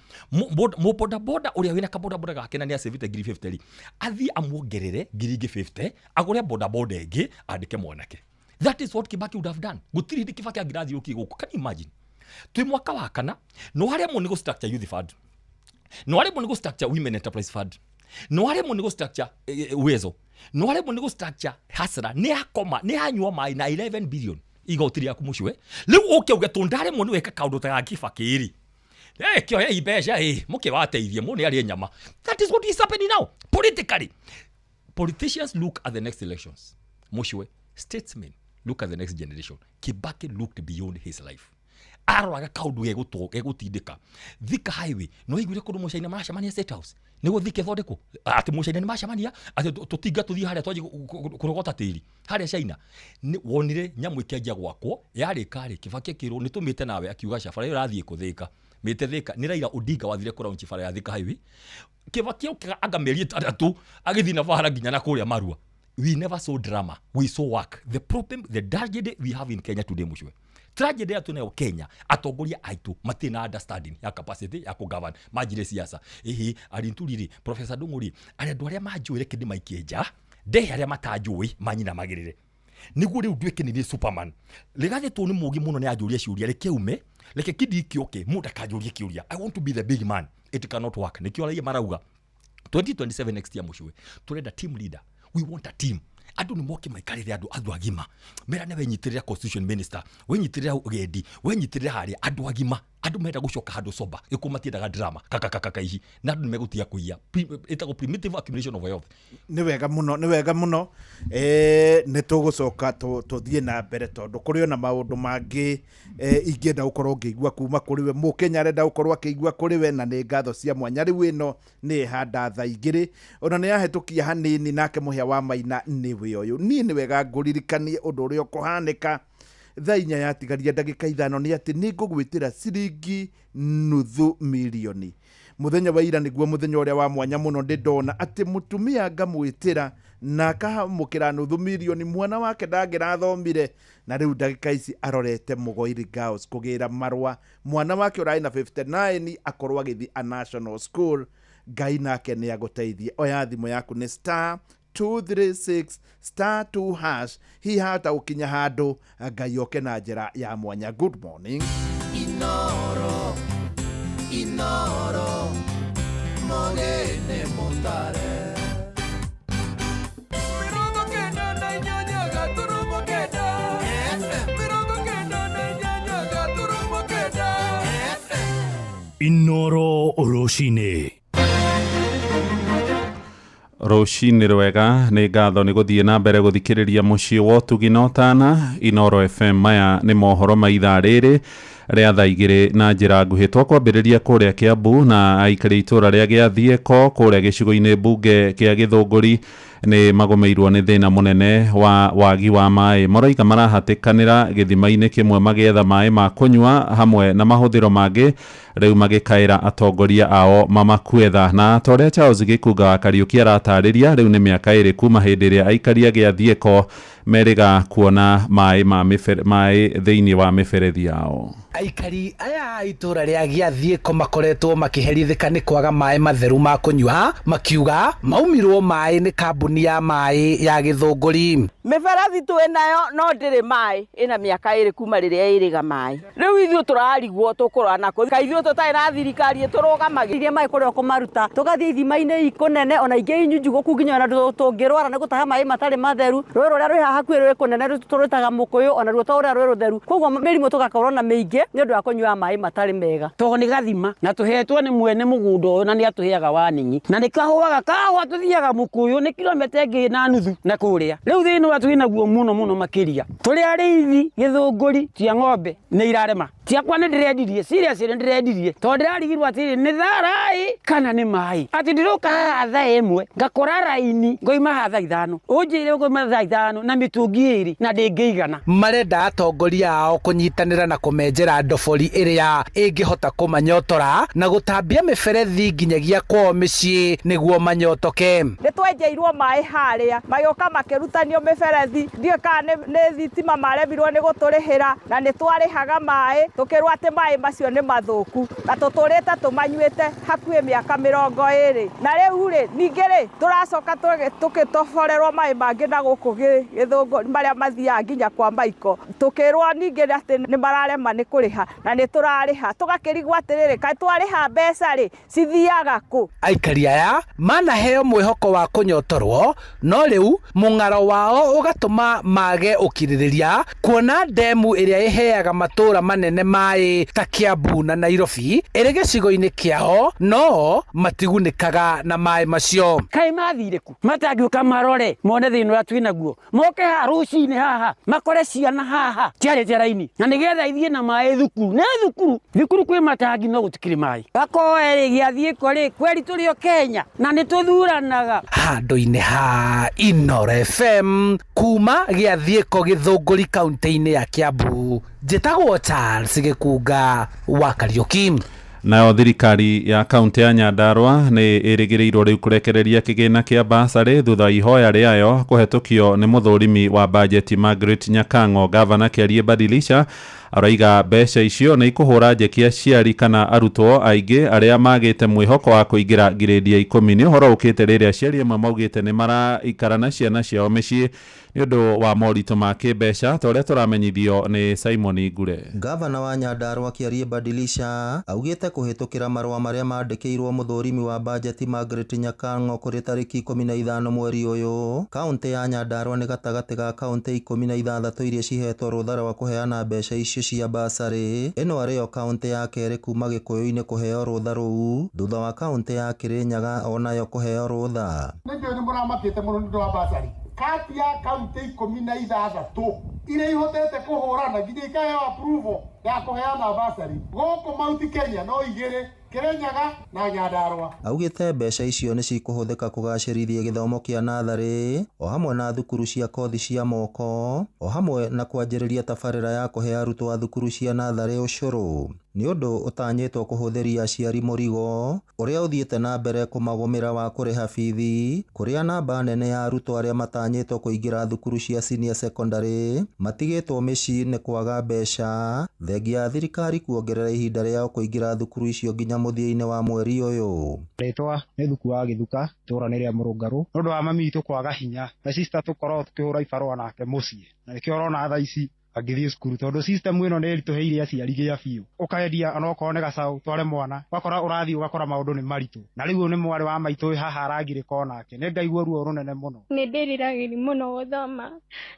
mũbodaboda ũrĩa wĩna kabodaboda gake na nĩ acĩvĩte ngiri 50 rĩ, athiĩ amuongerere ngiri ingĩ 50 agũre bodaboda ĩngĩ andĩke mwanake. That is what Kibaki would have done. Gũtirĩ hĩndĩ Kibaki angĩrathiũrũrũkire gũkũ. Can you imagine? Twĩ mwaka wa kana no haremwo nĩ gũ structure youth fund, no haremwo nĩ gũ structure women enterprise fund, no haremwo nĩ gũ structure Uwezo, no haremwo nĩ gũ structure Hasra, nĩ akoma nĩ anyua maĩ na 11 billion igoti rĩaku mũcwe. Rĩu ũke uge tũndaremwo nĩ weka kaũndũ ta ga Kibaki rĩ, kĩoyei mbeca mũkĩwateithie mũne arĩe nyama. That is what is happening now politically. Politicians look at the next elections mũcwe, statesmen look at the next generation. Kibaki looked beyond his life. Aroraga kaundu gegũtindĩka Thika highway no iguire kũndũ mũcaina maracemania State House nĩguo Thika ĩthondekwo, atĩ mũcaina nĩ macemania atĩ tũtinga tũthiĩ harĩa twanjie kũrogota tĩri harĩa China. Nĩ wonire nyamũ ĩkĩanjia gwakwo yarĩka rĩ, Kibaki akĩrwo nĩ tũmĩte nawe, akiuga ca bara ĩyo ĩrathiĩ kũthĩka mĩte Thika. Nĩ Raila Odinga wathire kũraunchi bara ya Thika highway. Kibaki okaga anga mĩeri 6 agĩthiĩ na bara nginya na kũrĩa Marua. We never saw drama, we saw work. The problem, the tragedy we have in Kenya today mũcwe, tragedy ya tunayo Kenya, atongoria aitu matirĩ na understanding ya capacity ya kũgovern. Manjire siasa ihi arinturiri Professor Ndung'uri arĩa andũ arĩa manjũĩ reke ndĩmaikie nja, ndehe arĩa matanjũĩ manyinamagĩrĩre nĩguo rĩu nduĩke nĩ niĩ Superman. Rigathĩ tu nĩ mũũgĩ mũno nĩ anjũria ciũria, reke ume, reke kindi kĩũke mũndũ akanjũria kĩũria. I want to be the big man. It cannot work. Nĩkĩo raia marauga 2027 next year mũcwe turenda team leader. We want a team. Andũ nĩ moke maikarĩre andũ agima merane, wenyitĩrĩra constitution minister, wenyitĩrĩra ũgendi, wenyitĩrĩra harĩa andũ agima. Andũ menda gũcoka handũ soba gĩkũ matiendaga drama kakakakaka ici, na andũ nĩ megũtiga kũiya. Ĩtagwo primitive accumulation of wealth. Nĩ wega mũno, nĩ wega mũno. Nĩ tũgũcoka tũthiĩ na mbere tondũ kũrĩ ona maũndũ mangĩ ingĩenda gũkorwo ngĩigua kuma kũrĩ we, mũkenya arenda gũkorwo akĩigua kũrĩ we, na nĩ ngatho cia mwanya. Rĩu ĩno nĩ ĩhanda thaa 2 ona nĩ yahĩtũkia hanini, nake mũhĩa wa maina nĩwe ũyũ. Niĩ nĩ wega ngũririkanie ũndũ ũrĩa ũkũhanĩka thaa 4 yatigaria ndagĩka 5 nĩ atĩ nĩ ngũgwĩtĩra ciringi 500,000. Mũthenya wa ira nĩguo mũthenya ũrĩa wa mwanya mũno ndĩ ndona atĩ mũtumia ngamwĩtĩra na akaamũkĩra 500,000, mwana wake ndangĩrathomire, na rĩu ndagĩka ici arorete Mũgoiri Girls kũgĩra marũa, mwana wake ũrarĩ na 59 akorwo agĩthiĩ a national school. Ngai nake nĩ agũteithie. Oya thimũ yaku nĩ star 236 star 2 hash, hihi hata gũkinya handũ Ngai oke na njĩra ya mwanya. Good morning. Inoro, Inoro, mogene mutare. 98.9 FM. 99.9 FM. Inoro rũcinĩ. Rũcinĩ rwega, nĩ ngatho nĩ gũthiĩ na mbere gũthikĩrĩria mũciĩ wa ũtugi na ũtana Inoro FM. Maya nĩ mohoro ma ithaa rĩrĩ rĩa thaa 2 na njĩra nguhĩ. Twakwambĩrĩria kũrĩa Kiambu na aikari itũra rĩa Gĩathiĩko kũrĩa gĩcigo-inĩ mbunge kĩa Gĩthũngũri nĩ magũmĩirwo nĩ thĩna mũnene wa wagi wa maĩ. Maroiga marahatĩkanĩra gĩthima-inĩ kĩmwe magĩetha maĩ ma kũnyua hamwe na mahũthĩro mangĩ, rĩu magĩkaĩra atongoria ao mamakuetha. Na ta ũrĩa Charles Gĩkunga wa Kariũki aratarĩria, rĩu nĩ mĩaka 2 kuma hĩndĩ ĩrĩa aikari a Gĩathiĩko merĩga kuona maĩ maĩ thĩinĩ wa mĩberethi yao. Aikari aya a itũra rĩa Gĩathiĩko makoretwo makĩherithĩka nĩ kwaga maĩ matheru ma kũnyua, makiuga maumirwo maĩ nĩ kambuni ya maĩ ya Gĩthũngũri. Mĩberethi twĩ nayo no ndĩrĩ maĩ, ĩna mĩaka 2 kuma rĩrĩa ĩrĩga maĩ. Rĩu ithuĩ tũrarigwo tũkũrora nako, kaĩ ithuĩ tũtarĩ na thirikari ĩtũrũgamagia. Maĩ kũrĩa ũkũmaruta tũgathiĩ ithima-inĩ ikũnene ona ingĩ inyunjugũku nginya ona tũngĩrwara nĩ gũtaha maĩ matarĩ matheru. Rũĩ rũrĩa rwĩ haha hakuhĩ rwĩ kũnene tũrwĩtaga mũkũyũ, ona ruo to ũrĩa rwĩ rũtheru, koguo mĩrimũ tũgakorwo na mĩingĩ nĩ ũndũ wa kũnyua maĩ matarĩ mega. Tondũ nĩ gathima na tũhetwo nĩ mwene mũgũnda ũyũ na nĩ atũheaga wa ninyi, na nĩ kahũaga kahũa tũthiaga mũkũyũ nĩ kilomita 2.5 na kũrĩa. Rĩu thĩna ũrĩa twĩ naguo mũno mũno makĩria, tũrĩ arĩithi Gĩthũngũri cia ng'ombe nĩ irarema. Ciakwa nĩ ndĩrendirie, seriously nĩ ndĩrendirie, tondũ ndĩrarigirwo atĩrĩ nĩ tharai kana nĩ maĩ, atĩ ndĩroka haha thaa 1 ngakora raini ngoima haha thaa 5, ũnjĩre ngoima thaa 5 na mĩtũngi 2 na ndĩngĩigana. Marenda atongoria ao kũnyitanĩra na kũmenjera ndobori ĩrĩa ĩngĩhota kũmanyotora na gũtambia mĩberethi nginyagia kwao mĩciĩ nĩguo manyotoke. Nĩ twenjeirwo maĩ harĩa magĩũka makĩrutanio mĩberethi, ndiũĩ kana nĩ thitima maremirwo nĩ gũtũrĩhĩra, na nĩ twarĩhaga maĩ tũkĩrwo atĩ maĩ macio nĩ mathũku, na tũtũrĩte tũmanyuĩte hakuhĩ mĩaka 20, na rĩu rĩ ningĩ rĩ tũracoka tũgĩtoborerwo maĩ mangĩ na gũkũ Gĩthũngũ marĩa mathiaga nginya kwa Maiko, tũkĩrwo ningĩ atĩ nĩ mararema nĩ kũrĩha, na nĩ tũrarĩha, tũgakĩrigwo atĩrĩrĩ, kaĩ twarĩha mbeca rĩ cithiaga kũ? Aikari aya manaheo mwĩhoko wa kũnyotorwo, no rĩu mũng'aro wao ũgatũma mage ũkirĩrĩria kuona ndemu ĩrĩa ĩheaga matũũra manene maĩ ta Kiambu na Nairobi ĩrĩ gĩcigo-inĩ kĩao, no matigunĩkaga na maĩ macio. Kaĩ mathire kũ? Matangĩũka marore mone thĩna ũrĩa twĩnaguo, moke haha rũcinĩ haha makore ciana haha ciarĩte raini, na nĩgetha ithiĩ na maĩ thukuru. Nĩ thukuru, thukuru kwĩ matangi no gũtikĩrĩ maĩ. Gakoe rĩ gĩathiĩko rĩ kweri tũrĩ o Kenya na nĩ tũthuranaga. Handũ-inĩ ha Inooro FM kuma gĩathiĩko Gĩthũngũri kaunti-inĩ ya Kiambu, njĩtagwo Charles Gĩkunga wa Kariũki. Nayo thirikari ya kaunti ya Nyandarua nĩ ĩrĩgĩrĩirwo rĩu kũrekereria kĩgĩna kĩa basarĩ thutha ihoya rĩayo kũhetũkio nĩ mũthũrimi wa bajeti Margaret Nyakang'o. Gavana Kĩarie Badilisha araiga mbeca icio nĩ ikũhũra njeki aciari kana arutwo aingĩ arĩa magĩte mwĩhoko wa kũingĩra ngirĩndi ya 10. Nĩ ũhoro ũkĩte rĩrĩa aciari amwe maugĩte nĩ maraikara na ciana ciao mĩciĩ nĩ ũndũ wa moritũ ma kĩmbeca, ta ũrĩa tũramenyithio nĩ Simon Ngure. Gavana wa Nyandarua Kĩarie Badilisha augĩte kũhĩtũkĩra marũa marĩa mandĩkĩirwo mũthũrimi wa bajeti Margaret Nyakang'o kũrĩ tarĩki 15 mweri ũyũ. Kaunti ya Nyandarua nĩ gatagatĩ ga kaunti 16 iria cihetwo rũtha rwa kũheana mbeca icio cia basarĩ. Ĩno arĩyo kaunti ya kerĩ kuma Gĩkũyũ-inĩ kũheo rũtha rũu thutha wa kaunti ya Kĩrĩnyaga onayo kũheo rũtha. Nĩ njũĩ nĩ mũramakĩte mũno nĩ ũndũ wa basarĩ. Kati ya kaunti 16 iria ihotete kũhũrana nginya ikaheo approval ya kũheana basarĩ gũkũ Mount Kenya no 2, Kĩrĩnyaga na Nyandarua. Augĩte mbeca icio nĩ cikũhũthĩka kũgacĩrithia gĩthomo kĩa natharĩ o hamwe na thukuru cia kothi cia moko o hamwe na kwanjĩrĩria tabarĩra ya kũhe arutwo a thukuru cia natharĩ ũcũrũ. Nĩ ũndũ ũtanyĩtwo kũhũthĩria aciari mũrigo ũrĩa ũthiĩte na mbere kũmagũmĩra wa kũrĩha bithi, kũrĩa namba nene ya arutwo arĩa matanyĩtwo kũingĩra thukuru cia senior secondary matigĩtwo mĩciĩ nĩ kwaga mbeca, thengia ya thirikari kuongerera ihinda rĩao kũingĩra thukuru icio nginya mũthia-inĩ wa mweri ũyũ. Rĩtwa nĩ Thuku wa Gĩthuka, itũũra nĩ rĩa Mũrũngarũ. Nĩ ũndũ wa mami witũ kwaga hinya na sister tũkoragwo tũkĩhũra ibarũa nake mũciĩ, na nĩkĩo ũrona thaa ici angĩthiĩ cukuru tondũ system ĩno nĩ ĩritũhĩire aciari gĩa biũ. Ũkendia onokorwo nĩ gacaũ tware mwana, ũgakora ũrathiĩ ũgakora maũndũ nĩ maritũ. Na rĩu ũyũ nĩ mwarĩ wa maitũ wĩ haha aragirĩka onake, nĩ ngaigua ruo rũnene mũno. Nĩ ndĩriragĩria mũno gũthoma,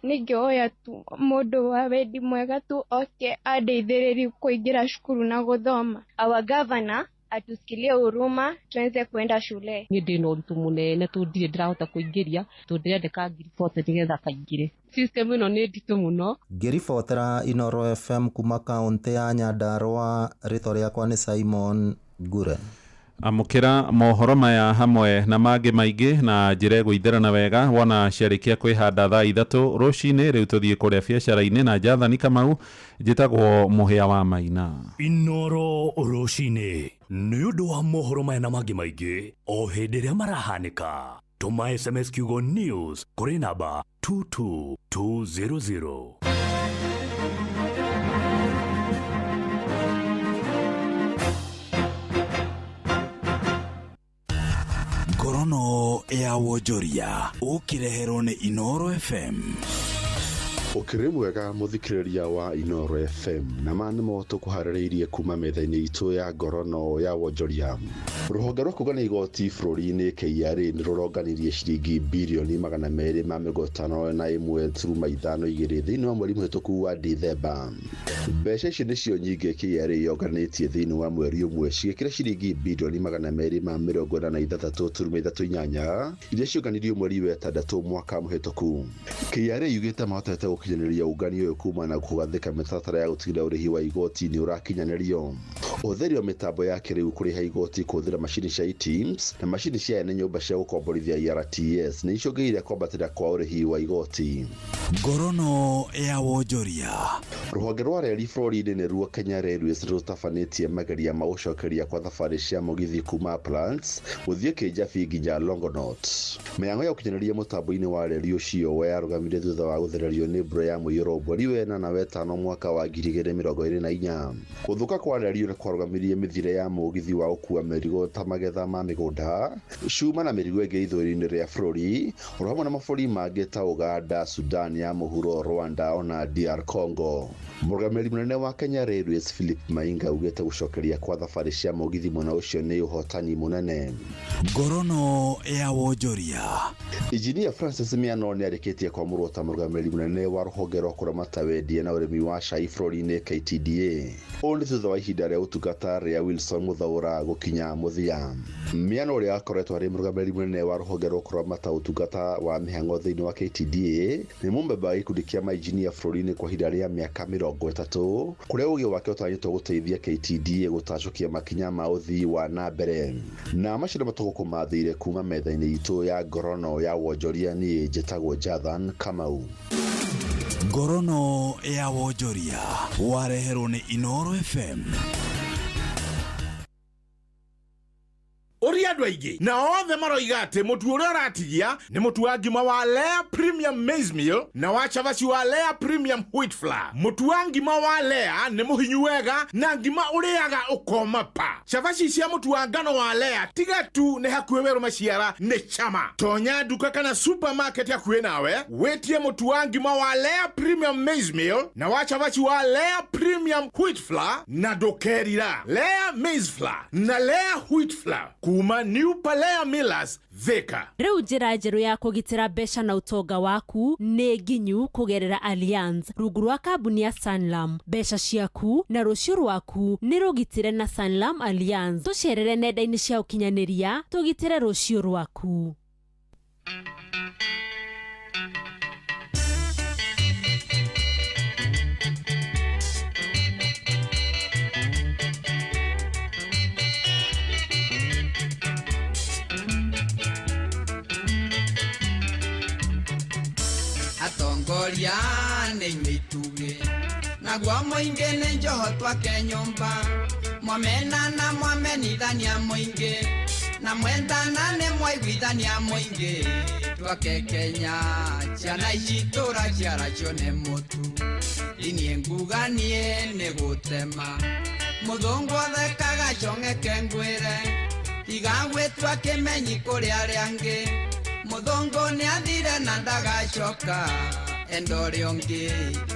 ningĩhoya tu mũndũ wa wendi mwega tu oke andeithĩrĩrie kũingĩra cukuru na gũthoma. Our governor atusikilie huruma tuanze kwenda shule. Niĩ ndĩna ũritũ mũnene tondũ ndirĩ ndĩrahota kũingĩria, tondũ ndĩrendeka 40,000 nĩgetha kaingĩre. System ĩno nĩ nditũ mũno. Ngĩribotera Inooro FM kuma kaunti ya Nyandarua, rĩtwa rĩakwa nĩ Simon Ngure. Amũkĩra mohoro maya hamwe na mangĩ maingĩ na njĩra ĩgũitherana wega wona ciarĩkia kwĩhanda thaa 3 rũcinĩ. Rĩu tũthiĩ kũrĩa biacara-inĩ na Jathani Kamau. Njĩtagwo Mũhĩa wa Maina. Inooro rũcinĩ nĩ ũndũ wa mohoro maya na mangĩ maingĩ o hĩndĩ ĩrĩa marahanĩka. Tũma SMS kiugo news kũrĩ namba 22200. Ngorono ya wonjoria ũkĩreherwo nĩ Inooro FM. Ũkĩrĩ mwega mũthikĩrĩria wa Inooro FM, na ma nĩmo tũkũharĩrĩirie kuma metha-inĩ itũ ya ngorono ya wonjoria. Rũhonge rwa kũngania igoti bũrũri-inĩ KRA nĩ rũronganirie ciringi birioni 251.52 thĩinĩ wa mweri mũhĩtũku wa Dithemba. Mbeca ici nĩcio nyingĩ KRA yonganĩtie thĩinĩ wa mweri ũmwe, cigĩkĩra ciringi birioni 286.38 iria ciũnganirio mweri wa 6 mwaka mũhĩtũku. KRA yugĩte mahotete gũkinyanĩria ũngania ũyũ kumana na kũgathĩka mĩtaratara ya gũtigĩrĩra ũrĩhi wa igoti nĩ ũrakinyanĩrio. Ũhũthĩri wa mĩtambo ya kĩrĩu kũrĩha igoti kũhũthĩra macini cia eTIMS na macini cia ene nyũmba cia gũkomborithia ERTS nĩ icũngĩrĩirie kwambatĩra kwa ũrĩhi wa igoti. Ngorono ya wonjoria. Rũhonge rwa reri bũrũri-inĩ nĩruo Kenya Railways rũtabanĩtie mageria ma gũcokeria kwa thabarĩ cia mũgithi kuma Uplands gũthiĩ Kĩjabi nginya Longonot. Mĩhang'o ya ũkinyanĩria mũtambo-inĩ wa reri ũcio yarũgamire thutha wa gũthererio nĩ mbura ya mũiyũro mweri wena na wetano mwaka wa 2024. Gũthũka kwa reri nĩ kwarũgamirie mĩthiĩre ya mũgithi wa gũkua mĩrigo ta magetha ma mĩgũnda, cuma na mĩrigo ĩngĩ ithũĩro-inĩ rĩa bũrũri, oro hamwe na mabũrũri mangĩ ta Uganda, Sudan ya mũhuro, Rwanda ona DR Congo. Mũrũgamĩrĩri mũnene wa Kenya Railways Philip Mainga augĩte gũcokeria kwa thabarĩ cia mũgithi mwena ũcio nĩ ũhotani mũnene. Ngorono ya wonjoria. Injinia Francis Miano nĩ arĩkĩtie kwamũrwo ta mũrũgamĩrĩri mũnene wa rũhonge rwa kũramata wendia na ũrĩmi wa cai bũrũri-inĩ KTDA. Ũũ nĩ thutha wa ihinda rĩa ũtungata rĩa Wilson Muthaura gũkinya mũthia. Miano ũrĩa akoretwo arĩ mũrũgamĩrĩri mũnene wa rũhonge rwa kũramata ũtungata wa mĩhang'o thĩinĩ wa KTDA nĩ mũmemba wa gĩkundi kĩa mainjinia bũrũri-inĩ kwa ihinda rĩa mĩaka 30 kũrĩa ũgĩ wake ũtanyĩtwo gũteithia KTDA gũtacũkia makinya ma ũthii wa na mbere. Na macio nĩmo tũgũkũmathĩire kuma metha-inĩ itũ ya ngorono ya wonjoria. Niĩ njĩtagwo Jathan Kamau. Ngorono ya wonjoria wareherwo nĩ Inoro FM. Ũria andũ aingĩ na othe maroiga atĩ mũtu ũrĩa ũratigia nĩ mũtu wa ngima wa Lea Premium Maize Meal na wa cabaci wa Lea Premium Wheat Flour. Mũtu wa ngima wa Lea nĩ mũhinyu wega na ngima ũrĩaga ũkoma pa. Cabaci cia mũtu wa ngano wa Lea tiga tu nĩ hakuhĩ werũ maciara nĩ chama. Tonya nduka kana supermarket hakuhĩ nawe wĩtie mũtu wa ngima wa Lea Premium Maize Meal na wa cabaci wa Lea Premium Wheat Flour na ndũkerira. Lea Maize Flour na Lea Wheat Flour kuma New Palea Millers Thika. Rĩu njĩra njerũ ya kũgitĩra mbeca na ũtonga waku nĩ nginyu kũgerera Allianz rungu rwa kambuni ya Sanlam. Mbeca ciaku na rũciũ rwaku nĩ rũgitĩre na Sanlam Allianz. Tũcerere nenda-inĩ cia ũkinyanĩria tũgitĩre rũciũ rwaku. Atongoria nĩ inyuĩ itugĩ naguo mũingĩ nĩ njoho twake nyũmba mwamena na mwamenithania mũingĩ na mwendana nĩ mwaiguithania mũingĩ twake Kenya ciana ici tũraciara cione mũtu niĩ nguga niĩ nĩ gũtema mũthũngũ athekaga cong'eke ngwĩre tiga gwĩtua kĩmenyi kũrĩ arĩa angĩ mũthũngũ nĩ athire na ndagacoka enda ũrĩa ũngĩ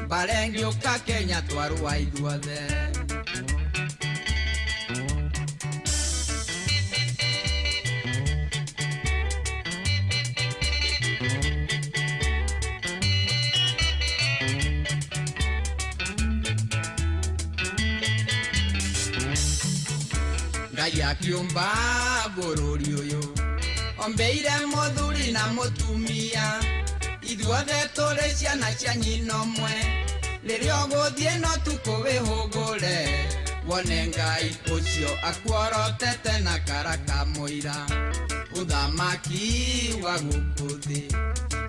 mbara ĩngĩũka Kenya twarũa ithuothe. Ngai akiũmba bũrũri ũyũ ombeire mũthuri na mũtumia ithuothe tũrĩ ciana cia nyina ũmwe rĩrĩa ũgũthiĩ no tukũ wĩhũgũre wone Ngai ũcio akuorotete na kara ka mũira ũthamaki wa gũkũ thĩ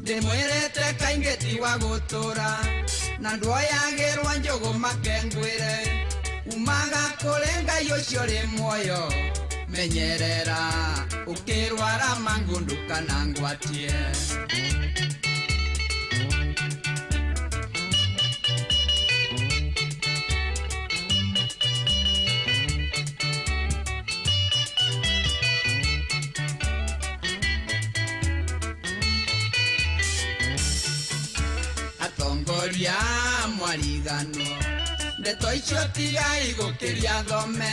ndĩmwĩrĩte kaingĩ ti wa gũtũra na ndwoyagĩrwo njũgũ makengwĩre umaga kũrĩ Ngai ũcio ũrĩ muoyo menyerera ũkĩrwara mangũ ndũkanangwatie. Atongoria mwariganwo ndeto icio tigai gũkĩria thome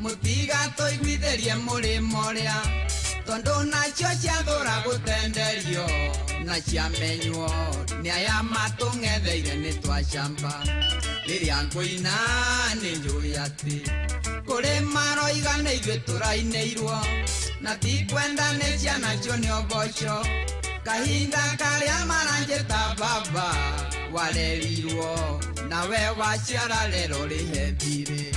mũtigatũiguithĩrie mũrĩmo ũrĩa tondũ nacio ciathũra gũtenderio na ciamenywo nĩ aya matũng'etheire nĩ twacamba rĩrĩa ngũina nĩ njũĩ atĩ kũrĩ maroiga nĩ ithuĩ tũrainĩirwo na tikwenda nĩ ciana cio nĩ ũboco kahinda karĩa maranjĩta baba Warerirwo nawe waciara rero rĩhe thirĩ.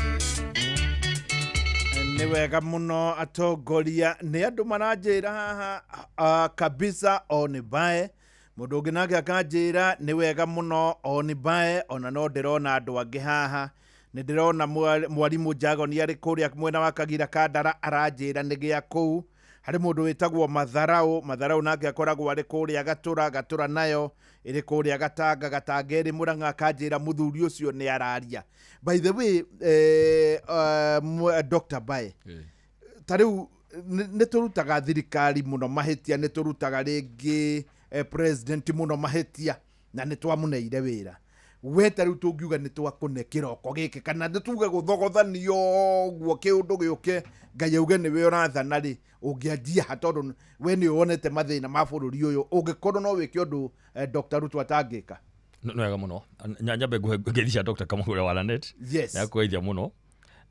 Nĩ wega mũno atongoria, nĩ andũ maranjĩra haha kabisa o nĩ bae. Mũndũ ũngĩ nake akanjĩra nĩ wega mũno o nĩ bae. Ona no ndĩrona andũ angĩ haha, nĩ ndĩrona mwarimũ Jagoni arĩ kũrĩa mwena wa Kagira Kandara, aranjĩra nĩ gĩa kũu. Harĩ mũndũ wĩtagwo Matharau, Matharau nake akoragwo arĩ kũrĩa Gatũra, Gatũra nayo ĩrĩ kũrĩa Gatanga, Gatanga ĩrĩ Mũrang'a, akanjĩra mũthuri ũcio nĩ araria. By the way, Dr. Bae, ta rĩu nĩ tũrutaga thirikari mũno mahĩtia, nĩ tũrutaga rĩngĩ president mũno mahĩtia, na nĩ twamũneire wĩra. We ta rĩu tũngiuga nĩ twakũne kĩroko gĩkĩ, kana nĩ tuge gũthogothanio ũguo kĩũndũ gĩũke, Ngai auge nĩwe ũrathana rĩ, ũngĩanjia ha? Tondũ we nĩ wonete mathĩna ma bũrũri ũyũ, ũngĩkorwo no wĩke ũndũ Dr. Ruto atangĩka? Nĩ wega mũno. Nyambe ngũhe ngeithi cia Dr. Kamau ũrĩa wa Lanet. Nĩ akũgeithia mũno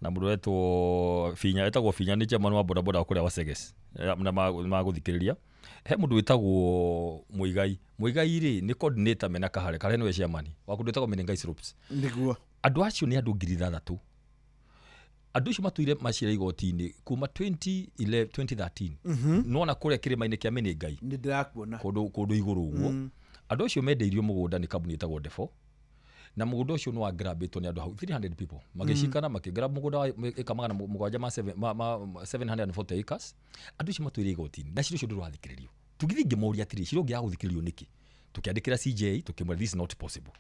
na mũndũ wetwo Binya, etagwo Binya, nĩ chairman wa bodaboda kũrĩa Waseges, na magũthikĩrĩria. He mũndũ wĩtagwo Mũigai, Mũigai rĩ nĩ coordinator mena Kahare, Kahare nĩwe chairman wa kũndũ wĩtagwo Menengai Slopes. Andũ acio nĩ andũ 6,000. Andũ acio matũire macira igoti-inĩ kuma 2011, 2013. Nona kũrĩa kĩrĩma-inĩ kĩa Menengai. Nĩ ndĩrakuona. Kũndũ igũrũ ũguo. Andũ acio mendeirio mũgũnda nĩ kambuni ĩtagwo Defo, na mũgũnda ũcio nĩ wagrabĩtwo nĩ andũ hau 300 people magĩcikana, makĩgrab mũgũnda wa ĩka 700 ma seven- ma- ma 740 acres. Andũ acio matũire igoti-inĩ na cira ũcio ndũrathikĩrĩrio. Tũgĩthiĩ ngĩmoria atĩrĩ, cira ũngĩaga gũthikĩrĩrio nĩkĩ? Tũkĩandĩkĩra CJ tũkĩmwĩra this is not possible.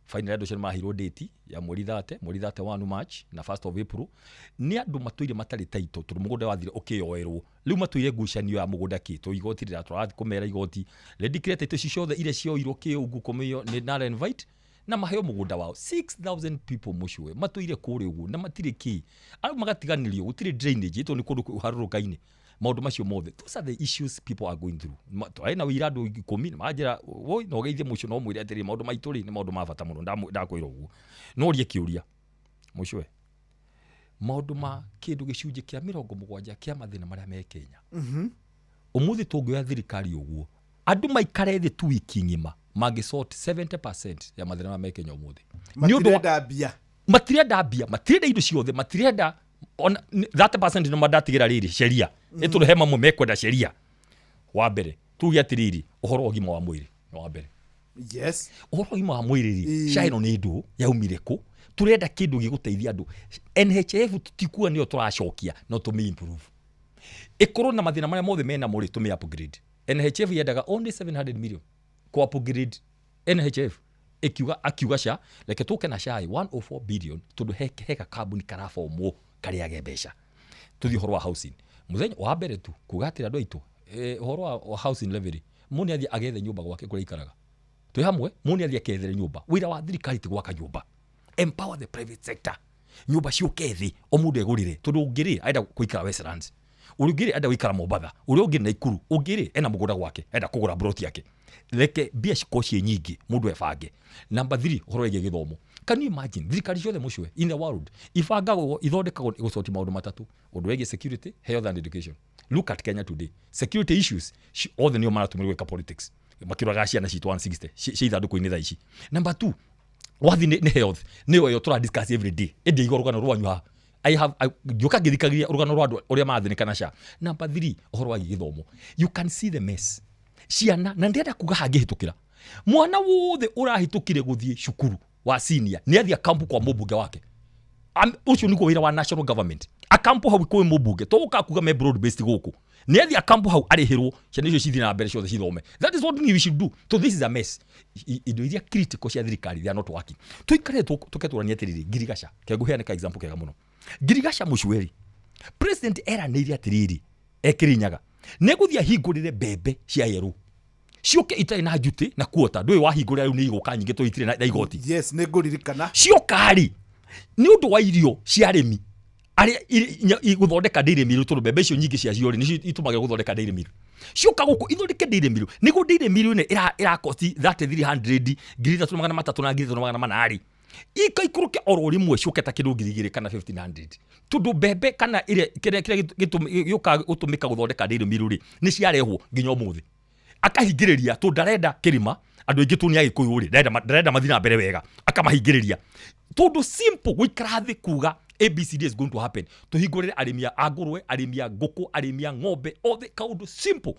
Finally andũ acio nĩ maheirwo date ya mweri 30, mweri 31 March na 1st of April. Nĩ andũ matũire matarĩ title tondũ mũgũnda wathire ũkĩyoerwo. Rĩu matũire ngucanio ya mũgũnda kĩ to igoti rĩra tũrathiĩ kũmera igoti rĩndikire title ici ciothe iria cioirwo kĩũngu kũmĩo nĩ null and void na maheo mũgũnda wao. 6000 people mũcũe matũire kũrĩa ũguo na matirĩ kĩ, arĩa magatiganĩrio, gũtirĩ drainage tondũ nĩ kũndũ harũrũka-inĩ. Maũndũ macio mothe, those are the issues people are going through. Twarĩ na wĩira andũ 10 manjĩra woi no geithie mũcio, no mwĩre atĩrĩ maũndũ maitũ rĩ nĩ maũndũ ma bata mũno. Ndakwĩra ũguo no ũrie kĩũria mũcũe, maũndũ ma kĩndũ gĩcunjĩ kĩa 70 kĩa mathĩna marĩa me Kenya ũmũthĩ, tũngĩoya thirikari ũguo andũ maikare thĩ tu wiki ng'ima, mangĩsort 70% ya mathĩna marĩa me Kenya ũmũthĩ. Nĩ ũndũ Matirenda mbia. Matirenda mbia, matirenda indo ciothe, matirenda ona 30% nĩ mandatigĩra rĩrĩ sheria. Nĩ tondũ he mamwe mekwenda sheria. Wa mbere tuge atĩrĩrĩ, ũhoro wa ũgima wa mwĩrĩ nĩ wa mbere. Ũhoro wa ũgima wa mwĩrĩ rĩ, SHA ĩno nĩ ndũ yaumire kũ? Tũrenda kĩndũ gĩgũteithia andũ. NHIF tũtikuga nĩyo tũracokia, no tũmĩ improve ĩkorwo na mathĩna marĩa mothe menamo rĩ, tũmĩ upgrade. NHIF yendaga only 700 million kũ upgrade NHIF. Ĩkiuga akiuga SHA, reke tũke na SHA 104 billion tondũ he gakambuni karabomwo karĩage mbeca. Tũthiĩ ũhoro wa housing. Mũthenya wa mbere tu kuga atĩrĩ andũ aitũ, ũhoro wa housing levy, mũndũ nĩ athiĩ agethe nyũmba gwake kũrĩa aikaraga. Twĩ hamwe, mũndũ nĩ athiĩ akethere nyũmba. Wĩra wa thirikari ti gwaka nyũmba. Empower the private sector, nyũmba ciũke thĩ, o mũndũ egũrĩre, tondũ ũngĩ rĩ arenda gũikara Westlands, ũrĩa ũngĩ rĩ arenda gũikara Mombatha, ũrĩa ũngĩ Naikuru, ũngĩ rĩ ena mũgũnda gwake arenda kũgũra plot yake. Reke mbia cikorwo ciĩ nyingĩ, mũndũ ebange. Number 3, ũhoro wĩgiĩ gĩthomo. Can you imagine thirikari ciothe mũcwe in the world ibangagwo, ithondekagwo gũcoti maũndũ matatũ, ũndũ wĩgiĩ security, health and education? Look at Kenya today. Security issues othe nĩo maratũmĩrwo gwĩka politics, makĩũragaga ciana citũ 160 cia ithandũkũ-inĩ thaa ici. Number 2 wathi nĩ health, nĩyo ĩyo tũra discuss every day. Ĩndĩ igua rũgano rwanyu haha, ngĩũka ngĩthikagĩrĩria rũgano rwa andũ ũrĩa marathĩnĩka na SHA. Number 3, ũhoro wa gĩthomo. You can see the mess, ciana, na ndĩrenda kuga hangĩhĩtũkĩra mwana wothe ũrahĩtũkire gũthiĩ cukuru wa senior nĩ athiĩ akampu kwa mũmbunge wake. Ũcio nĩguo wĩra wa national government, akampu hau kwĩ mũmbunge, tũgũka kuga me broad based gũkũ, nĩ athiĩ akampu hau arĩhĩrwo, ciana icio cithiĩ na mbere ciothe cithome. That is what we should do. So this is a mess. Indo iria critical cia thirikari, they are not working. Tuikare tũketũrania atĩrĩrĩ, ngirigaca kengũheane ka example kega mũno. Ngirigaca mũcueri, president eranĩire atĩrĩrĩ, ekĩrinyaga nĩgũthiĩ ahingũrĩre mbembe cia yerũ ciũke itarĩ na njuti na kuota ndũĩ wahingũrĩra rĩu nĩ igũka nyingĩ tũ itirĩ na igoti. Yes, nĩ ngũririkana. Cioka-rĩ, nĩ ũndũ wa irio cia arĩmi arĩa gũthondeka dairy meal, tondũ mbembe icio nyingĩ ciacio rĩ nĩcio itũmagĩrwo gũthondeka dairy meal. Cioka gũkũ ithondeke dairy meal, nĩguo dairy meal ĩno ĩrakosti 3300, 3300 na 3400 rĩ, ikaikũrũke oro rĩmwe ciũke ta kĩndũ 2000 kana 1500, tondũ mbembe kana ĩrĩa kĩrĩa gĩũkaga gũtũmĩka gũthondeka dairy meal rĩ nĩ ciarehwo nginya ũmũthĩ. Akahingĩrĩria tondũ ndarenda kĩrima, Andũ aingĩ tu nĩ Agĩkũyũ rĩ, ndarenda mathiĩ na mbere wega, akamahingĩrĩria. Tondũ simple gũikara thĩ kuga ABCD is going to happen. Tũhingũrĩre arĩmi a ngũrwe, arĩmi a ngũkũ, arĩmi a ng'ombe, othe kaũndũ simple.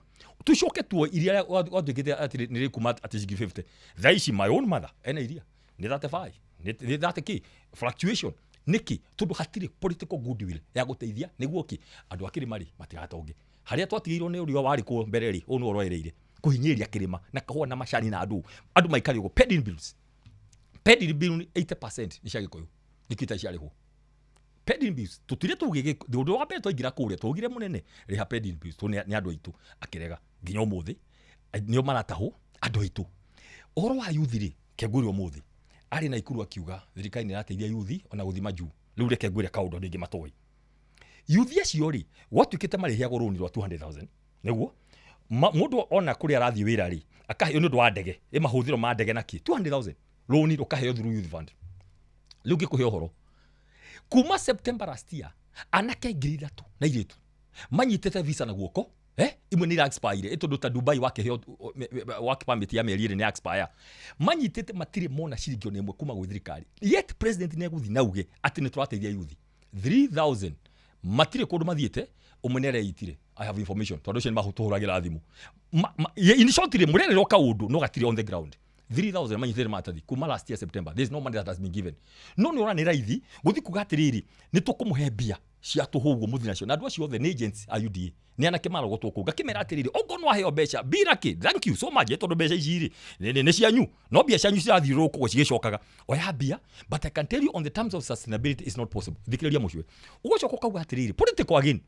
Tucoke tuoe iria gwatuĩkĩte atĩ nĩ rĩkuma atĩ ciringi 50. Thaa ici my own mother ena iria nĩ 35, nĩ 30 kĩ fluctuation. Nĩkĩ? Tondũ hatirĩ political goodwill ya gũteithia nĩguo kĩ andũ a kĩrĩma rĩ matigatonge. Harĩa twatigĩirwo nĩ ũrĩa warĩ kuo mbere rĩ, ũũ nĩwe ũroereire kũhinyĩrĩria kĩrĩma na kahũa na macani na andũ. Andũ maikare ũguo. Pending bills. Pending bill 80% nĩ cia Gĩkũyũ. Nĩkĩo itarĩ ciarĩhwo. Pending bills tutire tugä ũndũ wa mbere twaingĩra kũrĩa twaugire mũnene rĩha pending bills tondũ nĩ andũ aitũ akĩrega nginya ũmũthĩ nĩo maratahwo andũ aitũ. Ũhoro wa yuthi rĩ, kengwĩre ũmũthĩ arĩ na Ikuru akiuga thirikari nĩ ĩrateithia yuthi ona gũthima majuu. Rĩu reke ngwĩre kaũndũ andũ aingĩ matoĩ. Yuthi acio rĩ, gwatuĩkĩte marĩheagwo rũni rwa 200,000 nĩguo mũndũ ona kũrĩa arathiĩ wĩra rĩ akaheo nĩ ũndũ wa ndege ĩ mahũthĩro ma ndege na kĩ 200,000 rũni rũkaheo through youth fund. Rĩu ngĩkũhe ũhoro kuma September last year anake 3,000 na airĩtu manyitĩte visa na guoko imwe nĩ ira-expire tondũ ta Dubai wakĩheo work permit ya mĩeri ĩrĩ nĩ expire manyitĩte matirĩ mona ciringi ona ĩmwe kuma gwĩ thirikari. Yet president nĩ egũthiĩ na auge atĩ nĩ tũrateithia yuthi 3000 matirĩ kũndũ mathiĩte. Ũmwe nĩ areitire, I have information tondũ ũcio nĩ matũhũragĩra thimũ. In short rĩ, mũrererwo kaũndũ no gatirĩ on the ground. 3000 manyitĩte maratathi kuma last year September. There is no money that has been given. No nĩ ũra nĩ raithi gũthiĩ kuga atĩrĩrĩ nĩ tũkũmũhe mbia cia tũhũ ũguo mũthiĩ nacio na andũ acio othe nĩ agents a UDA nĩ anake marogotwo kũu. Ngakĩmera atĩrĩrĩ okorwo nĩ waheo mbeca mbira kĩ, thank you so much tondũ mbeca ici rĩ nĩ cianyu no mbia cianyu cirathiũrũrũka ũguo cigĩcokaga. Oya mbia, but I can tell you on the terms of sustainability is not possible. Thikĩrĩria mũcue ũgũcoka ũkauga atĩrĩrĩ political again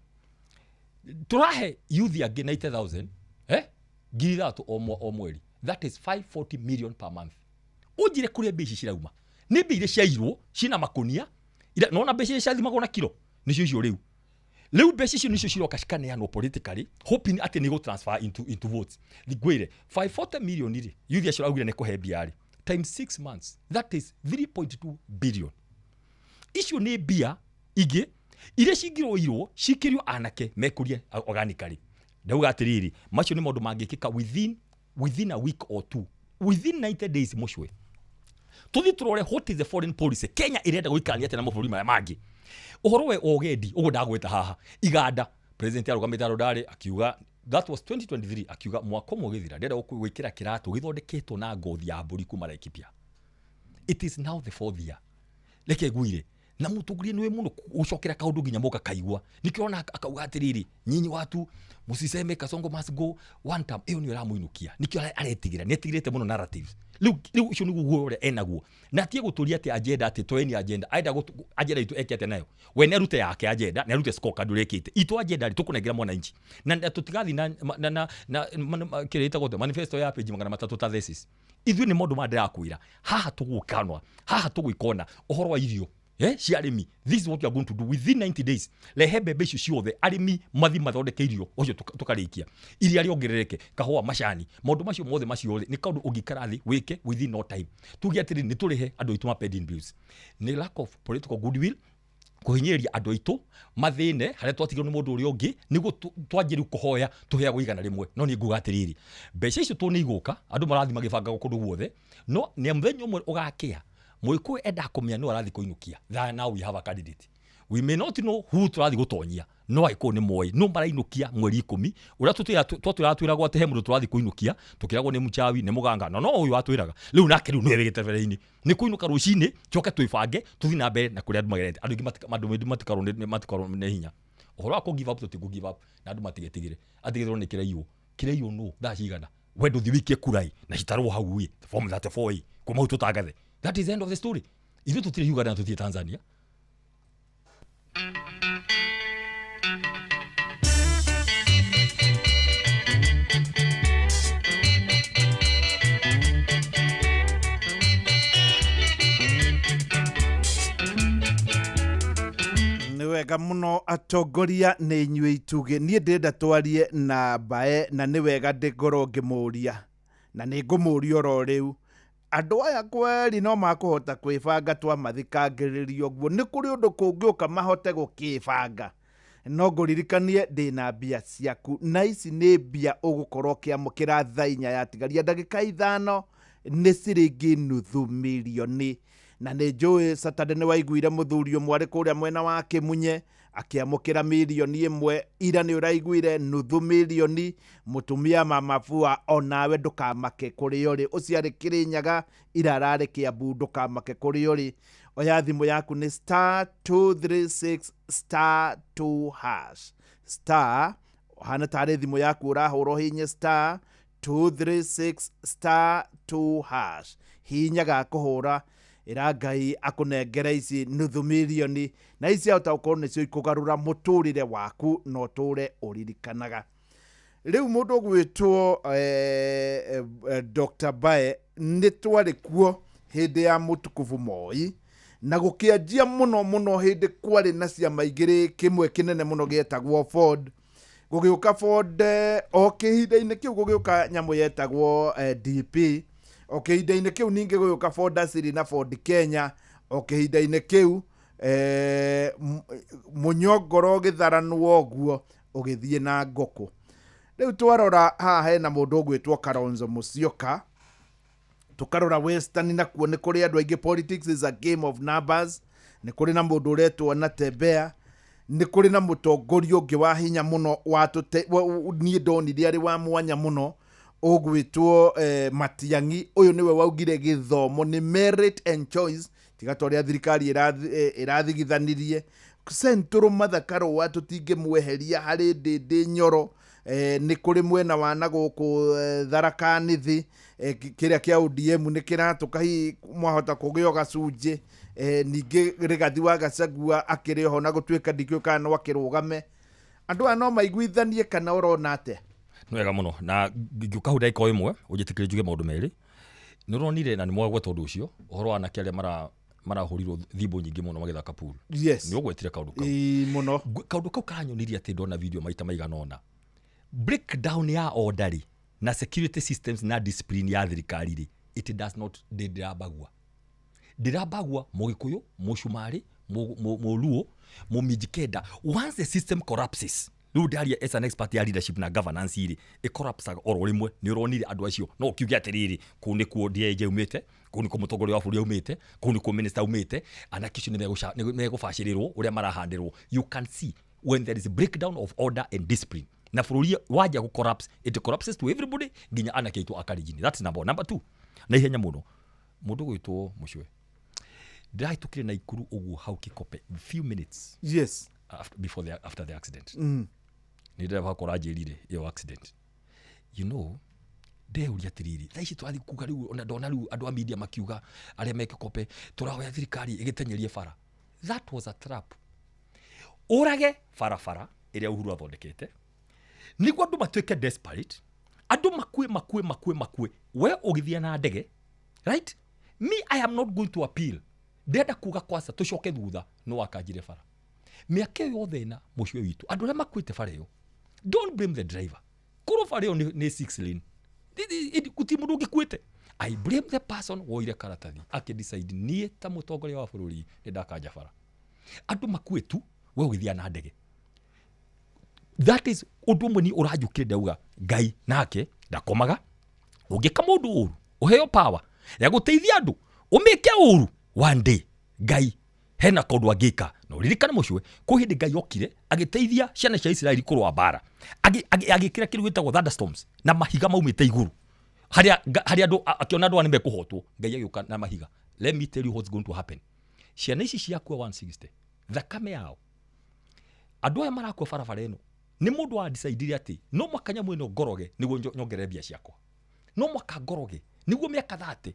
tũrahe youth angĩ 90,000 3,000 o mweri, that is 540 million per month. Ũnjĩre kũrĩa mbia ici cirauma nĩ mbia iria ciairwo cina makonia nona mbeca iria ciathimagwo na kilo nĩcio icio rĩu. Rĩu mbeca icio nĩcio ciroka cikaneanwo politically hoping atĩ nĩ transfer into votes. Ngwĩre 540 million rĩ youth acio augire nĩ kũhe mbia rĩ times 6 months that is 3.2 billion. Icio nĩ mbia ingĩ iria cingĩroirwo cikĩrio anake mekũrie organically. Ndauga atĩrĩrĩ macio nĩ maũndũ mangĩkĩka within a week or two, within 90 days mũcwe. Tũthiĩ tũrore what is the foreign policy Kenya ĩrenda gũikarania atĩa na mabũrũri marĩa mangĩ. Ũhoro we ũgendi ũguo ndagwĩta haha Iganda president arũgamĩte Rũndarĩ akiuga that was 2023 akiuga mwaka ũmwe ũgĩthira ndĩrenda gwĩkĩra kĩratũ gĩthondeketwo na ngothi ya mbũri kuma Laikipia. It is now the fourth year. Reke ngwĩre na mũtongoria nĩwe mũno gũcokera kaũndũ nginya moka kaigua nĩkĩo ona akauga atĩrĩrĩ nyinyi watu mũsiseme Kasongo must go one term. Ĩyo nĩyo ĩramũinũkia nĩkĩo aretigĩra nĩ etigĩrĩte mũno narratives. Rĩu ũcio nĩguo guoya ũrĩa enaguo na atige gũtũria atĩ agenda atĩ toeni agenda aenda agenda itũ eke atĩa nayo we nĩ arute yake agenda nĩ arute scorecard ũrĩa ĩkĩte itũ agenda rĩ tũkũnengera mwananchi na tũtigathiĩ na kĩrĩa ĩtagwo manifesto ya page 300 ta thesis. Ithuĩ nĩ maũndũ maya ndĩrakwĩra haha tũgũkanwa haha tũgwĩkona ũhoro wa irio cia arĩmi. This is what we are going to do within 90 days. Rehe mbembe icio ciothe arĩmi mathi mathondeke irio ũcio tũkarĩkia iria rĩongerereke kahũa macani maũndũ macio mothe macio nĩ kaũndũ ũngĩikara thĩ wĩke within no time. Tuge atĩrĩ nĩ tũrĩhe andũ aitũ ma pending bills. Nĩ lack of political goodwill kũhinyĩrĩria andũ aitũ mathĩne harĩa twatigirwo nĩ mũndũ ũrĩa ũngĩ nĩguo twanjie rĩu kũhoya tũheagwo 100. No niĩ nguga atĩrĩrĩ mbeca icio tũ nĩ igũka andũ marathiĩ magĩbangaga kũndũ guothe no nĩ mũthenya ũmwe ũgakĩa Mũgĩkũyũ endaga kũmenya nũ arathiĩ kũinũkia. That now we have a candidate. We may not know who tũrathiĩ gũtonyia no Agĩkũyũ nĩ moĩ no marainũkia mweri 10 ũrĩa twatwĩraga twĩragwo atĩ he mũndũ tũrathiĩ kũinũkia tũkĩragwo nĩ mũchawi nĩ mũganga no ũyũ watwĩraga rĩu nake rĩu nĩwe wĩ gĩtebere-inĩ nĩ kũinũka rũcinĩ coke twĩbange tũthiĩ na mbere na kũrĩa andũ magerete. Andũ aingĩ matikarwo nĩ hinya ũhoro wa kũ give up tũtigũ give up na andũ matigetigĩre atigĩrwo nĩ kĩraiywo kĩraiywo nũ thaa cigana we ndũthiĩ wĩikie kura na citarwo hau ĩ form 34 ĩ kuma hau tũtangathe. That is the end of the story. Ithuĩ tũtirĩ Uganda na tũtirĩ Tanzania. Nĩ wega mũno atongoria nĩ inyuĩ itugĩ. Niĩ ndĩrenda twarie na Mbae na nĩ wega ndĩngorwo ngĩmũria na nĩ ngũmũria oro rĩu andũ aya kweri no makũhota kwĩbanga twamathikangĩrĩria ũguo nĩ kũrĩ ũndũ kũngĩũka mahote gũkĩbanga no ngũririkanie ndĩna mbia ciaku na ici nĩ mbia ũgũkorwo ũkĩamũkĩra thaa 4 yatigaria ndagĩka 5 Nĩ ciringi nuthu mirioni. Na nĩ njũĩ Saturday nĩ waiguire mũthuri ũmwe arĩ kũrĩa mwena wa Kĩmunye akĩamũkĩra mirioni 1. Ira nĩ ũraiguire nuthu mirioni. Mũtumia Mama Fua, onawe ndũkamake kũrĩa ũrĩ. Ũcio arĩ Kĩrĩnyaga, ira ararĩ Kĩambu. Ndũkamake kũrĩa ũrĩ, oya thimũ yaku, nĩ *236*2#. Star hana tarĩ thimũ yaku ũrahũra, ũhinye *236*2#. Hinya ga kũhũra, ĩra Ngai akũnengere ici nuthu mirioni, na ici ahota gũkorwo nĩcio ikũgarũra mũtũrĩre waku na ũtũre ũririkanaga. Rĩu mũndũ ũgwĩtwo Dr. Bae, nĩ twarĩ kuo hĩndĩ ya mũtukufu Moi, na gũkĩanjia mũno mũno hĩndĩ kwarĩ na ciama igĩrĩ, kĩmwe kĩnene mũno gĩetagwo Ford. Gũgĩũka Ford, o kĩhinda-inĩ kĩu gũgĩũka nyamũ yetagwo DP. O kĩhinda-inĩ kĩu ningĩ gũgĩũka Ford Asili na Ford Kenya. O kĩhinda-inĩ kĩu mũnyongoro ũgĩtharanwo ũguo ũgĩthiĩ na ngũkũ. Rĩu twarora haha hena mũndũ ũgwĩtwo Kalonzo Musyoka, tukarora Western nakuo nĩ kũrĩ andũ aingĩ. Politics is a game of numbers. Nĩ kũrĩ na mũndũ ũretwo Natembeya, nĩ kũrĩ na mũtongoria ũngĩ wa hinya mũno watũte niĩ ndonire arĩ wa mwanya mũno, ũgwĩtwo Matiang'i. Ũyũ nĩwe waugire gĩthomo nĩ merit and choice, tiga ta ũrĩa thirikari ĩrathigithanirie. Central Martha Karũa tũtingĩmweheria harĩ Ndĩndĩ Nyoro. Nĩ kũrĩ mwena wa na gũkũ Tharaka Nithi, kĩrĩa kĩa ODM nĩ kĩratũka, hihi mwahota kũgĩa gacunjĩ. Ningĩ Rigathi wa Gachagua akĩrĩ oho, na gũtuĩka ndikĩũĩ kana no akĩrũgame. Andũ aya no maiguithanie kana ũrona atĩa? Nĩ wega mũno, na ngĩũka hau ndagĩka o ĩmwe ũnjĩtĩkĩrie njuge maũndũ merĩ. Nĩ ũronire na nĩ mwagweta ũndũ ũcio, ũhoro wa anake arĩa marahũrirwo thimbo nyingĩ mũno magĩthaka pool. Yes. Nĩ ũgwetire kaũndũ kau. Ĩĩ, mũno. Kaũndũ kau karanyonirie atĩ ndona video maita maigana ũna, breakdown ya order rĩ na security systems na discipline ya thirikari rĩ, it does not, ndĩrambagua, ndĩrambagua Mũgĩkũyũ, Mũcumarĩ, Mũluo, Mũmijikenda. Once the system collapses, rĩu ndaria as an expert ya leadership na governance rĩ, ĩcollapsaga oro rĩmwe. Nĩ ũronire andũ acio no ũkiuge atĩrĩrĩ, kũu nĩkuo DIG aumĩte, kũu nĩkuo mũtongoria wa bũrũri aumĩte, kũu nĩkuo minister aumĩte, anake acio nĩ megũbacĩrĩrwo ũrĩa marahandĩrwo. You can see when there is a breakdown of order and discipline na bũrũri wanja gũ collapse, it collapses to everybody, nginya anake aitũ a Kalenjin. That's number one. Number two, na ihenya mũno, mũndũ gwĩtwo Mũcwe, ndĩrahĩtũkire na Ikuru ũguo hau Kikope few minutes after, before the, after the accident. Nĩ ndereba wakwa ũranjĩrire ĩyo accident, ndeuria atĩrĩrĩ, thaa ici tũrathiĩ kuga rĩu, ona ndona rĩu andũ a media makiuga arĩa me Kĩkope, tũrahoya thirikari ĩgĩtenyerie bara. That was a trap. Ũrage barabara ĩrĩa Uhuru athondekete nĩguo andũ matuĩke desperate, andũ makue, makue, makue, makue, we ũgĩthiĩ na ndege. Right, me, I am not going to appeal. Ndĩrenda kuga kwanza tũcoke thutha, no wakanjire bara mĩaka ĩyo yothe ĩna mũciĩ witũ, andũ arĩa makuĩte bara ĩyo, don't blame the driver. Korwo bara ĩyo nĩ six lane, gũtirĩ mũndũ ũngĩkuĩte. I blame the person woire karatathi akĩdecide, niĩ ta mũtongoria wa bũrũri nĩ ndakanja bara, andũ makue tu, we ũgĩthiĩ na ndege. That is ũndũ ũmwe ni ũranjũkire ndauga Ngai nake ndakomaga. Ũngĩka mũndũ ũru, ũheo power ya gũteithia andũ, ũmĩke ũru, one day Ngai hena kaũndũ angĩka. Na ũririkane mũcwe, kwĩ hĩndĩ Ngai okire agĩteithia ciana cia Isiraeli kũrũa mbara, agĩkĩra kĩndũ gĩtagwo thunderstorms na mahiga maumĩte igũrũ harĩa harĩa andũ akĩona andũ aya nĩ mekũhotwo, Ngai agĩũka na mahiga. Let me tell you what's going to happen. Ciana ici ciakua 160, thakame yao, andũ aya marakua barabara ĩno, nĩ mũndũ wa decidire atĩ no mwaka nyamũ ĩno ngoroge nĩguo nyongerere mbia ciakwa, no mwaka ngoroge nĩguo mĩaka 30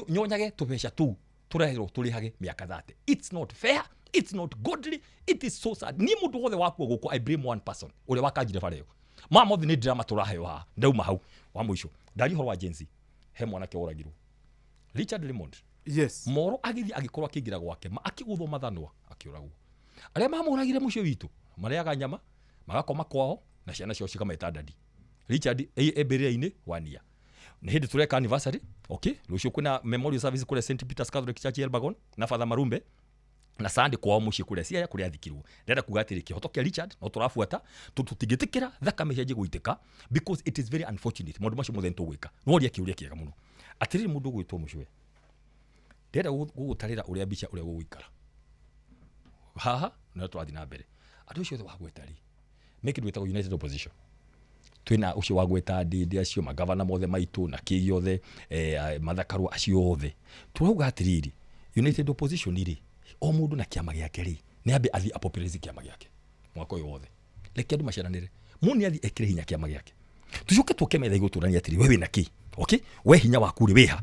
nyonyage tũbeca tũu tũreherwo tũrĩhage mĩaka 30. It's not fair, it's not godly, it is so sad. Niĩ mũndũ wothe wakua gũkũ, I blame one person, ũrĩa wakanjire bara ĩyo. Maya mothe nĩ drama tũraheo haha. Ndauma hau wa mũico, ndaria ũhoro wa Gen Z. He mwanake woragirwo, Richard Raymond. Moro agĩthiĩ agĩkorwo akĩingĩra gwake akĩgũthwo mathanwa, akĩũragwo. Arĩa mamũragire mũciĩ witũ marĩaga nyama, magakoma kwao na ciana ciao cikameta daddy. Richard e mbĩrĩra-inĩ 1 year. Nĩ hĩndĩ tũreka anniversary. Okay, rũciũ kwĩna memorial service kũrĩa St Peters Catholic Church Elbagon na Father Marumbe, na Sunday kwao mũciĩ kũrĩa Siaya kũrĩa athikirwo. Ndĩrenda kuga atĩrĩ, kĩhoto kĩa Richard no tũrabuata, tondũ tũtingĩtĩkĩra thakame cenjie gũitĩka, because it is very unfortunate. Maũndũ macio mothe nĩtũgwĩka. No ũria kĩũria kĩega mũno. Atiriri mundu gwitwo mucwe ndĩrenda gũgũtarĩra ũrĩa mbica ũrĩa gũgũikara haha na tũrathiĩ na mbere. Andũ acio othe wagweta rĩ, me kĩndũ gĩtagwo united opposition. Twĩna ũcio wagweta Ndindi, acio magavana mothe maitũ na kĩ gĩothe, Mathakarũa acio othe. Tũrauga atĩrĩrĩ, united opposition rĩ, o mũndũ na kĩama gĩake rĩ, nĩ ambe athiĩ apopularize kĩama gĩake mwaka ũyũ wothe. Reke andũ maciaranĩre. Mũndũ nĩ athiĩ ekĩre hinya kĩama gĩake. Tũcoke tũke metha igũrũ tũranie atĩrĩ, we wĩna kĩ? Okay? We hinya waku rĩ wĩha?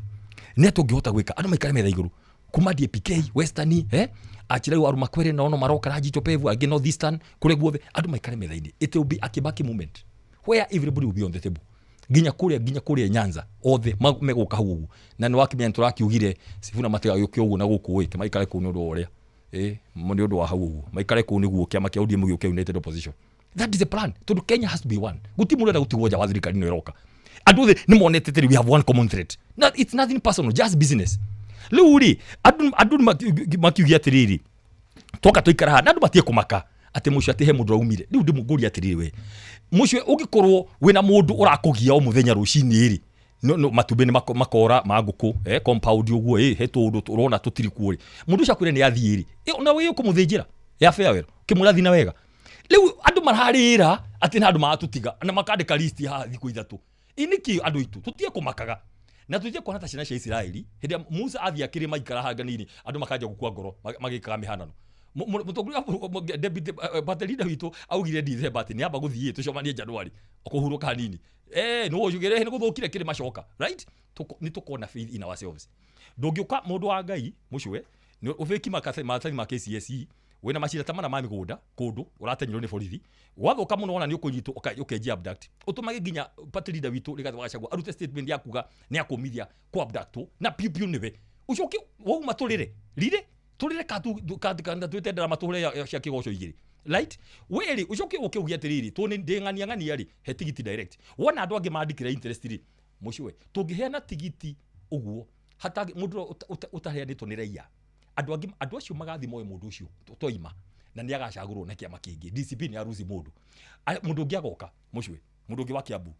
Nĩ atĩa ũngĩhota gwĩka? Andũ maikare metha igũrũ. Kuma DAPK, Western, Achirau Aru Makwere na ono maroka na Jicho Pevu, angĩ North Eastern, kũrĩa guothe, andũ maikare metha-inĩ. It will be a Kibaki moment where everybody will be on the table. Nginya kũrĩa Nyanza, othe megũka hau ũguo. Na nĩ wakĩmenya nĩ tũrakiugire, Sifuna matigagĩũke ũguo na gũkũ ĩ, maikare kũu nĩ ũndũ wa ũrĩa. Nĩ ũndũ wa hau ũguo. Maikare kũu nĩguo kĩama kĩa ODM gĩũke united opposition. That is the plan. Tondũ Kenya has to be one. Gũtirĩ mũndũ ũrenda gũtigwo nja wa thirikari ĩno ĩroka. Andũ othe nĩ monete atĩrĩ, we have one common threat. Now, it's nothing personal, just business. Rĩu rĩ, andũ makiugia atĩrĩrĩ, twoka tũikara haha, na andũ matige kũmaka atĩ mũcio atĩ he mũndũ ũraumire. Rĩu ndĩmũngũria atĩrĩrĩ we, mũcio ũngĩkorwo wĩna mũndũ ũrakũgia o mũthenya rũcinĩ rĩ, no, matumbĩ nĩ makora ma ngũkũ, compound ũguo, he tũũndũ ũrona tũtirĩ kuo rĩ. Mũndũ ũcio akwĩre nĩ athiĩ rĩ, na wĩ ũkũmũthĩnjĩra ya farewell, ũkĩmwĩra athiĩ na wega. Rĩu andũ mararĩra atĩ na andũ maratũtiga na makandĩka list haha thikũ ithatũ. Ĩ nĩkĩ andũ aitũ tũtige kũmakaga na tũtige kuona ta ciana cia Isiraeli hĩndĩ ĩrĩa Musa athiĩ akĩrĩma aikara haha nganini andũ makanjia gũkua ngoro magĩkaga mĩhanano. Mũtongoria wa deputy party leader witũ augire December atĩ nĩamba gũthiĩ tũcemanie January kũhurũka hanini. Nĩ ũcugĩre nĩ gũthũkire kĩrĩma coka, right? Nĩ tũkona faith in ourselves. Ndũngĩũka mũndũ wa Ngai mũcwe nĩ ũbĩki maratathi ma KCSE wĩna macira ta mana ma mĩgũnda kũndũ ũratenyerwo nĩ borithi gwathoka mũno wona nĩ ũkũnyitwo ũkenjia abduct ũtũmage nginya party leader witũ Rigathĩ wa Gachagua arute statement ya kuga nĩ akũmithia kũ abductwo na piu piu nĩwe ũcoke wauma tũrĩre rire tũrĩre ka twĩte ndarama tũhũre cia kĩgoco igĩrĩ, right? Wĩrĩ ũcoke ũke uge atĩrĩrĩ tũ nĩ ndĩ ng'ania ng'ania rĩ he tigiti direct wona andũ angĩ mandĩkĩra interest rĩ mũcwe tũngĩheana tigiti ũguo hata mũndũ ũtaheanĩtwo nĩ raia andũ angĩ andũ acio magathi moe mũndũ ũcio toima na nĩ agacagũrwo na kĩama kĩngĩ. DCP nĩ aruci mũndũ mũndũ ũngĩ agoka mũcwe mũndũ ũngĩ wa Kiambu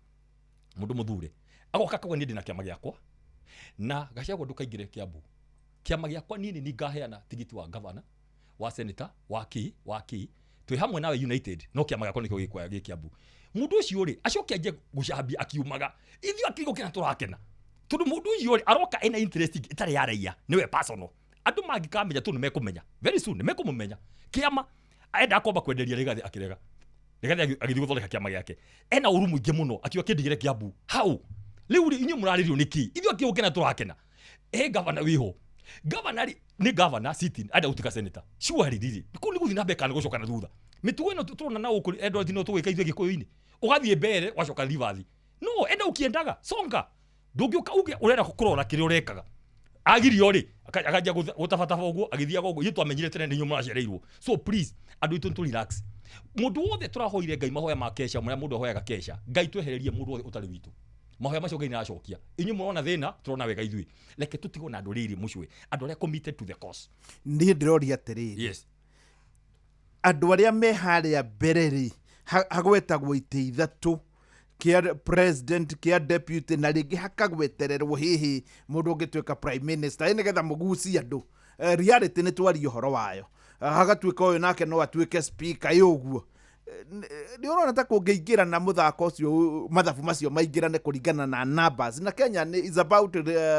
mũndũ mũthure agoka akauga niĩ ndĩna kĩama gĩakwa na Gachagua ndũkaingĩre Kiambu kĩama gĩakwa niĩ nĩ ngaheana tigiti wa governor wa senator wa kĩ twĩ hamwe nawe united no kĩama gĩakwa nĩkĩo gĩkuoya gĩ Kiambu. Mũndũ ũcio rĩ acoke anjie gũcambia akiumaga ithuĩ akĩigua kĩna tũrakena tondũ mũndũ ũcio rĩ aroka ena interest ĩtarĩ ya raia nĩwe personal. Andũ mangĩkamenya tu nĩmekũmenya very soon nĩmekũmũmenya kĩama enda kwamba kwenderia Rigathĩ akĩrega Rigathĩ agĩthiĩ gũthondeka kĩama gĩake ena ũru mũingĩ mũno akiuga kĩndigĩre Kiambu hau rĩu rĩ inyuĩ mũrarĩrio nĩkĩ ithuĩ akĩgũkena tũrakena. He gavana wĩho gavana rĩ nĩ gavana sitting enda gũtuĩka senator surely rĩrĩ kũu nĩ gũthiĩ na mbere kana gũcoka na thutha mĩtugo ĩno tũrona na gũkũ Eldoret no tũgwĩka ithuĩ Gĩkũyũ-inĩ ũgathiĩ mbere ũgacoka rivathi no enda ũkĩendaga songa ndũngĩũka uge ũrenda kũrora kĩrĩa ũrekaga agirio rĩ akanjia gũtabataba ũguo agĩthiaga ũguo ithuĩ twamenyire tene nĩ inyuĩ mũracereirwo. So please andũ aitũ nĩ relax mũndũ wothe tũrahoire Ngai mahoya ma kesha mũrĩa mũndũ ahoyaga kesha Ngai twehererie mũndũ wothe ũtarĩ witũ mahoya macio Ngai nĩaracokia inyuĩ mũrona thĩna tũrona wega ithuĩ reke tũtigwo na andũ rĩrĩ mũcwe andũ arĩa committed to the cause. Niĩ ndĩroria atĩrĩrĩ, yes, andũ arĩa me harĩa mbere rĩ hagwetagwo itĩ ithatũ kĩa president kĩa deputy na rĩngĩ hakagwetererwo hihi mũndũ ũngĩtuĩka prime minister ĩ nĩgetha mũgucie andũ. Reality nĩ twarie ũhoro wayo hagatuĩka ũyũ nake no atuĩke speaker ĩ ũguo. Nĩ ũrona ta kũngĩingĩra na mũthako ũcio mathabu macio maingĩrane kũringana na numbers na Kenya is about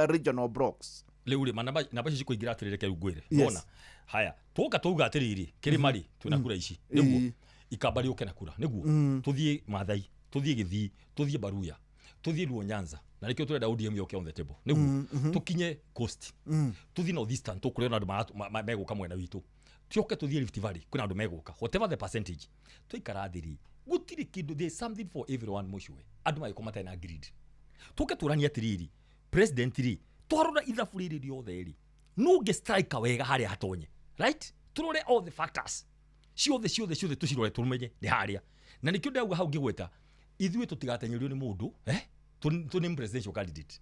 regional blocks. Rĩu rĩ namba icio cikũingĩra atĩrĩrĩ reke rĩu ngwĩre nona haya twoka twauga atĩrĩrĩ kĩrĩma rĩ twĩna kura ici nĩguo ikamba rĩũke na kura nĩguo tũthiĩ Maathai tũthiĩ Gĩthii tũthiĩ Baruya tũthiĩ Luo Nyanza na nĩkĩo tũrenda ODM yoke on the table nĩguo tũkinye coast tũthiĩ North Eastern tũkũrĩa na andũ megũka mwena witũ tũcoke tũthiĩ Rift Valley kwĩna andũ megũka whatever the percentage twaikara thĩ rĩ gũtirĩ kĩndũ there is something for everyone mũcwe andũ magĩkorwo matarĩ na greed tũke tũranie atĩrĩrĩ president rĩ twarora ithabu rĩrĩ rĩothe rĩ no ũngĩ striker wega harĩa hatonye right tũrore all the factors ciothe ciothe ciothe tũcirore tũmenye nĩ harĩa na nĩkĩo ndauga hau ngĩgweta ithuĩ tũtigatenyerio nĩ mũndũ tũ nĩ presidential candidate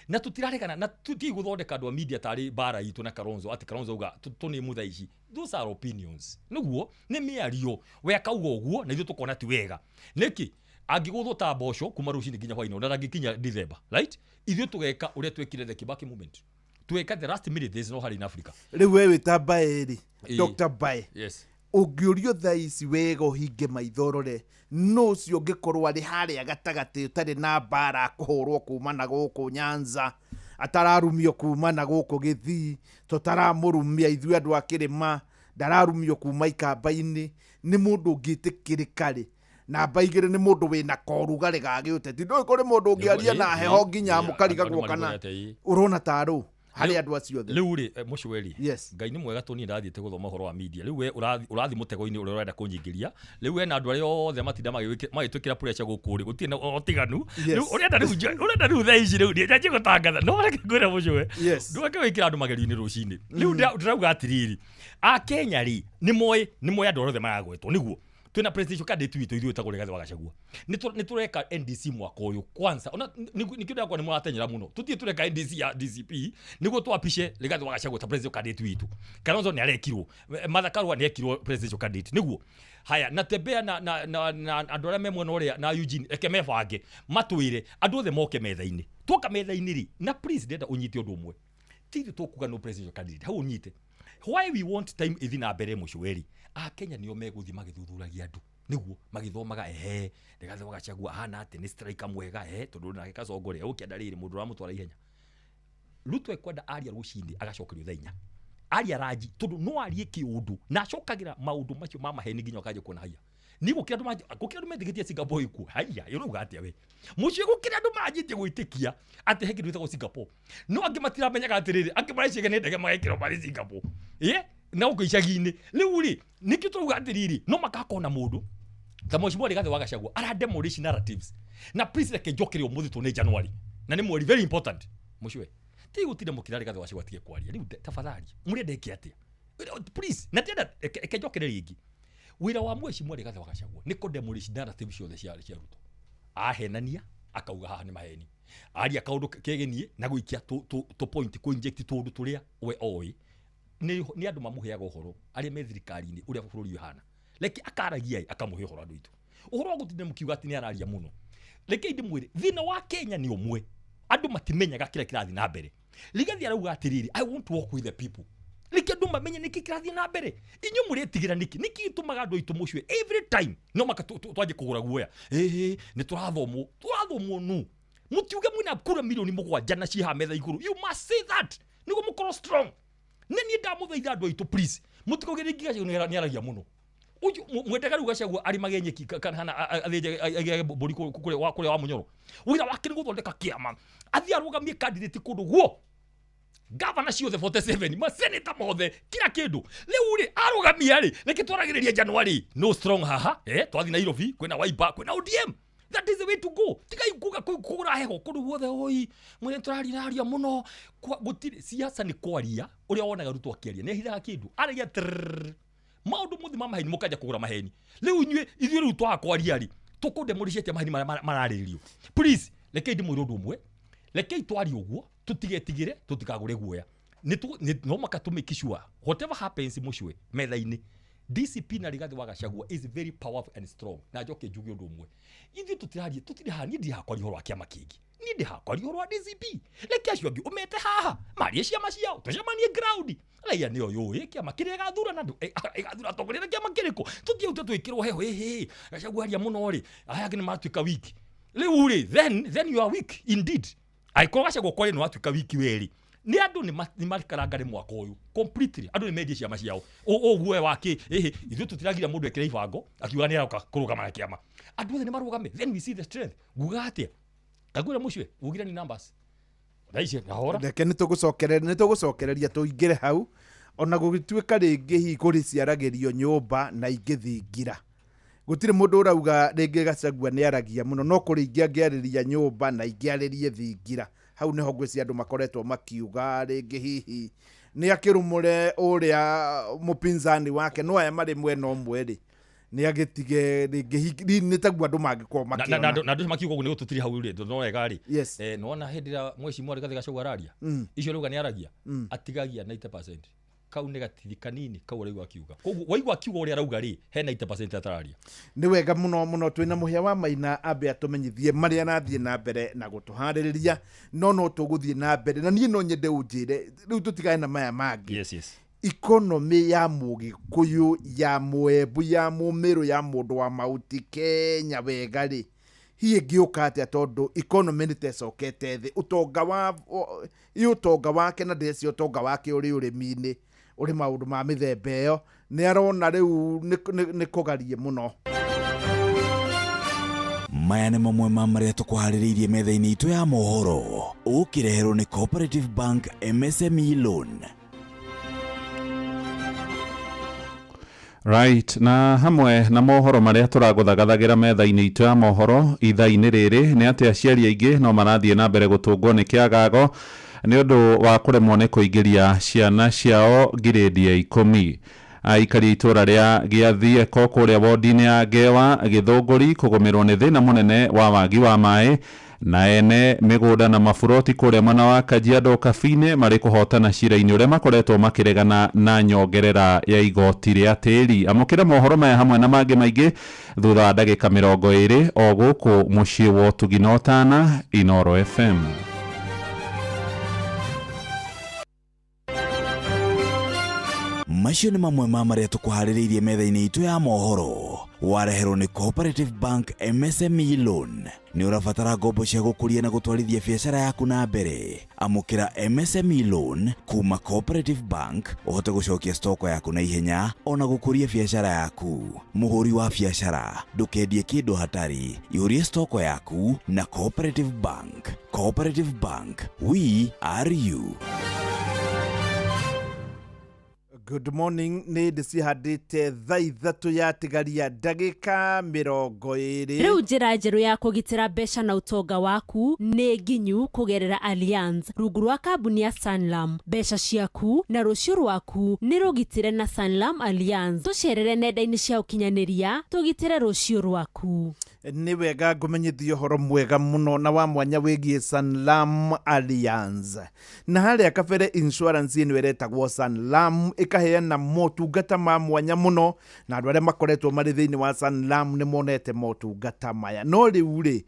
na tũtiraregana na tũtige gũthondeka andũ a media tarĩ mbara itũ na Kalonzo atĩ Kalonzo auga tũ nĩ mũtha ici those are opinions nĩguo nĩ mĩario we akauga ũguo na ithuĩ tũkona ti wega nĩkĩ Angĩgũthwo ta mboco kuma rũcinĩ nginya hwainĩ, ona ndangĩkinya December, right? Ithuĩ tũgeka ũrĩa twekire the Kibaki movement, tweka the last minute. There is no hurry in Africa. Rĩu we wĩ ta Mbae rĩ, Dr. Mbae, Yes. Ũngĩũrio thaa ici wega, ũhinge maitho, ũrore no ũcio ũngĩkorwo arĩ harĩa gatagatĩ, ũtarĩ na mbara, kũhũrwo kuma na gũkũ Nyanza, atararumio kuma na gũkũ Gĩthii, tũtaramũrumia ithuĩ andũ a kĩrĩma, ndararumio kuma ikamba-inĩ, nĩ mũndũ ũngĩtĩkĩrĩka rĩ? Namba 2, nĩ mũndũ wĩna korugarĩ ga gĩũteti? Ndũĩ kũrĩ mũndũ ũngĩaria na heho nginya mũkarigagwo Andũ kana marigwo atĩa, ĩ. Ũrona tarũ harĩ andũ acio othe? Rĩu rĩ, mũcweri, Ngai nĩ mwega, tũ niĩ ndathiĩte gũthoma ũhoro wa media. Rĩu we ũrathi mũtego-inĩ ũrĩa ũrenda kũnyingĩria. Rĩu we na andũ arĩa othe matinda magĩtwĩkĩra pressure gũkũ rĩ, gũtirĩ na ũtiganu. Rĩu ũrenda rĩu ũrenda rĩu thaa ici rĩu niĩ njanjie gũtangatha, no reke ngwĩre mũcwe, ndũgake wĩkĩra andũ magerio-inĩ rũcinĩ. Rĩu ndĩrauga atĩrĩrĩ, akenya rĩ, nĩ moĩ andũ arĩa othe maragwetwo nĩguo twĩna presidential candidate witũ ithuĩ wĩtagwo Rigathĩ wa Gachagua. Nĩ tũreka NDC mwaka ũyũ kwanza, ona nĩkĩo ndĩrakora nĩ mũratenyera mũno. Tũthiĩ tũreka NDC ya DCP nĩguo twapishe Rigathĩ wa Gachagua ta presidential candidate witũ. Kalonzo nĩ arekirwo, Martha Karua nĩ ekirwo presidential candidate nĩguo haya na tembea na andũ arĩa me mwena ũrĩa na Eugene, reke mebange matwĩre andũ othe moke metha-inĩ. Twoka metha-inĩ rĩ, na please, ndĩrenda ũnyite ũndũ ũmwe, ti ithuĩ tũkuga no presidential candidate hau. Ũnyite why we want time ĩthi na mbere, mũcweri. Akenya nĩo megũthiĩ magĩthuthuragia andũ nĩguo magĩthomaga, ehe, Rigathĩ wa Gachagua ahana atĩ nĩ striker mwega, ehe, tondũ nake Kasongo rĩ, egũkĩenda rĩrĩ mũndũ ũramũtwara ihenya. Ruto ekwenda aria rũcinĩ agacokerio thaa 4, aria ranji, tondũ no arie kĩũndũ na acokagĩra maũndũ macio ma maheni nginya ũkanjia kuona haya ni gũkĩra andũ gũkĩra andũ metĩkĩtie Singapore ikuo. Haya, ũrauga atĩa we mũciĩ? Gũkĩra andũ manjĩtie gwĩtĩkia atĩ he kĩndũ gĩtagwo Singapore, no angĩ matiramenyaga atĩrĩrĩ, angĩ mareciria nĩ ndege magekĩrwo marĩ Singapore ĩ na gũkũ icagi-inĩ. Rĩu rĩ, nĩkĩo tũrauga atĩrĩrĩ, no makakona mũndũ ta Mheshimiwa Rigathĩ wa Gachagua ara demolish narratives. Na please, reke njokere ũmũthĩ, tũ nĩ January na nĩ mweri very important. Mũcwe, ti gũtinda mũkĩra Rigathĩ wa Gachagua atige kwaria rĩu, tafadhali, mũrenda ĩke atĩa? Please, na ndĩrenda reke njokere rĩngĩ, wĩra wa Mheshimiwa Rigathĩ wa Gachagua nĩ kũ demolish narrative ciothe cia Ruto. Ahenania akauga haha nĩ maheni, aria kaũndũ kegenie na gũikia tũ point, kũ inject tũũndũ tũrĩa we oĩ nĩ andũ mamũheaga ũhoro arĩa me thirikari-inĩ ũrĩa bũrũri ũhana. Reke akaragia ĩ, akamũhe ũhoro andũ aitũ. Ũhoro wa gũtinda mũkiuga atĩ nĩ araria mũno, rekei ndĩmwĩre, thĩna wa Kenya nĩ ũmwe, andũ matimenyaga kĩrĩa kĩrathiĩ na mbere. Rigathi arauga atĩrĩrĩ, "I want to work with the people." Reke andũ mamenye nĩkĩ kĩrathiĩ na mbere. Inyuĩ mũretigĩra nĩkĩ? Nĩkĩ gĩtũmaga andũ aitũ mũcue every time no maka twanjie kũgũra guoya? Ĩhĩ, nĩ tũrathomwo, tũrathomwo nũ? Mũtiuge mwĩna kura milioni 7 na ciĩ haha metha igũrũ. You must say that nĩguo mũkorwo strong. Nĩ niĩ ndamũthaitha andũ aitũ, please, mũtikauge rĩngĩ Gachagua nĩ aragia mũno. Ũcio mwendaga rĩu Gachagua arĩmage nyeki kana hana athĩnje agĩage mbũri kũrĩa wa Mũnyoro. Wĩra wake nĩ gũthondeka kĩama, athiĩ arũgamie candidate kũndũ guo, gavana ciothe 47, maseneta mothe, kila kĩndũ. Rĩu rĩ, arũgamia rĩ, reke twaragĩrĩria January no strong haha, twathiĩ Nairobi kwĩna Wiper, kwĩna ODM. That is the way to go. Tigai kuga kũgũra heho kũndũ guothe, oi mwene tũrariraria mũno. Gũtirĩ siasa, nĩ kwaria. Ũrĩa wonaga Ruto akĩaria nĩ ahithaga kĩndũ, aragia trrrr, maũndũ mothe ma maheni, mũkanja kũgũra maheni. Rĩu inyuĩ, ithuĩ rĩu twaga kwaria rĩ, tũkũndemoricĩtie maheni marĩa mararĩrĩrio. Please, rekei ndĩmwĩre ũndũ ũmwe, rekei twarie ũguo, tũtigetigĩre, tũtikagũre guoya. No maka tũ make sure whatever happens mũcwe metha-inĩ, DCP na Rigathi wa Gachagua is very powerful and strong. Na njoke njuge ũndũ ũmwe, ithuĩ tũtiraria, tũtirĩ haha, niĩ ndirĩ haha kwaria ũhoro wa kĩama kĩngĩ, niĩ ndĩ haha kwaria ũhoro wa DCP. Reke acio angĩ ũmete haha marie ciama ciao, tũcemanie ground. Raia nĩyo yũĩ kĩama kĩrĩa ĩgathura na ĩgathura atongoria na kĩama kĩrĩkũ. Tũthiĩ ũte twĩkĩrwo heho, ĩhĩ, Gachagua aria mũno rĩ, aya angĩ nĩ matuĩka weak. Rĩu rĩ, then you are weak indeed. Angĩkorwo Gachagua kwaria nĩ watuĩka weak werĩ, nĩ andũ nĩ makarangare mwaka ũyũ completely. Andũ nĩ mendie ciama ciao ũguo wake. Ĩhĩ, ithuĩ tũtiragira mũndũ ekĩre ibango akiuga nĩ aroka kũrũgama na kĩama. Andũ othe nĩ marũgame, then we see the strength. Nguga atĩa? Ngwĩra mũcue ugire ni numbers thaa ici ngahora. Reke nĩ tũgũcokereria tũingĩre hau, ona gũgĩtuĩka rĩngĩ hihi kũrĩ ciaragĩrio nyũmba na ingĩ thingira. Gũtirĩ mũndũ ũrauga rĩngĩ Gachagua nĩ aragia mũno, no kũrĩ ingĩ angĩarĩria nyũmba na ingĩ arĩrie thingira. Hau nĩho ngwĩciria andũ makoretwo makiuga rĩngĩ hihi nĩ akĩrũmũre ũrĩa mũpinzani wake, no aya marĩ mwena ũmwe rĩ, nĩ agĩtige rĩngĩ hihi nĩ taguo andũ mangĩkorwo makĩona. Na andũ makiuga ũguo nĩ gũtũtiri hau rĩ, no wega rĩ. Nĩwona hĩndĩ ĩrĩa Mheshimiwa Rigathĩ Gachagua araria, icio rauga nĩ aragia, atigagia 90%. Kau nĩ gatithi kanini kau ũraigua akiuga. Koguo waigua akiuga ũrĩa arauga rĩ, he 90% atararia. Nĩ wega mũno mũno twĩna mũhĩa wa maina ambe atũmenyithie marĩa arathiĩ na mbere na gũtũharĩrĩria, no no tũgũthiĩ na mbere na niĩ no nyende ũnjĩre rĩu tũtigane na maya mangĩ. Yes. Economy ya Mũgĩkũyũ, ya Mũembu, ya Mũmĩrũ, ya mũndũ wa Mauti Kenya wega rĩ, hihi ĩngĩũka atĩa tondũ economy nĩ ta ĩcokete thĩ, ũtonga wa ĩ ũtonga wake na ndĩreciria ũtonga wake ũrĩ ũrĩmi-inĩ, ũrĩ maũndũ ma mĩthemba ĩyo, nĩ arona rĩu nĩ kũgarie mũno. Maya nĩ mamwe ma marĩa tũkũharĩrĩirie metha-inĩ itũ ya mohoro, ũkĩreherwo nĩ Cooperative Bank MSME Loan. Right, na hamwe na mohoro marĩa tũragũthagathagĩra metha-inĩ itũ ya mohoro ithaa-inĩ rĩrĩ nĩ atĩ aciari aingĩ no marathiĩ na mbere gũtũngwo nĩ kĩagago nĩ ũndũ wa kũremwo nĩ kũingĩria ciana ciao ngirĩndi ya 10. Aikari itũra rĩa Gĩathieko kũrĩa wodi-inĩ ya Ngewa Gĩthũngũri kũgũmĩrwo nĩ thĩna mũnene wa wagi wa maĩ, na ene mĩgũnda na maburoti kũrĩa mwena wa Kajiado Kabi-inĩ marĩ kũhotana cira-inĩ ũrĩa makoretwo makĩregana na nyongerera ya igoti rĩa tĩri. Amũkĩra mohoro maya hamwe na mangĩ maingĩ thutha wa ndagĩka 20 o gũkũ mũciĩ wa Ũtugi na Ũtana, Inooro FM. Macio nĩ mamwe ma marĩa tũkũharĩrĩirie metha-inĩ itũ ya mohoro, wareherwo nĩ Cooperative Bank MSME Loan. Nĩ ũrabatara ngombo cia gũkũria na gũtwarithia biacara yaku na mbere. Amũkĩra MSME Loan kuma Cooperative Bank ũhote gũcokia stoko yaku na ihenya ona gũkũria biacara yaku. Mũhũri wa biacara, ndũkendie kĩndũ hatarĩ, ihũrie stoko yaku na Cooperative Bank. Cooperative Bank, we are you. Good morning, nĩ ndĩcihandĩte thaa 3 yatigaria ndagĩka 20. Rĩu njĩra njerũ ya kũgitĩra mbeca na ũtonga waku nĩ nginyu kũgerera Allianz rungu rwa kambuni ya Sanlam. Mbeca ciaku na rũciũ rwaku nĩ rũgitĩre na Sanlam Allianz. Tũcerere nenda-inĩ cia ũkinyanĩria tũgitĩre rũciũ rwaku. Nĩ wega ngũmenyithie ũhoro mwega mũno na wa mwanya wĩgiĩ Sanlam Allianz. Na harĩa kabere insurance ĩno ĩretagwo Sanlam ĩkaheana motungata ma mwanya mũno, na andũ arĩa makoretwo marĩ thĩinĩ wa Sanlam nĩ monete motungata maya. No rĩu rĩ,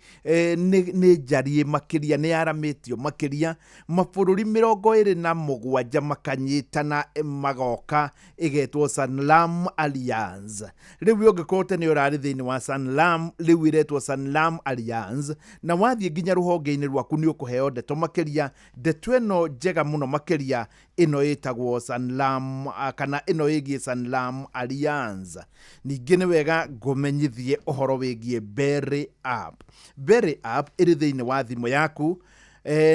nĩ njariĩ makĩria, nĩ yaramĩtio makĩria, mabũrũri 27 makanyitana magoka ĩgetwo Sanlam Allianz. Rĩu ũngĩkorwo tene ũrarĩ thĩinĩ wa Sanlam, rĩu ĩretwo Sanlam Allianz, na wathiĩ nginya rũhonge-inĩ rwaku nĩ ũkũheo ndeto makĩria, ndeto ĩno njega mũno makĩria ĩno ĩtagwo Sanlam kana ĩno ĩgiĩ Sanlam Allianz. Ningĩ nĩ wega ngũmenyithie ũhoro wĩgiĩ Berry App. Berry App ĩrĩ thĩinĩ wa thimũ yaku,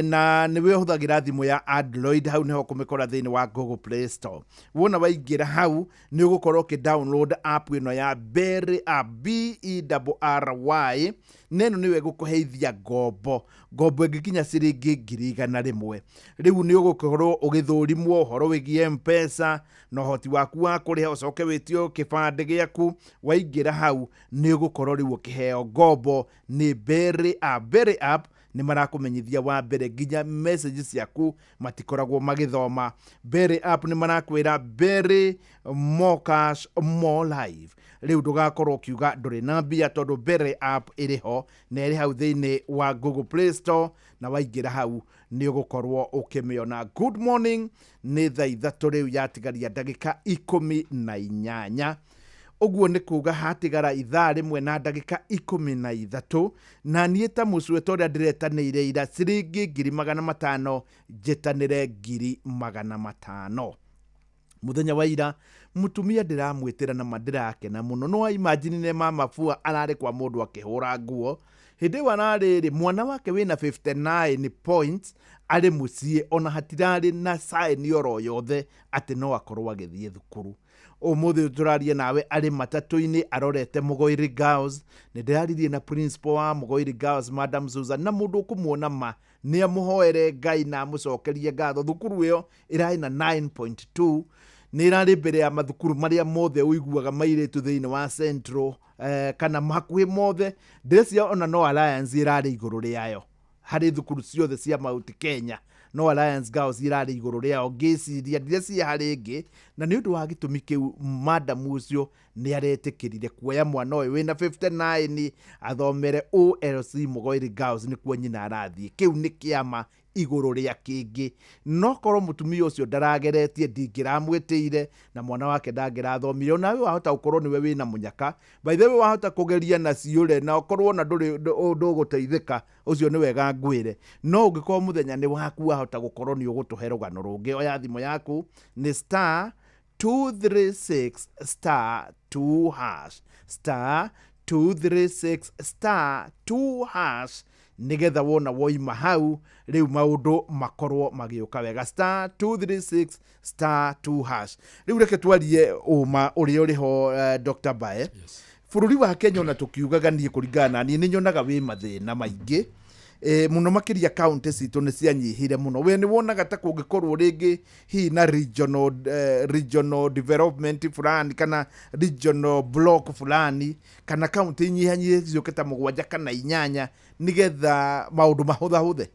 na nĩwe ũhũthagĩra thimũ ya Android, hau nĩho ũkũmĩkora thĩinĩ wa Google Play Store. Wona waingĩra hau nĩ ũgũkorwo ũkĩ download app ĩno ya Berry App, B-E-R-R-Y, na ĩno nĩyo ĩgũkũheithia ngombo, ngombo ĩngĩkinya ciringi 100,000. Rĩu nĩ ũgũkorwo ũgĩthũrimwo ũhoro wĩgiĩ M-Pesa na ũhoti waku wa kũrĩha, ũcoke wĩtio kĩbandĩ gĩaku. Waingĩra hau nĩ ũgũkorwo rĩu ũkĩheo ngombo nĩ Berry App. Berry App nĩ marakũmenyithia wa mbere nginya message ciaku matikoragwo magĩthoma. Berry App nĩ marakwĩra Berry more cash more life. Rĩu ndũgakorwo ũkiuga ndũrĩ na mbia tondũ Berry App ĩrĩ ho na ĩrĩ hau thĩinĩ wa Google Play Store, na waingĩra hau nĩ ũgũkorwo ũkĩmĩona. Good morning, nĩ thaa 3 rĩu yatigaria ndagĩka 18. Ũguo nĩ kuga hatigara ithaa rĩmwe na ndagĩka 13, na niĩ ta mũcuĩta ũrĩa ndĩretanĩire ira ciringi 500,000 njĩtanĩre 500,000. Mũthenya wa ira mũtumia ndĩramwĩtĩra na ma ndĩrakena mũno. No imaginire mama Fua ararĩ kwa mũndũ akĩhũra nguo hĩndĩ ĩyo ararĩ rĩ, mwana wake wĩna 59 points arĩ mũciĩ, ona hatirarĩ na sign oro yothe atĩ no akorwo agĩthiĩ thukuru. Ũmũthĩ tũraria nawe arĩ matatũ-inĩ arorete Mũgoiri Girls. Nĩ ndĩraririe na principal wa Mũgoiri Girls Madam Susan, na mũndũ ũkũmuona ma nĩ amũhoere Ngai na amũcokerie ngatho. Thukuru ĩyo ĩrarĩ na 9.2, nĩ ĩrarĩ mbere ya mathukuru marĩa mothe ũiguaga mairĩtu thĩinĩ wa Central, kana hakuhĩ mothe. Ndĩreciria ona no Alliance ĩrarĩ igũrũ rĩayo harĩ thukuru ciothe cia Mount Kenya, No Alliance Girls irarĩ igũrũ rĩao, ngĩciria ndireciria rĩngĩ, na nĩ ũndũ wa gĩtũmi kĩu madamu ũcio nĩ aretĩkĩrire kuoya mwana ũyũ wĩna 59 athomere OLC Mugoiri Girls, nĩkuo nyina arathiĩ. Kĩu nĩ kĩama igũrũ rĩa kĩngĩ. No korwo mũtumia ũcio ndarageretie, ndingĩramwĩtĩire na mwana wake ndangĩrathomire. Onawe wahota gũkorwo nĩwe wĩna mũnyaka, by the way, wahota kũgeria na ciũre na ũkorwo na ndũrĩ ndũgũteithĩka, ũcio nĩ wega ngwĩre. No ũngĩkorwo mũthenya nĩ waku, wahota gũkorwo nĩ ũgũtũhe rũgano rũngĩ. Oya thimũ yaku, nĩ *236*2#, *236*2#, nigetha wona woima hau rĩu maũndũ makorwo magĩũka wega. *236*2#. Rĩu reke twarie ũma ũrĩa ũrĩ ho. Dr. Bae, yes. Bũrũri wa Kenya, ona tũkiugaga, niĩ kũringana na niĩ nĩ nyonaga wĩ mathĩna maingĩ mũno makĩria kaunti citũ nĩ cianyihire mũno. We nĩ wonaga ta kũngĩkorwo rĩngĩ hihi na regional development fulani kana regional block fulani, kana kaunti inyihanyihe ciũke ta mũgwanja kana inyanya, nĩgetha maũndũ mahũthahũthe?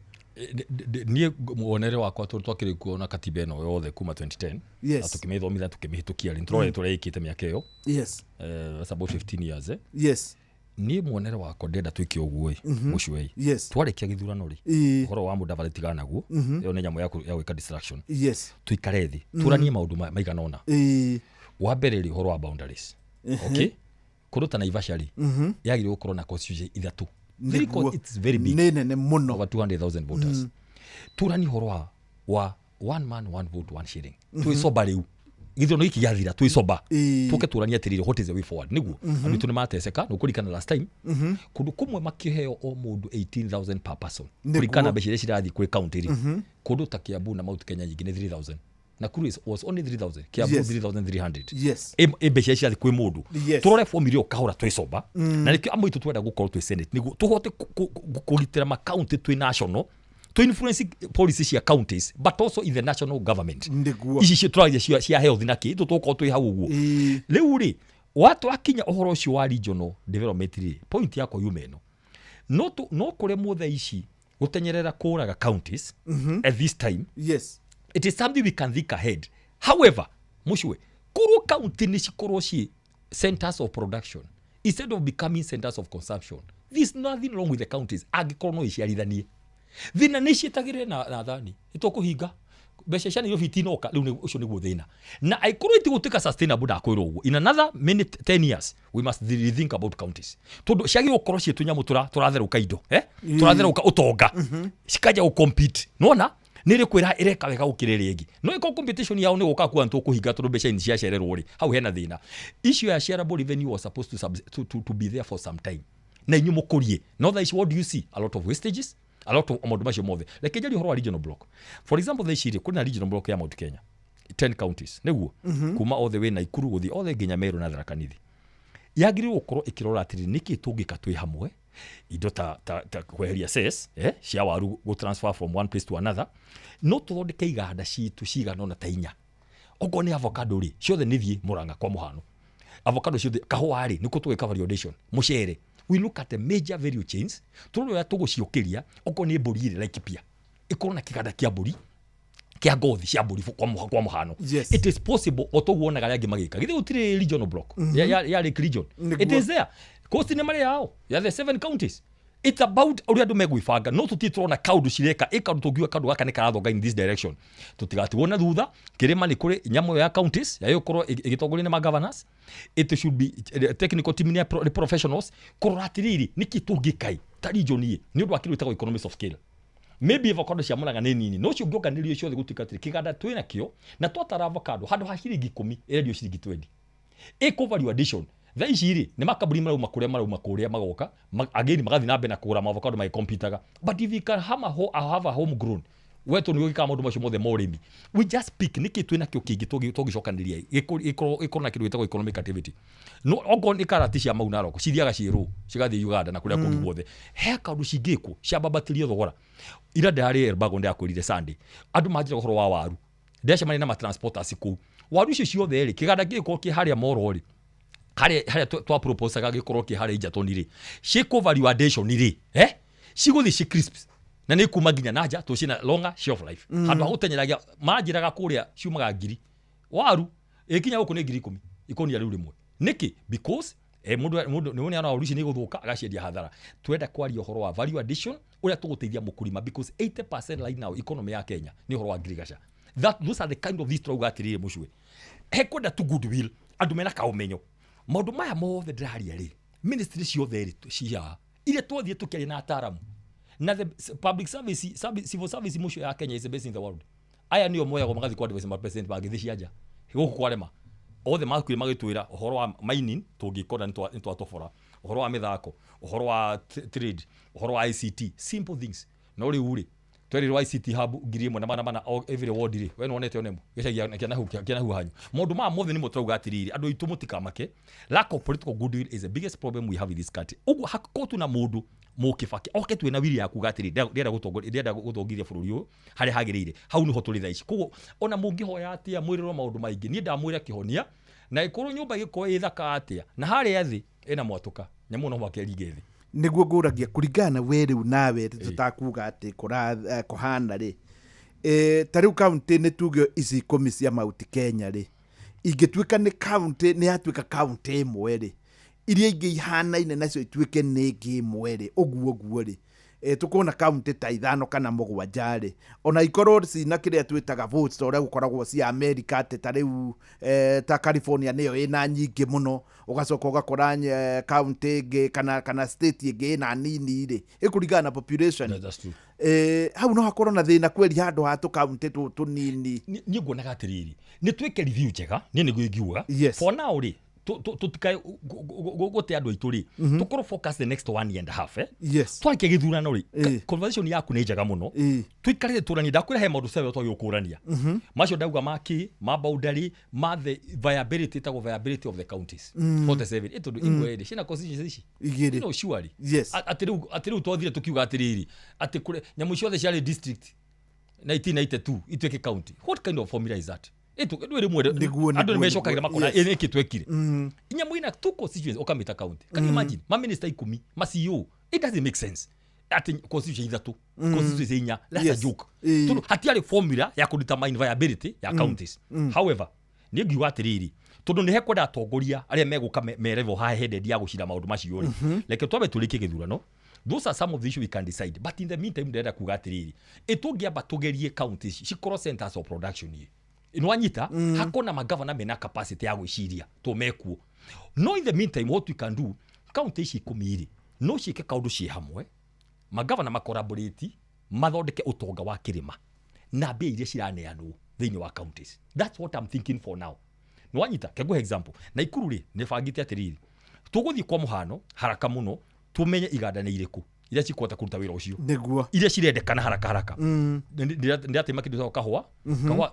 Niĩ muonere wakwa, tondũ twakĩrĩ kuona katiba ĩno yothe kuma 2010 na tũkĩmĩthomithia, tũkĩmĩhĩtũkia rĩ, nĩtũrorete ũrĩa ĩkĩte mĩaka ĩyo. That's about 15 years, eh? Niĩ muonere wakwa ndĩrenda twĩke ũguo ĩ, mũcio ĩ, twarĩkia gĩthurano rĩ, ũhoro wa mũndavati tigana naguo. Ĩyo nĩ nyamũ ya gwĩka distraction. Tũikare thĩ, tũranie maũndũ maigana ũna. Wa mbere rĩ, ũhoro wa boundaries. Okay, kũndũ ta Naivasha rĩ, yagĩrĩirwo gũkorwo na constituency ithatũ. Three, 'cause it's very big. Nĩ nene mũno. Over 200,000 voters. Tũranie ũhoro wa one man, one vote, one shilling. Twĩcoba rĩu gĩthurano gĩkĩ gĩathira, twĩcoba tũke tũranie atĩrĩrĩ, what is the way forward, nĩguo andũ aitũ nĩ mateceka. Nĩ ũkũririkana last time kũndũ kũmwe makĩheo o mũndũ 18,000 per person, kũringana na mbeca iria cirathiĩ kwĩ county rĩ, kũndũ ta Kiambu na Mount Kenya nyingĩ nĩ 3000. Nakuru was only 3000, Kiambu 3300. Ĩ mbeca iria cirathiĩ kwĩ mũndũ. Tũrore formula ĩyo kahora twĩcoba. Na nĩkĩo amwe aitũ twenda gũkorwo twĩ Senate, nĩguo tũhote kũgitĩra makaunti twĩ national, to influence policy cia counties but also in the national government. Ici cio tũragia cia health na kĩ, tũgũkorwo twĩ hau ũguo. Rĩu rĩ, watwakinya ũhoro ũcio wa regional development rĩ, point yakwa yuma ĩno, no kũremwo thaa ici gũtenyerera kũraga counties at this time. It is something we can think ahead. However, mũcue korwo county nĩ cikorwo ciĩ centers of production instead of becoming centers of consumption, there's nothing wrong with the counties angĩkorwo no iciarithanie. Thĩna nĩ ciĩtagĩrĩre na thani nĩtũkũhinga mbeca cia Nairobi itinoka. Rĩu ũcio nĩguo thĩna, na angĩkorwo itigũtuĩka sustainable, ndakwĩra ũguo, in another minute 10 years we must rethink about counties, tondũ ciagĩrĩirwo gũkorwo ciĩ tũnyamũ tũratherũka indo, eh? Tũratherũka ũtonga, cikanja gũcompete. Nona nĩ ĩrĩkũ ĩreka wega gũkĩra ĩrĩa ĩngĩ? No ĩkorwo competition yao nĩ gũka kuga nĩtũkũhinga tondũ mbeca nĩ ciacererwo rĩ, hau hena thĩna. Issue ya shareable revenue was supposed to be there for some time na inyuĩ mũkũrie. No thaa ici, what do you see? A lot of wastages, a lot of maũndũ macio mothe. Reke njarie ũhoro wa regional block, for example. Thaa ici rĩ, kwĩna regional block ya Mount Kenya, 10 counties, nĩguo kuma all the way Naikuru gũthiĩ all the nginya Meru na Tharaka Nithi. Yagĩrĩirwo gũkorwo ĩkĩrora atĩrĩrĩ, nĩkĩ tũngĩka twĩ hamwe, indo ta kweheria cess, cia waru go transfer from one place to another. No tũthondeke iganda citũ cigana ũna ta inya. Okorwo nĩ avocado rĩ, ciothe nĩ thiĩ Murang'a, kwa mũhano, avocado ciothe, kahũa rĩ, nĩkuo tũgwĩka value addition, mũcere. We look at the major value chains, tũrore ũrĩa tũgũciũkĩria. Okorwo nĩ mbũri rĩ, Laikipia ĩkorwo na kĩganda kĩa mbũri, kĩa ngothi cia mbũri, kwa mũhano. It is possible, o toguo wonaga arĩa angĩ magĩka. Githĩ gũtirĩ regional block ya Lake Region? It is there. Coast nĩ marĩ yao ya the seven counties. It's about ũrĩa andũ megwĩbanga, no tũtirĩ tũrona kaũndũ cireka ĩ kaũndũ tũngiuga kaũndũ gaka nĩ karathonga in this direction, tũtigatigwo na thutha. Kĩrĩma nĩ kũrĩ nyamũ ĩyo ya counties ya gũkorwo ĩgĩtongorio nĩ ma governors. It should be technical team, nĩ professionals, kũrora atĩrĩrĩ, nĩkĩ tũngĩka ta region ĩ nĩ ũndũ wa kĩndũ gĩtagwo economics of scale. Maybe avocado cia Murang'a nĩ nini, no ũcio ũngĩonganĩrio ciothe, gũtuĩka atĩrĩ kĩganda twĩna kĩo na twatara avocado handũ ha ciringi 10 ĩrendio ciringi 20, ĩkũ value addition. Thaa ici rĩ, nĩ makambuni marauma kũrĩa magoka again magathiĩ na mbere na kũgũra avocado magĩkompitaga. But if we can have a home grown, we tondũ nĩ gĩkaga maũndũ macio mothe ma ũrĩmi, we just pick nĩkĩ twĩna kĩo kĩingĩ tũngĩcokanĩria gĩkorwo na kĩndũ gĩtagwo economic activity. No okorwo nĩ karati cia mau Narok cithiaga ciĩrũ cigathiĩ Uganda na kũrĩa kũngĩ guothe, he kaũndũ cingĩkwo ciambambatĩrie thogora. Ira ndĩrarĩ Elbago, ndĩrakwĩrire Sunday andũ manjĩra ũhoro wa waru, ndĩracemania na matransporters kũu. Waru icio ciothe rĩ, kĩganda gĩgĩkorwo kĩ harĩa Moro rĩ, harĩa twa proposaga gĩkorwo kĩ harĩa Egerton rĩ, ciĩkwo value addition rĩ, cigũthiĩ ci crisps Na nĩ kuma nginya na nja tondũ ciĩna longer shelf life. Handũ ha gũtenyeragia manjĩraga kũrĩa ciumaga 1000 waru ĩkinya gũkũ nĩ 10,000 ikũnia rĩu rĩmwe. Nĩkĩ? Because mũndũ nĩ wona waru ici nĩ igũthũka agaciendia hathara. Twenda kwaria ũhoro wa value addition ũrĩa tũgũteithia mũkulima because 80% right now economy ya Kenya nĩ ũhoro wa ngirigaca. That those are the kind of things tũrauga atĩrĩrĩ mũcue. Hekwenda tu goodwill andũ mena kaũmenyo. Maũndũ maya mothe ndĩraria rĩ, ministry ciothe rĩ cia iria twathiĩ tũkĩaria na ataaramu na the public service, civil service mũcio ya Kenya is the best in the world. Aya nĩo moyagwo magathiĩ kwa advise ma president mangĩthiĩ cia nja gũkũ kwarema othe makuire magĩtwĩra ũhoro wa mining tũngĩkona nĩ twatobora, ũhoro wa mĩthako, ũhoro wa trade, ũhoro wa ICT, simple things. No rĩu rĩ twerirwo ICT hub 1400 every ward rĩ, we nĩwonete one gĩcagi kĩa nahu kĩa nahu hanyu. Maũndũ maya mothe nĩmo tũrauga atĩrĩrĩ andũ aitũ mũtikamake, lack of political goodwill is the biggest problem we have in this country. Ũguo hakorwo tu na mũndũ mũkĩbaki oke twĩ na wiri ya kuga atĩrĩ ndĩrenda gũtongoria, ndĩrenda gũtongithia bũrũri ũyũ harĩa hagĩrĩire, hau nĩho tũrĩ thaa ici. Koguo ona mũngĩhoya atĩa mwĩrĩrwo maũndũ maingĩ, niĩ ndamwĩra kĩhonia na ĩkorwo nyũmba ĩgĩkorwo ĩ thaka atĩa na harĩa thĩ ĩna mwatũka nyamũ no mũhaka ĩringe thĩ. Nĩguo ngũragia kũringana na we rĩu nawe tũtakuga atĩ kũhana rĩ, ta rĩu kaunti nĩ tuge ici 10 cia Mount Kenya rĩ, ingĩtuĩka nĩ kaunti nĩ yatuĩka kaunti ĩmwe rĩ, iria ingĩ ihanaine nacio ituĩke nĩ ĩngĩ ĩmwe rĩ, ũguo ũguo rĩ, tũkuona kaunti ta 5 kana 7 rĩ, ona ikorwo cina kĩrĩa twĩtaga votes ta ũrĩa gũkoragwo cia America atĩ ta rĩu ta California nĩyo ĩna nyingĩ mũno, ũgacoka ũgakora kaunti ĩngĩ kana state ĩngĩ ĩna nini rĩ, ĩkũringana na population. That's true. Hau no hakorwo na thĩna kweri handũ ha tũkaunti tũtũ tũnini. Niĩ nguonaga atĩrĩrĩ, nĩ twĩke review njega, niĩ nĩguo ingiuga. For now rĩ, tũtikae gũte andũ aitũ rĩ, tũkorwo focus the next 1 year and a half, Twarĩkia gĩthurano rĩ, conversation yaku nĩ njega mũno. Tũikarĩte tũranie, ndakwĩra he maũndũ seven twagĩrĩirwo kũrania. Macio ndauga ma kĩ, ma boundary, ma the viability, ĩtagwo viability of the counties. 47. Tondũ imwe rĩ, ciĩna constituency ici? Igĩrĩ. No, surely. Atĩ rĩu twathire tũkiuga atĩrĩrĩ, atĩ kũrĩ nyamũ ciothe ciarĩ district 1992 ituĩke county. What kind of formula is that? Andũ nĩ mecokagĩra makona ĩkĩ twekire. Nyamũ ĩna two constituencies ũkamĩta county. Can you imagine? Ma minister 10, ma CEO. It doesn't make sense. Atĩ constituency 3, constituency 4, that's a joke. Tondũ hatiarĩ formula ya kũdetermine viability ya counties. However, niĩ ngiuga atĩrĩrĩ, tondũ nĩ hekwenda atongoria arĩa megũka me level high headed ya gũcira maũndũ macio rĩ. Reke twambe tũrĩkie gĩthurano. Those are some of the issues we can decide. But in the meantime, ndĩrenda kuga atĩrĩrĩ, ĩtũngĩamba tũgerie counties cikorwo centers of production ĩ. Nwanyita hakona magavana mena capacity ya gwĩciria to mekuo. No in the meantime what we can do, county ici 10 rĩ, no ciĩke kaũndũ ciĩ hamwe, magavana macollaborate, mathondeke ũtonga wa kĩrĩma na mbia iria ciraneanwo thĩinĩ wa counties. That's what I'm thinking for now. Nwanyita, kegũhe example, Naikuru rĩ, nĩ bangĩte atĩrĩrĩ, tũgũthiĩ kwa mũhano haraka mũno tũmenye iganda nĩ irĩkũ iria cikũhota kũruta wĩra ũcio. Nĩguo. Iria cirendekana haraka haraka. Ndĩratema kĩndũ gĩtagwo kahũa. Kahũa,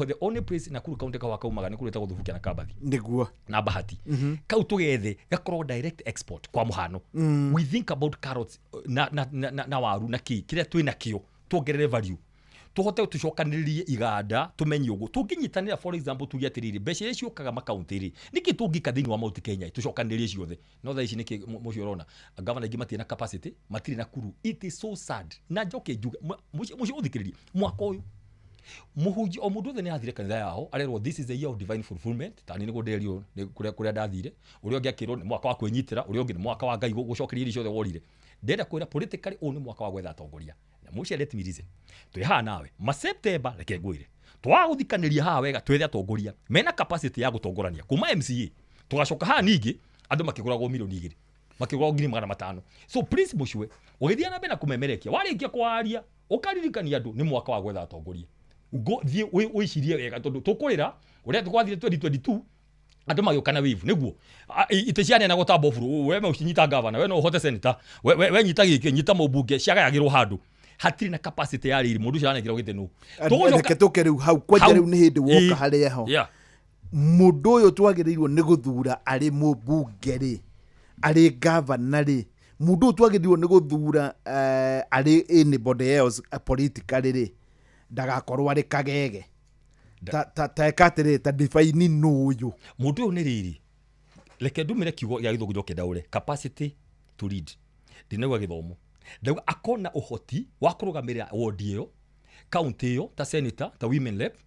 the only place Nakuru county kahũa kaumaga nĩ kũrĩa gwĩtagwo Thubukia na Kambathi. Nĩguo. Na Bahati. Kau tũgethe gakorwo direct export kwa mũhano. We think about carrots na waru na kĩ, kĩrĩa twĩ nakĩo tuongerere value. Tũhote tũcokanĩrĩrie iganda tũmenye ũguo. Tũngĩnyitanĩra for example tuge atĩrĩrĩ, mbeca iria ciũkaga makaunti rĩ, nĩkĩ tũngĩka thĩinĩ wa Mount Kenya tũcokanĩrĩrie ciothe. No thaa ici nĩkĩ mũcio ũrona gavana aingĩ matirĩ na capacity, matirĩ na kuru. It is so sad. Na njoke njuge, mũcio ũthikĩrĩrie, mwaka ũyũ mũhunjia o mũndũ wothe nĩ athire kanitha yao arerwo this is the year of divine fulfillment. Ta niĩ nĩguo ndĩrerirwo nĩ kũrĩa ndathire, ũrĩa ũngĩ akĩrwo nĩ mwaka wa kwĩnyitĩra, ũrĩa ũngĩ nĩ mwaka wa Ngai gũcokeria irio ciothe worire. Ndĩrenda kwĩra politically ũyũ nĩ mwaka wa gwetha atongoria. Na mũcio let me reason. Twĩ haha nawe ma September reke ngwĩre, twaga gũthikanĩria haha wega twethe atongoria mena capacity ya gũtongorania kuma MCA tũgacoka haha ningĩ andũ makĩgũragwo milioni 2, makĩgũragwo 500,000. So please mũcue ũgĩthiĩ na mbere na kũmemerekia, warĩkia kwaria ũkaririkania andũ nĩ mwaka wa gwetha atongoria. Thiĩ wĩcirie wega tondũ tũkũrĩra ũrĩa twathire 2022 andũ magĩũka na wave nĩguo itĩ cianeanagwo ta mboburu, we ũcinyita gavana, we no ũhote senator, we nyita gĩkĩ, nyita mũmbunge, ciagayagĩrwo handũ. Hatirĩ na capacity ya rĩrĩ mũndũ ũcio aranengerwo gĩtĩ nũ. Reke tũke rĩu hau kwanja rĩu nĩ hĩndĩ woka harĩa ho. Mũndũ ũyũ twagĩrĩirwo nĩ gũthura arĩ mũmbunge rĩ, arĩ gavana rĩ, mũndũ ũyũ twagĩrĩirwo nĩ gũthura arĩ anybody else politically rĩ, ndagakorwo arĩ kagege. Ta eka atĩrĩrĩ, ta define nũ ũyũ. Mũndũ ũyũ nĩ rĩrĩ, reke ndũmĩre kiugo gĩa gĩthũngũ njoke ndaũre, capacity to lead. Ndinauga gĩthomo. Ndauga akona ũhoti wa kũrũgamĩrĩra ward ĩyo, county ĩyo, ta senator, ta women rep,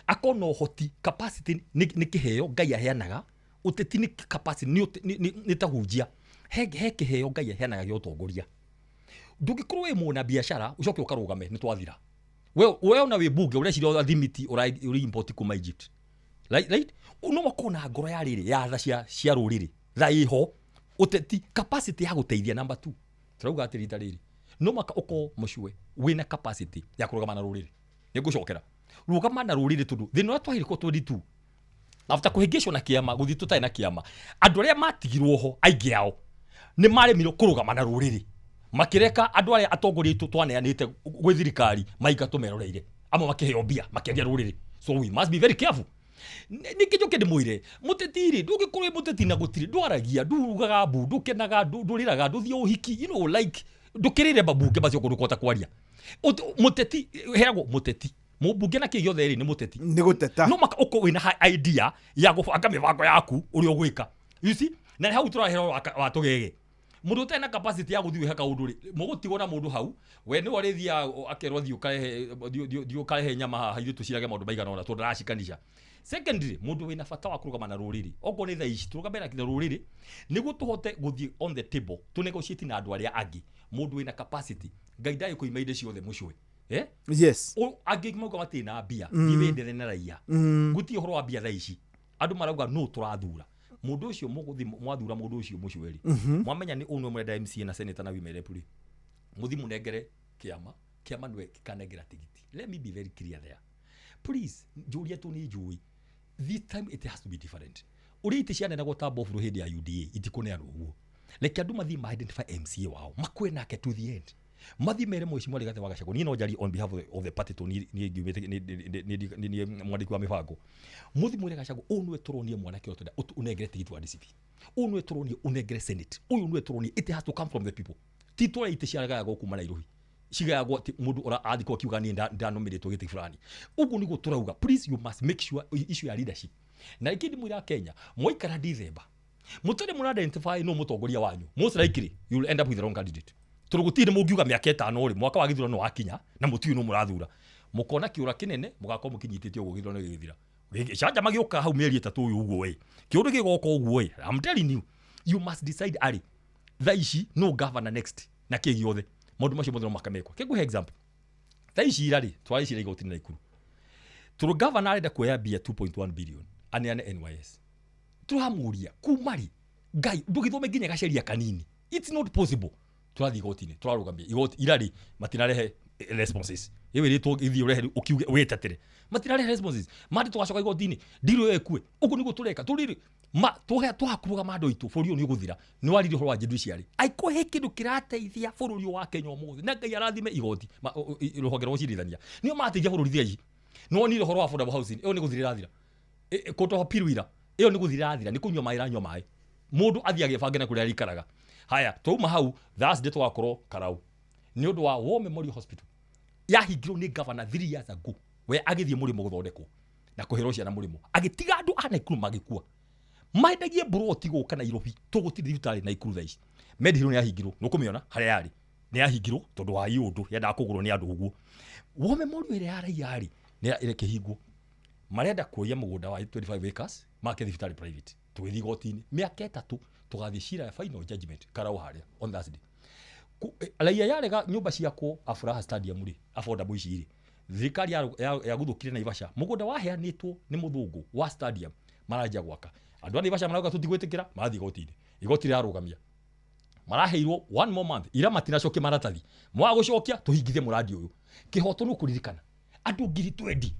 akona ũhoti, capacity nĩ kĩheo Ngai aheanaga. Ũteti nĩ capacity, nĩ ta hunjia. He kĩheo Ngai aheanaga gĩa ũtongoria. Ndũngĩkorwo wĩ mũna biacara ũcoke ũkarũgame nĩ twathira. We ona wĩ bunge ũreciria thimiti ũra import kuma Egypt. Right? No makorwo na ngoro ya rĩrĩ ya tha cia rũrĩrĩ, tha ĩho, ũteti, capacity ya gũteithia. Number 2, tũrauga atĩ rita rĩrĩ no maka ũkorwo mũcue wĩna capacity ya kũrũgama na rũrĩrĩ. Nĩ ngũcokera rũgama na rũrĩrĩ tondũ thĩna ũrĩa twahĩrĩkwo 22 after kũhĩngĩcwo na kĩama, gũthiĩ tũtarĩ na kĩama, andũ arĩa matigirwo ho aingĩ ao nĩ maremirwo kũrũgama na rũrĩrĩ, makĩreka andũ arĩa atongoria aitũ twaneanĩte gwĩ thirikari maingatwo meroreire, amwe makĩheo mbia makĩendia rũrĩrĩ. So we must be very careful. Ningĩ njoke ndĩmwĩre mũteti rĩ, ndũngĩkorwo wĩ mũteti na gũtirĩ, ndwaragia, ndurugaga mbu, ndũkenaga, ndũrĩraga, ndũthiĩ ũhiki, you know, like ndũkĩrĩre mabunge macio kũndũ kũhota kwaria. Mũteti heagwo mũteti, mũmbunge na kĩ gĩothe rĩ nĩ mũteti, nĩ gũteta. No maka ũkorwo wĩna idea ya gũbanga mĩbango yaku ũrĩa ũgwĩka, you see. Na hau tũrahera wa tũgege, mũndũ ũtarĩ na capacity ya gũthiĩ gwĩka kaũndũ rĩ, mũgũtigwo na mũndũ hau, we nĩwe ũrĩthiaga akerwo thiĩ ũkarehe, thiĩ ũkarehe nyama haha ithuĩ tũcirage maũndũ maigana ũna tondũ ndaracikanisha. Secondly, mũndũ wĩna bata wa kũrũgama na rũrĩrĩ, okorwo nĩ thaa ici tũrũgame na rũrĩrĩ nĩguo tũhote gũthiĩ on the table tũ negotiate na andũ arĩa angĩ. Mũndũ wĩna capacity, Ngai ndagĩkũima indo ciothe mũcwe. Yes. Angĩ mauga matirĩ na mbia, thiĩ wendere na raia. Gũtirĩ ũhoro wa mbia thaa ici. Andũ marauga no tũrathura mũndũ ũcio, mũgũthiĩ mwathura mũndũ ũcio mũcwe rĩ, mwamenya nĩ ũnwe mũrenda MCA na senator na women rep rĩ, mũthiĩ mũnengere kĩama, kĩama nĩwe gĩkanengera tigiti. Let me be very clear there, please. Njũria tu nĩ njũĩ, this time it has to be different. Ũrĩa itĩ cianeanagwo ta mbofuro hĩndĩ ya UDA itikũneanwo ũguo. Reke andũ mathiĩ ma identify MCA wao, makue nake to the end, mathiĩ mere mheshimiwa Rigathĩ wa Gachagua, niĩ no njarie on behalf of the party tondũ niĩ ngiumĩte nĩ mwandĩki wa mĩbango. Mũthiĩ mwĩre Gachagua, ũyũ nĩwe tũronie mwanake ũyũ tũrenda ũnengere tigiti wa DCP, ũyũ nĩwe tũronie ũnengere senate, ũyũ nĩwe tũronie. It has to come from the people. Ti tũrĩa itĩ ciagayagwo kuma Nairobi, cigayagwo atĩ mũndũ ũra athiĩ kwa akiuga niĩ ndanomĩrĩtwo gĩtĩ fulani. Ũguo nĩguo tũrauga, please, you must make sure issue ya leadership. Na rĩngĩ ndĩmwĩra Kenya, mwaikara December mũtarĩ mũra identify no mũtongoria wanyu, most likely you will end up with the wrong candidate, tondũ gũtirĩ mũngiuga mĩaka 5 rĩ, mwaka wa gĩthurano wakinya na mũtiũĩ no mũrathura, mũkona kĩũra kĩnene, mũgakorwo mũkĩnyitĩte ũguo gĩthurano gĩgĩthira. Gĩcanjama gĩũka hau mĩeri 3 ũyũ ũguo ĩ, kĩũndũ gĩgoka ũguo ĩ. I'm telling you, you must decide arĩ thaa ici no governor next na kĩ gĩothe, maũndũ macio mothe no makamekwo. Kĩngũhe example, thaa ici ira rĩ, twarĩcira igoti Naikuru tondũ governor arenda kuoya mbia 2.1 billion aneane NYS. Tũramũria kuma rĩ, Ngai, ndũgĩthome nginya gaceria kanini? It's not possible. Tũrathiĩ igoti-inĩ, tũrarũgamia igoti ira rĩ, matinarehe responses. Ĩwĩrĩtwo ithiĩ ũrehe rĩu ũkiuge wĩtetere, matirarehe responses mandi, tũgacoka igoti-inĩ ndirũ ĩyo ĩkue. Ũguo nĩguo tũreka tũrĩrĩ ma twakuruga andũ aitũ, bũrũri ũyũ nĩ ũgũthira. Nĩ waririe ũhoro wa judiciary, aiko he kĩndũ kĩrateithia bũrũri ũyũ wa Kenya ũmũthĩ, na Ngai arathime igoti, rũhonge rwa ũcirithania nĩo marateithia bũrũri thaa ici. Nĩ wonire ũhoro wa affordable housing, ĩyo nĩ gũthira ĩrathira. Court of appeal ira, ĩyo nĩ gũthira ĩrathira, nĩ kũnyua maĩ ĩranyua maĩ, mũndũ athiĩ agĩbange na kũrĩa arĩikaraga. Haya, twauma hau, Thursday tũgakorwo Karau nĩ ũndũ wa War Memorial Hospital yahingirwo nĩ governor 3 years ago, we agĩthiĩ mũrĩmo gũthondekwo na kũherwo ciana mũrĩmo, agĩtiga andũ a Naikuru magĩkua, maendagie mburoti gũka Nairobi. Tũgũtirĩ thibitarĩ Naikuru thaa ici. Medihill nĩ yahingirwo, nĩ ũkũmĩona harĩa yarĩ, nĩ yahingirwo tondũ wa iũndũ yendaga kũgũrwo nĩ andũ ũguo. War Memorial ĩrĩa ya raia rĩ, nĩ ĩrekĩhingwo, marenda kuoya mũgũnda wa 25 acres make thibitarĩ private. Tũgĩthiĩ igoti-inĩ mĩaka 3, tũgathiĩ cira ya final judgment Karau harĩa on Thursday. Raia yarega nyũmba ciakwo Afraha Stadium rĩ, affordable ici rĩ, thirikari yaguthũkire Naivasha, mũgũnda waheanĩtwo nĩ mũthũngũ wa stadium, maranjia gwaka. Andũ a Naivasha marauga tũtigwĩtĩkĩra, marathiĩ igoti-inĩ, igoti rĩrarũgamia, maraheirwo one more month ira, matinacokia maratathi, mwaga gũcokia tũhingithie mũrandi ũyũ. Kĩhoto nĩ ũkũririkana andũ 20,000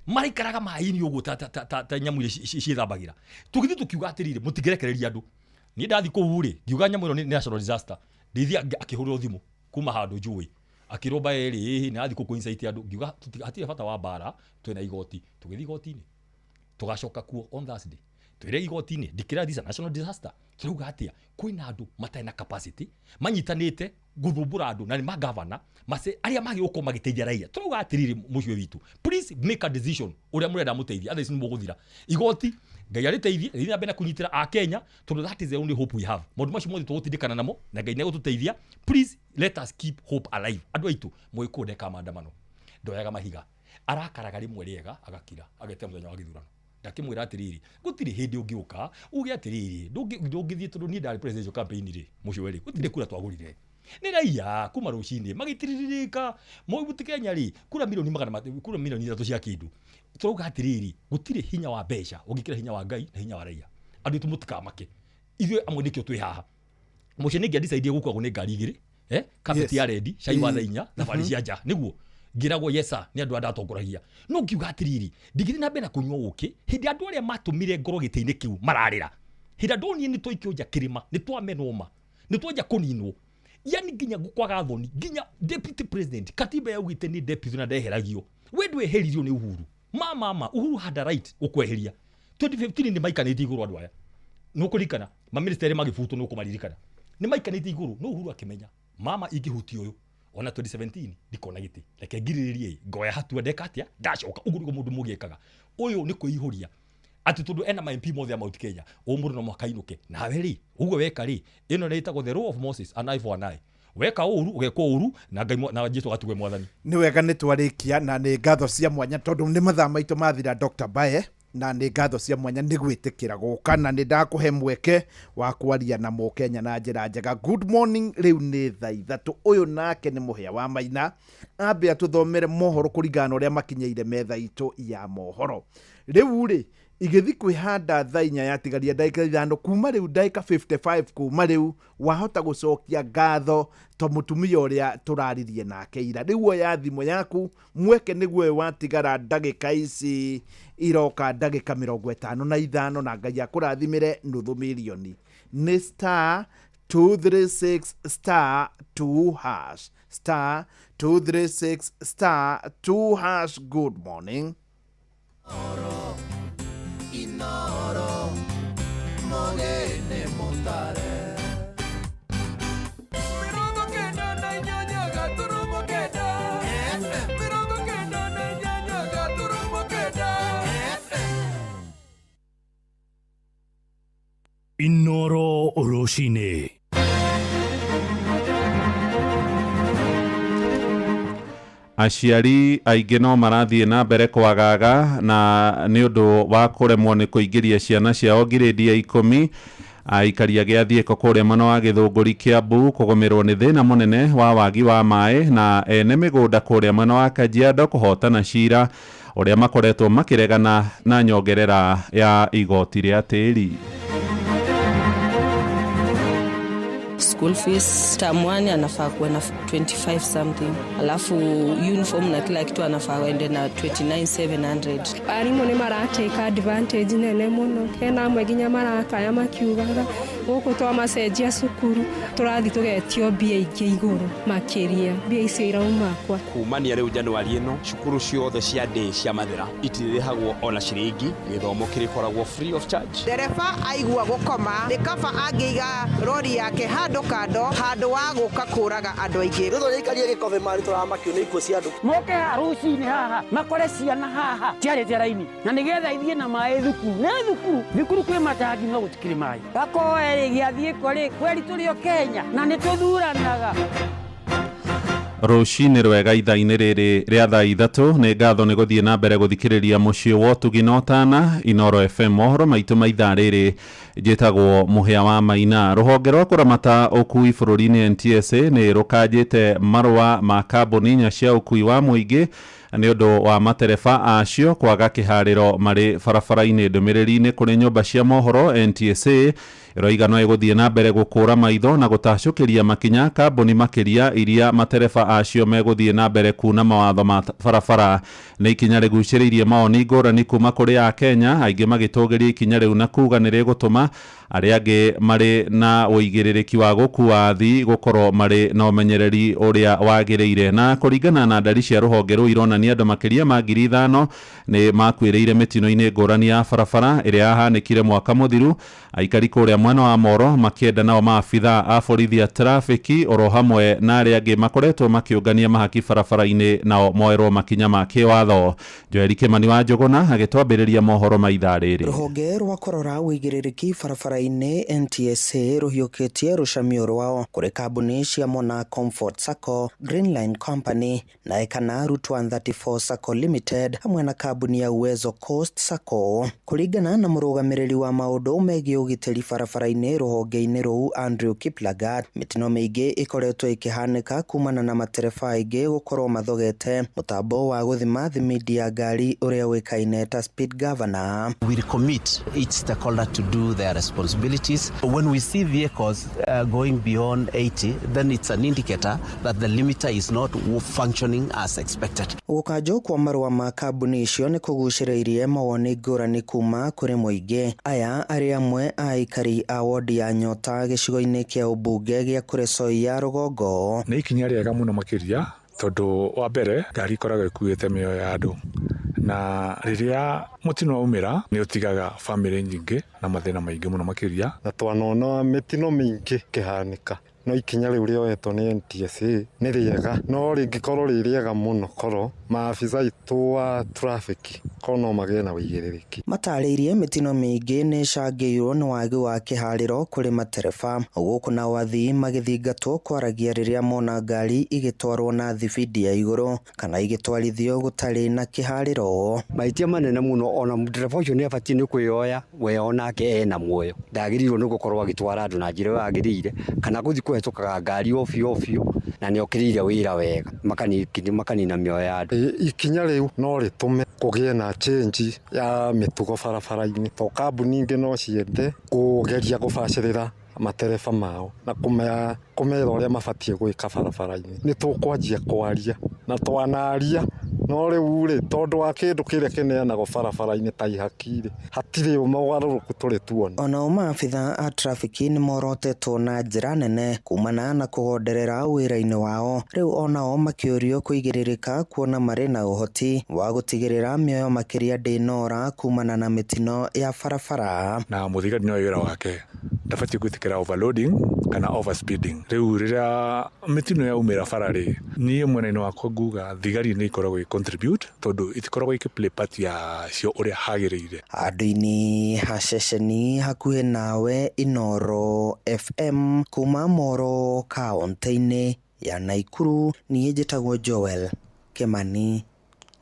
maraikaraga maĩ-inĩ ũguo ta nyamũ iria ciĩthambagĩra. Tũgĩthiĩ tũkiuga atĩrĩrĩ, mũtingĩrekereria andũ. Niĩ ndathi kũu rĩ, ngiuga nyamũ ĩno nĩ national disaster. Ndĩithia akĩhũrĩrwo thimũ kuma handũ njũĩ, akĩrwo mbae rĩ, ĩhĩ nĩ arathiĩ kũu incite andũ. Ngiuga hatirĩ bata wa mbara, twĩna igoti. Tũgĩthiĩ igoti-inĩ, tũgacoka kuo on Thursday, twĩre igoti-inĩ declare this a national disaster. Tũrauga atĩa? Kwĩna andũ matarĩ na capacity manyitanĩte gũthumbũra andũ, na nĩ magavana mace arĩa magĩ gũkorwo magĩteithia raia. Tũrauga atĩrĩrĩ, mũciĩ witũ, please make a decision ũrĩa mũrenda mũteithie, otherwise nĩ mũgũthira. Igoti Ngai arĩteithie, rĩthiĩ na mbere na kũnyitĩra a Kenya, tondũ that is the only hope we have. Maũndũ macio mothe tũgũtindĩkana namo na Ngai nĩ egũtũteithia. Please. Let us keep hope alive. Andũ aitũ, Mũgĩkũyũ ndekaga maandamano, ndoyaga mahiga, arakaraga rĩmwe rĩega agakira, ageterera mũthenya wa gĩthurano. Ndakĩmwĩra atĩrĩrĩ, gũtirĩ hĩndĩ ũngĩũka uge atĩrĩrĩ, ndũngĩthiĩ tondũ niĩ ndarĩ presidential campaign rĩ, mũcũwe rĩ, gũtirĩ kura twagũrire. Nĩ raia kuma rũcinĩ magĩtirirĩka Mount Kenya rĩ, kura milioni magana kura milioni 3 cia kĩndũ. Tũrauga atĩrĩrĩ, gũtirĩ hinya wa mbeca ũngĩkĩra hinya wa Ngai na hinya wa raia. Andũ aitũ mũtikamake, ithuĩ amwe nĩkĩo twĩ haha. Mũciĩ nĩ ngĩandicaidia gũkuagwo nĩ ngari igĩrĩ, carpet ya rendi, cai wa thaa 4, thabarĩ cia nja, nĩguo ngĩragwo yes sir nĩ andũ aya ndatongoragia. No ngiuga atĩrĩrĩ, ndingĩthiĩ na mbere na kũnyua ũkĩ hĩndĩ andũ arĩa matũmire ngorwo gĩtĩ-inĩ kĩu mararĩra. Hĩndĩ andũ nĩ twaikio nja kĩrĩma, nĩ twamenwo ma, nĩ twanja kũninwo. Yani nginya kwaga thoni, nginya deputy president, katiba yaugĩte nĩ deputy na ndeheragio. We ndweheririo nĩ Uhuru. Ma, Uhuru had a right gũkweheria. 2015 nĩ maikanĩtie igũrũ andũ aya. Nĩ ũkũririkana, maministeri magĩbutwo nĩ ũkũmaririkana. Nĩ maikanĩtie igũrũ, no Uhuru akĩmenya, mama ingĩhutia ũyũ, ona 2017 ndikona gĩtĩ. Reke ngirĩrĩrie, ngoya hatua ndeka atĩa, ndacoka. Ũguo nĩguo mũndũ mũgĩ ekaga. Ũyũ nĩ kwĩihũria. Atĩ tondũ ena ma MP mothe a Mount Kenya, ũmũndũ no mũhaka ainũke. Nawe rĩ, ũguo weka rĩ, ĩno nĩ ĩtagwo the law of Moses, an eye for an eye. Weka ũru, ũgekwo ũru, na Ngai na Jesu agatuwe mwathani. Nĩ wega nĩ twarĩkia na nĩ ngatho cia mwanya tondũ nĩ mathaa maitũ mathira Dr. Bae, na nĩ ngatho cia mwanya nĩ gwĩtĩkĩra gũka na nĩ ndakũhe mweke wa kwaria na Mũkenya na njĩra njega. Good morning, rĩu nĩ thaa 3. Ũyũ nake nĩ Mũhĩa wa Maina, ambe atũthomere mohoro kũringana na ũrĩa makinyĩire metha itũ ya mohoro. Rĩu rĩ, igĩthi kwĩhanda thaa 4 yatigaria ndagĩka 5 kuma rĩu, ndagĩka 55 kuma rĩu, wahota gũcokia ngatho to mũtumia ũrĩa tũraririe nake ira. Rĩu oya thimũ yaku, mweke nĩguo ũyũ watigara ndagĩka ici iroka ndagĩka 55, na Ngai akũrathimĩre nuthu mirioni. Nĩ star 236 star 2 hash, star 236 star 2 hash. Good morning. Inoro, mogene motare. Inoro rũcinĩ. Aciari aingĩ no marathiĩ na mbere kwagaga na nĩ ũndũ wa kũremwo nĩ kũingĩria ciana ciao ngirĩndi ya 10. Aikari a Gĩathiĩko kũrĩa mwena wa Gĩthũngũri Kĩambu kũgũmĩrwo nĩ thĩna mũnene wa wagi wa maĩ, na ene mĩgũnda kũrĩa mwena wa Kajiado kũhotana cira ũrĩa makoretwo makĩregana na nyongerera ya igoti rĩa tĩri. School fees term 1 anafaa kuwa na 25 something, alafu uniform na kila kitu anafaa aende na 29,700. Arimũ nĩ maratake advantage nene mũno, hena amwe nginya marakaya makiugaga gũkũ twamacenjia cukuru tũrathiĩ tũgetio mbia ingĩ igũrũ makĩria, mbia icio irauma kwa. Kumania rĩu Januari ĩno cukuru ciothe cia day cia Mathĩra itirĩrĩhagwo ona ciringi, gĩthomo kĩrĩkoragwo free of charge. Ndereba aigua gũkoma nĩ kaba angĩiga rori yake handũ kando handũ wa gũka kũraga andũ aingĩ. Rĩu tũrĩikaria gĩkobe mari tũramakio nĩ ikuũ cia andũ. Moke haha rũcinĩ haha makore ciana haha ciarĩte raini na nĩgetha ithiĩ na maĩ thukuru. Nĩ thukuru, thukuru kwĩ matangi no gũtikĩrĩ maĩ. Gakoe rĩ Gĩathiĩko rĩ kweri tũrĩ o Kenya na nĩ tũthuranaga. Rũcinĩ rwega ithaa-inĩ rĩrĩ rĩa thaa 3. Nĩ ngatho nĩ gũthiĩ na mbere gũthikĩrĩria mũciĩ wa ũtugi na ũtana Inoro FM. Mohoro maitũ ma ithaa rĩrĩ njĩtagwo Mũhĩa wa Maina. Rũhonge rwa kũramata ũkui bũrũri-inĩ NTSA nĩ rũkanjĩte marũa ma kambuni inya cia ũkui wa mũingĩ nĩ ũndũ wa matereba acio kwaga kĩharĩro marĩ barabara-inĩ. Ndũmĩrĩri-inĩ kũrĩ nyũmba cia mohoro, NTSA ĩroiga no ĩgũthiĩ na mbere gũkũra maitho na gũtacũkĩria makinya kambuni makĩria iria matereba acio megũthiĩ na mbere kuna mawatho ma barabara. Nĩ ikinya rĩgucĩrĩirie mawoni ngũrani kuma kũrĩ Akenya, aingĩ magĩtũgĩria ikinya rĩu na kuga nĩ rĩgũtũma arĩa angĩ marĩ na ũigĩrĩrĩki wa gũkua athii gũkorwo marĩ na ũmenyereri ũrĩa wagĩrĩire. Na kũringana na ndari cia rũhonge rũu ironania andũ makĩria ma 5,000 nĩ makuĩrĩire mĩtino-inĩ ngũrani ya barabara ĩrĩa yahanĩkire mwaka mũthiru. Aikari kũrĩa mwena wa Moro makĩenda nao maabitha a borithi a trafiki oro hamwe na arĩa angĩ makoretwo makĩũngania mahaki barabara-inĩ nao moerwo makinya ma kĩwatho. Joeli Kimani wa Njũgũna agĩtwambĩrĩria mohoro ma ithaa rĩrĩ. Rũhonge rwa kũrora ũigĩrĩrĩki barabara-inĩ barabara-inĩ NTSA rũhiũkĩtie rũcamio rwao kũrĩ kambuni cia Mona Comfort Sacco, Greenline Company na Ekana Route 134 Sacco Limited hamwe na kambuni ya Uwezo Coast Sacco. Kũringana na mũrũgamĩrĩri wa maũndũ megiĩ ũgitĩri barabara-inĩ rũhonge-inĩ rũu Andrew Kiplagat, mĩtino mĩingĩ ĩkoretwo ĩkĩhanĩka kumana na matereba aingĩ gũkorwo mathogete mũtambo wa gũthima thimindi ya ngari ũrĩa ũĩkaine ta speed governor. We commit each stakeholder to do their responsibilities. When we see vehicles going beyond 80, then it's an indicator that the limiter is not functioning as expected. Gũkanjwo kwa marũa ma kambuni icio nĩ kũgucĩrĩirie mawoni ngũrani kuma kũrĩ mũingĩ. Aya arĩ amwe a aikari a wodi ya Nyota gĩcigo-inĩ kĩa ũmbunge gĩa Kuresoi ya rũgongo. Nĩ ikinya rĩega mũno makĩria tondũ wa mbere ngari ikoragwo ĩkuĩte mĩoyo ya andũ, na rĩrĩa mũtino waumĩra nĩ ũtigaga bamĩrĩ nyingĩ na mathĩna maingĩ mũno makĩria. Na twanona mĩtino mĩingĩ ĩkĩhanĩka, no ikinya rĩu rĩoetwo nĩ NTSA nĩ rĩega, no rĩngĩkorwo rĩ rĩega mũno korwo maabitha aitũ a traffic korwo no magĩe na ũigĩrĩrĩki. Matarĩirie mĩtino mĩingĩ nĩ ĩcangĩirwo nĩ wagi wa kĩharĩro kũrĩ matereba, gũkũ nao athii magĩthingatwo kwaragia rĩrĩa mona ngari igĩtwarwo na thibindi ya igũrũ kana igĩtwarithio gũtarĩ na kĩharĩro. Mahĩtia manene mũno, ona ndereba ũcio nĩ abatiĩ nĩ kwĩyoya we onake ena muoyo, ndagĩrĩirwo nĩ gũkorwo agĩtwara andũ na njĩra ĩyo yagĩrĩire kana gũthiĩ kũhetũkaga ngari obio obio na nĩ okĩrĩire wĩra wega makanina mĩoyo ya andũ. Ikinya rĩu no rĩtũme kũgĩe na change ya mĩtugo barabara-inĩ, to kambuni ingĩ no ciende kũgeria gũbacĩrĩra matereba mao na kũmera ũrĩa mabatiĩ gwĩka barabara-inĩ. Nĩ tũkwanjia kwaria na twanaria, no rĩu rĩ tondũ wa kĩndũ kĩrĩa kĩneanagwo barabara-inĩ ta ihaki rĩ, hatirĩ mogarũrũku tũrĩ tuona. Onao maabitha a trafiki nĩ morotetwo na njĩra nene kumana na kũgonderera wĩra-inĩ wao, rĩu onao makĩũrio kũigĩrĩrĩka kuona marĩ na ũhoti wa gũtigĩrĩra mĩoyo makĩria ndĩnora kumana na mĩtino ya barabara. Na mũthigari no wĩra wake ndabatiĩ gwĩtĩkĩra overloading kana overspeeding. Rĩu rĩrĩa mĩtino yaumĩra bara rĩ, niĩ mwena-inĩ wakwa nguga thigari nĩ ikoragwo ĩ contribute tondũ itikoragwo ikĩ play part ya cio ũrĩa hagĩrĩire. Handũ-inĩ ha ceceni hakuhĩ nawe Inooro FM kuma Moro kaũntĩ-inĩ ya Naikuru, niĩ njĩtagwo Joel Kimani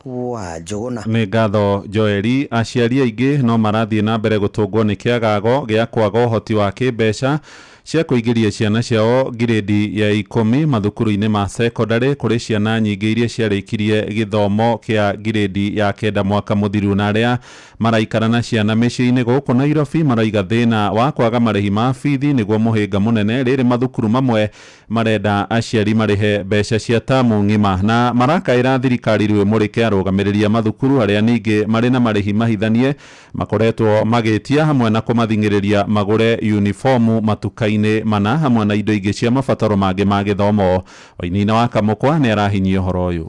wa Njũgũna. Nĩ ngatho Joeli. Aciari aingĩ no marathiĩ na mbere gũtũngwo nĩ kĩagago gĩa kwaga ũhoti wa kĩmbeca cia kũingĩria ciana ciao ngirĩndi ya 10 mathukuru-inĩ ma secondary kũrĩ ciana nyingĩ iria ciarĩkirie gĩthomo kĩa ngirĩndi ya 9 mwaka mũthiru, na arĩa maraikara na ciana mĩciĩ-inĩ gũkũ Nairobi maraiga thĩna wa kwaga marĩhi ma bithi nĩguo mũhĩnga mũnene, rĩrĩ mathukuru mamwe marenda aciari marĩhe mbeca cia tamu ng'ima na marakaĩra thirikari rĩu ĩmũrĩke arũgamĩrĩri a mathukuru arĩa ningĩ marĩ na marĩhi mahithanie makoretwo magĩtia hamwe na kũmathing'ĩrĩria magũre uniformu matuka-inĩ mana hamwe na indo ingĩ cia mabataro mangĩ ma gĩthomo. Wainina wa Kamũkwa nĩ arahinyia ũhoro ũyũ.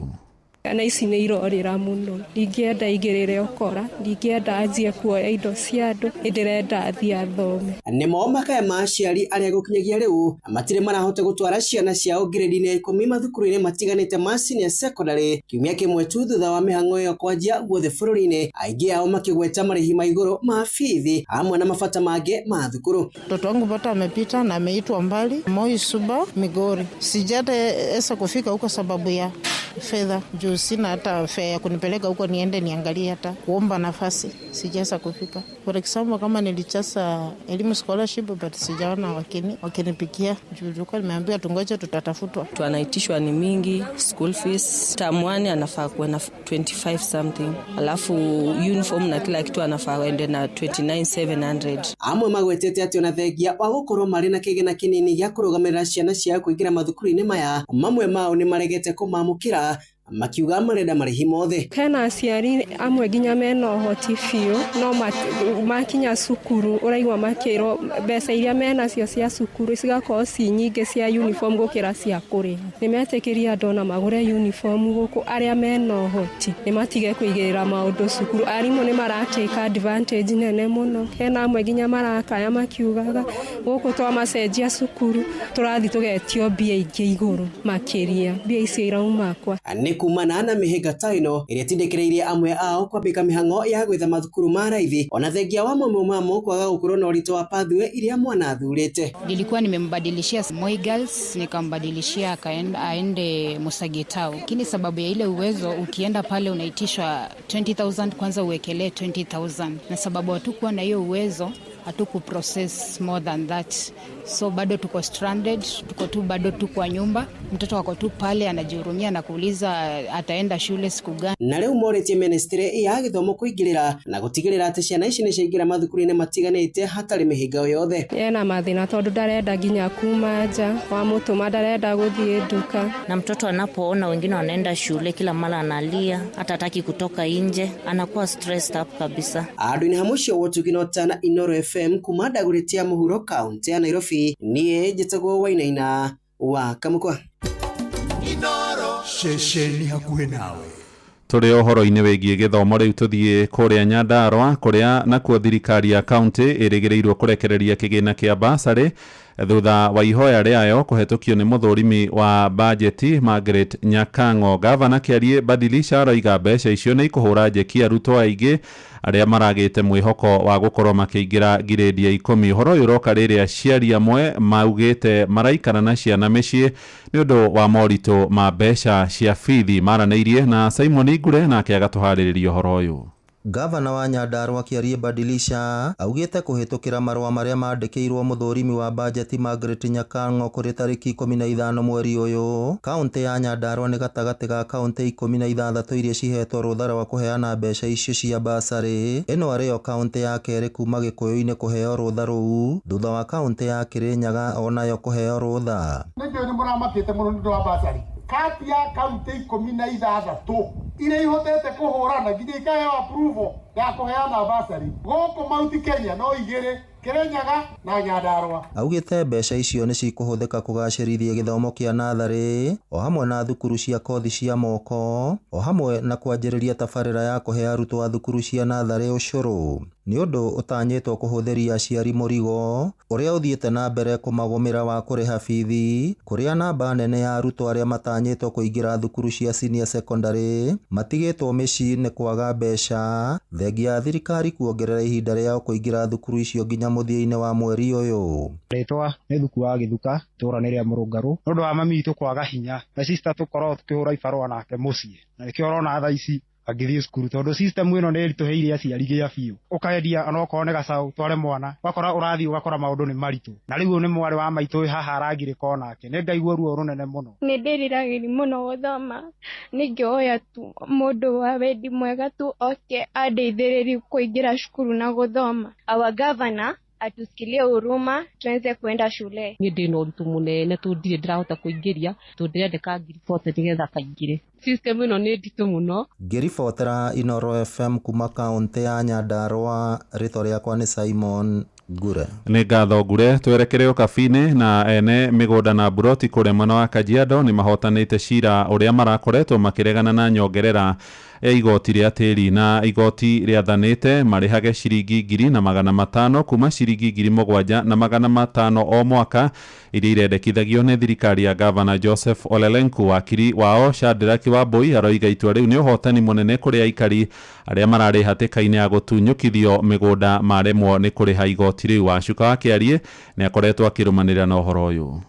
Ciana ici nĩ irorĩra mũno, ndingĩenda igĩrĩre ũkora, ndingĩenda anjie kuoya indo cia andũ, nĩndĩrenda athiĩ athome. Nĩmo makaya ma aciari arĩa gũkinyagia rĩu matirĩ marahota gũtwara ciana ciao ngirĩndi-inĩ ya 10 mathukuru-inĩ matiganĩte ma senior secondary kiumia kĩmwe tu thutha wa mĩhang'o ĩyo kwanjia guothe bũrũri-inĩ, aingĩ ao makĩgweta marĩhi ma igũrũ ma bithi hamwe na mabata mangĩ ma thukuru. Mtoto wangu pata amepita na ameitwa mbali Moi Suba Migori, sijataweza kufika huko sababu ya fedha, juu sina hata fare ya kunipeleka huko niende niangalie, hata kuomba nafasi sijaweza kufika. For example, kama nilichasa elimu scholarship but sijaona wakinipikia juu tulikuwa nimeambiwa tungoje tutatafutwa. Tunaitishwa ni mingi, school fees term 1 anafaa kuwa na 25 something, alafu uniform na kila kitu anafaa aende na 29700. Amwe magwetete atĩ ona thengia wa gũkorwo marĩ na kĩgĩna kĩnini gĩa kũrũgamĩrĩra ciana ciao kũingĩra mathukuru-inĩ maya, mamwe mao nĩ maregete kũmamũkĩra makiuga marenda marĩhi mothe. Hena aciari amwe nginya mena ũhoti biũ no makinya cukuru ũraigua makĩrwo mbeca iria menacio cia cukuru cigakorwo ci nyingĩ cia uniform gũkĩra cia kũrĩha. Nĩ metĩkĩrie andũ ona magũre uniform gũkũ arĩa mena ũhoti nĩ matige kũigĩrĩra maũndũ cukuru. Arimũ nĩ maratake advantage nene mũno, hena amwe nginya marakaya makiugaga gũkũ twamacenjia cukuru tũrathiĩ tũgetio mbia ingĩ igũrũ makĩria, mbia icio irauma kwa. Nĩ Nĩ kumana na mĩhĩnga ta ĩno ĩrĩa ĩtindĩkĩrĩirie amwe ao kwambĩka mĩhang'o ya gwetha mathukuru ma raithi ona thengia wa mamwe mamo kwaga gũkorwo na ũritũ wa pathway iria mwana athurĩte. Nilikuwa nimembadilishia Moi Girls, nikambadilishia akaenda aende Musagetau, lakini sababu ya ile uwezo, ukienda pale unaitishwa 20,000 kwanza uwekelee 20,000 na sababu hatukuwa na hiyo uwezo hatuku process more than that, so bado tuko stranded, tuko tu bado tu kwa nyumba, mtoto ako tu pale anajihurumia na kuuliza ataenda shule siku gani. Na rĩu morĩtie ministry ya gĩthomo kũingĩrĩra na gũtigĩrĩra atĩ ciana ici nĩ ciaingĩra mathukuru-inĩ matiganĩte hatarĩ mĩhĩnga o yothe. Ena mathĩna tondũ ndarenda nginya kuma nja, wamũtũma ndarenda gũthiĩ nduka. Na mtoto anapoona wengine wanaenda shule, kila mara analia, hata hataki kutoka nje, anakuwa stressed up kabisa. Andũ-inĩ ha mũciĩ wa Ũtugi na Ũtana, Inooro FM kuma Dagoretti ya mũhuro kaũntĩ ya Nairobi, niĩ njĩtagwo Wainaina wa Kamũkwa. Ceceni hakuhĩ nawe. Tũrĩ ũhoro-inĩ wĩgiĩ gĩthomo rĩu tũthiĩ kũrĩa Nyandarũa kũrĩa nakuo thirikari ya kaũntĩ ĩrĩgĩrĩirwo kũrekereria kĩgĩna kĩa basarĩ thutha wa ihoya rĩayo kũhetũkio nĩ mũthũrimi wa bajeti Margaret Nyakang'o. Gavana Kĩarie Badilisha aroiga mbeca icio nĩ ikũhũra njeki arutwo aingĩ arĩa maragĩte mwĩhoko wa gũkorwo makĩingĩra ngirĩndi ya 10. Ũhoro ũyũ ũroka rĩrĩa aciari amwe maugĩte maraikara na ciana mĩciĩ nĩ ũndũ wa moritũ ma mbeca cia bithi. Maranĩirie na Simon Ngure nake agatũharĩrĩria ũhoro ũyũ. Gavana wa Nyandarũa Kĩarie Badilisha augĩte kũhĩtũkĩra marũa marĩa mandĩkĩirwo mũthũrimi wa bajeti Margaret Nyakang'o kũrĩ tarĩki 15 mweri ũyũ. Kaũntĩ ya Nyandarũa nĩ gatagatĩ ga kaũntĩ 16 iria cihetwo rũtha rwa kũheana mbeca icio cia basarĩ. Ĩno arĩyo kaũntĩ ya kerĩ kuma Gĩkũyũ-inĩ kũheo rũtha rũu thutha wa kaũntĩ ya Kĩrĩnyaga onayo kũheo rũtha. Nĩnjũĩ nĩ mũramakĩte mũno nĩ ũndũ wa basarĩ. Kati ya kaunti 16 iria ihotete kũhũrana nginya ikaheo approval ya kũheana basarĩ gũkũ Mount Kenya no igĩrĩ, Kĩrĩnyaga na Nyandarũa. Augĩte mbeca icio nĩ cikũhũthĩka kũgacĩrithia gĩthomo kĩa natharĩ o hamwe na thukuru cia kothi cia moko o hamwe na kwanjĩrĩria tabarĩra ya kũhe arutwo a thukuru cia natharĩ ũcũrũ. Nĩ ũndũ ũtanyĩtwo kũhũthĩria aciari mũrigo ũrĩa ũthiĩte na mbere kũmagũmĩra wa kũrĩha bithi kũrĩa namba nene ya arutwo arĩa matanyĩtwo kũingĩra thukuru cia senior secondary matigĩtwo mĩciĩ nĩ kwaga mbeca thengia ya thirikari kuongerera ihinda rĩao kũingĩra thukuru icio nginya mũthia-inĩ wa mweri ũyũ. Rĩtwa nĩ Thuku wa Gĩthuka, itũũra nĩ rĩa Mũrũngarũ. Nĩ ũndũ wa mami witũ kwaga hinya na sister tũkoragwo tũkĩhũra ibarũa nake mũciĩ, na nĩkĩo ũrona thaa ici angĩthiĩ cukuru tondũ system ĩno nĩ ĩritũhĩire aciari gĩa biũ. Ũkendia onokorwo nĩ gacaũ tware mwana, ũgakora ũrathiĩ ũgakora maũndũ nĩ maritũ. Na rĩu ũyũ nĩ mwarĩ wa maitũ wĩ haha aragirĩka onake, nĩ ngaigua ruo rũnene mũno. Nĩ ndĩriragĩria mũno gũthoma, ningĩhoya tu mũndũ wa wendi mwega tu oke andeithĩrĩrie kũingĩra cukuru na gũthoma. Our governor atusikilie huruma tuweze kuenda shule. Niĩ ndĩna ũritũ mũnene tondũ ndirĩ ndĩrahota kũingĩria tondũ ndĩrendeka 40,000 nĩgetha kaingĩre. System ĩno nĩ nditũ mũno. Ngĩribotera Inooro FM kuma kaũntĩ ya Nyandarũa, rĩtwa rĩakwa nĩ Simon Ngure. Nĩ ngatho Ngure. Twerekere Ũkabi-inĩ na ene mĩgũnda na mburoti kũrĩa mwena wa Kajiado nĩ mahotanĩte cira ũrĩa marakoretwo makĩregana na nyongerera ya igoti rĩa tĩri na igoti rĩathanĩte marĩhage ciringi 1,500 kuma ciringi 7,500 o mwaka iria irendekithagio nĩ thirikari ya Gavana Joseph Olelenku. Wakiri wao Shadrack Wambui aroiga itua rĩu nĩ ũhotani mũnene kũrĩ aikari arĩa mararĩ hatĩka-inĩ ya gũtunyũkithio mĩgũnda maremwo nĩ kũrĩha igoti rĩu. Wacuka wa Kĩarie nĩ akoretwo akĩrũmanĩrĩra na ũhoro ũyũ.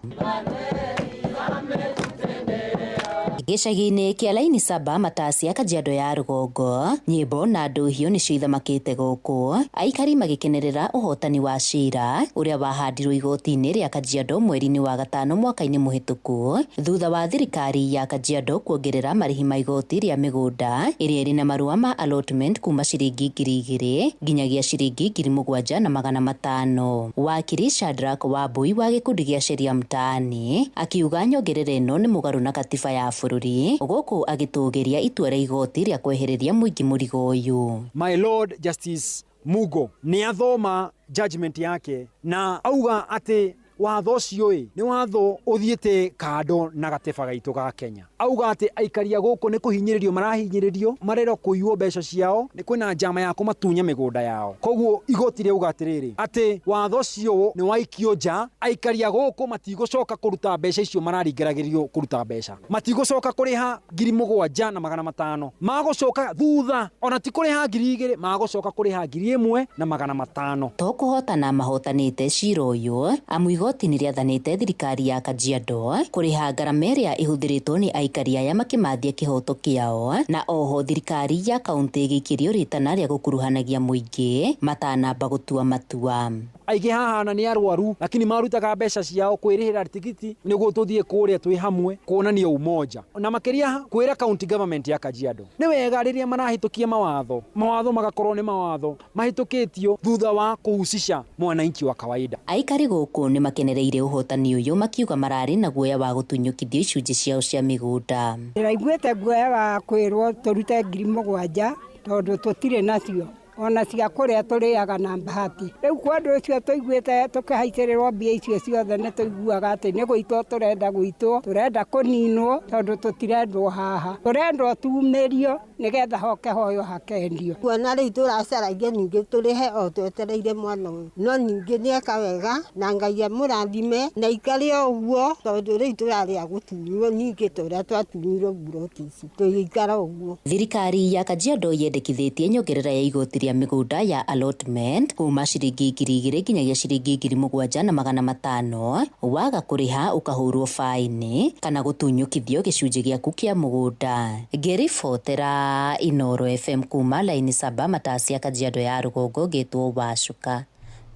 Gĩcagi-inĩ kĩa Laini Saba Matasia Kajiado ya rũgongo, nyĩmbo na ndũhiũ nĩcio ithamakĩte gũkũ, aikari magĩkenerera ũhotani wa cira ũrĩa wahandirwo igoti-inĩ rĩa Kajiado mweri-inĩ wa gatano mwaka-inĩ mũhĩtũku thutha wa thirikari ya Kajiado kuongerera marĩhi ma igoti rĩa mĩgũnda ĩrĩa ĩrĩ na marũa ma allotment kuma ciringi 2,000 nginyagia ciringi 7,500. Wakiri Shadrack Wambui wa gĩkundi gĩa Sheria Mtaani akiuga nyongerera ĩno nĩ mũgarũ na katiba ya bũrũri gũkũ agĩtũgĩria itua rĩa igoti rĩa kwehereria mũingĩ mũrigo ũyũ. My Lord Justice Mugo nĩ athoma judgment yake na auga atĩ Watho ũcio ĩ nĩ watho ũthiĩte kando na gatiba gaitũ ga Kenya. Auga atĩ aikari a gũkũ nĩ kũhinyĩrĩrio marahinyĩrĩrio, marerwo kũiywo mbeca ciao, nĩ kwĩna njama ya kũmatunya mĩgũnda yao. Koguo igoti rĩauga atĩrĩrĩ, atĩ watho ũcio nĩ waikio nja, aikari a gũkũ matigũcoka kũruta mbeca icio mararingĩragĩrio kũruta mbeca, matigũcoka kũrĩha 7,500, magũcoka thutha ona ti kũrĩha 2,000, magũcoka kũrĩha 1,500. To kũhotana mahotanĩte cira ũyũ, amu igoti nĩ rĩathanĩte thirikari ya Kajiado kũrĩha ngarama ĩrĩa ĩhũthĩrĩtwo nĩ aikari aya makĩmathia kĩhoto kĩao, na oho thirikari ya kaunti ĩgĩikĩrio rĩtana rĩa gũkuruhanagia mũingĩ matanamba gũtua matua. Aingĩ haha na nĩ arwaru, lakini marutaga mbeca ciao kwĩrĩhĩra tigiti nĩguo tũthiĩ kũrĩa twĩ hamwe kuonania umoja, na makĩria kwĩra county government ya Kajiado nĩ wega rĩrĩa marahĩtũkia mawatho, mawatho magakorwo nĩ mawatho mahĩtũkĩtio thutha wa kũhusisha mwananchi wa kawaida. Aikari gũkũ nĩ makenereire ũhotani ũyũ makiuga mararĩ na guoya wa gũtunyũkithio icunjĩ ciao cia mĩgũnda. Ndĩraiguĩte guoya wa kwĩrwo tũrute 7,000 tondũ tũtirĩ nacio, ona cia kũrĩa tũrĩaga na bahati. Rĩu kwa ũndũ ũcio tũiguĩte tũkĩhaicĩrĩrwo mbia icio ciothe, nĩ tũiguaga atĩ nĩ gũitwo tũrenda gũitwo, tũrenda kũninwo tondũ tũtirendwo haha, tũrendwo tumĩrio nĩgetha hoke hoyo hakendio. Kuona rĩu tũracaragia ningĩ tũrĩhe o twetereire mwana ũyũ, no ningĩ nĩeka wega na Ngai amũrathime na ikare o ũguo, tondũ rĩu tũrarĩa gũtunywo ningĩ ta ũrĩa twatunyirwo mburoti ici tũgĩikara ũguo. Thirikari ya Kajiado yendekithĩtie nyongerera ya igoti rĩa mĩgũnda ya allotment kuma ciringi 2,000 nginyagia ciringi 7,500, waga kũrĩha ũkahũrwo faini kana gũtunyũkithio gĩcunjĩ gĩaku kĩa mũgũnda. Ngĩribotera Inoro FM kuma laini 7 Matasia Kajiado ya rũgongo, ngĩtwo Wacuka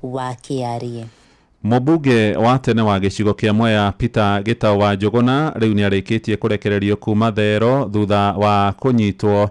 wa Kĩarie. Mũmbunge wa tene wa gĩcigo kĩa Mwea Peter Gitau wa Njũgũna rĩu nĩarĩkĩtie kũrekererio kuma thero thutha wa kũnyitwo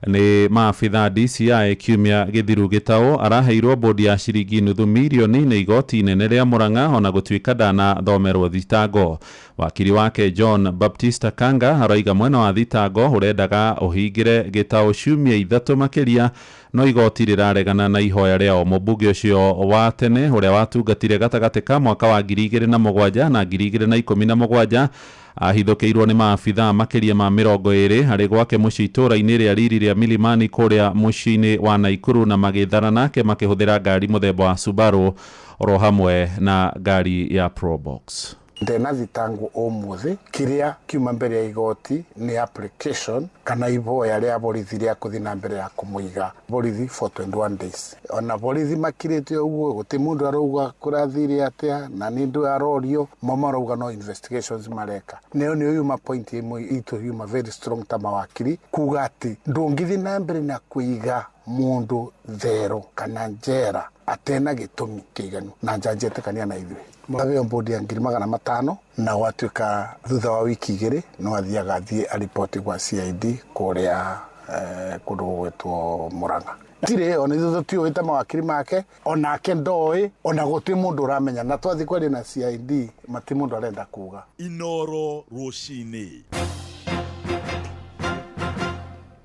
nĩ maabitha DCI kiumia gĩthiru. Gitau araheirwo bodi ya ciringi nuthu mirioni nĩ igoti inene rĩa Murang'a ona gũtuĩka ndanathomerwo thitango. Wakiri wake John Baptista Kanga araiga mwena wa thitango ũrendaga ũhingĩre Gitau ciumia 3 makĩria, no igoti rĩraregana na ihoya rĩao. Mũmbunge ũcio wa tene ũrĩa watungatire gatagatĩ ka mwaka wa 2007 na 2017 ahithũkĩirwo nĩ maabitha makĩria ma 20 harĩ gwake mũciĩ itũũra-inĩ rĩa riri rĩa Milimani kũrĩa mũciĩ-inĩ wa Naikuru, na magĩthara nake makĩhũthĩra ngari mũthemba wa Subaru oro hamwe na ngari ya Probox. Ndena thitango ũmũthĩ kĩrĩa kiuma mbere ya igoti nĩ application kana ihoya rĩa borithi rĩa kũthiĩ na mbere ya kũmũiga borithi for 21 days. Ona borithi makirĩte ũguo gũtirĩ mũndũ arauga kũrathire atĩa na nĩ ndũ arorio, mo marauga no investigations mareka. Nĩyo nĩyo yuma point ĩmwe itũ yuma very strong ta mawakiri kuga atĩ ndũngĩthiĩ na mbere na kũiga mũndũ thero kana njera atena gĩtũmi kĩiganu, na njanji etĩkania na ithuĩ. Mabeo bodi ya 500,000 na gwatuĩka thutha wa wiki 2 no athiaga athiĩ aripoti gwa CID kũrĩa kũndũ gũgwĩtwo Murang'a. Tirĩ ona ithuĩ tũtiũĩ ta mawakiri make, onake ndoĩ, ona gũtirĩ mũndũ ũramenya, na twathiĩ kwaria na CID mati mũndũ arenda kuga. Inoro rũcinĩ.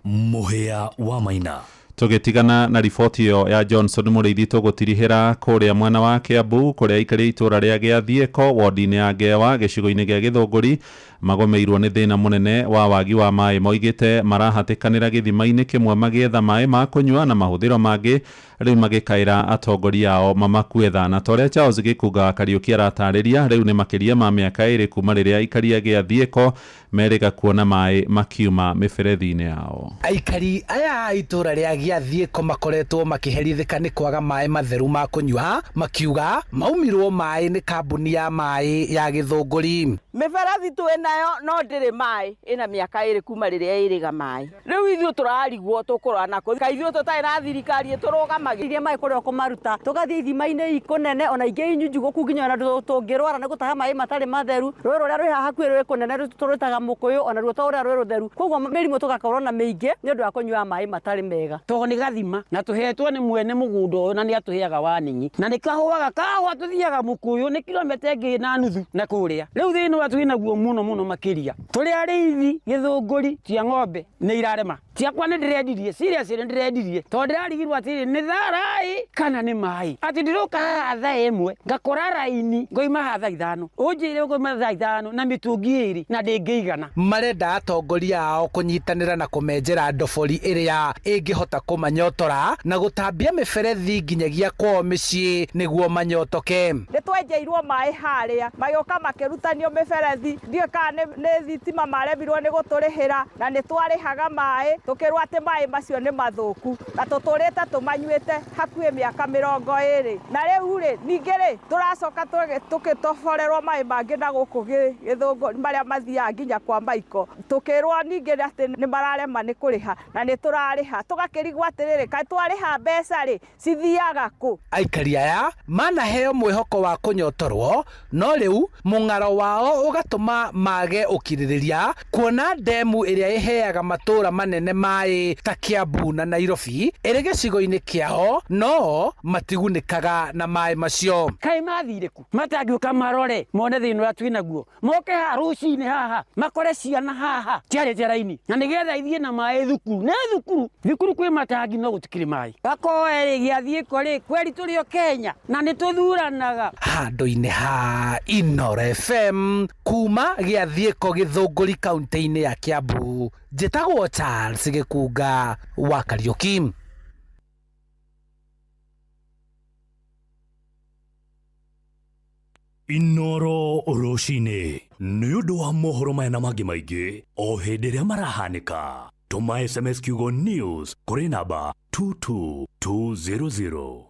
Mũhĩa wa Maina. Tũgĩtigana na riboti ĩyo ya Johnson Mũrĩithi, tũgũtirihĩra kũrĩa mwena wa Kiambu kũrĩa aikarĩ itũũra rĩa Gĩathiĩko wodi-inĩ ya Ngewa gĩcigo-inĩ gĩa Gĩthũngũri magomeirwo nĩ thĩna mũnene wa wagi wa maĩ. Moigĩte marahatĩkanĩra gĩthima-inĩ kĩmwe magĩetha maĩ ma kũnyua na mahũthĩro mangĩ, rĩu magĩkaĩra atongoria ao mamakue tha. Na ta ũrĩa Charles Gĩkunga wa Kariũki aratarĩria, rĩu nĩ makĩria ma mĩaka 2 kuma rĩrĩa aikari a Gĩathiĩko merĩga kuona maĩ makiuma mĩberethi-inĩ yao. Aikari aya a itũũra rĩa Gĩathiĩko makoretwo makĩherithĩka nĩ kwaga maĩ matheru ma kũnyua, makiuga maumirwo maĩ nĩ kambuni ya maĩ ya Gĩthũngũri. Mĩberethi twĩ nayo no ndĩrĩ maĩ, ĩna mĩaka 2 kuma rĩrĩa ĩrĩga maĩ. Rĩu ithuĩ tũrarigwo tũkũrora nako, kaĩ ithuĩ tũtarĩ na thirikari ĩtũrũgamagia maĩ kũrĩa ũkũmaruta, tũgathiĩ ithima-inĩ ikũnene ona ingĩ inyunjugũku nginya ona tũngĩrwara nĩ gũtaha maĩ matarĩ matheru. Rũĩ rũrĩa rwĩ haha hakuhĩ rwĩ kũnene tũrwĩtaga mũkũyũ, ona ruo to ũrĩa rwĩ rũtheru, koguo mĩrimũ tũgakorwo na mĩingĩ nĩ ũndũ wa kũnyua maĩ matarĩ mega. Tondũ nĩ gathima na tũhetwo nĩ mwene mũgũnda ũyũ na nĩ atũheaga waningi na nĩ kahũaga kahũa tũthiaga mũkũyũ nĩ kilomita 2.5 na kũrĩa. Rĩu thĩna ũrĩa twĩ naguo mũno mũno makĩria, tũrĩ arĩithi Gĩthũngũri cia ng'ombe nĩ irarema. Ciakwa nĩ ndĩrendirie, seriously nĩ ndĩrendirie, tondũ ndĩrarigirwo atĩrĩ nĩ tharaĩ kana nĩ maĩ, atĩ ndĩroka haha thaa 1 ngakora raini ngoima haha thaa 5, ũnjĩre ngoima thaa 5 na mĩtũngi 2 na ndĩngĩigana. Marenda atongoria ao kũnyitanĩra na kũmenjera ndobori ĩrĩa ĩngĩhota kũmanyotora na gũtambia mĩberethi nginyagia kwao mĩciĩ nĩguo manyotoke. Nĩ twenjeirwo maĩ harĩa magĩũka makĩrutanio mĩberethi, ndiũĩ kana nĩ thitima maremirwo nĩ gũtũrĩhĩra, na nĩ twarĩhaga maĩ tũkĩrwo atĩ maĩ macio nĩ mathũku, na tũtũrĩte tũmanyuĩte hakuhĩ mĩaka 20, na rĩu rĩ ningĩ rĩ tũracoka tũgĩtoborerwo maĩ mangĩ na gũkũ Gĩthũngũ marĩa mathiaga nginya kwa Maiko, tũkĩrwo ningĩ atĩ nĩ mararema nĩ kũrĩha, na nĩ tũrarĩha, tũgakĩrigwo atĩrĩrĩ, kaĩ twarĩha mbeca rĩ cithiaga kũ? Aikari aya manaheo mwĩhoko wa kũnyotorwo, no rĩu mũng'aro wao ũgatũma mage ũkirĩrĩria kuona ndemu ĩrĩa ĩheaga matũũra manene maĩ ta Kiambu na Nairobi ĩrĩ gĩcigo-inĩ kĩao, no matigunĩkaga na maĩ macio. Kaĩ mathire kũ? Matangĩũka marore mone thĩna ũrĩa twĩnaguo, moke haha rũcinĩ haha makore ciana haha ciarĩte raini, na nĩgetha ithiĩ na maĩ thukuru. Nĩ thukuru, thukuru kwĩ matangi no gũtikĩrĩ maĩ. Gakoe rĩ gĩathiĩko rĩ kweri tũrĩ o Kenya na nĩ tũthuranaga. Handũ-inĩ ha Inooro FM kuma gĩathiĩko Gĩthũngũri kaunti-inĩ ya Kiambu, njĩtagwo Charles Gĩkunga wa Kariũki. Inooro rũcinĩ nĩ ũndũ wa mohoro maya na mangĩ maingĩ o hĩndĩ ĩrĩa marahanĩka. Tũma SMS kiugo news kũrĩ namba 22200.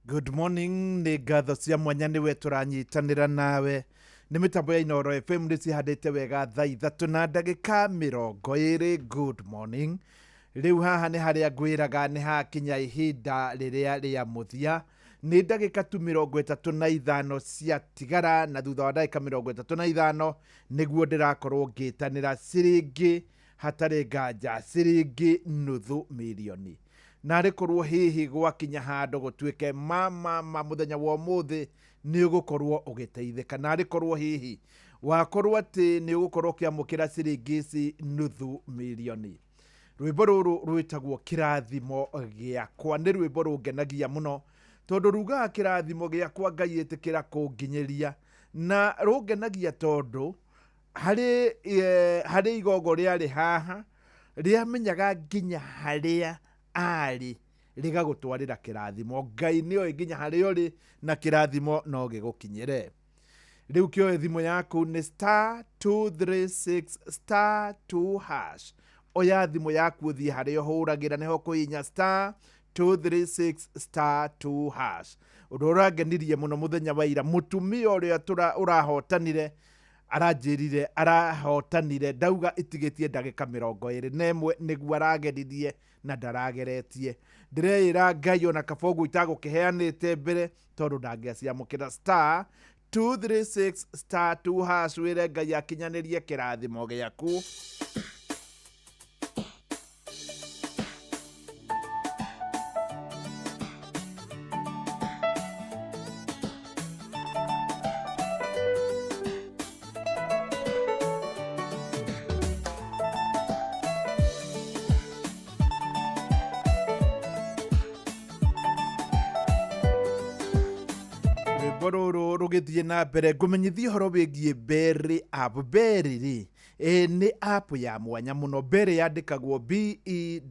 Good morning, nĩ ngatho cia mwanya nĩwe tũranyitanĩra nawe. Nĩ mĩtambo ya Inooro FM nĩ cihandĩte wega thaa 3:20. Good morning. Rĩu haha nĩ harĩa ngwĩraga nĩ hakinya ihinda rĩrĩa rĩa mũthia. Nĩ ndagĩka tu 35 ciatigara, na thutha wa ndagĩka 35 nĩguo ndĩrakorwo ngĩtanĩra ciringi hatarĩ nganja ciringi 500,000. Na rĩkorwo hihi gwakinya handũ gũtuĩke ma mũthenya wa ũmũthĩ nĩ ũgũkorwo ũgĩteithĩka, na rĩkorwo hihi wakorwo atĩ nĩ ũgũkorwo ũkĩamũkĩra ciringi ici 500,000. Rwĩmbo rũrũ rwĩtagwo Kĩrathimo Gĩakwa. Nĩ rwĩmbo rũngenagia mũno tondũ rugaga kĩrathimo gĩakwa Ngai ĩtĩkĩra kũnginyĩria, na rũngenagia tondũ harĩ igogo rĩarĩ haha rĩamenyaga nginya harĩa arĩ rĩgagũtwarĩra kĩrathimo. Ngai nĩoĩ nginya harĩa ũrĩ na kĩrathimo no gĩgũkinyĩre. Rĩu kĩoe thimũ yaku nĩ *236*2#. Oya thimũ yaku ũthiĩ harĩa ũhũragĩra, nĩho kũhihinya *236*2#. Ũndũ ũrangenirie mũno mũthenya wa ira, mũtumia ũrĩa ũrahotanire aranjĩrire arahotanire ndauga itigĩtie ndagĩka 21 nĩguo arageririe na ndarageretie. Ndĩreĩra Ngai ona kaba ũguo itagũkĩheanĩte mbere tondũ ndangĩaciamũkĩra. *236*2# wĩre Ngai akinyanĩrie kĩrathimo gĩaku. Rũrũ rũgĩthiĩ na mbere ngũmenyithie ũhoro wĩgiĩ Berry app. Berry rĩ nĩ app ya mwanya mũno. Berry yandĩkagwo B-E-R-R-Y,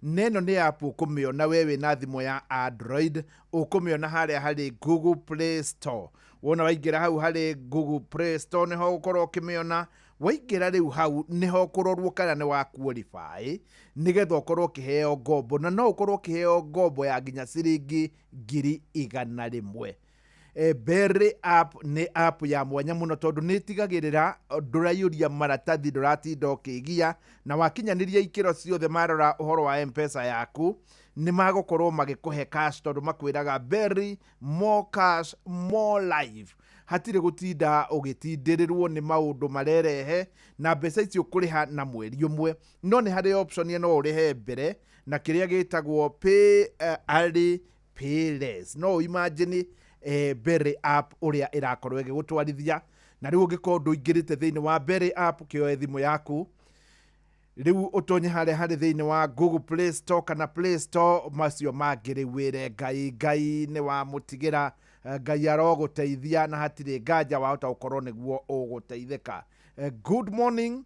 na ĩno nĩ app ũkũmĩona we wĩna thimũ ya Android, ũkũmĩona harĩa harĩ Google Play Store. Wona waingĩra hau harĩ Google Play Store nĩho ũgũkorwo ũkĩmĩona. Waingĩra rĩu hau nĩho ũkũrorwo kana nĩ wa qualify nĩgetha ũkorwo ũkĩheo ngombo, na no ũkorwo ũkĩheo ngombo ya nginya ciringi 100,000. Berry app nĩ app ya mwanya mũno tondũ nĩ ĩtigagĩrĩra ndũraiyũria maratathi, ndũratinda ũkĩgia, na wakinyanĩria ikĩro ciothe marora ũhoro wa M-Pesa yaku nĩ magũkorwo magĩkũhe cash, tondũ makwĩraga Berry more cash more life. Hatirĩ gũtinda ũgĩtindĩrĩrwo nĩ maũndũ marerehe, na mbeca icio ũkũrĩha na mweri ũmwe. No nĩ harĩ option no ũrĩhe mbere na kĩrĩa gĩtagwo pay early Payless. No imagine Berry app ũrĩa ĩrakorwo ĩgĩgũtwarithia. Na rĩu ũngĩkorwo ndũingĩrĩte thĩinĩ wa Berry app, kĩoe thimũ yaku rĩu ũtonye harĩa harĩ thĩinĩ wa Google Play Store kana Play Store, macio mangĩ rĩu wĩre Ngai, Ngai nĩ wamũtigĩra, Ngai arogũteithia na hatirĩ nganja wahota gũkorwo nĩguo ũgũteithĩka. Good morning.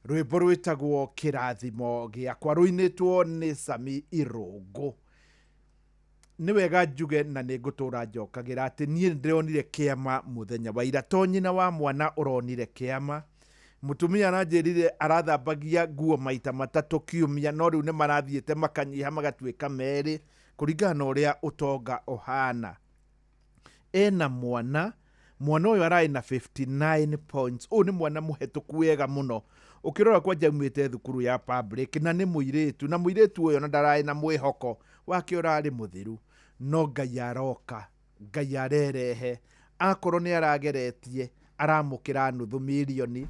Rwĩmbo rwĩtagwo Kĩrathimo Gĩakwa, rũinĩtwo nĩ Sami Irũngũ. Nĩ wega njuge na nĩ ngũtũra njokagĩra atĩ niĩ nĩndĩronire kĩama mũthenya wa ira, to nyina wa mwana ũronire kĩama. Mũtumia aranjĩrire arathambagia nguo maita matatũ kiumia, no rĩu nĩ marathiĩte makanyiha magatuĩka merĩ kũringana na ũrĩa ũtonga ũhana. Ena mwana, mwana ũyũ ararĩ na 59 points. Ũyũ nĩ mwana mũhetũku wega mũno, ũkĩrora kwanja aumĩte thukuru ya public na nĩ mũirĩtu, na mũirĩtu ũyũ ona ndararĩ na mwĩhoko wake ũrarĩ mũthiru, no Ngai aroka, Ngai arerehe, akorwo nĩ arageretie aramũkĩra nuthu mirioni.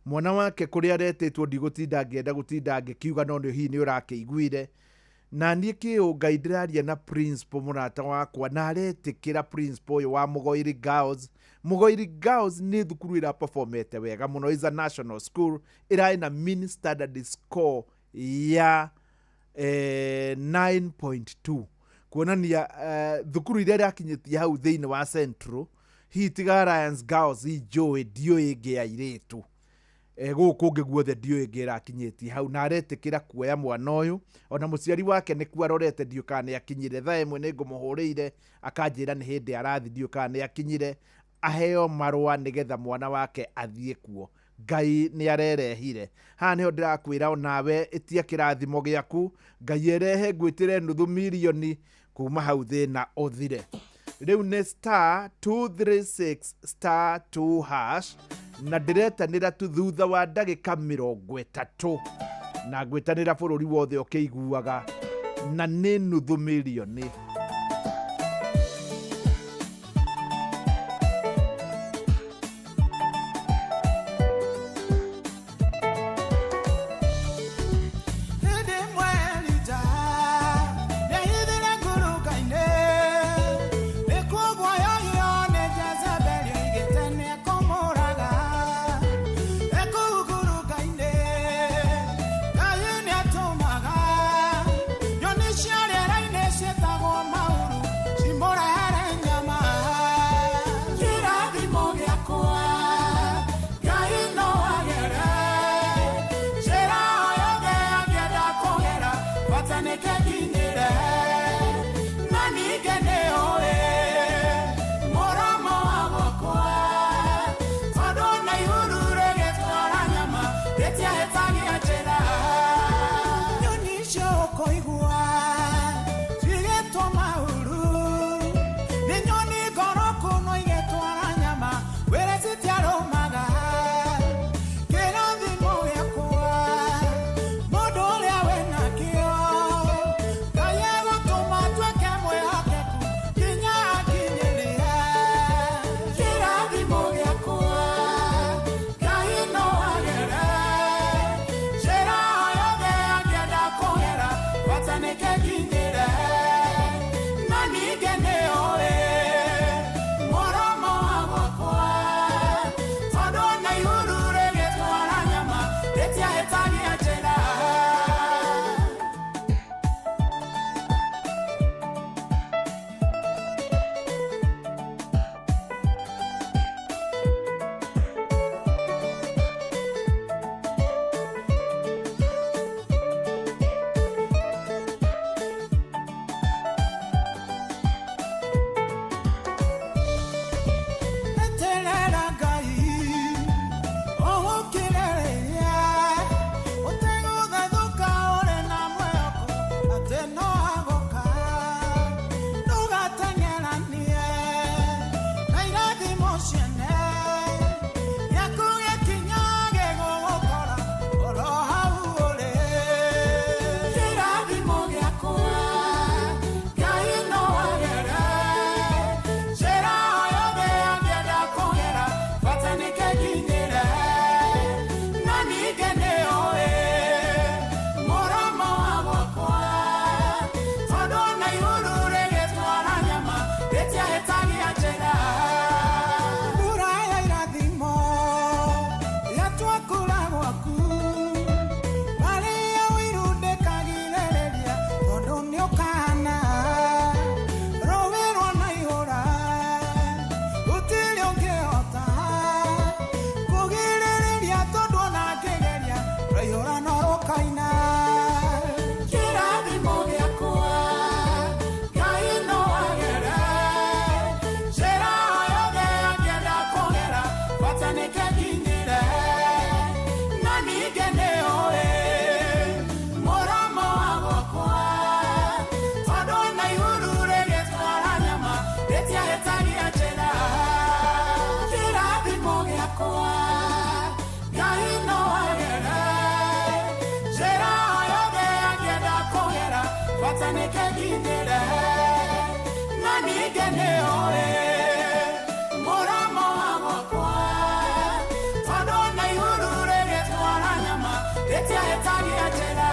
Mwana wake kũrĩa aretĩtwo ndigũtinda ngĩenda gũtinda ngĩkiuga, no nĩ hihi nĩ ũrakĩiguire. Na niĩ kĩũ Ngai ndĩraria na principal mũrata wakwa, na aretĩkĩra principal ũyũ wa Mũgoiri Girls. Mũgoiri Girls nĩ thukuru ĩraperformete wega mũno, is a national school, ĩrarĩ na mean standard score ya 9.2, kuonania thukuru iria ĩrakinyĩtie hau thĩinĩ wa Central, hihi tiga Alliance Girls injũĩ ndiũĩ ĩngĩ ya airĩtu gũkũ kũngĩ guothe ndiũĩ ĩngĩ ĩrakinyĩtie hau. Na aretĩkĩra kuoya mwana ũyũ, ona mũciari wake nĩkuo arorete, ndiũĩ kana nĩ akinyire. Thaa ĩmwe nĩ ngũmũhũrĩire akanjĩra nĩ hĩndĩ arathi, ndiũĩ kana nĩ akinyire, aheo marũa nĩgetha mwana wake athiĩ kuo. Ngai nĩ arerehire. Haha nĩho ndĩrakwĩra onawe ĩtia kĩrathimo gĩaku, Ngai erehe ngwĩtĩre nuthu mirioni kuma hau thĩna ũthire. Rĩu nĩ star 236 star 2 hash, na ndĩretanĩra tu thutha wa ndagĩka 30, na ngwĩtanĩra bũrũri wothe ũkĩiguaga, na nĩ nuthu mirioni. Ciatagwo yakwa Ngai no agere njĩra o yothe angĩenda kũgera bata nĩke nginyĩre na ningĩ nĩũĩ mũromo wa gwakwa tondũ na ihuru rĩgĩtwara nyama rĩtiahĩtagia njĩra.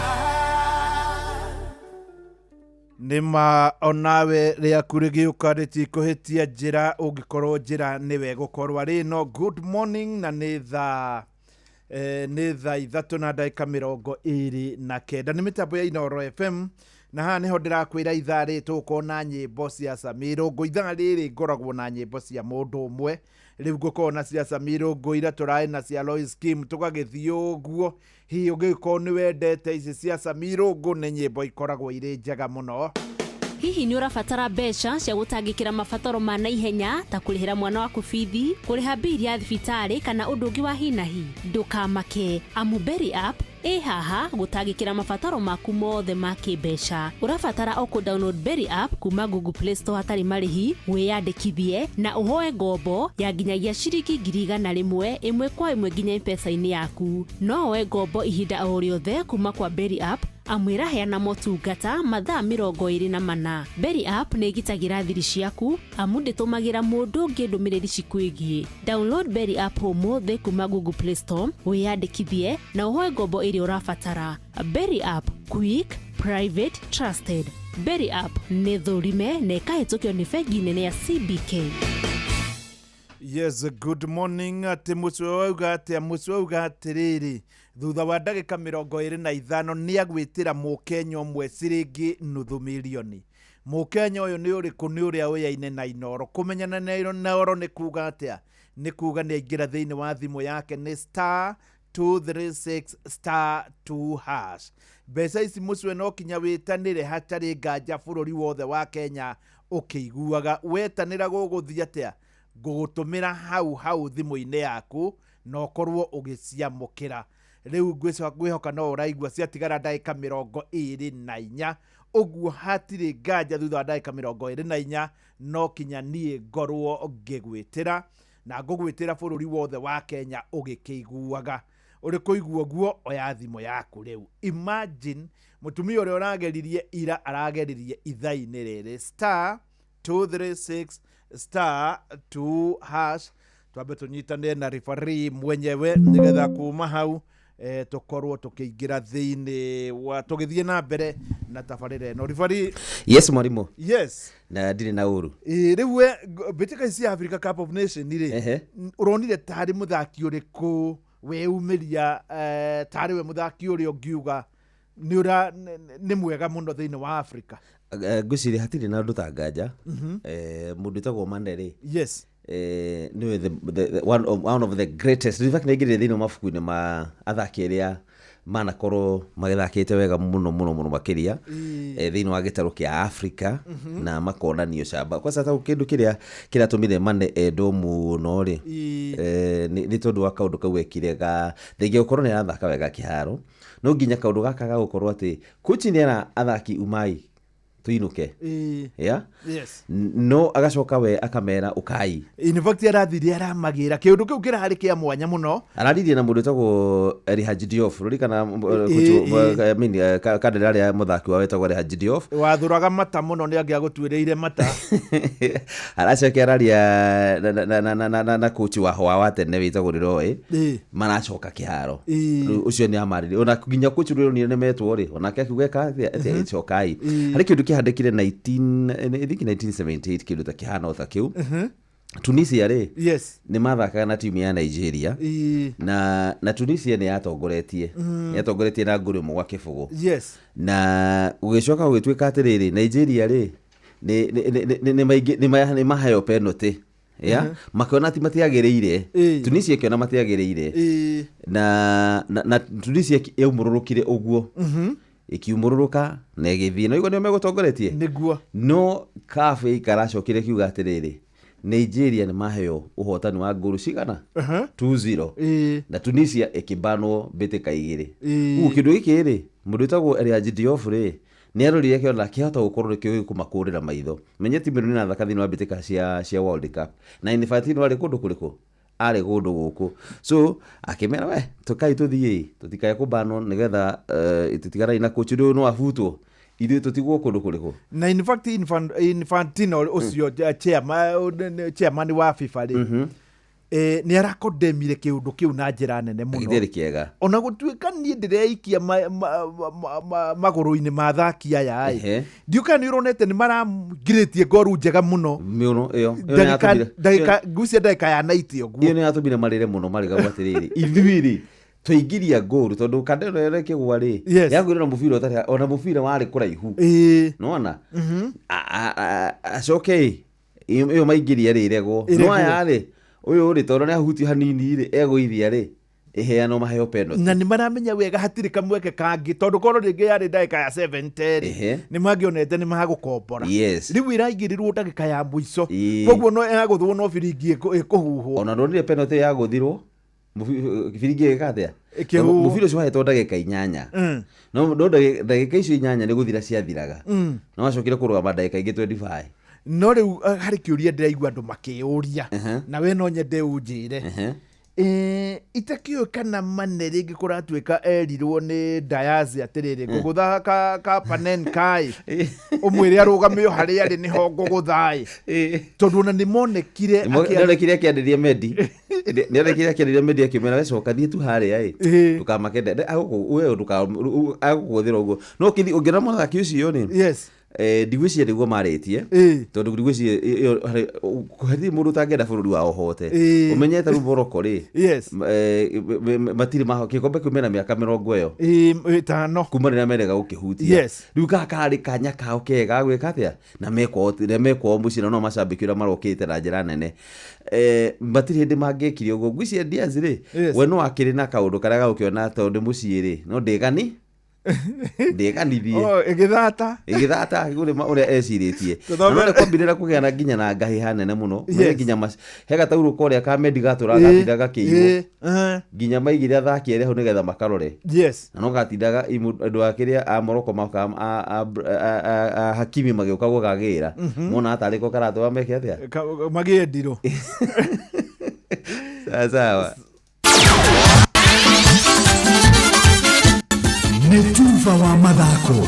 Nĩma onawe rĩaku rĩgĩũka rĩtikũhĩtia njĩra ũngĩkorwo njĩra nĩwe gũkorwo arĩ no. Good morning, na nĩ thaa 3 na ndagĩka 29, nĩ mĩtambo ya Inooro FM, na haha nĩho ndĩrakwĩra ithaa rĩrĩ tũgũkorwo na nyĩmbo cia Samirũngũ. Ithaa rĩrĩ ngoragwo na nyĩmbo cia mũndũ ũmwe, rĩu ngũkorwo na cia Samirũngũ, ira tũrarĩ na cia Lois Kim, tũgagĩthiĩ ũguo. Hihi ũngĩgĩkorwo nĩ wendete ici cia Samirũngũ, nĩ nyĩmbo ikoragwo irĩ njega mũno. Hihi nĩ ũrabatara mbeca cia gũtangĩkĩra mabataro ma naihenya ta kũrĩhĩra mwana waku bithi, kũrĩha mbili ya thibitarĩ kana ũndũ ũngĩ wa hinahi? Ndũkamake, amu Berry App ĩ haha gũtangĩkĩra mabataro maku mothe ma kĩmbeca. Ũrabatara o kũ download Berry App kuma Google Play Store hatarĩ marĩhi, wĩyandĩkithie na ũhoe ngombo ya nginyagia ciringi 100,000 ĩmwe kwa ĩmwe nginya M-Pesa-inĩ yaku. No woe ngombo ihinda o rĩothe kuma kwa Berry App, amu ĩraheana motungata mathaa 24. Berry App nĩ ĩgitagĩra thiri ciaku amu ndĩtũmagĩra mũndũ ũngĩ ndũmĩrĩri cikwĩgiĩ. Download Berry App ũmũthĩ kuma Google Play Store, wĩyandĩkithie na ũhoe ngombo ĩrĩa ũrabatara. Berry App, quick, private, trusted. Berry App nĩ thũrime na ĩkahĩtũkio nĩ bengi nene ya CBK. Yes, good morning. Atĩ mũcwe wauga atĩa? Mũcwe wauga atĩrĩrĩ, thutha wa ndagĩka 25 nĩ agwĩtĩra mũkenya ũmwe ciringi 500,000. Mũkenya ũyũ nĩ ũrĩkũ? Nĩ ũrĩa ũyaine na Inooro. Kũmenyana na Inooro nĩ kuga atĩa? Nĩ kuga nĩ aingĩra thĩinĩ wa thimũ yake, nĩ star 236 star 2 hash. Mbeca ici mũcwe no kinya wĩtanĩre hatarĩ nganja, bũrũri wothe wa Kenya ũkĩiguaga. Wetanĩra gũgũthiĩ atĩa? Ngũgũtũmĩra hau hau thimũ-inĩ yaku na ũkorwo ũgĩciamũkĩra. Rĩu ngwĩhoka no ũraigua, ciatigara ndagĩka 24 ũguo, hatirĩ nganja thutha wa ndagĩka 24 no kinya niĩ ngorwo ngĩgwĩtĩra, na ngũgwĩtĩra bũrũri wothe wa Kenya ũgĩkĩiguaga. Ũrĩ kũigua ũguo, oya thimũ yaku rĩu. Imagine mũtumia ũrĩa ũrageririe ira arageririe ithaa-inĩ rĩrĩ, star 236 star 2 hash. Twambe tũnyitane na referee mwenyewe nĩgetha kuma hau tũkorwo tũkĩingĩra thĩinĩ wa tũgĩthiĩ na mbere na tabarĩra ĩno. Referee. Yes, mwarimũ. Yes. Na ndirĩ na ũru. Ĩ, rĩu we mbĩtĩka ici cia Africa Cup of Nation rĩ, ũronire tarĩ mũthaki ũrĩkũ weyumĩria, tarĩ we mũthaki ũrĩa ũngiuga nĩ ũra nĩ mwega mũno thĩinĩ wa Africa? Ngwĩciria hatirĩ na ũndũ ta nganja. Mũndũ wĩtagwo Mane rĩ, nĩwe the one of the greatest. In fact, nĩaingĩrire thĩinĩ wa mabuku-inĩ ma athaki arĩa manakorwo magĩthakĩte wega mũno mũno mũno makĩria thĩinĩ wa gĩtarũ kĩa Africa na makonanio camba. Kwanza ta kĩndũ kĩrĩa kĩratũmire Mane endwo mũno rĩ, nĩ tondũ wa kaũndũ kau ekire ga thengia gũkorwo nĩ arathaka wega kĩharo, no nginya kaũndũ gaka ga gũkorwo atĩ coach nĩ era athaki umai tuinũke. Yeah? No agacoka we akamera ũkai. In fact, arathire aramagĩra kĩũndũ kĩu kĩrarĩ kĩa mwanya mũno. Araririe na mũndũ wĩtagwo El Hadji Diouf, rũrikana I mean, kandĩra rĩa mũthaki wao wĩtagwo El Hadji Diouf. Wathũraga mata mũno, nĩ angĩagũtuĩrĩire mata. Aracoka araria na coach wa tene wĩtagwo Leroy. Maracoka kĩharo. Rĩu ũcio nĩ amarĩrie, ona nginya coach ũrĩa ũronire nĩ metwo rĩ, onake akiuga eka atĩa, cokai. Harĩ kĩndũ kĩhandĩkire 19, I think 1978, kĩndũ ta kĩhana o ta kĩu. Tunisia rĩ, nĩ mathakaga na timu ya Nigeria, na Tunisia nĩ yatongoretie, yatongoretie na ngũrũ 1-0. Na gũgĩcoka gũgĩtuĩka atĩrĩrĩ, Nigeria rĩ, nĩ maheo penalty ya makĩona atĩ matiagĩrĩire. Tunisia ĩkĩona matiagĩrĩire, na Tunisia yaumũrũrũkire ũguo, ĩkiumũrũrũka na ĩgĩthiĩ na igua nĩo megũtongoretie. Nĩguo. No CAF ĩikaracokire kiuga atĩrĩrĩ, Nigeria nĩ maheo ũhotani wa ngũrũ cigana? 2-0. Na Tunisia ĩkĩbanwo mbĩtĩka 2. Ũguo kĩndũ gĩkĩ rĩ, mũndũ wĩtagwo El Hadji Diouf rĩ, nĩ arorire akĩona kĩhota gũkorwo nĩkĩo gĩkũmakũrĩra maitho. Menye timu ĩno nĩ ĩrathaka thĩinĩ wa mbĩtĩka cia World Cup, na Infantino arĩ kũndũ kũrĩkũ? Arĩ kũndũ gũkũ so akĩmera we tũkai tũthiĩ tũtikae kũbanwo nĩgetha tũtigarai na coach ũyũ no abutwo ithuĩ tũtigwo kũndũ kũrĩkũ. Na in fact Infantino ũcio chairman wa FIFA rĩ, nĩ arakondemire kĩũndũ kĩu na njĩra nene mũno. Gĩtiarĩ kĩega. Ona gũtuĩka niĩ ndĩreikia magũrũ-inĩ ma athaki aya ĩ, ndiũ kana nĩ ũronete nĩ maramgirĩtie ngoru njega mũno. Mũno ĩyo ĩyo nĩ Ndagĩka ndagĩka ngucia ndagĩka ya 90 ũguo. Ĩyo nĩ yatũmire marĩre mũno marĩgagwo atĩrĩrĩ ithuĩ rĩ twaingĩria ngoru tondũ kanda ĩno ĩrĩa ĩkĩgwa rĩ yagwĩre na mũbira ũtarĩ ona mũbira warĩ kũraihu nona acoke ĩ ĩyo maingĩria rĩ ĩregwo Ĩregwo. No aya rĩ ũyũ rĩ tondũ nĩ ahutio hanini rĩ egũithia rĩ ĩheanwo maheo penalty. Na nĩ maramenya wega hatirĩ kamweke kangĩ tondũ korwo rĩngĩ yarĩ ndagĩka ya 70 rĩ, nĩ mangĩonete nĩ magũkombora. Rĩu ĩraingĩrĩrwo ndagĩka ya mũico. Koguo no yagũthwo no biringi ĩkũhuhwo. Ona ndonire penalty yagũthirwo biringi ĩgĩka atĩa? Ĩkĩhuhwo. Mũbira ũcio wahetwo ndagĩka 8. No no ndagĩka icio 8 nĩ gũthira ciathiraga. No wacokire kũrũgama ndagĩka ingĩ 25. No rĩu harĩ kĩũria ndĩraigua andũ makĩũria na we no nyende ũnjĩre. Itakĩũĩ kana Mane rĩngĩ kũratuĩka erirwo nĩ Diaz atĩrĩrĩ ngũgũtha ka Panen kai ũmwĩre arũgame o harĩa arĩ nĩho ngũgũtha ĩ tondũ ona nĩ monekire Nĩonekire akĩarĩria Mendy. Nĩonekire akĩarĩria Mendy akĩmwĩra we coka thiĩ tu harĩa ĩ ndũkamake we agũkũgũthĩra ũguo no ũkĩthiĩ ũngĩona mũthaki ũcio rĩ ndigwĩciria nĩguo marĩtie tondũ ndigwĩciria ĩyo hatirĩ mũndũ ũtangĩenda bũrũri wao ũhote. Ũmenyete rĩu Morocco rĩ matirĩ maho gĩkombe kĩu mena mĩaka mĩrongo ĩyo 50 kuma rĩrĩa merega gũkĩhutia. Rĩu gaka karĩ kanya kao kega ga gwĩka atĩa na mekwao mũciĩ na no macambĩki ũrĩa marokĩte na njĩra nene. Matirĩ hĩndĩ mangĩkire ũguo. Ngwĩciria Diaz rĩ we no akĩrĩ na kaũndũ karĩa gagũkĩona tondũ nĩ mũciĩ rĩ no ndĩgani ndĩganithie. Oh, ĩgĩthata. Ĩgĩthata ũrĩa ecirĩtie. Tũthome- Na no kwambĩrĩra kũgĩa na nginya na ngahĩha nene mũno. Menye nginya he gataurũ korĩa ka Mendy gatũraga gatindaga gakĩiywo. Nginya maigire athaki erĩ hau nĩgetha makarore. Na no gatindaga andũ a kĩrĩa a Morocco moka a Hakimi magĩũka gũkagĩra. Mona tarĩ ko karatũma meke atĩa? Magĩe ndirũ. Sawa sawa. Nĩ tuba wa mathako.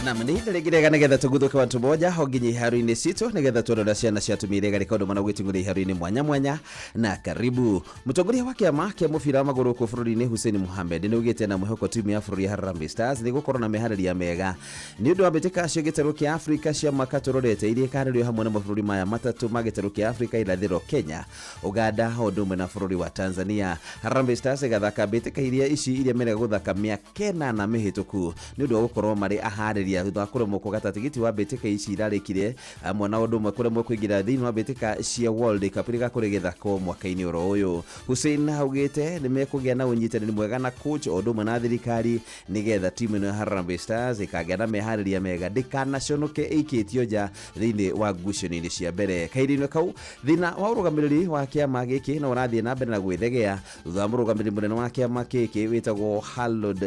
Nam nĩ ihinda rĩngĩ rĩega nĩgetha tũguthũke watu moja ho nginya iharo-inĩ citũ nĩgetha tuone ũrĩa ciana cia atumia iria igarĩka ũndũ mana gwĩting'ũria iharo-inĩ mwanya mwanya na karibu. Mũtongoria wa kĩama kĩa mũbira wa magũrũ gũkũ bũrũri-inĩ Hussein Mohamed nĩ augĩte na mwĩhoko timu ya bũrũri ya Harambee Stars nĩ gũkorwo na meharĩria mega nĩ ũndũ wa mbĩtĩka cia gĩtarũ kĩa Afrika cia mwaka tũrorete iria ikarĩrio hamwe na mabũrũri maya matatũ ma gĩtarũ kĩa Afrika irathĩro Kenya, Uganda o ũndũ ũmwe na bũrũri wa Tanzania. Harambee Stars ĩgathaka mbĩtĩka iria ici iria merega gũthaka mĩaka 8 mĩhĩtũku nĩ ũndũ wa gũkorwo marĩ aharĩria thutha wa kũremwo kũgata tigiti wa mbĩtĩka ici irarĩkire hamwe na ũndũ ũmwe kũremwo kũingĩra thĩinĩ wa mbĩtĩka cia World Cup iria igakorwo igĩthakwo mwaka-inĩ oro ũyũ. Hussein augĩte nĩ mekũgĩa na ũnyitanĩri mwega na coach o ũndũ ũmwe na thirikari nĩgetha timu ĩno ya Harambee Stars ĩkagĩa na meharĩria mega ndĩkanaconoke ĩikĩtio nja thĩinĩ wa ngucanio-inĩ cia mbere. Kahinda-inĩ kau thĩna wa ũrũgamĩrĩri wa kĩama gĩkĩ no ũrathiĩ na mbere na gwĩthegea thutha wa mũrũgamĩrĩri mũnene wa kĩama gĩkĩ wĩtagwo Harold,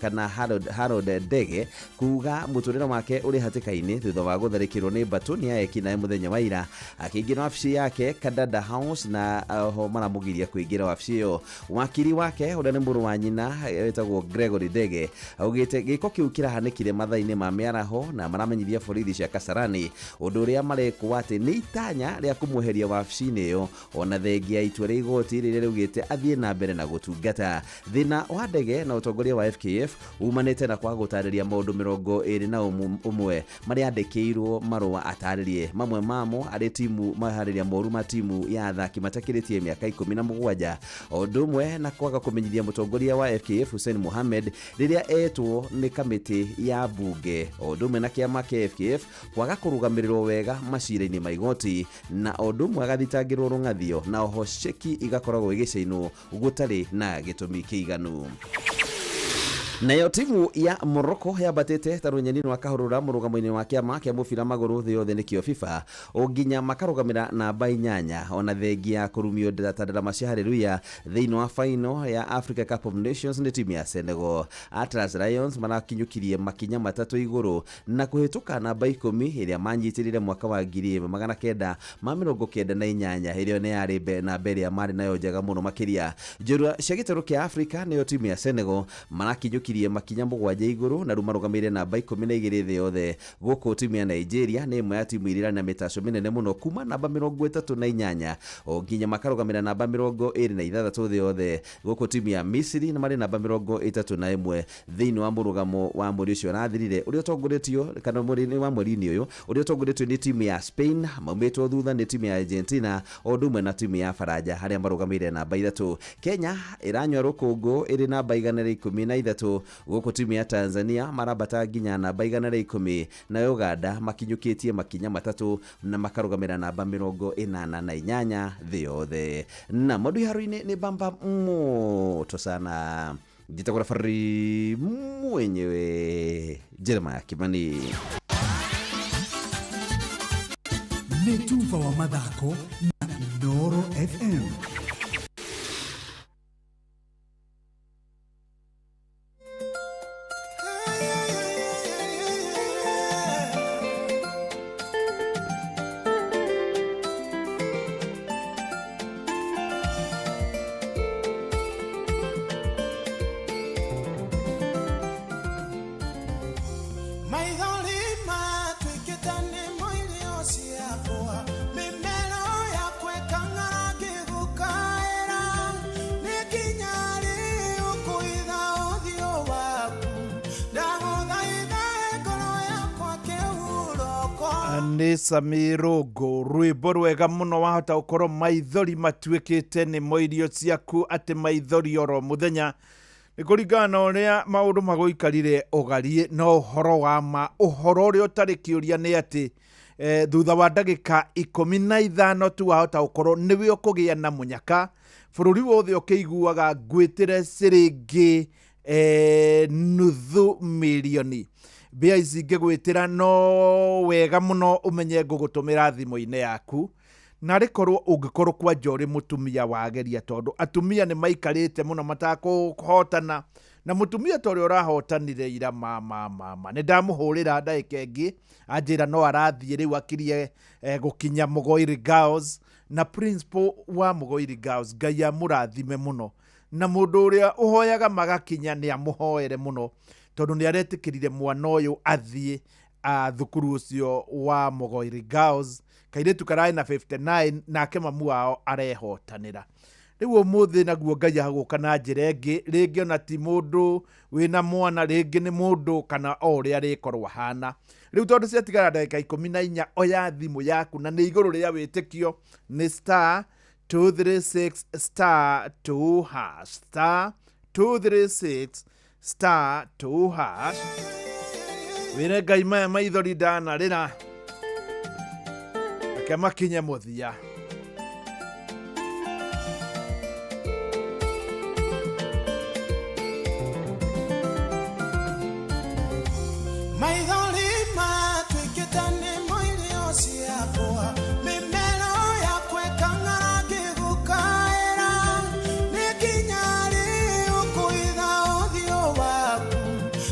kana Harold Ndege kuga mũtũrĩre wake ũrĩ hatĩka-inĩ thutha wa gũtharĩkĩrwo nĩ mbatũ nĩ aeki naĩ mũthenya wa ira akĩingĩra wabici yake Kadada House na ho maramũgiria kũingĩra wabici ĩyo. Wakiri wake ũrĩa nĩ mũrũ wa nyina wĩtagwo Gregory Ndege augĩte gĩko kĩu kĩrahanĩkire mathaa-inĩ ma mĩaraho na maramenyithia borithi cia Kasarani ũndũ ũrĩa marekwo atĩ nĩ itanya rĩa kũmweheria wabici-inĩ ĩyo ona thengia ya itua rĩa igoti rĩrĩa rĩugĩte athiĩ na mbere na gũtungata. Thĩna wa Ndege na ũtongoria wa FKF umanĩte na kwaga gũtarĩria maũndũ 21 marĩa andĩkĩirwo marũa atarĩrie mamwe mamo arĩ timu maharĩria moru ma timu ya athaki matakĩrĩtie mĩaka 17 o ũndũ ũmwe na kwaga kũmenyithia mũtongoria wa FKF Hussein Mohamed rĩrĩa etwo nĩ kamĩtĩ ya mbunge o ũndũ ũmwe na kĩama kĩa FKF kwaga kũrũgamĩrĩrwo wega macira-inĩ ma igoti na o ũndũ ũmwe agathitangĩrwo rũng'athio na oho ceki igakoragwo igĩcainwo gũtarĩ na gĩtũmi kĩiganu. Nayo timu ya Morocco yambatĩte ta rũnyeni rwa kahũrũra mũrũgamo-inĩ wa kĩama kĩa mũbira magũrũ thĩ yothe nĩkĩo FIFA, o nginya makarũgamĩra namba 8, ona thengia ya kũrumio ta ndarama cia haleluya thĩinĩ wa final ya Africa Cup of Nations nĩ timu ya Senegal. Atlas Lions marakinyũkirie makinya 3 igũrũ na kũhĩtũka namba 10 ĩrĩa manyitĩrĩire mwaka wa 1998, ĩrĩa nĩ yarĩ namba ĩrĩa marĩ nayo njega mũno makĩria. Njorua cia gĩtarũ kĩa Africa nĩyo timu ya Senegal marakinyũkirie makinya 7 igũrũ na rĩu marũgamĩire namba 12 thĩ yothe. Gũkũ timu ya Nigeria nĩ ĩmwe ya timu iria irĩ na mĩtaco mĩnene mũno kuma namba 38 o nginya makarũgamĩra namba 26 thĩ yothe. Gũkũ timu ya Misiri nĩ marĩ namba 31 thĩinĩ wa mũrũgamo wa mweri ũcio ũrathirire, ũrĩa ũtongoretio kana mweri wa mweri-inĩ ũyũ ũrĩa ũtongoretio nĩ timu ya Spain, maumĩtwo thutha nĩ timu ya Argentina o ũndũ ũmwe na timu ya Faranja harĩa marũgamĩire namba 3. Kenya ĩranyua rũkũngũ ĩrĩ namba 113, gũkũ timu ya Tanzania marambata nginya namba 110, na Uganda makinyũkĩtie makinya 3 na makarũgamĩra namba 88 thĩ yothe. Na maũndũ iharo-inĩ nĩ bamba moto sana. Njĩtagwo referee mwenyewe Jeremiah Kimani. Nĩ tuba wa mathako na Inooro FM. Nĩ Samirongo, rwĩmbo rwega mũno wahota gũkorwo maithori matuĩkĩte nĩmo irio ciaku, atĩ maithori oro mũthenya nĩ kũringana na ũrĩa maũndũ magũikarire ũgarie. No ũhoro wa ma, ũhoro ũrĩa ũtarĩ kĩũria nĩ atĩ thutha wa ndagĩka 15 tu wahota gũkorwo nĩwe ũkũgĩa na mũnyaka bũrũri wothe ũkĩiguaga ngwĩtĩre ciringi 500,000. Mbia ici ngĩgwĩtĩra no wega mũno ũmenye ngũgũtũmĩra thimũ-inĩ yaku, na rĩkorwo ũngĩkorwo kwanja ũrĩ mũtumia wageria, tondũ atumia nĩ maikarĩte mũno matakũhotana, na mũtumia ta ũrĩa ũrahotanire ira mama nĩ ndamũhũrĩra ndagĩka ĩngĩ anjĩra no arathiĩ rĩu akirie gũkinya Mũgoiri Girls, na principal wa Mũgoiri Girls Ngai amũrathime mũno, na mũndũ ũrĩa ũhoyaga magakinya nĩ amũhoere mũno, tondũ nĩ aretĩkĩrire mwana ũyũ athiĩ thukuru ũcio wa Mũgoiri Girls. Kairĩtu kararĩ na 59 nake mamu wao arehotanĩra. Rĩu ũmũthĩ naguo Ngai agũka na njĩra ĩngĩ, rĩngĩ ona ti mũndũ wĩna mwana, rĩngĩ nĩ mũndũ kana o ũrĩa arĩkorwo ahana. Rĩu tondũ ciatigara ndagĩka 14, oya thimũ yaku na nĩ igũrũ rĩa wĩtĩkio nĩ star 236 star 2 hash, star 236 star 2 hash. Wĩre Ngai maya maithori ndanarĩra, reke makinye mũthia. Maithori matuĩkĩte nĩmo irio ciakwa, mĩmero yakwa ĩkang'ara ngĩgũkaĩra, nĩ nginya rĩ ũkũhitha ũthiũ waku,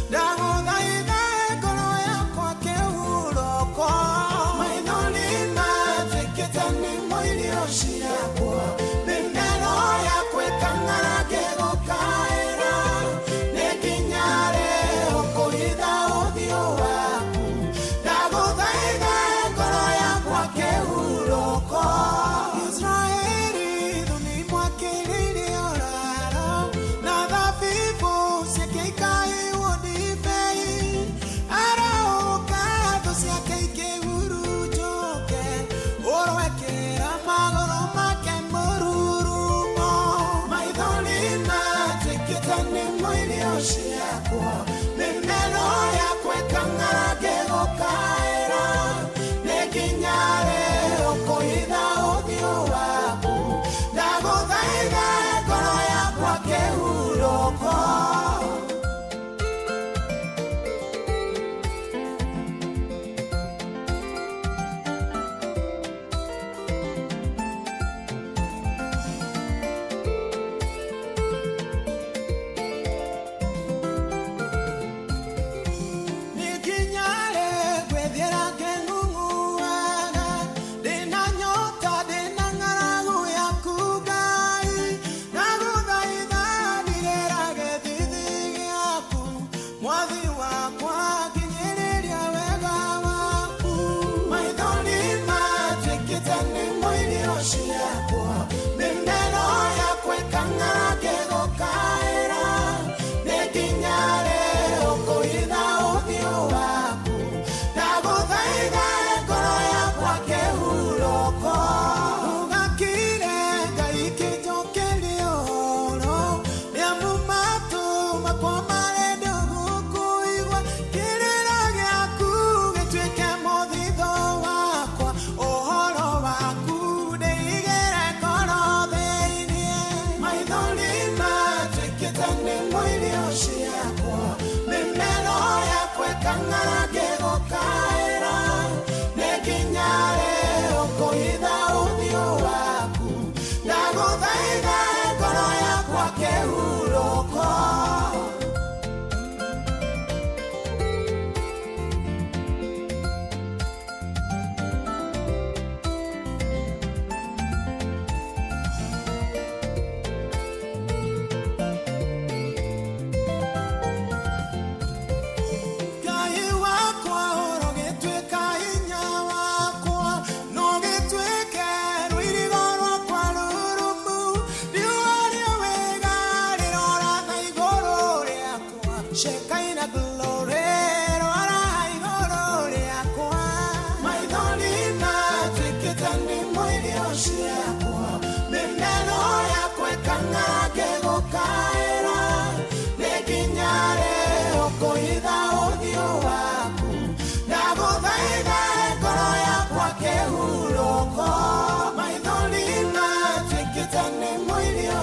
ndagũthaitha ngoro yakwa kĩhurũko. Maithori matuĩkĩte nĩmo irio ciakwa, mĩmero yakwa ĩkang'ara ngĩgũkaĩra, nĩ nginya rĩ ũkũhitha ũthiũ waku, ndagũthaitha ngoro yakwa kĩhurũko. Israeli thũ nĩmwakĩrĩire ũraro, na thabibũ ciake ikahihwo ndibei, arahũka thũ ciake ikĩhurunjũke, ũrwekĩra magũrũ make mũru.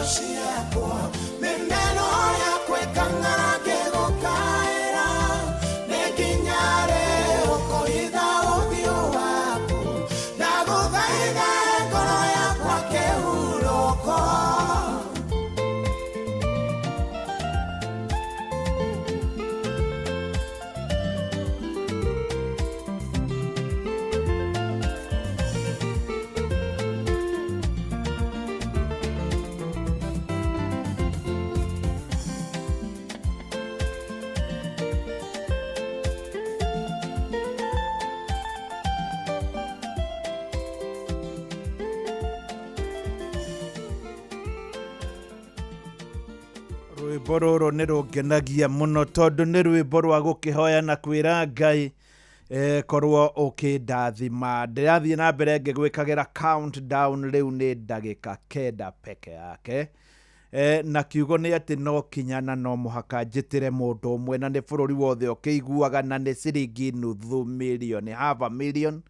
Ciakwa mĩmero yakwa ĩkang'ara ngĩgũkaĩra nĩ nginya rĩ ũkũhitha ũthiũ waku ndagũthaitha ngoro yakwa kĩhurũko. Rwĩmbo rũrũ nĩ rũngenagia mũno tondũ nĩ rwĩmbo rwa gũkĩhoya na kwĩra Ngai korwo ũkĩndathima. Ndĩrathiĩ na mbere ngĩgwĩkagĩra countdown rĩu nĩ ndagĩka 9 peke yake. Na kiugo nĩ atĩ no kinya na no mũhaka njĩtĩre mũndũ ũmwe na nĩ bũrũri wothe ũkĩiguaga na nĩ ciringi nuthu mirioni, half a million.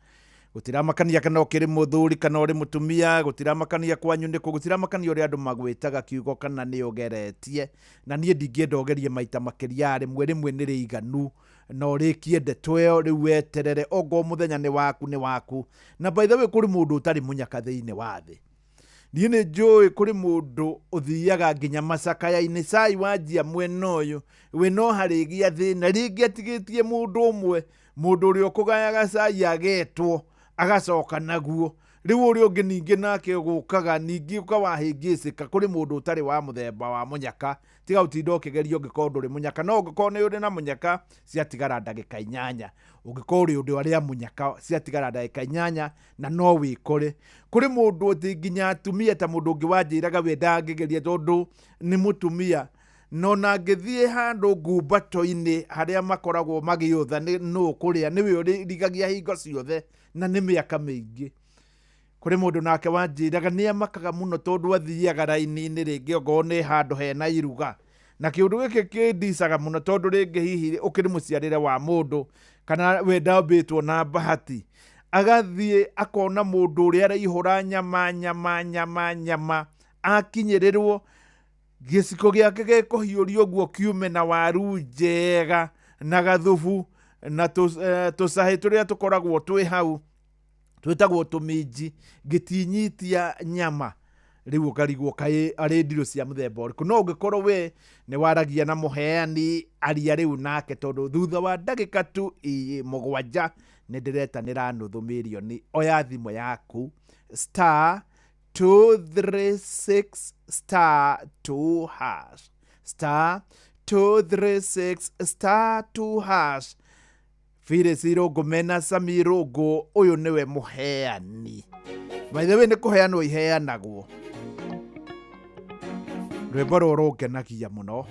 Gũtiramakania kana ũkĩrĩ mũthuri kana ũrĩ mũtumia, gũtiramakania kwanyu nĩkũ, gũtiramakania ũrĩa andũ magwĩtaga kiugo kana nĩ ũgeretie. Na niĩ ndingĩenda ũgerie maita makĩria rĩmwe rĩmwe nĩ rĩiganu na ũrĩkie ndeto ĩyo rĩu weterere ongorwo mũthenya nĩ waku nĩ waku. Na by the way kũrĩ mũndũ ũtarĩ mũnyaka thĩinĩ wa thĩ. Niĩ nĩ njũĩ kũrĩ mũndũ ũthiaga nginya macakaya-inĩ cai wanjia mwena ũyũ we no harĩgia thĩna rĩngĩ atigĩtie mũndũ ũmwe, mũndũ ũrĩa ũkũgayaga cai agetwo agacoka naguo. Rĩu ũrĩa ũngĩ ningĩ nake ũgũkaga ningĩ ũkawahĩngĩcĩka. Kũrĩ mũndũ ũtarĩ wa mũthemba wa mũnyaka, tiga ũtinda ũkĩgeria ũngĩkorwo ndũrĩ mũnyaka, no ũngĩkorwo nĩ ũrĩ na mũnyaka ciatigara ndagĩka 8, ũngĩkorwo ũrĩ ũndũ arĩa mũnyaka ciatigara ndagĩka 8 na no wĩkore. Kũrĩ mũndũ atĩ nginya atumia ta mũndũ ũngĩ wanjĩraga we ndangĩgeria tondũ nĩ mũtumia, no na ngĩthiĩ handũ ngumbato-inĩ harĩa makoragwo magĩũtha nĩ nũ kũrĩa nĩwe ũrĩrigagia hingo ciothe na nĩ mĩaka mĩingĩ. Kũrĩ mũndũ nake wanjĩraga nĩ amakaga mũno tondũ athiaga raini-inĩ rĩngĩ ongorwo nĩ handũ hena iruga. Na kĩũndũ gĩkĩ kĩndicaga mũno tondũ rĩngĩ hihi ũkĩrĩ mũciarĩre wa mũndũ kana we ndambĩtwo na bahati, agathiĩ akona mũndũ ũrĩa araihũra nyama nyama nyama nyama, akinyĩrĩrwo gĩciko gĩake gĩkũhiũrio ũguo kiume na waru njega na gathubu na tũcahĩ tũrĩa tũkoragwo twĩ hau twĩtagwo tũminji, gĩtinyitia nyama. Rĩu ũkarigwo kaĩ arĩ ndirũ cia mũthemba ũrĩkũ. No ũngĩkorwo we nĩ waragia na mũheani, aria rĩu nake tondũ thutha wa ndagĩka tu 7 nĩ ndĩretanĩra nuthu mirioni. Oya thimũ yaku star 236 star 2 hash, star 236 star 2 hash. Phyllis Irũngũ mena Sami Irũngũ, ũyũ nĩwe mũheani. By the way nĩ kũheanwo iheanagwo. Rwĩmbo rũrũ rũngenagia mũno.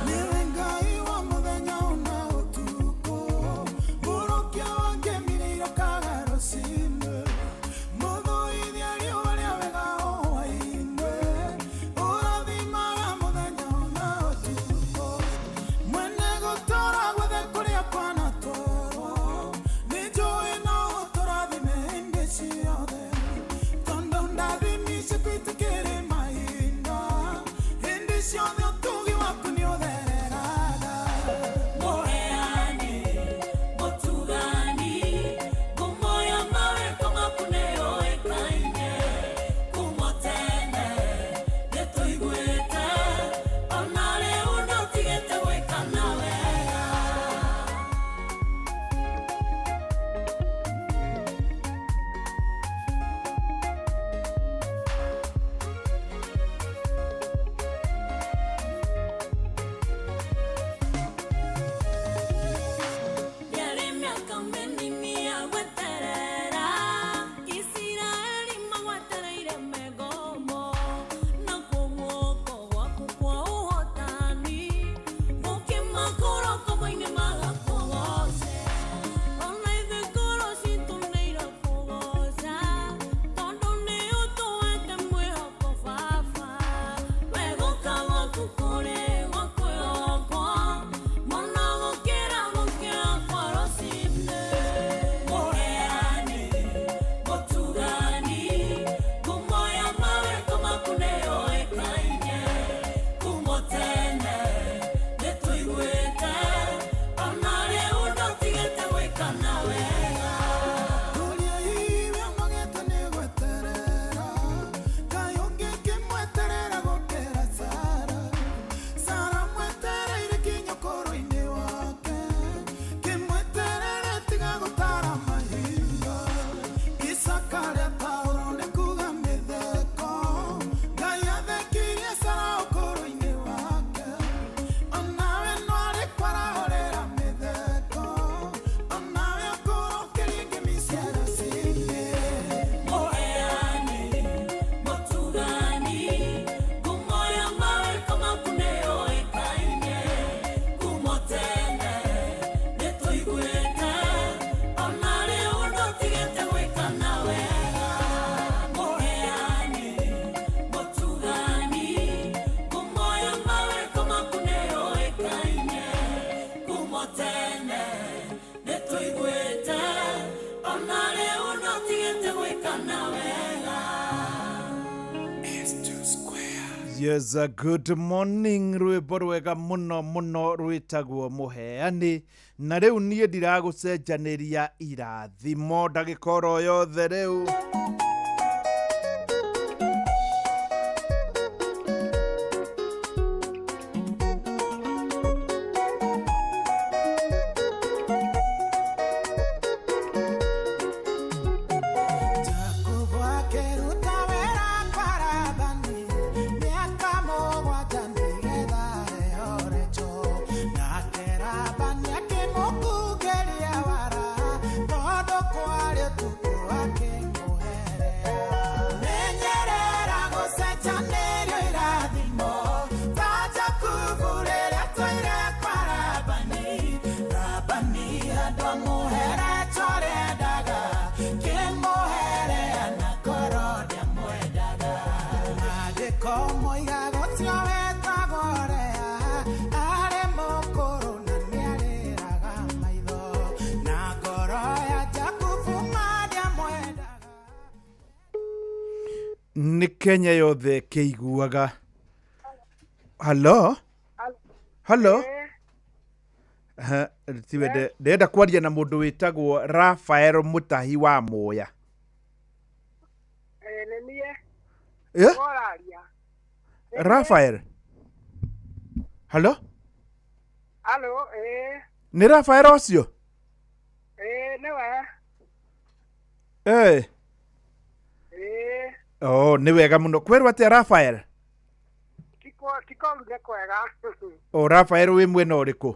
Nĩ Yes, good morning, rwĩmbo rwega mũno mũno rwĩtagwo mũheani. Na rĩu niĩ ndiragũcenjanĩria irathimo ndagĩka oro yothe rĩu. Jakubu akĩruta wĩra kwa Labani mĩaka 7 nĩgetha aheo Rachel. Nake Labani akĩmũkungĩria wara tondũ kwarĩ ũtukũ akĩmũherea. Menyerera gũcenjanĩrio irathimo ta Jakubu rĩrĩa twaire kwa Labani. Labani andũ amũhe Rachel ũrĩa endaga, kĩmũherea na ngoro ndĩamwendaga. Maandĩko moigaga ũcio wetagwo Lea arĩ mũkũrũ na nĩarĩraga maitho, na ngoro ya Jakubu ma ndĩamwendaga. Nĩ Kenya yothe kĩiguaga. Halo? Halo? Ha, tiwe ndĩrenda kwaria na mũndũ wĩtagwo Rafael Mũtahi wa Mũya. Nĩ niĩ Eh? ũraria. Rafael? Halo? Alo, ĩĩ, Nĩ Rafael ũcio? ĩĩ, nĩwe. Eh. Ĩĩ, Oh, nĩ wega mũno. Kwerwo atĩa Rafael? tikoru nĩ kwega. O Rafael wĩ mwena ũrĩkũ?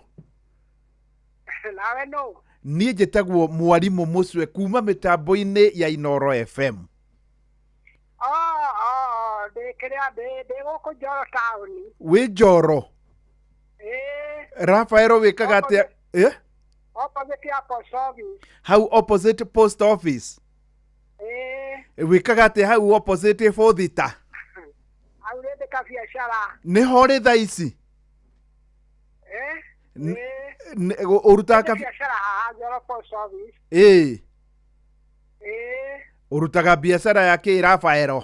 Nawe nũ? Niĩ njĩtagwo mwarimũ Mũcwe kuma mĩtambo-inĩ ya Inoro FM. Oh, oh, ndĩ kĩrĩa ndĩ gũkũ Njoro taũni. Wĩ Njoro? Ĩĩ. Rafael wĩkaga atĩa? Eh? Opposite ya post office. Hau opposite post office. Ĩĩ, Wĩkaga atĩa hau opposite bothita? hau rĩ ndĩ kabiacara. Nĩho ũrĩ thaa ici? Ĩĩ, Ũrutaga ndĩ biacara haha Njoro post office. Ĩĩ. Ĩĩ. Ũrutaga biacara ya kĩ Rafael? Oh,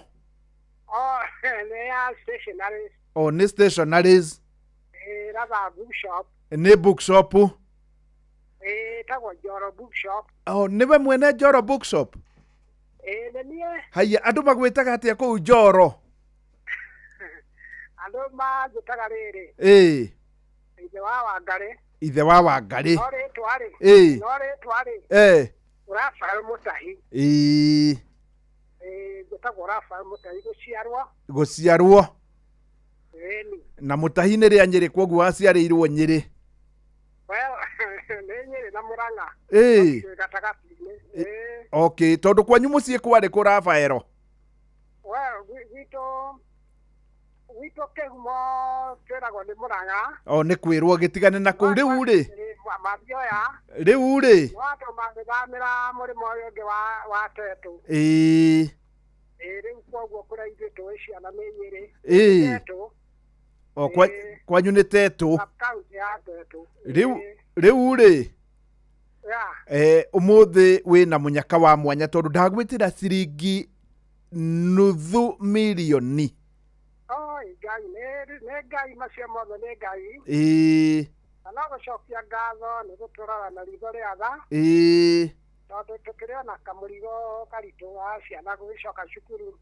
nĩ ya stationery. O nĩ stationaries, Ĩĩ, rather bookshop. nĩ bookshop. Ĩĩ, ĩtagwo Njoro bookshop. O nĩwe mwene Njoro bookshop? Ĩĩ, nĩ niĩ. Haiya, andũ magwĩtaga atĩa kũu Njoro? Andũ manjĩtaga rĩrĩ. Ĩĩ. Ithe wa Wangarĩ. Ithe wa Wangarĩ. No rĩtwa rĩ. Ĩĩ. No rĩtwa rĩ. Eh. Rafael Mũtahi. Ĩĩ. Ĩĩ, njĩtagwo Rafael Mũtahi gũciarwo. Gũciarwo. Ĩĩni. Na Mũtahi nĩ rĩa Nyĩrĩ kwoguo aciarĩirwo Nyĩrĩ. Well, nĩ Nyĩrĩ na Mũrang'a. Ĩĩ. Twĩ gatagatĩ-inĩ. Ĩĩ. Okay, tondũ kwanyu mũciĩ kwarĩ kũ Rafael? Well, gwitũ kĩhumo twĩragwo nĩ Mũrang'a. O nĩ kwĩrwo gĩtigane na kũu rĩu rĩ. Mathioya. Rĩu rĩ. No andũ magĩthamĩra mũrĩmo ũyũ ũngĩ wa Tetũ. Ĩĩ. Ĩĩ, rĩu kwoguo kũrĩa ithuĩ tũĩ ciana nĩ Nyĩrĩ. Ĩĩ. Tetũ. O kwanyu nĩ Tetũ. Sub-county ya Tetũ. Rĩu rĩ. Yeah. Ũmũthĩ wĩna mũnyaka wa mwanya tondũ ndagwĩtĩra ciringi nuthu mirioni. Oi, Ngai, nĩ Ngai macio mothe nĩ Ngai. Ĩĩ. Na no gũcokia ngatho nĩ gũtũrora na ritho rĩa tha. Ĩĩ. Tondũ tũkĩrĩ ona kamũrigo karitũ ga ciana gũgĩcoka cukuru.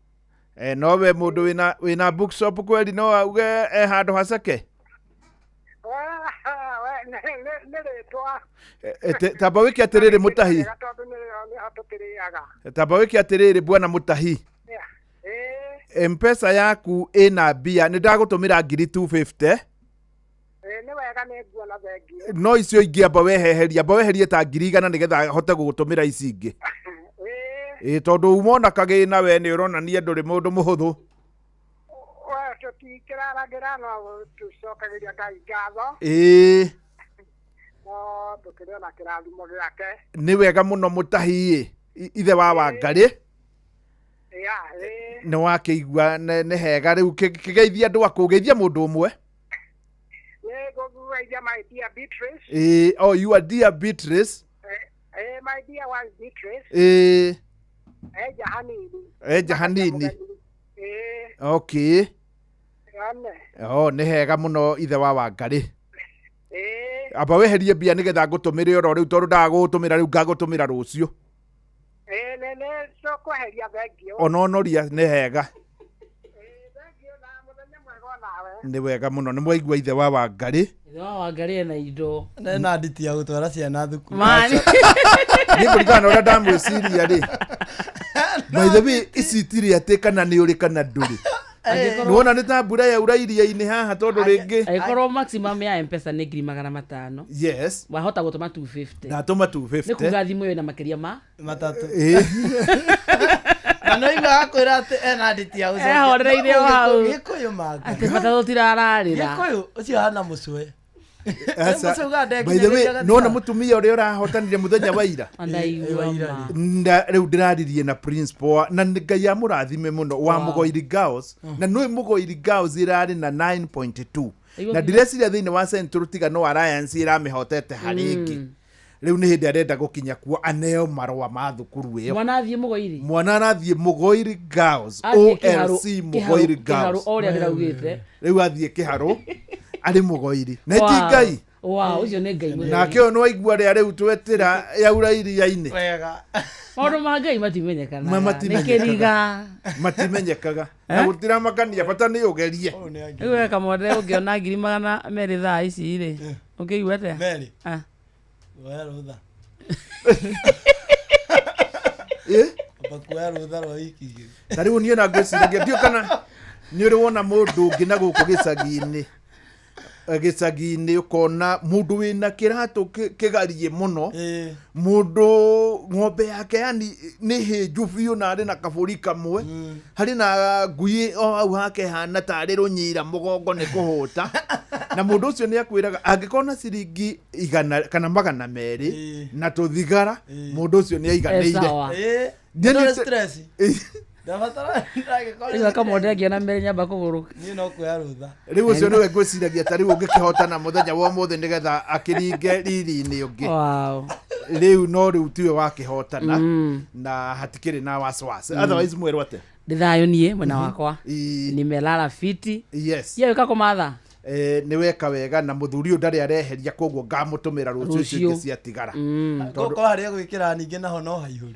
Nowe mũndũ wĩna bookshop kweri no auge e handũ haceke? Nĩ rĩtwa. Tamba wĩke atĩrĩrĩ Mũtahi. Tondũ nĩho tũkĩrĩaga. Tamba wĩke atĩrĩrĩ bwana Mũtahi. M-Pesa yaku ĩna mbia nĩ ndagũtũmĩra ngiri 250. Nĩ wega nĩ nguona thengiũ. No icio ingĩ amba weheherie, amba weherie ta ngiri 100 nĩgetha hote gũgũtũmĩra ici ingĩ. Ĩĩ, tondũ uma ona kagĩna we nĩ ũronania ndũrĩ mũndũ mũhũthũ. We tũtikĩraragĩra no tũcokagĩria Ngai ngatho. Ĩĩ. No tũkĩrĩ ona kĩrathimo gĩake. Nĩ wega mũno Mũtahi ĩ, ithe wa Wangarĩ. Nĩ wakĩigua nĩ hega rĩu kĩgeithia andũ aku, geithia mũndũ ũmwe. Nĩ ngũgeithia my dear Beatrice. Ĩĩ, oh you are dear Beatrice. My dear wife Beatrice. Ĩĩ. Enja hanini. Enja hanini. Ĩĩ. Okay. Oh, nĩ hega mũno ithe wa Wangarĩ. Amba weherie mbia nĩgetha ngũtũmĩre oro rĩu tondũ ndagũgũtũmĩra rĩu ngagũtũmĩra rũciũ. Nĩ tũkweheria thengio. Ona onoria nĩ hega. Nĩ wega mũno nĩ mwaigua ithe wa Wangarĩ. Ithe wa Wangarĩ ena indo. Ena nditi ya gũtwara ciana thukuru. Mani. Niĩ kũringana na ũrĩa ndamwĩciria rĩ, by the way ici itirĩ atĩ kana nĩ ũrĩ kana ndũrĩ. Nĩwona nĩ ta mbura yaura iria-inĩ haha tondũ rĩngĩ Angĩkorwo maximum ya Mpesa nĩ 500,000. Yes. Wahota gũtũma 250. Ndatũma 250. Nĩ kuga thimũ ĩyo ĩna makĩria ma matatũ. Ĩĩ. Na no igua akwĩra atĩ ena nditi ya gũcokia. Ehorereire o hau. Gĩkũyũ manga. Atĩ matatũ tirararĩra. Gĩkũyũ ũcio hana mũcwe. Aca. Mũcwe uga By the way, nĩwona mũtumia ũrĩa ũrahotanire mũthenya wa ira? Ndaigua ma. Rĩu ndĩraririe na principal na nĩ Ngai amũrathime mũno wa Wow. Mũgoiri Girls na nĩ Mũgoiri Girls ĩrarĩ na 9.2 Aigua na nginya- ndĩreciria thĩinĩ wa Central tiga no Alliance ĩramĩhotete harĩ ĩngĩ. Rĩu nĩ hĩndĩ arenda gũkinya kuo aneo marũa ma thukuru ĩyo. Mwana athiĩ Mũgoiri. Mwana arathiĩ Mũgoiri Girls Athiĩ kĩharũ- OLC Mũgoiri kĩharũ kĩharũ Girls. o ũrĩa ndĩraugĩte. Rĩu athiĩ kĩharũ arĩ Mũgoiri na ti Wow. Ngai. Wow, ũcio nĩ Ngai mũtheri. Nake ũyũ nĩwaigua rĩa rĩu twetĩra yaura iria-inĩ. Wega. Maũndũ ma Ngai matimenyekanaga. Ma Nĩ matimenyekaga. kĩriga. Matimenyekaga na gũtiramakania bata nĩ ũgerie. Rĩu we Kamande ũngĩona 200,000 thaa ici rĩ, ũngĩigua atĩa? Merĩ. Ah. Kuoya rũtha. Ĩ? Amba kuoya rũtha rwa wiki igĩrĩ. Ta rĩu niĩ na ngwĩciragia ndiũ kana nĩ ũrĩ wona mũndũ ũngĩ na gũkũ gĩcagi-inĩ. Gĩcagi-inĩ ũkona mũndũ wĩna kĩratũ kĩgariĩ mũno, mũndũ ng'ombe yake yani nĩ hĩnju biũ na arĩ na kabũri kamwe, harĩ na ngui o hau hake hana tarĩ rũnyira mũgongo nĩ kũhũta. Na mũndũ ũcio nĩ akwĩraga angĩkorwo na ciringi 100 kana 200 na tũthigara, mũndũ ũcio nĩ aiganĩire. Sawa. Ĩ. Ndiĩ Ndũrĩ nĩ- stress. Ndabatara ndagĩkorwo. Rĩu Kamande angĩona merĩ nyamba kũgũrũka. Niĩ no kuoya rũtha. Rĩu ũcio nĩwe ngwĩciragia ta rĩu ũngĩkĩhotana mũthenya wa ũmũthĩ nĩgetha akĩringe riri-inĩ ũngĩ. Wow. Rĩu no rĩu tiwe wakĩhotana na hatikĩrĩ na wasiwasi. Otherwise mwerwo atĩa? Ndĩ thayũ niĩ mwena wakwa. Nimelala fiti. Yes. Ye wĩka kũmatha? Nĩ weka wega na mũthuri ũyũ ndarĩ areheria koguo ngamũtũmĩra rũciũ icio Rũciũ. ingĩ ciatigara. Tondũ Gũkorwo harĩa gwĩkĩra ningĩ naho no haihũru.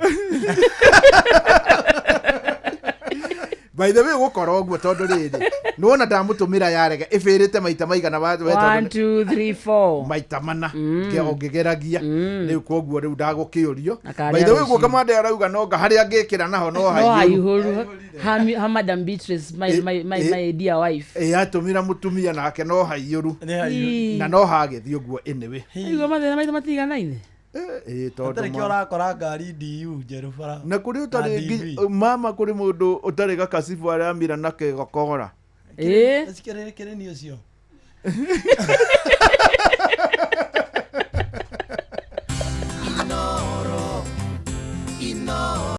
by the way gũkorwo ũguo tondũ rĩrĩ nĩwona ndamũtũmĩra yarega ĩbĩrĩte maita maigana we tondũ 1 2 3 4. Maita mana ũngĩgeragia rĩu koguo rĩu ndagũkĩũrio. Na karĩa By the way rũciũ. guo Kamande arauga nonga harĩa angĩkĩra naho no No haihũru. haihũru. Ha Madam Beatrice my dear wife. Ĩ atũmĩra mũtumia nake no haiyũru haihũru. na no hagĩthiĩ ũguo anyway. Aigua mathĩna maitũ matiganaine. Ĩ tondũ Hatarĩ kĩo ũrakora ngari DU njerũ bara. Na kũrĩ ũtarĩ Na DV. mama kũrĩ mũndũ ũtarĩ gakacibũ aramira na kĩgokora. Ĩ. Kĩrĩ kĩrĩ ni ũcio.